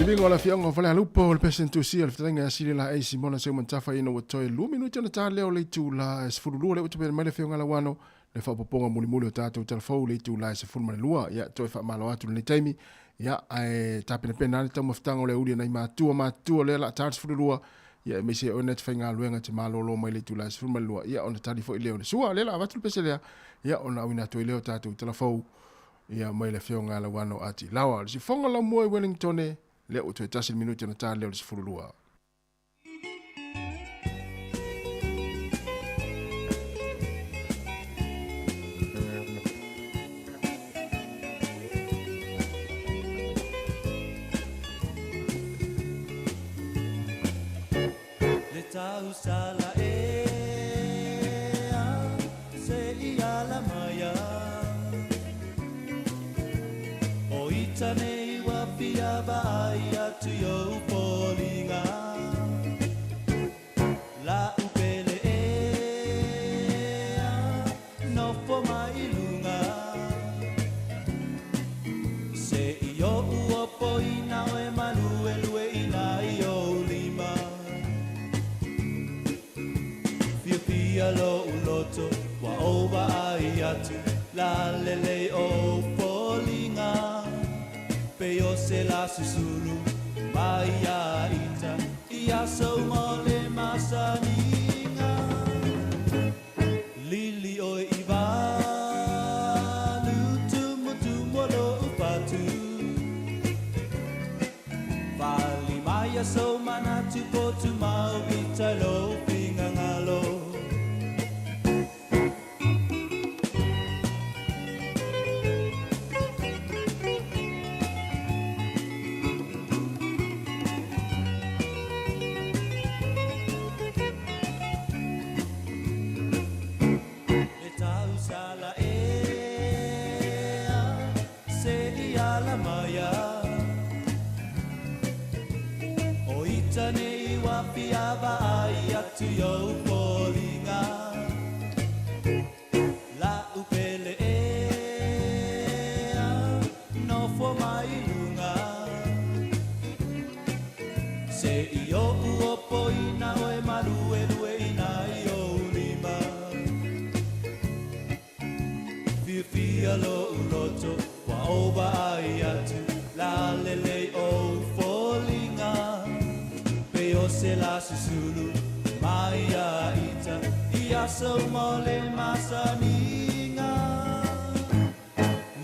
Timiga o le afioaga o Falealupo, o le President Tusia, le fetalaiga ia Silia Laei Simona Seumanutafa ina ua toe 2 minute ona ta lea o le itula e 12 lea ua tapena mai le afioga Lauano le faaopoopoga mulimuli o tatou talafou i le itula e 12. Ia toe faamalo atu i lenei taimi. Ia ae tapenapena lava le taumafataga o le aoauli a nai matua matutua lea o le a ta le 12. Ia aemaise oe na te faigaluega e te malolo mai le itula e 12. Ia ona tali foi lea o le sua. Lea o le a avatu le pese lea. Ia ona auina atu ai lea o tatou talafou. Ia mai le afioga ia Lauano Ati Laoa. Le sifoga laumua i Wellingtone, lea ua toe tasi le minute ona ta lea o le 12. Le tausala ea se i ala mai a O ita nei ua fia vaai atu i ou foliga La upele ea nofo mai i luga Se i oʻu ofoina oe maluelueina i ou lima Fiafia loʻu loto ua ou vaai atu Lalelei ou foliga Pei o se lā susulu mai iā ita I aso uma o le masaniga Lili ʻoe i walu Tumutumu o loʻu fatu Fali mai a sou manatu potu mau i tai lou finagalo. Le tausala ea se i ala mai a O ita nei ua fia vaai atu i ou foliga La upele ea nofo mai i luga Se i oʻu ofoina oe maluelueina i ou lima Fiafia loʻu loto ua ou vaai atu Lalelei ou foliga Pei o se lā susulu mai iā ita I aso uma o le masaniga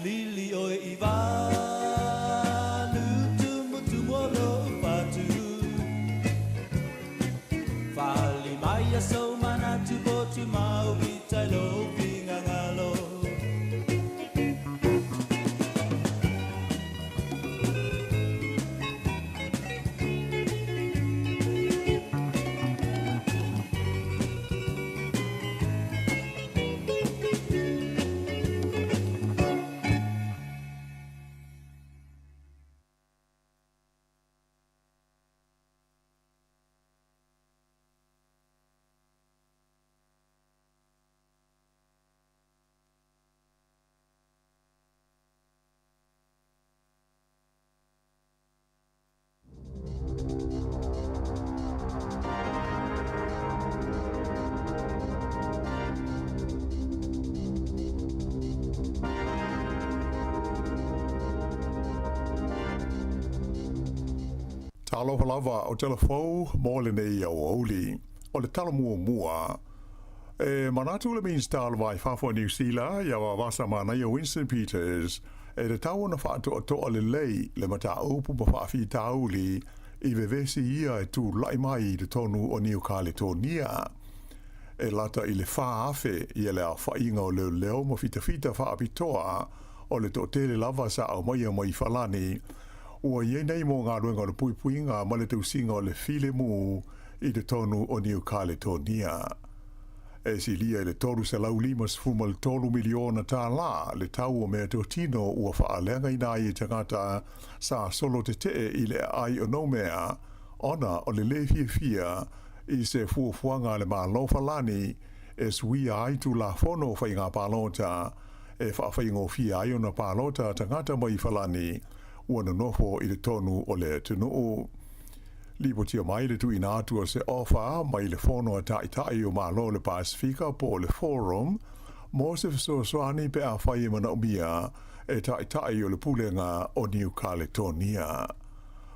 Lili ʻoe i walu Tumutumu o loʻu fatu Fali mai a sou manatu potu mau i tai lou finagalo. Talofa lava o tala fou mo lenei aoauli. O le tala muamua, e manatu le Minista o le Vai Fafo o Niu Sila ia Vavasa Manaia Winston Peters e tatau ona faatoatoa lelei le mataupu ma faafitauli i vevesi ia e tulai mai i totonu o Niu Kaletonia. E lata i le 4,000 ia le aofaiga o leoleo ma fitafita faapitoa o le toatele lava sa aumaia mai Falani ua i ai nei mo galuega o le puipuiga ma le tausiga o le filemu i totonu o Niu Kaletonia. E silia i le $353 miliona tālā le tau o meatotino ua faaleagaina ai e tagata sa solo tetee i le aai o Noumea ona o le lē fiafia i se fuafuaga a le Malo Falani e suia ai Tulafono o Faiga Palota e faafaigofie ai ona palota tagata mai Falani. ua nonofo i totonu o le atunuu. Lipotia mai le tuuina atu o se ofa mai le Fono a Taitai o Malo o le Pasefika po o le Forum mo se fesoasoani pe afai e manaomia e Taitai o le Pulega o Niu Kaletonia.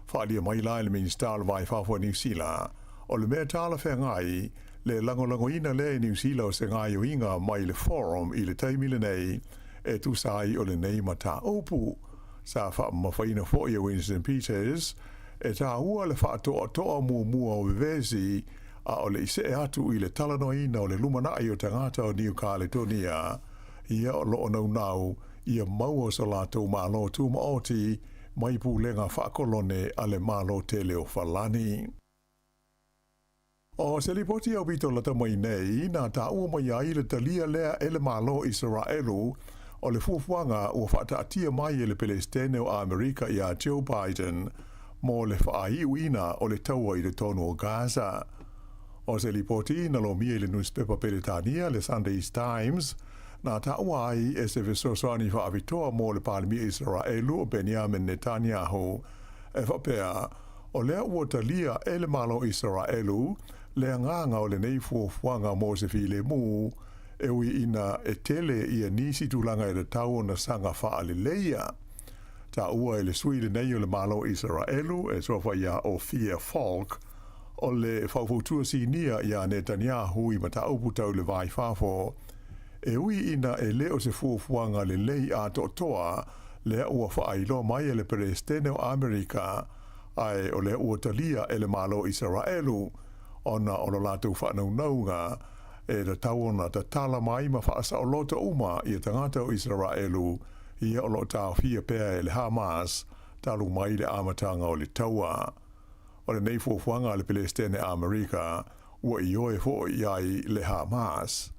Faaalia mai la e le Minisita o le Va i Fafo a Niu Sila, o le mea talafeagai le lagolagoina lea e Niu Sila o se gaoioiga mai le Forum i le taimi lenei e tusa ai o lenei mataupu. Sa faamamafaina foi e Winston Peters, e taua le faatoatoa muamua o vevesi a o le i see atu i le talanoaina o le lumanai o tagata o Niu Kaletonia, ia o lo o naunau ia maua so latou Malo tumaoti mai pulega faakolone a le Malo tele o Falani. O se lipoti aupito lata mai nei, na taua mai ai le talia lea e le Malo o Isaraelu o le fuafuaga ua faataatia mai e le Pelesitene o Amerika ia Joe Biden mo le faaiuina o le taua i totonu o Gaza. O se lipoti na lomia i le nusipepa Peretania le Sunday Times, na taua ai e se fesoasoani faapitoa mo le Palemia Isaraelu o Benjamin Netanyahu, e faapea, o lea ua talia e le Malo Isaraelu le agaga o lenei fuafuaga mo se filemu, e ui ina e tele ia nisi tulaga e tatau ona saga faaleleia. Taua e le sui lenei o le Malo Isaraelu e suafa ia Ophir Falk, o le faufautua sinia ia Netanyahu i mataupu tau le va i fafo, e ui ina e le o se fuafuaga lelei atoatoa lea ua faailoa mai e le Peresetene o Amerika, ae o lea ua talia e le Malo Isaraelu, ona o lo latou faanaunauga e tatau ona tatala mai ma faasaoloto uma ia tagata o Isaraelu ia o lo o taofia pea e le Hamas talu mai le amataga o le taua. O lenei fuafuaga a le Pelesitene Amerika ua ioe foi i ai le Hamas.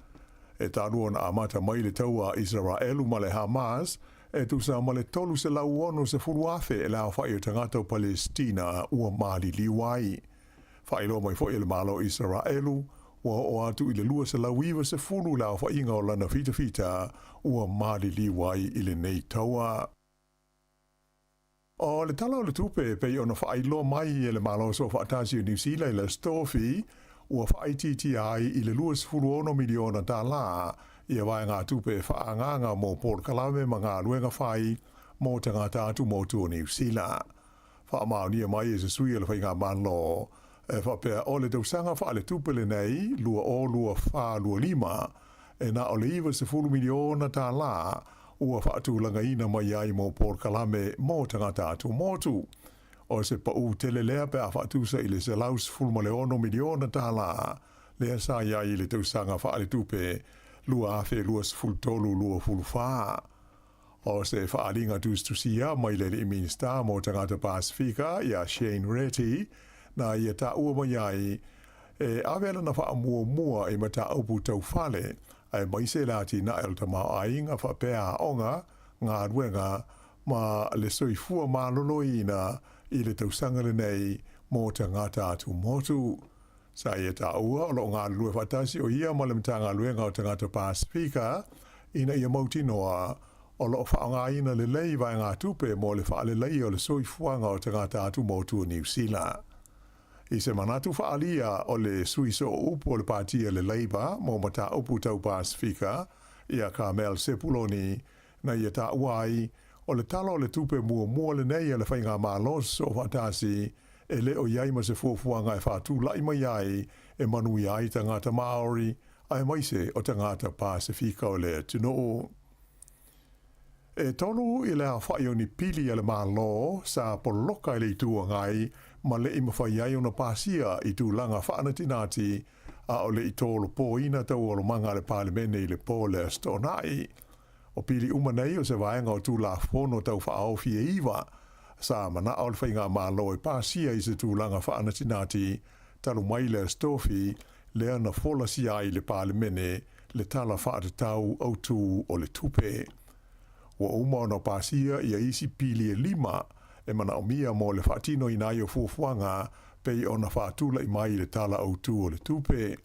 E talu ona amata mai le taua a Isaraelu ma le Hamas, e tusa ma le 360,000 le aofai o tagata o Palesitina ua maliliu ai. Faailoa mai foi e le Malo o Isaraelu, ua oo atu i le 290 le aofaiga o lana fitafita ua maliliu ai i lenei taua. O le Tala o le Tupe e pei ona faailoa mai e le Malo Soofaatasi o Niu Sila i le Aso Tofi, ua faaitiitia ai i le $26 miliona tālā ia vaegatupe e faaagaaga mo polokalame ma galuega fai mo tagata atumotu o Niu Sila. Faamaonia mai e se sui o le Faigamalo e faapea o le tausaga faaletupe lenei 2024/25 e na o le $90 miliona tālā ua faatulagaina mai ai mo polokalame mo tagata atumotu. O se paū tele lea pe a faatusa i le $116 miliona tālā lea sa i ai i le tausaga faaletupe 2023/24. O se faaaliga tusitusia mai le alii Minisita mo Tagata Pasefika ia Shane Reti, na ia taua mai ai, e ave lana faamuamua i mataupu tau fale, aemaise le atinae o le tamaoaiga faapea aoga, galuega ma le soifua maloloina i le tausaga lenei mo tagata atumotu. Sa ia taua o lo o galulue faatasi o ia ma le Matagaluega o Tagata Pasefika ina ia mautinoa o lo o faaaogaina lelei vaegatupe mo le faaleleia o le soifuaga o tagata atumotu o Niu Sila. I se manatu faaalia o le sui sooupu o le Patia le Labour mo mataupu tau Pasefika, ia Carmel Sepuloni, na ia taua ai, o le Tala o le Tupe muamua lenei a le Faigamalo Soofaatasi e le o i ai ma se fuafuaga e faatulai mai ai e manuia ai tagata Māori aemaise o tagata Pasefika o le atunuu. E tolu i le aofai o ni pili a le Malo sa poloka i le Itu Agai ma le i mafai ai ona pasia i tulaga faanatinati a o le i tolopoina taualumaga a le Palemene i le po le Aso Toonai. O pili uma nei o se vaega o Tulafono Tau Faaofi e iva, sa manao le Faigamalo e pasia i se tulaga faanatinati talu mai le Aso Tofi lea na folasia ai i le Palemene le Tala Faatatau Autu o le Tupe. Ua uma ona pasia ia isi pili e lima e manaomia mo le faatinoina ai o fuafuaga pei ona faatulai mai i le Tala Autu o le Tupe.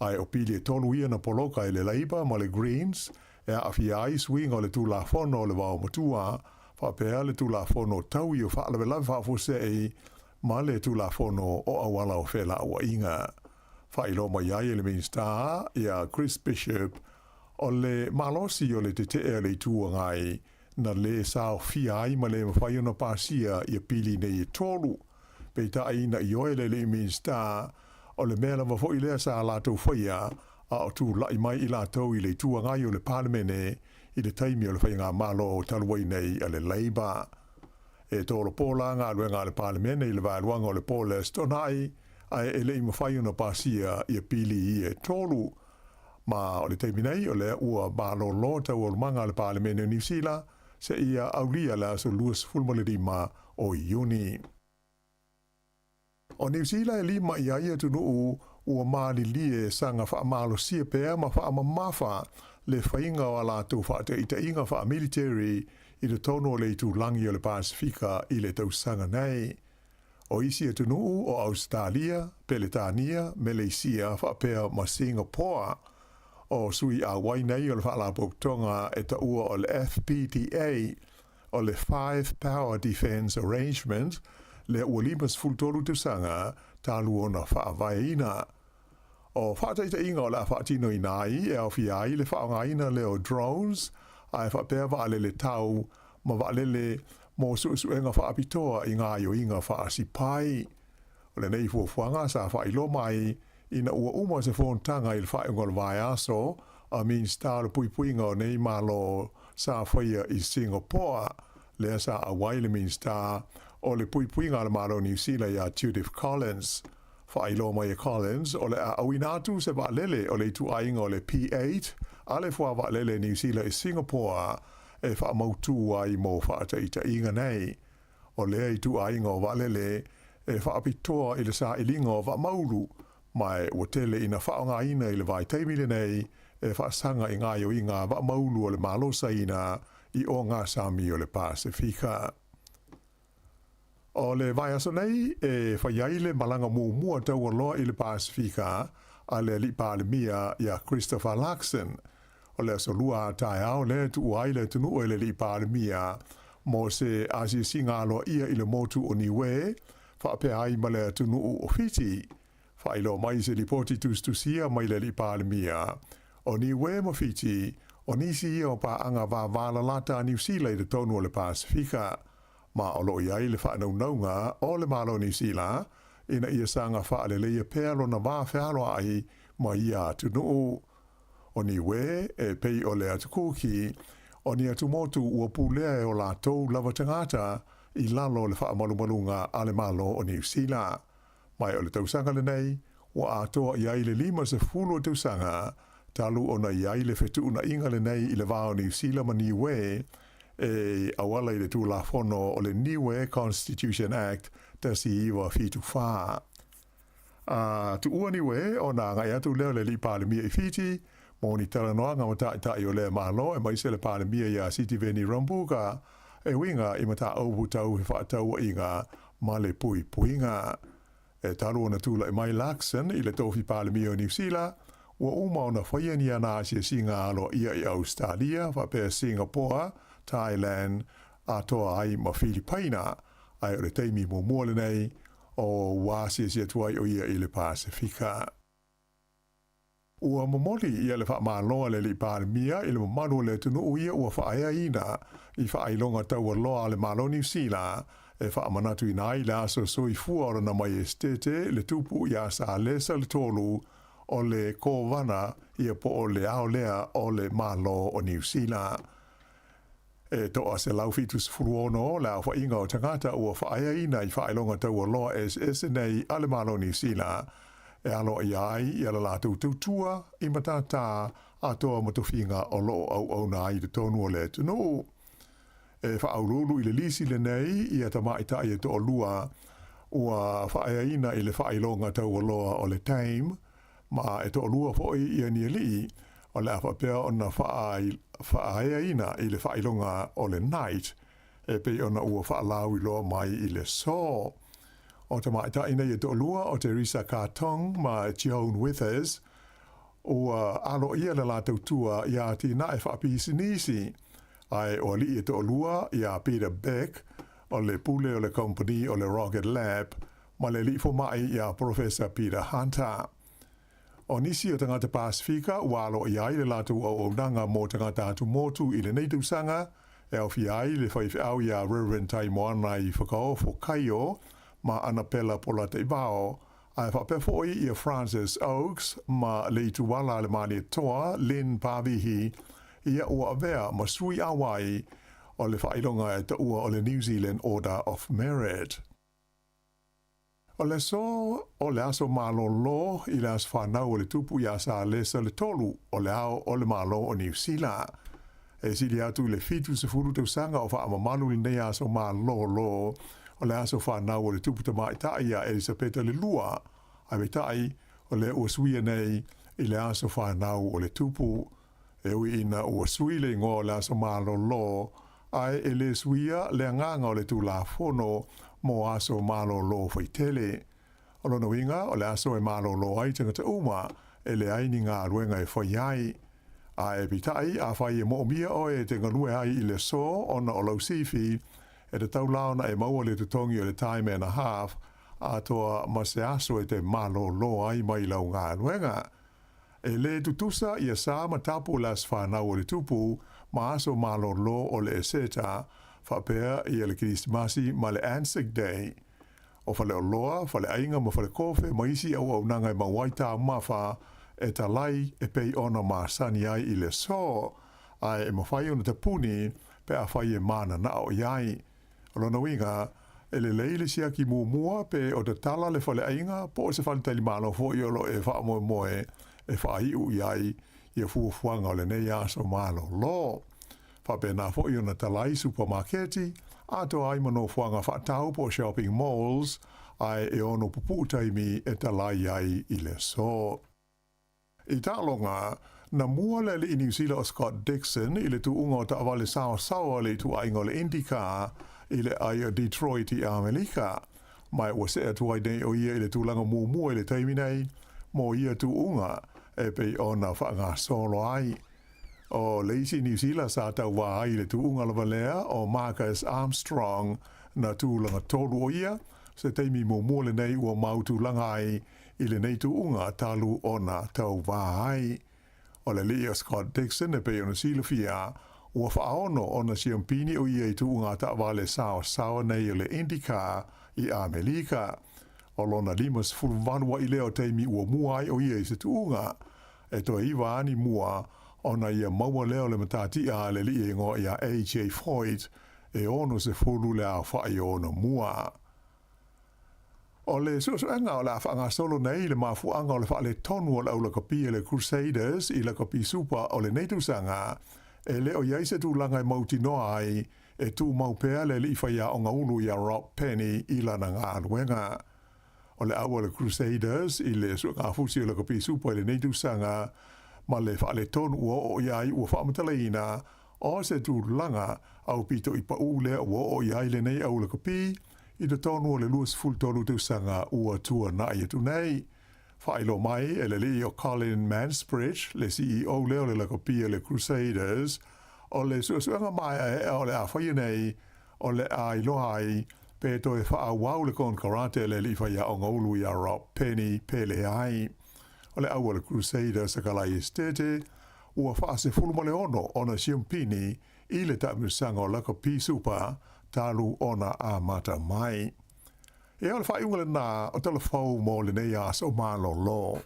Ae o pili e tolu ia na poloka e le Labour ma le Greens e aafia ai suiga o le Tulafono o le Vaomatua. Faapea le Tulafono Taui o Faalavelave Faafuasei ma le Tulafono o Auala o Felauaiga. Faailoa mai ai e le Minisita ia Chris Bishop, o le malosi o le tetee a le Itu Agai na lē saofia ai ma le mafai ona pasia ia pili nei e tolu. Peitai na ioe le alii Minisita, o le mea lava foi lea sa latou faia a o tulai mai i latou i le Itu Agai o le Palemene i le taimi o le faigamalo talu ai nei a le Labour. E tolopo la galuega a le Palemene i le vaeluaga o le po le Aso Toonai, ae e le i mafai ona pasia ia pili ia e tolu. Ma o le taimi nei, o lea ua malolo taualumaga a le Palemene o Niu Sila seia aulia le aso 25 o Iuni. O Niu Sila e lima i ai atunuu ua malilie saga faamalosia pea ma faamamafa le faiga o a latou faataitaiga faamiliteri i totonu o le itulagi o le Pasefika i le tausaga nei. O isi atunuu o Ausetalia, Peletania, Meleisia faapea ma Singapoa. O sui auai nei o le Faalapotopotoga e taua o le FPDA, o le Five Power Defence Arrangement, lea ua 53 tausaga talu ona faavaeina. O faataitaiga o le a faatinoina ai e aofia ai le faaaogaina lea o drones ae faapea vaalele tau ma vaalele mo suesuega faapitoa i gaoioiga faasipai. O lenei fuafuaga sa faailoa mai ina ua uma se fonotaga i le faaiuga o le vaiaso a Minisita o le Puipuiga o nei Malo sa faia i Singapore, lea sa auai le Minisita o le Puipuiga a le Malo o Niu Sila ia Judith Collins. Faailoa mai e Collins o le a auina atu se vaalele o le ituaiga o le P-8 a le Fuavaalele Niu Sila i Singapore e faamautū ai mo faataitaiga nei. O lea ituaiga o vaalele e faapitoa i le sailiga o vaamaulu, ma e ua tele ina faaaogaina i le vaitaimi lenei e faasaga i gaoioiga a vaamaulu o le Malo Saina i ogasami o le Pasefika. O le vaiaso nei e fai ai le malaga muamua taualoa i le Pasefika a le Alii Palemia ia Christopher Luxon. O le aso Lua a taeao lea e tuua ai le atunuu e le Alii Palemia mo se asiasiga aloaia i le motu o Niue faapea ai ma le atunuu o Fiti. Faailoa mai se lipoti tusitusia mai le Alii Palemia o Niue ma Fiti, o nisi ia o paaga vavalalata a Niu Sila i totonu o le Pasefika. Ma o lo o i ai le faanaunauga o le Malo o Niu Sila ina ia saga faaleleia pea lona va fealoai ma ia atunuu. O Niue, e pei o le Atu Kuki, o ni atumotu ua pulea e o latou lava tagata i lalo o le faamalumaluga a le Malo o Niu Sila. Ma o le tausaga lenei, ua atoa i ai le 50 o tausaga talu ona i ai le fetuunaiga lenei i le va o Niu Sila ma Niue e auala i le Tulafono o le Niue Constitution Act 1974. A tuua Niue ona agai atu lea o le Alii Palemia i Fiti mo ni talanoaga ma taitai o lea Malo aemaise le Palemia ia Sitiveni Rabuka e uiga i mataupu tau fefaatauaiga ma le puipuiga. E talu ona tulai mai Luxon i le tofi Palemia o Niu Sila, ua uma ona faia ni ana asiasiga aloaia i Ausetalia faapea Singapoa, Thailand, atoa ai ma Filipaina, ae o le taimi muamua lenei o ua asiasi atu ai o ia i le Pasefika. Ua momoli ia le faamalo a le Alii Palemia i le mamalu o le atunuu ia ua faaeaina i faailoga taualoa a le Malo o Niu Sila e faamanatuina ai le aso soifua o Lona Maiesetete le Tupu iā Salesa le Tolu o le Kovana ia po o le ao lea o le Malo o Niu Sila. E toa 176 le aofaiga o tagata ua faaeaina i faailoga taualoa eseese nei a le Malo o Niu Sila e aloaia ai ia le latou tautua i matatā atoa ma tofiga o lo o auauna ai i totonu o le atunuu. E faauluulu i le lisi lenei ia tamaitai e toalua ua faaeaina i le faailoga taualoa o le Dame ma e toalua foi ia ni alii o le a faapea ona faaeaina i le faailoga o le Knight e pei ona ua faalauiloa mai i le aso. O tamaitai nei e toalua o Teresa Katong ma Joan Withers ua aloaia le latou tua ia atinae faapisinisi. Ae o ali'i e to'alua iā Peter Beck, o le pule o le kamupani o le Rocket Lab, ma le ali'i foma'i iā Porofesa Peter Hunter. O nisi o tagata Pasefika ua aloaia ai le latou auaunaga mo tagata atumotu i lenei tausaga, e aofia ai le faifeau iā Reverend Taimoana i Fakaofo Kaio ma Anapela Polataivao, ae faapea foi ia Francis Oakes ma le ituala a le Malietoa Lynn Pavihi, ia ua avea ma sui auai o le faailoga e taua o le New Zealand Order of Merit. O le aso o le aso malolo i le aso fanau o le tupu iā Salesa le Tolu o le Ao o le Malo o Niu Sila. E sili atu i le 70 tausaga o faamamalu lenei aso malolo o le aso fanau o le tupu tamaitai iā Elisapeta le Lua, ae peitai, o lea ua suia nei i le aso fanau o le tupu. E ui ina ua sui le igoa o le aso malolo, ae e le suia le agaga o le Tulafono mo aso malolo faitele. O lona uiga, o le aso e malolo ai tagata uma, e leai ni galuega e fai ai. Ae peitai, afai e moomia oe e te galue ai i le aso ona o lau sifi, e tatau la ona e maua le totogi o le time and a half atoa ma se aso e te malolo ai mai lau galuega. E lē tutusa ia sa ma tapu o le aso fanau o le Tupu ma aso malolo o le Eseta, faapea ia le Kerisimasi ma le Anzac Day. O faleoloa, faleaiga ma falekofe ma isi auaunaga e mau ai taumafa e talai e pei ona masani ai i le aso, ae e mafai ona tapuni pe afai e mananao i ai. O lona uiga, e lelei le siaki muamua pe o tatala le faleaiga po o se faletalimalo foi o lo o e faamoemoe e faaiu i ai ia fuafuaga o lenei aso malolo. Faapena foi ona talai supamaketi, atoa ai ma nofoaga faatau po o shopping malls, ae e ono pupuu taimi e talai ai i le aso. I taaloga, na mua le alii Niu Sila o Scott Dixon i le tuuga o taavale saosaoa o le ituaiga o le IndyCar i le ai o Detroit i Amelika, ma ua see atu ai nei o ia i le tulaga muamua i le taimi nei mo ia tuuga e pei ona faagasolo ai. O le isi Niu Sila sa tauvā ai i le tuuga lava lea o Marcus Armstrong na tulaga tolu o ia, se taimi muamua lenei ua mau tulaga ai i lenei tuuga talu ona tauvā ai. O le alii o Scott Dixon e pei ona silafia, ua faaono ona siampini o ia i tuuga taavale saosaoa nei o le IndyCar i Amelika. O lona 58 a'i lea o taimi ua mua ai o ia i se tuuga. E toe iva ani mua ona ia maua lea o le matatia a le alii e igoa ia AJ Foyt e 60 le aofai o ona mua. O le suesuega o le a faagasolo nei le mafuaaga o le faaletonu o le aulakapi a le Crusaders i lakapi supa o lenei tausaga, e le o i ai se tulaga e mautinoa ai e tumau pea le alii faiaoga ulu ia Rob Penney i lana galuega. O le au a le Crusaders i le suegafusi o lakapi supa i lenei tausaga ma le faaletonu ua oo i ai ua faamatalaina o se tulaga aupito i paū lea ua oo i ai lenei aulakapi i totonu o le 23 tausaga ua tuanai atu nei. Faailoa mai e le alii o Colin Mansbridge, le CEO lea o le lakapi a le Crusaders, o le suesuega maeaea o le a faia nei o le a iloa ai pe toe faaauau le konekarate a le alii faiaoga ulu ia Rob Penney pe leai. O le au a le Crusaders a Kalai Esitete, ua faasefulu ma le ono ona siampini i le taamilosaga o lakapi supa talu ona amata mai. Ia, o le faaiuga lenā o tala fou mo lenei aso malolo.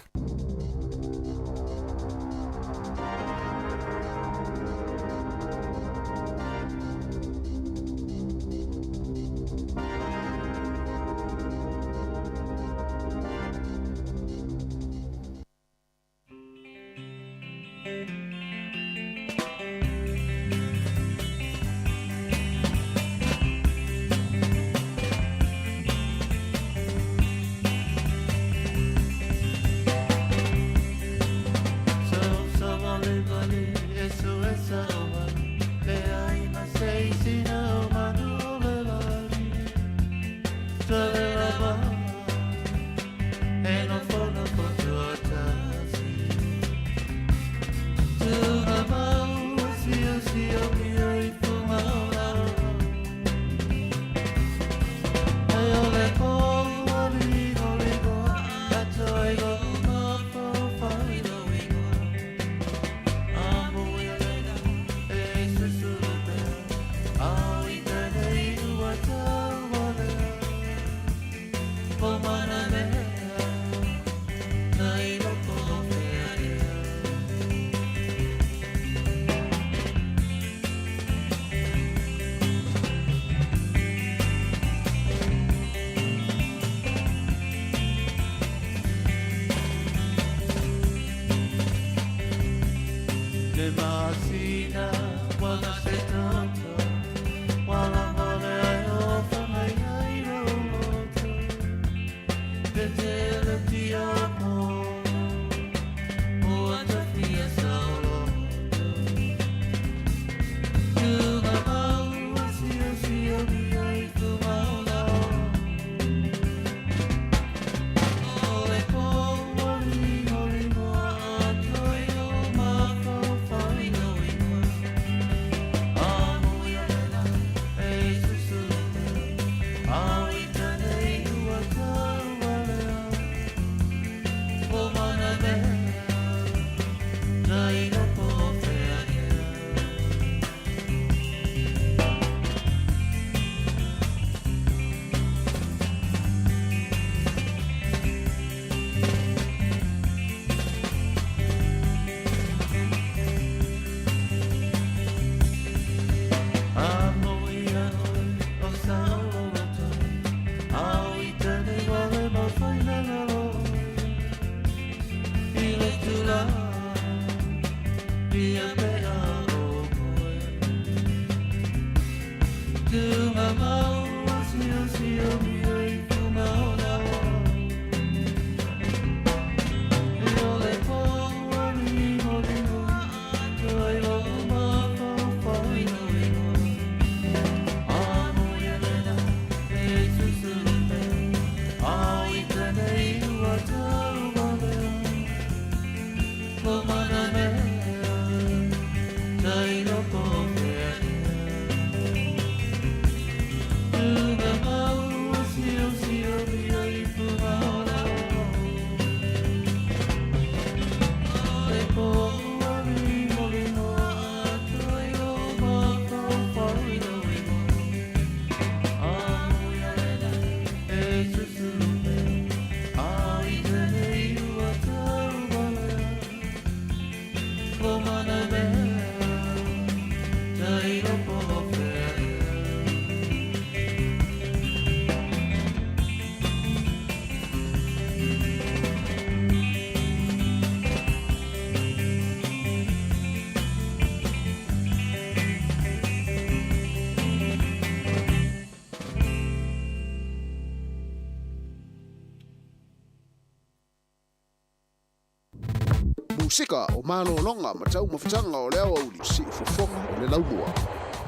Musika o malologa ma taumafataga o le aoauli siufofoga o le laumua.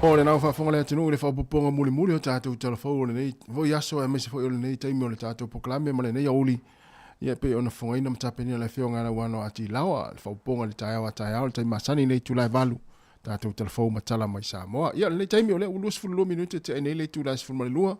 O le nau faafofoga le atunuu i le faaopoopoga mulimuli o tatou talafou o lenei foi aso aemaise foi o lenei taimi o le tatou polokalame ma lenei aoauli ia e pei ona fofogaina ma tapenaina le afioga ia Lauano Atilaoa le faaopoopoga i le taeao a taeao le taimi masani i le itula e 8 tatou talafou ma tala mai Samoa. Ia o lenei taimi o lea ua 22 minute e tea nei le itula e 12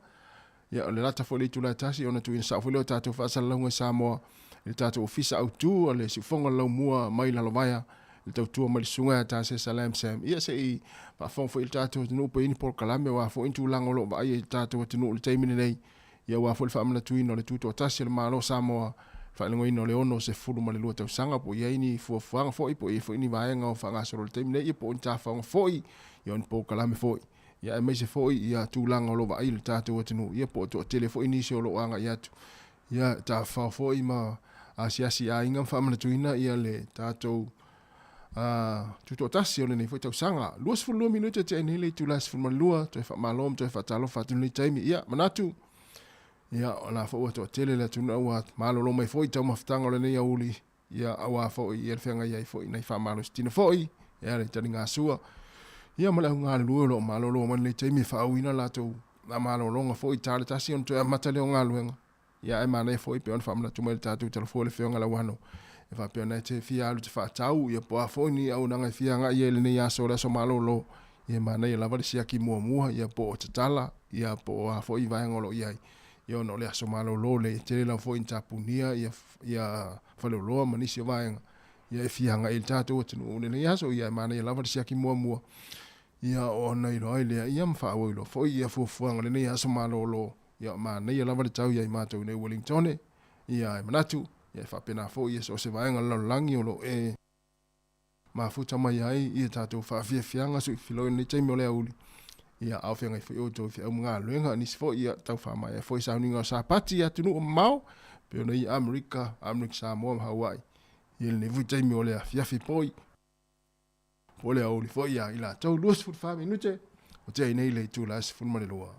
Ia, o le lata foi le itula e tasi ona tuuina sao foi lea o tatou faasalalauga i Samoa i le tatou Ofisa Autu o le Siufofoga o le Laumua mai Lalovaea i le tautua mai le Susuga ia Tasesa Lam Sam. Ia, se i faafofoga foi i le tatou atunuu pe i ai ni polokalame o a foi ni tulaga o lo o vaaia i le tatou atunuu i le taimi lenei, ia aua foi le faamanatuina o le Tutoatasi o le Malo o Samoa, le faailogaina o le 62 tausaga, po o i ai ni fuafuaga foi, po o i ai foi ni vaega o faagasolo i le taimi lenei, ia po o ni tafaoga foi, ia o ni polokalame foi. Ia aemaise foi ia tulaga o lo o vaai le tatou atunuu, ia po o toatele foi nisi o lo o agai atu, ia tafafao foi ma asiasi i aiga ma faamanatuina ia le tatou tutoatasi o lenei foi tausaga. 22 minute tea nei le itula 12, toe faamalo ma toe faatalofa atu lenei taimi. Ia manatu, ia o la foi ua toatele le atunuu ua malolo mai foi taumafataga o lenei aoauli, ia aua foi ia le feagai ai foi nai faamalositino foi ia le taligasua ia ma le au galulue o lo o malolo mai lenei taimi e faaauina latou malologa foi ta le tasi ona toe amata lea o galuega ia ae manaia foi pei ona faamanatu mai le tatou talafua le Afioga Lauano e faapea ona e te fia alu te faatau ia po a foi ni auaunaga e fia agai ai lenei aso o le aso malolo ia manaia lava le siaki muamua ia po o tatala ia po o a foi vaega o lo o i ai ia ona o le aso malolo le tele lava foi ni tapunia ia ia faleoloa ma nisi o vaega ia e fia agai i le tatou atunuu lenei aso ia e manaia lava le siaki muamua ia ona iloa ai lea ia ma faaauau loa foi ia fuafuaga o lenei aso malolo ia manaia lava le tau ia i matou nei Wellingtone ia e manatu ia e faapena foi ia so o se vaega o le lalolagi o lo o e mafuta mai ai ia tatou faafiafiaga suifiloi i lenei taimi o le aoauli ia a o feagai foi outou i feau ma galuega nisi foi ia tau faamaea foi sauniga o Sapati i atunuu mamao pei ona i Amerika, Amerika Samoa ma Hawaii i lenei foi taimi o le afiafi poi po o le aoauli foi ia i latou 24 minute o tea ai nei le itula e 12.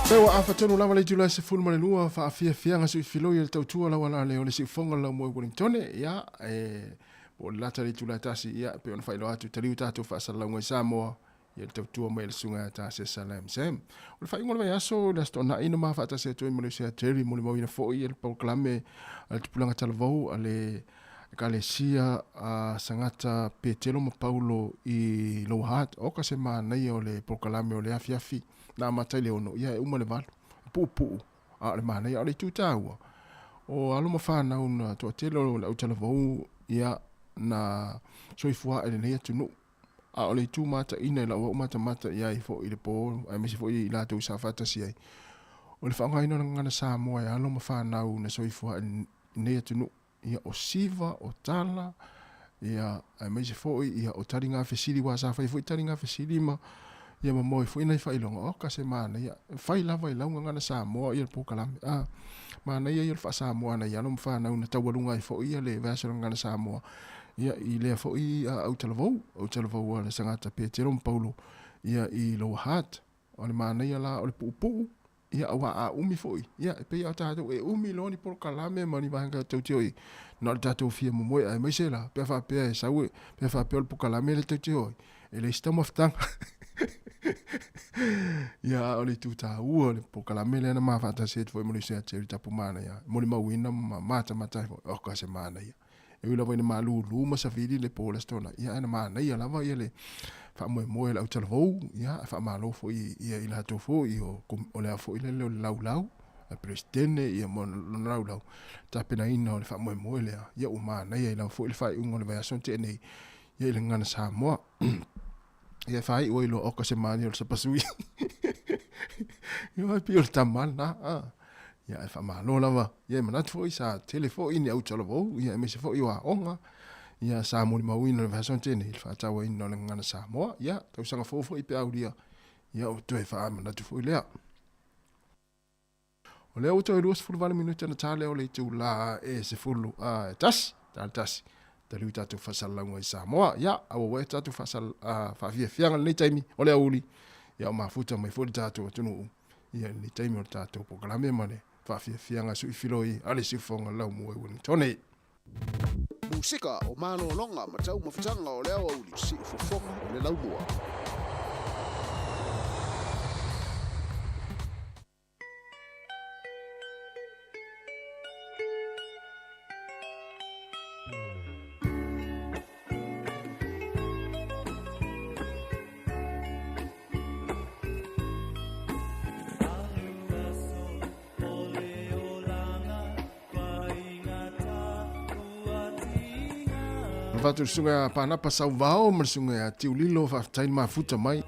Pe ua afatonu lava le itula e 12 faafiafiaga suifiloi e le tautua lau ala le o le siufoga le laumua i Wellingtone ia e po o le lata le itula e tasi ia e pei ona faailoa atu taliu tatou faasalalauga i Samoa ia le tautua mai a le susuga ia Tase Salam Sam. O le faaiuga o le vaiaso le Aso Toonai na ma faatasi atu ai ma le uso ia Jerry molimauina foi le polokalame a le tupulaga talavou a le Ekalesia a Sagata Petelo ma Paulo i Lower Hutt. Oka se manaia o le polokalame o le afiafi na amata i le 6 ia e uma le 8. E puupuu a o le manaia. O le itu taua o alo ma fanau na toatele o le au talavou ia na soifua ae i lenei atunuu. A o le itu mataina i lau au matamata i ai foi i le po aemaise foi i latou sa faatasi ai, o le faaaogaina o le gagana Samoa e alo ma fanau na soifua ae i lenei atunuu. Ia, o siva, o tala, ia, aemaise foi, ia, o taliga fesili, aua sa fai foi taliga fesili ma, ia, ma maua ai foi nai faailoga, oka se manaia, e fai lava i lau gagana Samoa ia le polokalame, a, manaia ia o le faa-Samoa a nai alo ma fanau na taualuga ai foi ia le vaiaso o le gagana Samoa, ia, i lea foi autalavou, autalavou a le Sagata Petelo ma Paulo, ia, i Lower Hutt. O le manaia la o le puupuu, Ia, aua a umi foi, ia, e pei lava o tatou, e umi loa ni polokalame ma ni vaega tou te o i, na o le tatou fia momoe, aemaise la, pe a faapea e sau e, pe a faapea o le polokalame lea tou te o ai, e leai se taumafataga. Ia, a o le itu taua o le polokalame lea na ma faatasi atu foi ma le uso ia Jerry Tapumanaia, e molimauina ma matamata ai foi, oka se manaia. E ui lava ina malūlū ma savili le po o le Aso Toonai, ia ae na manaia lava ia le faamoemoe o le autalavou, ia ae faamalo foi ia i latou foi o, o le a foi lele o le laulau, a Peresetene ia ma lona laulau, tapenaina o le faamoemoe lea, ia ua manaia ai lava foi le faaiuga o le vaiaso na tea nei, ia i le Gagana Samoa. Ia e faaiu ai loa oka se manaia o le sapasui. Ia e pei o le tama lena, a. Ia ae faamalo lava. Ia e manatu foi sa tele foi ni autalavou, ia aemaise foi o aoga, ia sa molimauina i le vaiaso na tea nei i le faatauaina o le Gagana Samoa. Ia, tausaga fou foi pe aulia, ia ua toe faamanatu foi lea. O lea ua toe 28 minute ona ta lea o le itula e 11, tala tasi. Taliu tatou faasalalauga i Samoa. Ia, aua ua e tatou faafiafiaga i lenei taimi o le aoauli, ia o mafuta mai foi le tatou atunuu ia i lenei taimi o le tatou polokalame ma le faafiafiaga suifiloi a le siufofoga laumua i Wellingtone. Musika o malologa ma taumafataga o le aoauli, siufofoga o le laumua. Fatu le susuga Panapa Sauvao ma le susuga Tiulilo, faafetai le mafuta mai.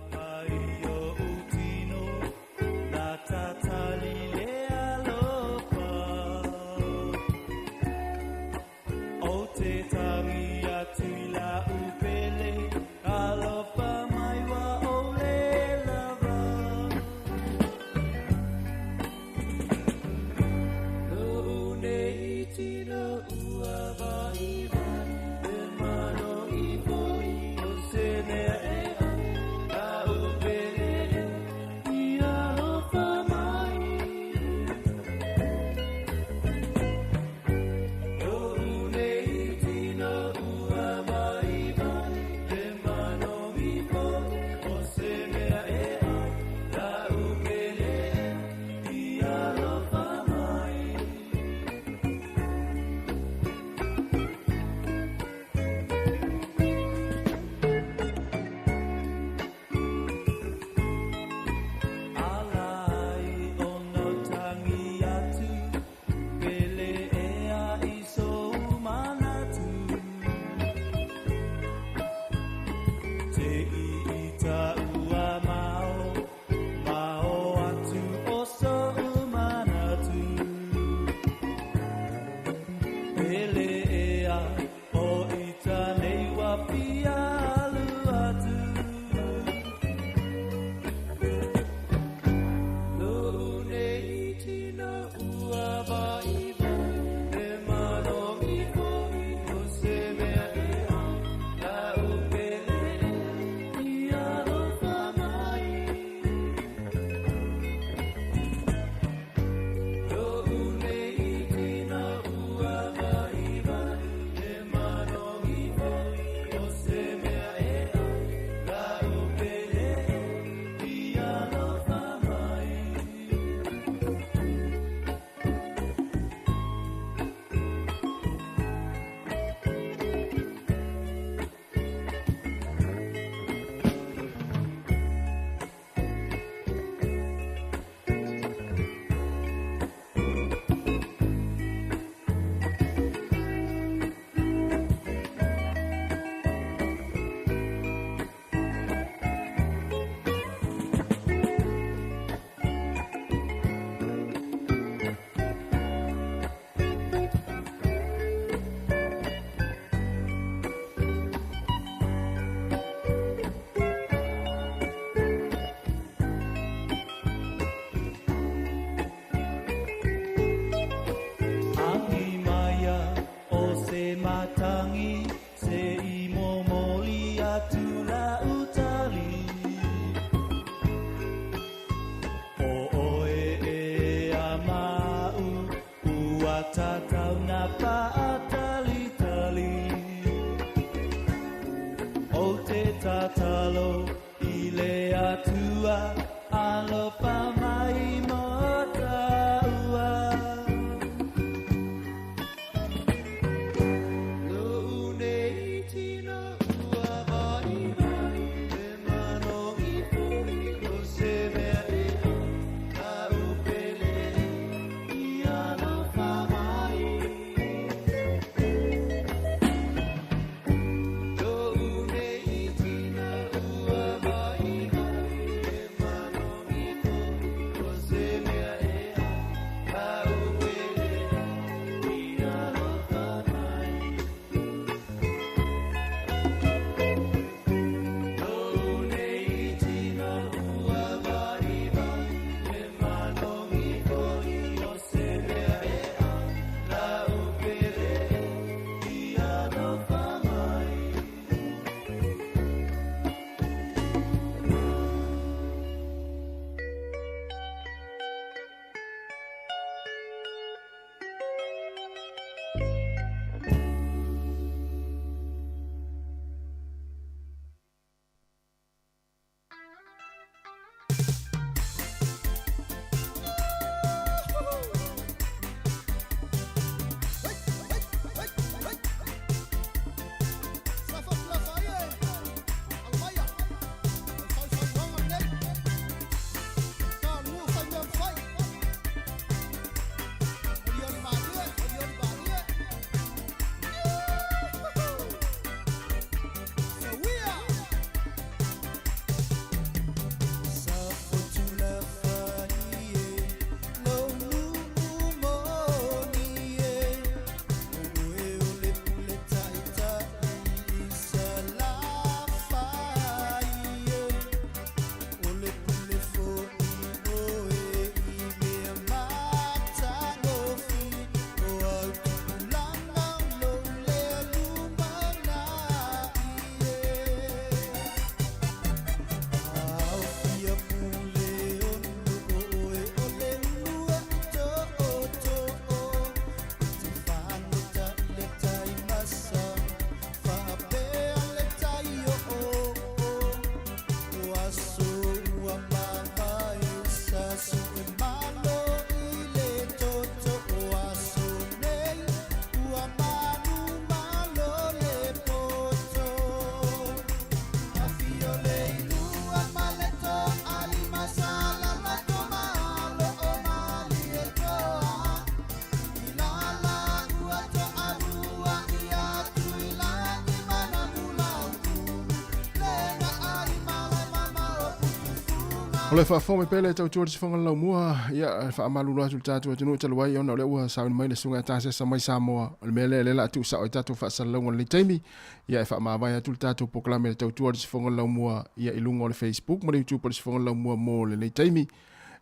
O le faafofoga mai pea le tautua le sifoga le laumua, ia, faamalulu atu le tatou atunuu talu ai ona o lea ua sauni mai le susuga ia Tasesa mai Samoa. O le mea lea, lea la tuusao ai tatou faasalalauga i lenei taimi, ia e faamavae atu le tatou polokalame le tautua le sifoga le laumua, ia i luga o le Facebook ma le YouTube o le sifoga le laumua mo lenei taimi.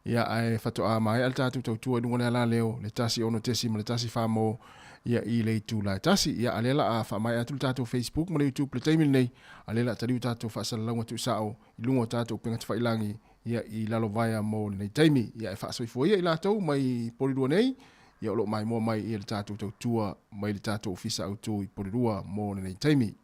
Ia, ae faatoa maea le tatou tautua i luga o le alaleo, le 1 6.1 fa mo, ia i le itula e 1. Ia, a lea la a faamaea atu le tatou Facebook ma le YouTube le taimi lenei, a lea la taliu tatou faasalalauga tuusao i luga o tatou upega tafailagi ia i lalo vaea mo lenei taimi. Ia e faasoifua ia i latou mai Polilua nei, ia o lo o maimoa mai ia le tatou tautua mai le tatou ofisa autu i Polilua mo lenei taimi.